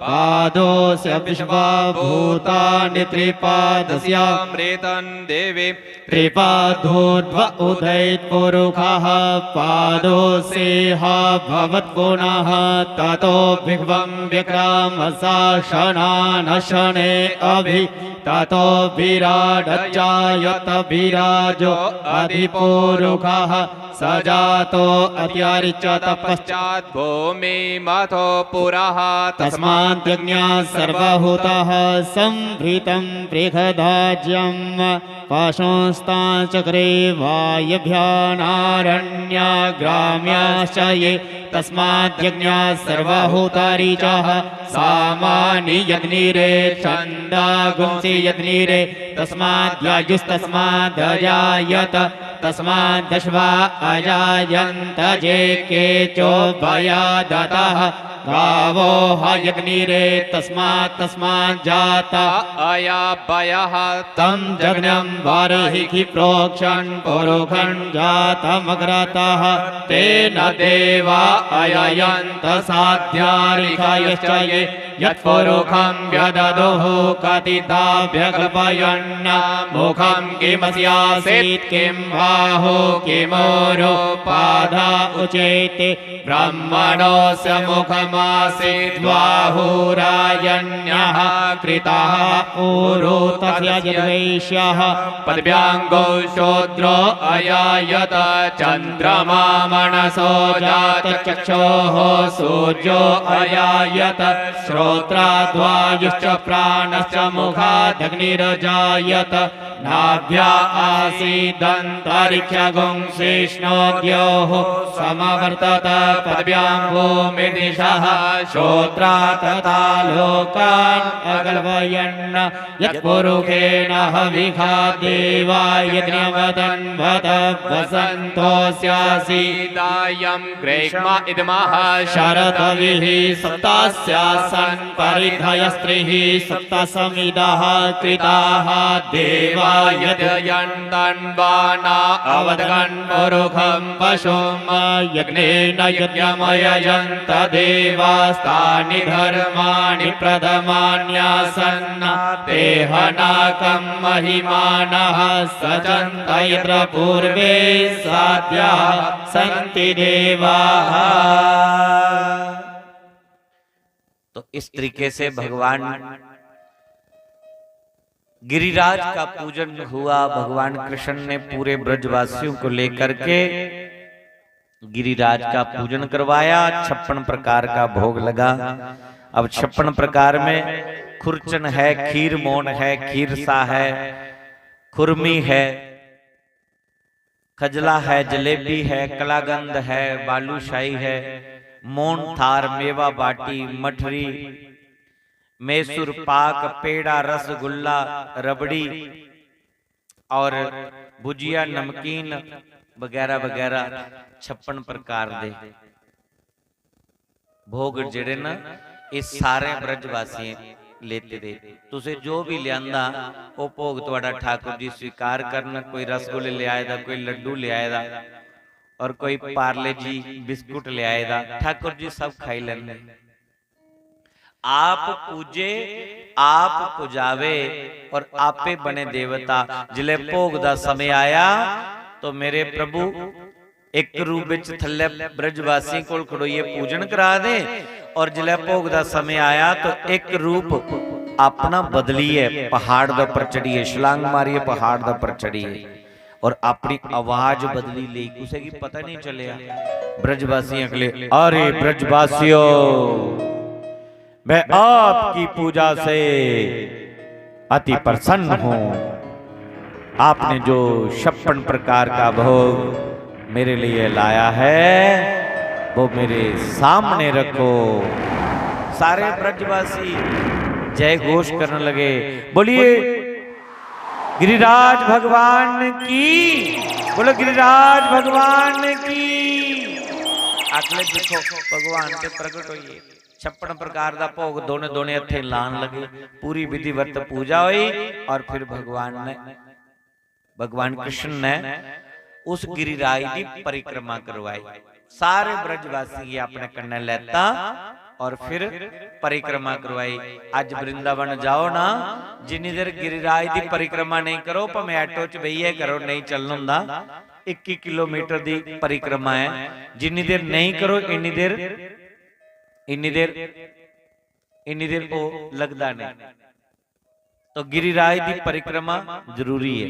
पादोऽस्य विश्वभूतानि त्रिपादस्यामृतं देवे। त्रिपादोर्ध्व उदयेत्पुरुखः पादोऽस्येह भवत्पुनः। ततो विश्वं विक्रामशासनानशने अभि। ततो विराडज्जायत विराजो अधिपुरुखः। स जातो अत्यरिच्च तपश्चाद् भूमिमथो पुरः। तस्माद्यज्ञः सर्वभूतः संवृतं बृहदाज्यम्। पशुंस्तां चक्रे वायव्यानारण्याग्राम्याश्च ये। तस्माद्यज्ञः सर्वभूतारिचः। सामानि यज्ञिरे छन्दागुंसि यज्ञिरे। तस्माद्यायुस्तस्मादजायत। तस्माद्दश्वा अजायन्त ये केचोभयादतः। गावो ह यज्ञिरे तस्मात् तस्माज्जाता अयाभयः। तं यज्ञं बर्हिः प्रोक्षन् पुरुखं जातमग्रतः। तेन देवा अजायन्त साध्या ऋषयश्च ये। यत्पुरुखं व्यदधुः कथिताभ्यकल्पयन्ना। मुखं किमस्यासीत् किं बाहू किमूरू पाद उचेति। ब्रह्मणोऽस्य मुखमासीद्बाहुरायण्यः कृतः ऊरू तस्य यद्वैश्यः। पदव्याङ्गुः शूद्रो अजायत चन्द्रमा मनसो जातचक्षोः सूर्यो अजायत श्रोत्राद्वायुश्च प्राणश्च मुखादग्निरजायत। नाभ्या आसीदन्तरिक्षगुंसिष्णोद्योः समवर्तत। पदव्यां भूमिदिशः श्रोत्रा तथा लोकान् अकल्पयन्। यत्पुरुखेण हविषा देवा यज्ञमदन्वत वसन्तोऽस्यासीदायं ग्रीष्म इदमः शरदविः सप्तास्यासन् परिधयस्त्रिः सप्तसमिदः कृताः देवा यजयन्तन्वाना अवदगन् पुरुखं पशुं यज्ञेन यज्ञमयजन्त देवास्तानि धर्माणि प्रथमान्यासन्ना तेह नाकं महिमानः सचन्त यत्र पूर्वे साध्याः सन्ति देवाः। तो इस तरीके से भगवान गिरिराज का पूजन हुआ। भगवान कृष्ण ने पूरे ब्रजवासियों को लेकर के गिरिराज का पूजन करवाया, छप्पन प्रकार का भोग लगा। अब छप्पन प्रकार में खुरचन है, खीर मोहन है, खीरसा है, खुरमी है, खजला है, जलेबी है, कलागंद है, बालूशाही है, मोहन थार, मेवा बाटी, मठरी, मैसूर पाक, पेड़ा, रसगुल्ला, रबड़ी और भुजिया, नमकीन वगैरह वगैरह छप्पन प्रकार दे। भोग जेह्ड़े न, एह् सारे ब्रजवासियें लेते दे। तुसें जो बी लेआंदा, ओह् भोग थुआढ़ा ठाकुर जी स्वीकार करन। कोई रसगुल्ले लेआए दा, कोई लड्डू लेआए दा, और कोई पार्ले जी बिस्कुट लेआए दा, ठाकुर जी सब खाई लैंदे। आप पूजे, आप पुजावे और आपे बने देवता। जिले भोग दा समय आया तो मेरे प्रभु एक रूप विच थल्ले ब्रजवासियों कोल खड़ोइये पूजन करा दे, और जिले भोग दा समय आया तो एक रूप अपना बदलिए पहाड़ दे ऊपर चढ़िए, छलांग मारिए पहाड़ दे ऊपर चढ़िए और अपनी आवाज बदली ली, कुसे की पता नहीं चलिया। ब्रजवासी अगले, "अरे ब्रजवासियों, मैं आपकी पूजा से अति प्रसन्न हूं। आपने जो छप्पन प्रकार का भोग मेरे लिए लाया है, वो मेरे सामने रखो।" सारे ब्रजवासी जय घोष करने लगे, "बोलिए गिरिराज भगवान की, बोलो गिरिराज भगवान की।" अगले देखो, भगवान ते प्रगट होइए, छप्पन प्रकार दा भोग दोने दोने हत्थे लान लगे, पूरी विधिवत पूजा हुई और फिर भगवान ने, भगवान कृष्ण ने उस गिरिराज की परिक्रमा करवाई। सारे ब्रजवासी ये अपने कन्ने लेता और फिर परिक्रमा करवाई। अज वृंदावन जाओ ना, जिन्नी देर गिरिराज की परिक्रमा नहीं करो, भावें ऑटो च बेहियै करो, नहीं चलन होंदा, इक्की किलोमीटर की परिक्रमा है। जिन्नी देर नहीं करो, इन्नी देर, इन्नी देर, इन्नी देर वो लगदा नहीं। तो गिरिराज की परिक्रमा जरूरी है।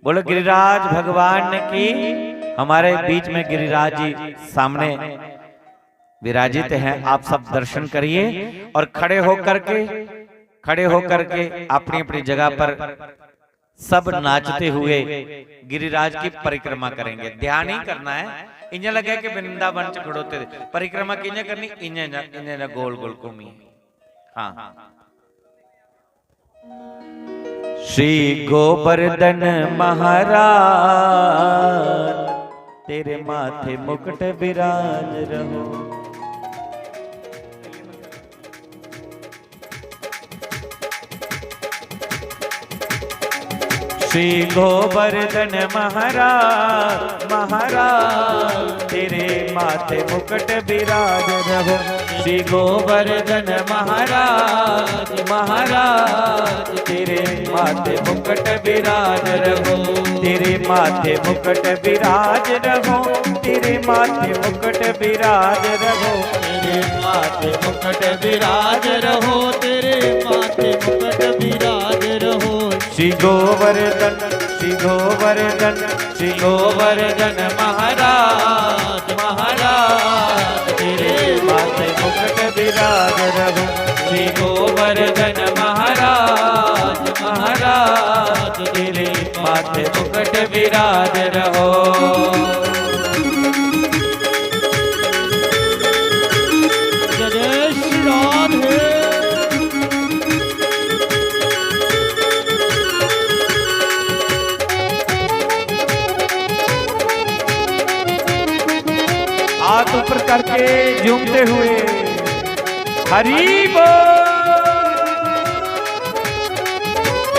बोलो गिरिराज भगवान की। हमारे बीच में गिरिराज जी सामने विराजित हैं, आप सब दर्शन करिए और खड़े होकर के, खड़े होकर के अपनी अपनी जगह पर सब नाचते हुए गिरिराज की परिक्रमा करेंगे। ध्यान ही करना है, इयां लगे कि वृंदावन च खड़ोते थे। परिक्रमा कियां करनी? इयां, इयां, इयां, इयां गोल गोल घूमी। हाँ। श्री गोवर्धन महाराज, तेरे माथे मुकुट विराज रहो। श्री गोवर्धन महाराज, महाराज, तेरे माथे मुकुट विराज रहो। श्री गोवर्धन महाराज, महाराज, तेरे माथे मुकुट विराज रहो। तेरे माथे मुकुट विराज रहो। तेरे माथे मुकुट विराज रहो। तेरे माथे मुकुट विराज रहो। तेरे माथे मुकुट विराज रहो। श्री गोवर्धन, श्री गोवर्धन, श्री गोवर्धन महाराज, महाराज, तेरे माथे मुकुट विराज रहो। श्री गोवर्धन महाराज, महाराज, तेरे माथे मुकुट विराज रहो। जय श्री राधे। हाथ ऊपर करके झूमते हुए हरि बोल।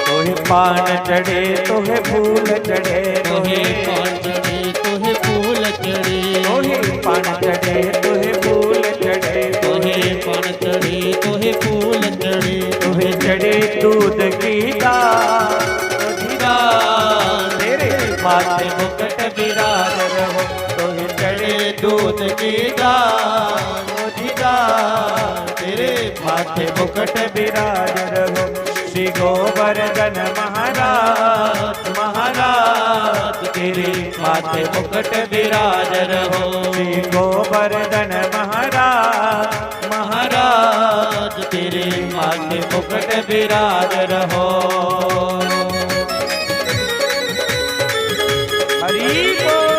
तोहे पान चढ़े, तोहे फूल चढ़े, तोहे पान चढ़े, तोहे फूल चढ़े। तोहे पान चढ़े, तोहे फूल चढ़े, तोहे पान चढ़े, तोहे फूल चढ़े। तोहे चढ़े दूध की धार, ओ जी धार, तेरे माथे मुकुट विराज रहो। तोहे चढ़े दूध की धार, ओ जी धार, तेरे माथे मुकुट विराज रहो। श्री गोवर्धन महाराज, महाराज, तेरे माथे मुकुट विराज रहो। श्री गोवर्धन महाराज, महाराज, तेरे माथे मुकुट विराज रहो। हरि बोल।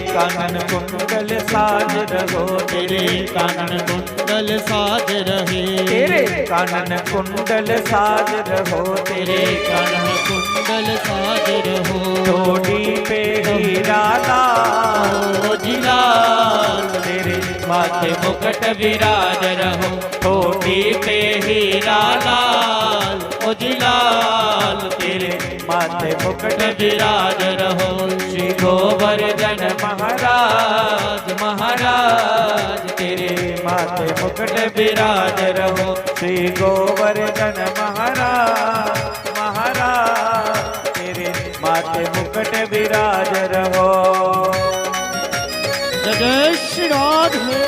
कानन कुंडल साज रहो, तेरे कानन कुंडल साज रहे। तेरे कानन कुंडल साज रहो, तेरे कानन कुंडल साज रहो। ठोडी पे हीरा लाल, ओ जी लाल, तेरे माथे मुकुट विराज रहो। ठोडी पे हीरा लाल, ओ जी लाल, तेरे माथे मुकुट विराज रहो। श्री गोवर्धन महाराज, महाराज, तेरे माथे मुकुट विराज रहो। श्री गोवर्धन महाराज, महाराज, तेरे माथे मुकुट विराज रहो। जय श्री राधे।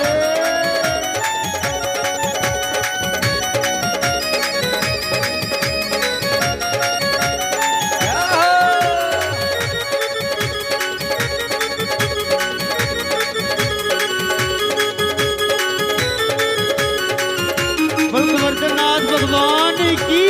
बोल गोवर्धननाथ भगवान की।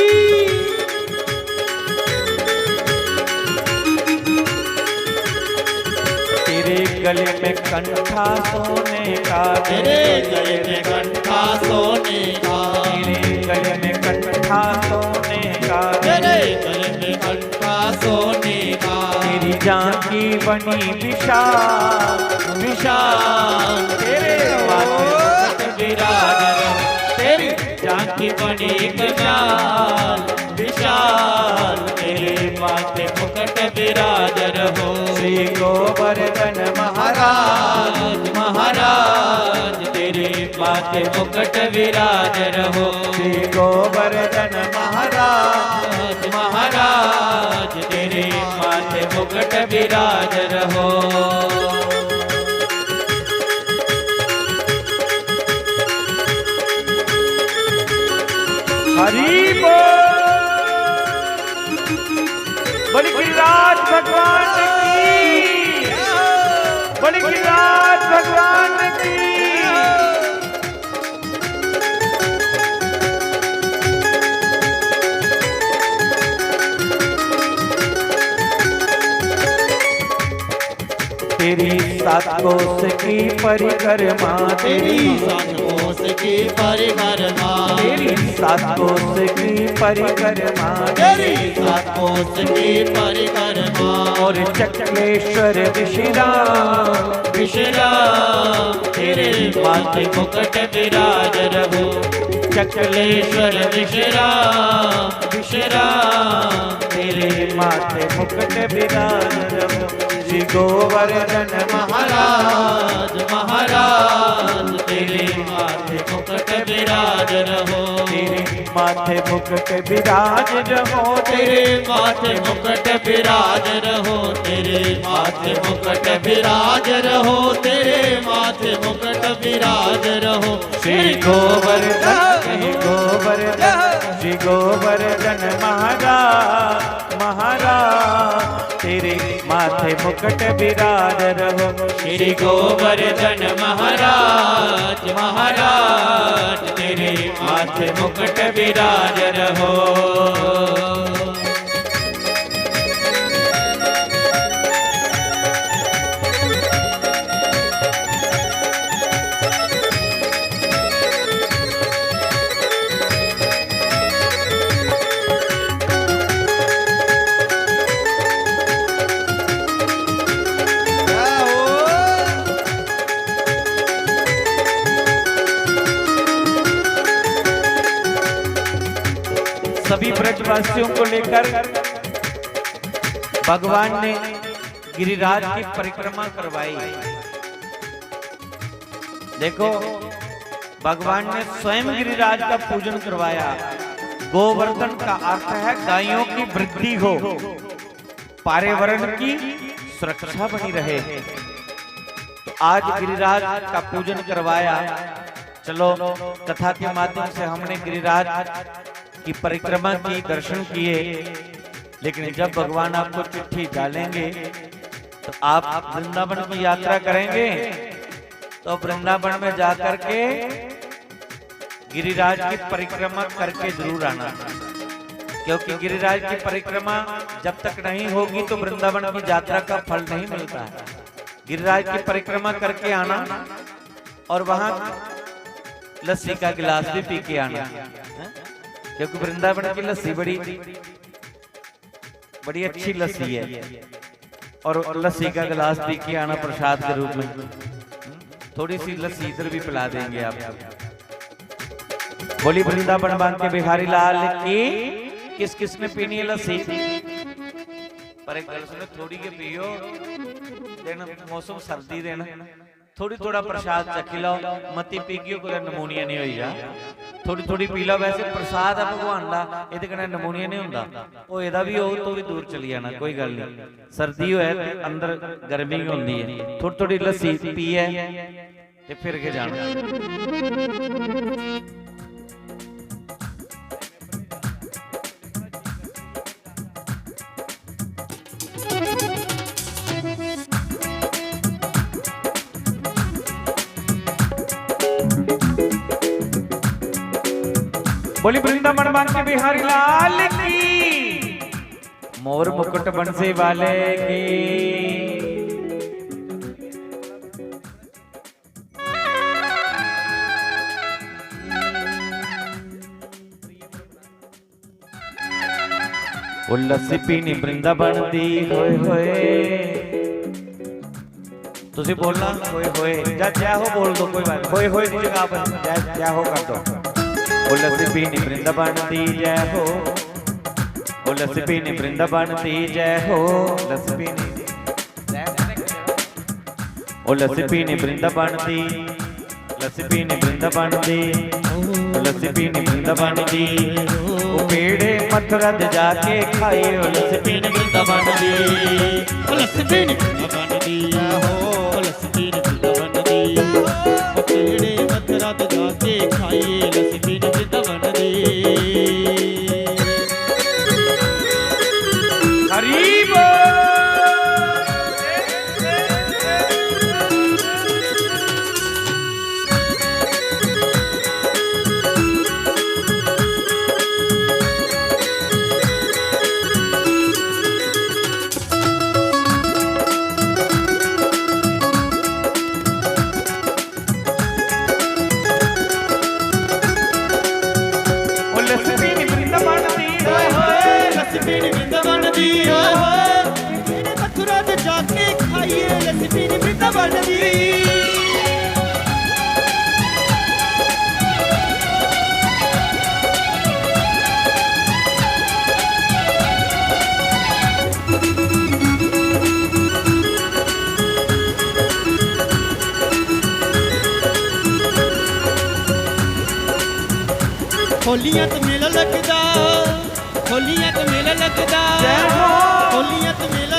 तेरे गले में कंठा सोने का, तेरे गले में कंठा सोने का, तेरे गले में कंठा सोने का, तेरे गले में कंठा सोने का। तेरी झांकी बनी विशाल, विशाल, तेरे माथे मुकुट विराज रहो। तेरी झांकी बनी विशाल, विशाल, तेरे माथे मुकुट विराज रहो। श्री गोवर्धन महाराज, महाराज, तेरे माथे मुकुट विराज रहो। श्री गोवर्धन महाराज, महाराज, तेरे माथे मुकुट विराज रहो। हरि बोल। बोल गिरिराज भगवान की, बोल गिरिराज भगवान की। तेरी सात कोस की परिक्रमा, तेरी सात कोस की परिक्रमा, तेरी सात कोस की परिक्रमा, तेरी सात कोस की परिक्रमा। और चक्लेश्वर विश्राम, विश्राम, तेरे माथे मुकुट विराज रहो। चक्लेश्वर विश्राम, विश्राम, तेरे माथे मुकुट विराज रहो। श्री गोवर्धन महाराज, महाराज, तेरे माथे मुकुट विराज रहो। तेरे माथे मुकुट विराज रहो, तेरे माथे मुकुट विराज रहो, तेरे माथे मुकुट विराज रहो, तेरे माथे मुकुट विराज रहो। श्री गोवर्धन, श्री गोवर्धन, श्री गोवर्धन महाराज, महाराज, तेरे माथे मुकुट विराज रहो। श्री गोवर्धन महाराज, महाराज, तेरे माथे मुकुट विराज रहो। सभी ब्रजवासियों को लेकर भगवान ने गिरिराज की परिक्रमा करवाई। देखो, भगवान ने स्वयं गिरिराज का पूजन करवाया। गोवर्धन का अर्थ है गायों की वृद्धि हो, पर्यावरण की सुरक्षा बनी रहे। तो आज गिरिराज का पूजन करवाया। चलो, कथा के माध्यम से हमने गिरिराज की परिक्रमा की, दर्शन किए, लेकिन जब भगवान आपको चिट्ठी डालेंगे तो आप वृंदावन की यात्रा करेंगे, तो वृंदावन में जाकर के गिरिराज की परिक्रमा करके जरूर आना, क्योंकि गिरिराज की परिक्रमा जब तक नहीं होगी तो वृंदावन की यात्रा का फल नहीं मिलता है। गिरिराज की परिक्रमा करके आना और वहां लस्सी का गिलास भी पी के आना, हैं? क्योंकि वृंदावन की लस्सी बड़ी, बड़ी अच्छी लस्सी है और लस्सी का गिलास पी के आना प्रसाद के रूप में। थोड़ी सी लस्सी इधर भी पिला देंगे आपको। बोली वृंदावन बांके बिहारी लाल की। किस किस ने पीनी है लस्सी? पर एक गल सुनो, थोड़ी के पियो, दिन मौसम सर्दी दिन, थोड़ी थोड़ा प्रसाद चखी लो, मती पी गियो, कोई नमूनिया नहीं होई जा। थोड़ी थोड़ी पी लो, वैसे प्रसाद है भगवान दा, एदे कन्नै नमूनिया नहीं हुंदा। ओ एदा भी हो तो भी दूर चली जाना, कोई गल नहीं। सर्दी होए ते अंदर गर्मी भी होंदी है। थोड़ी थोड़ी लस्सी पियै ते फिर गै जाना। बोली वृंदावन बांके बिहारी लाल की। मोर मुकुट बंसी वाले की। ओ लस्सी पीनी वृंदावन दी, होए होए। तुसी बोलना होए होए, या जय हो बोल दो, कोई बात। होए होए की जगह पर जय, जय हो कर दो। ओ लस्सी पीनी वृंदावन दी जय हो, ओ लस्सी पीनी वृंदावन दी जय हो, लस्सी पीनी। ओ लस्सी पीनी वृंदावन दी, लस्सी पीनी वृंदावन दी, ओ लस्सी पीनी वृंदावन दी। ओ पेड़े मथुरा दे जाके खाए, ओ लस्सी पीनी वृंदावन दी। ओ लस्सी पीनी वृंदावन दी, ओ लस्सी पीनी वृंदावन दी। ओ पेड़े मथुरा दे जाके खाए, लस्सी पीनी वृंदावन दी। हरी बोल। ओ लस्सी पीनी वृंदावन दी, ओए होए, लस्सी पीनी वृंदावन दी, ओए होए। तेरे मथुरा दे जाके खाइए लस्सी पीनी वृंदावन दी। होलियां ते मेला लगदा, होलियां ते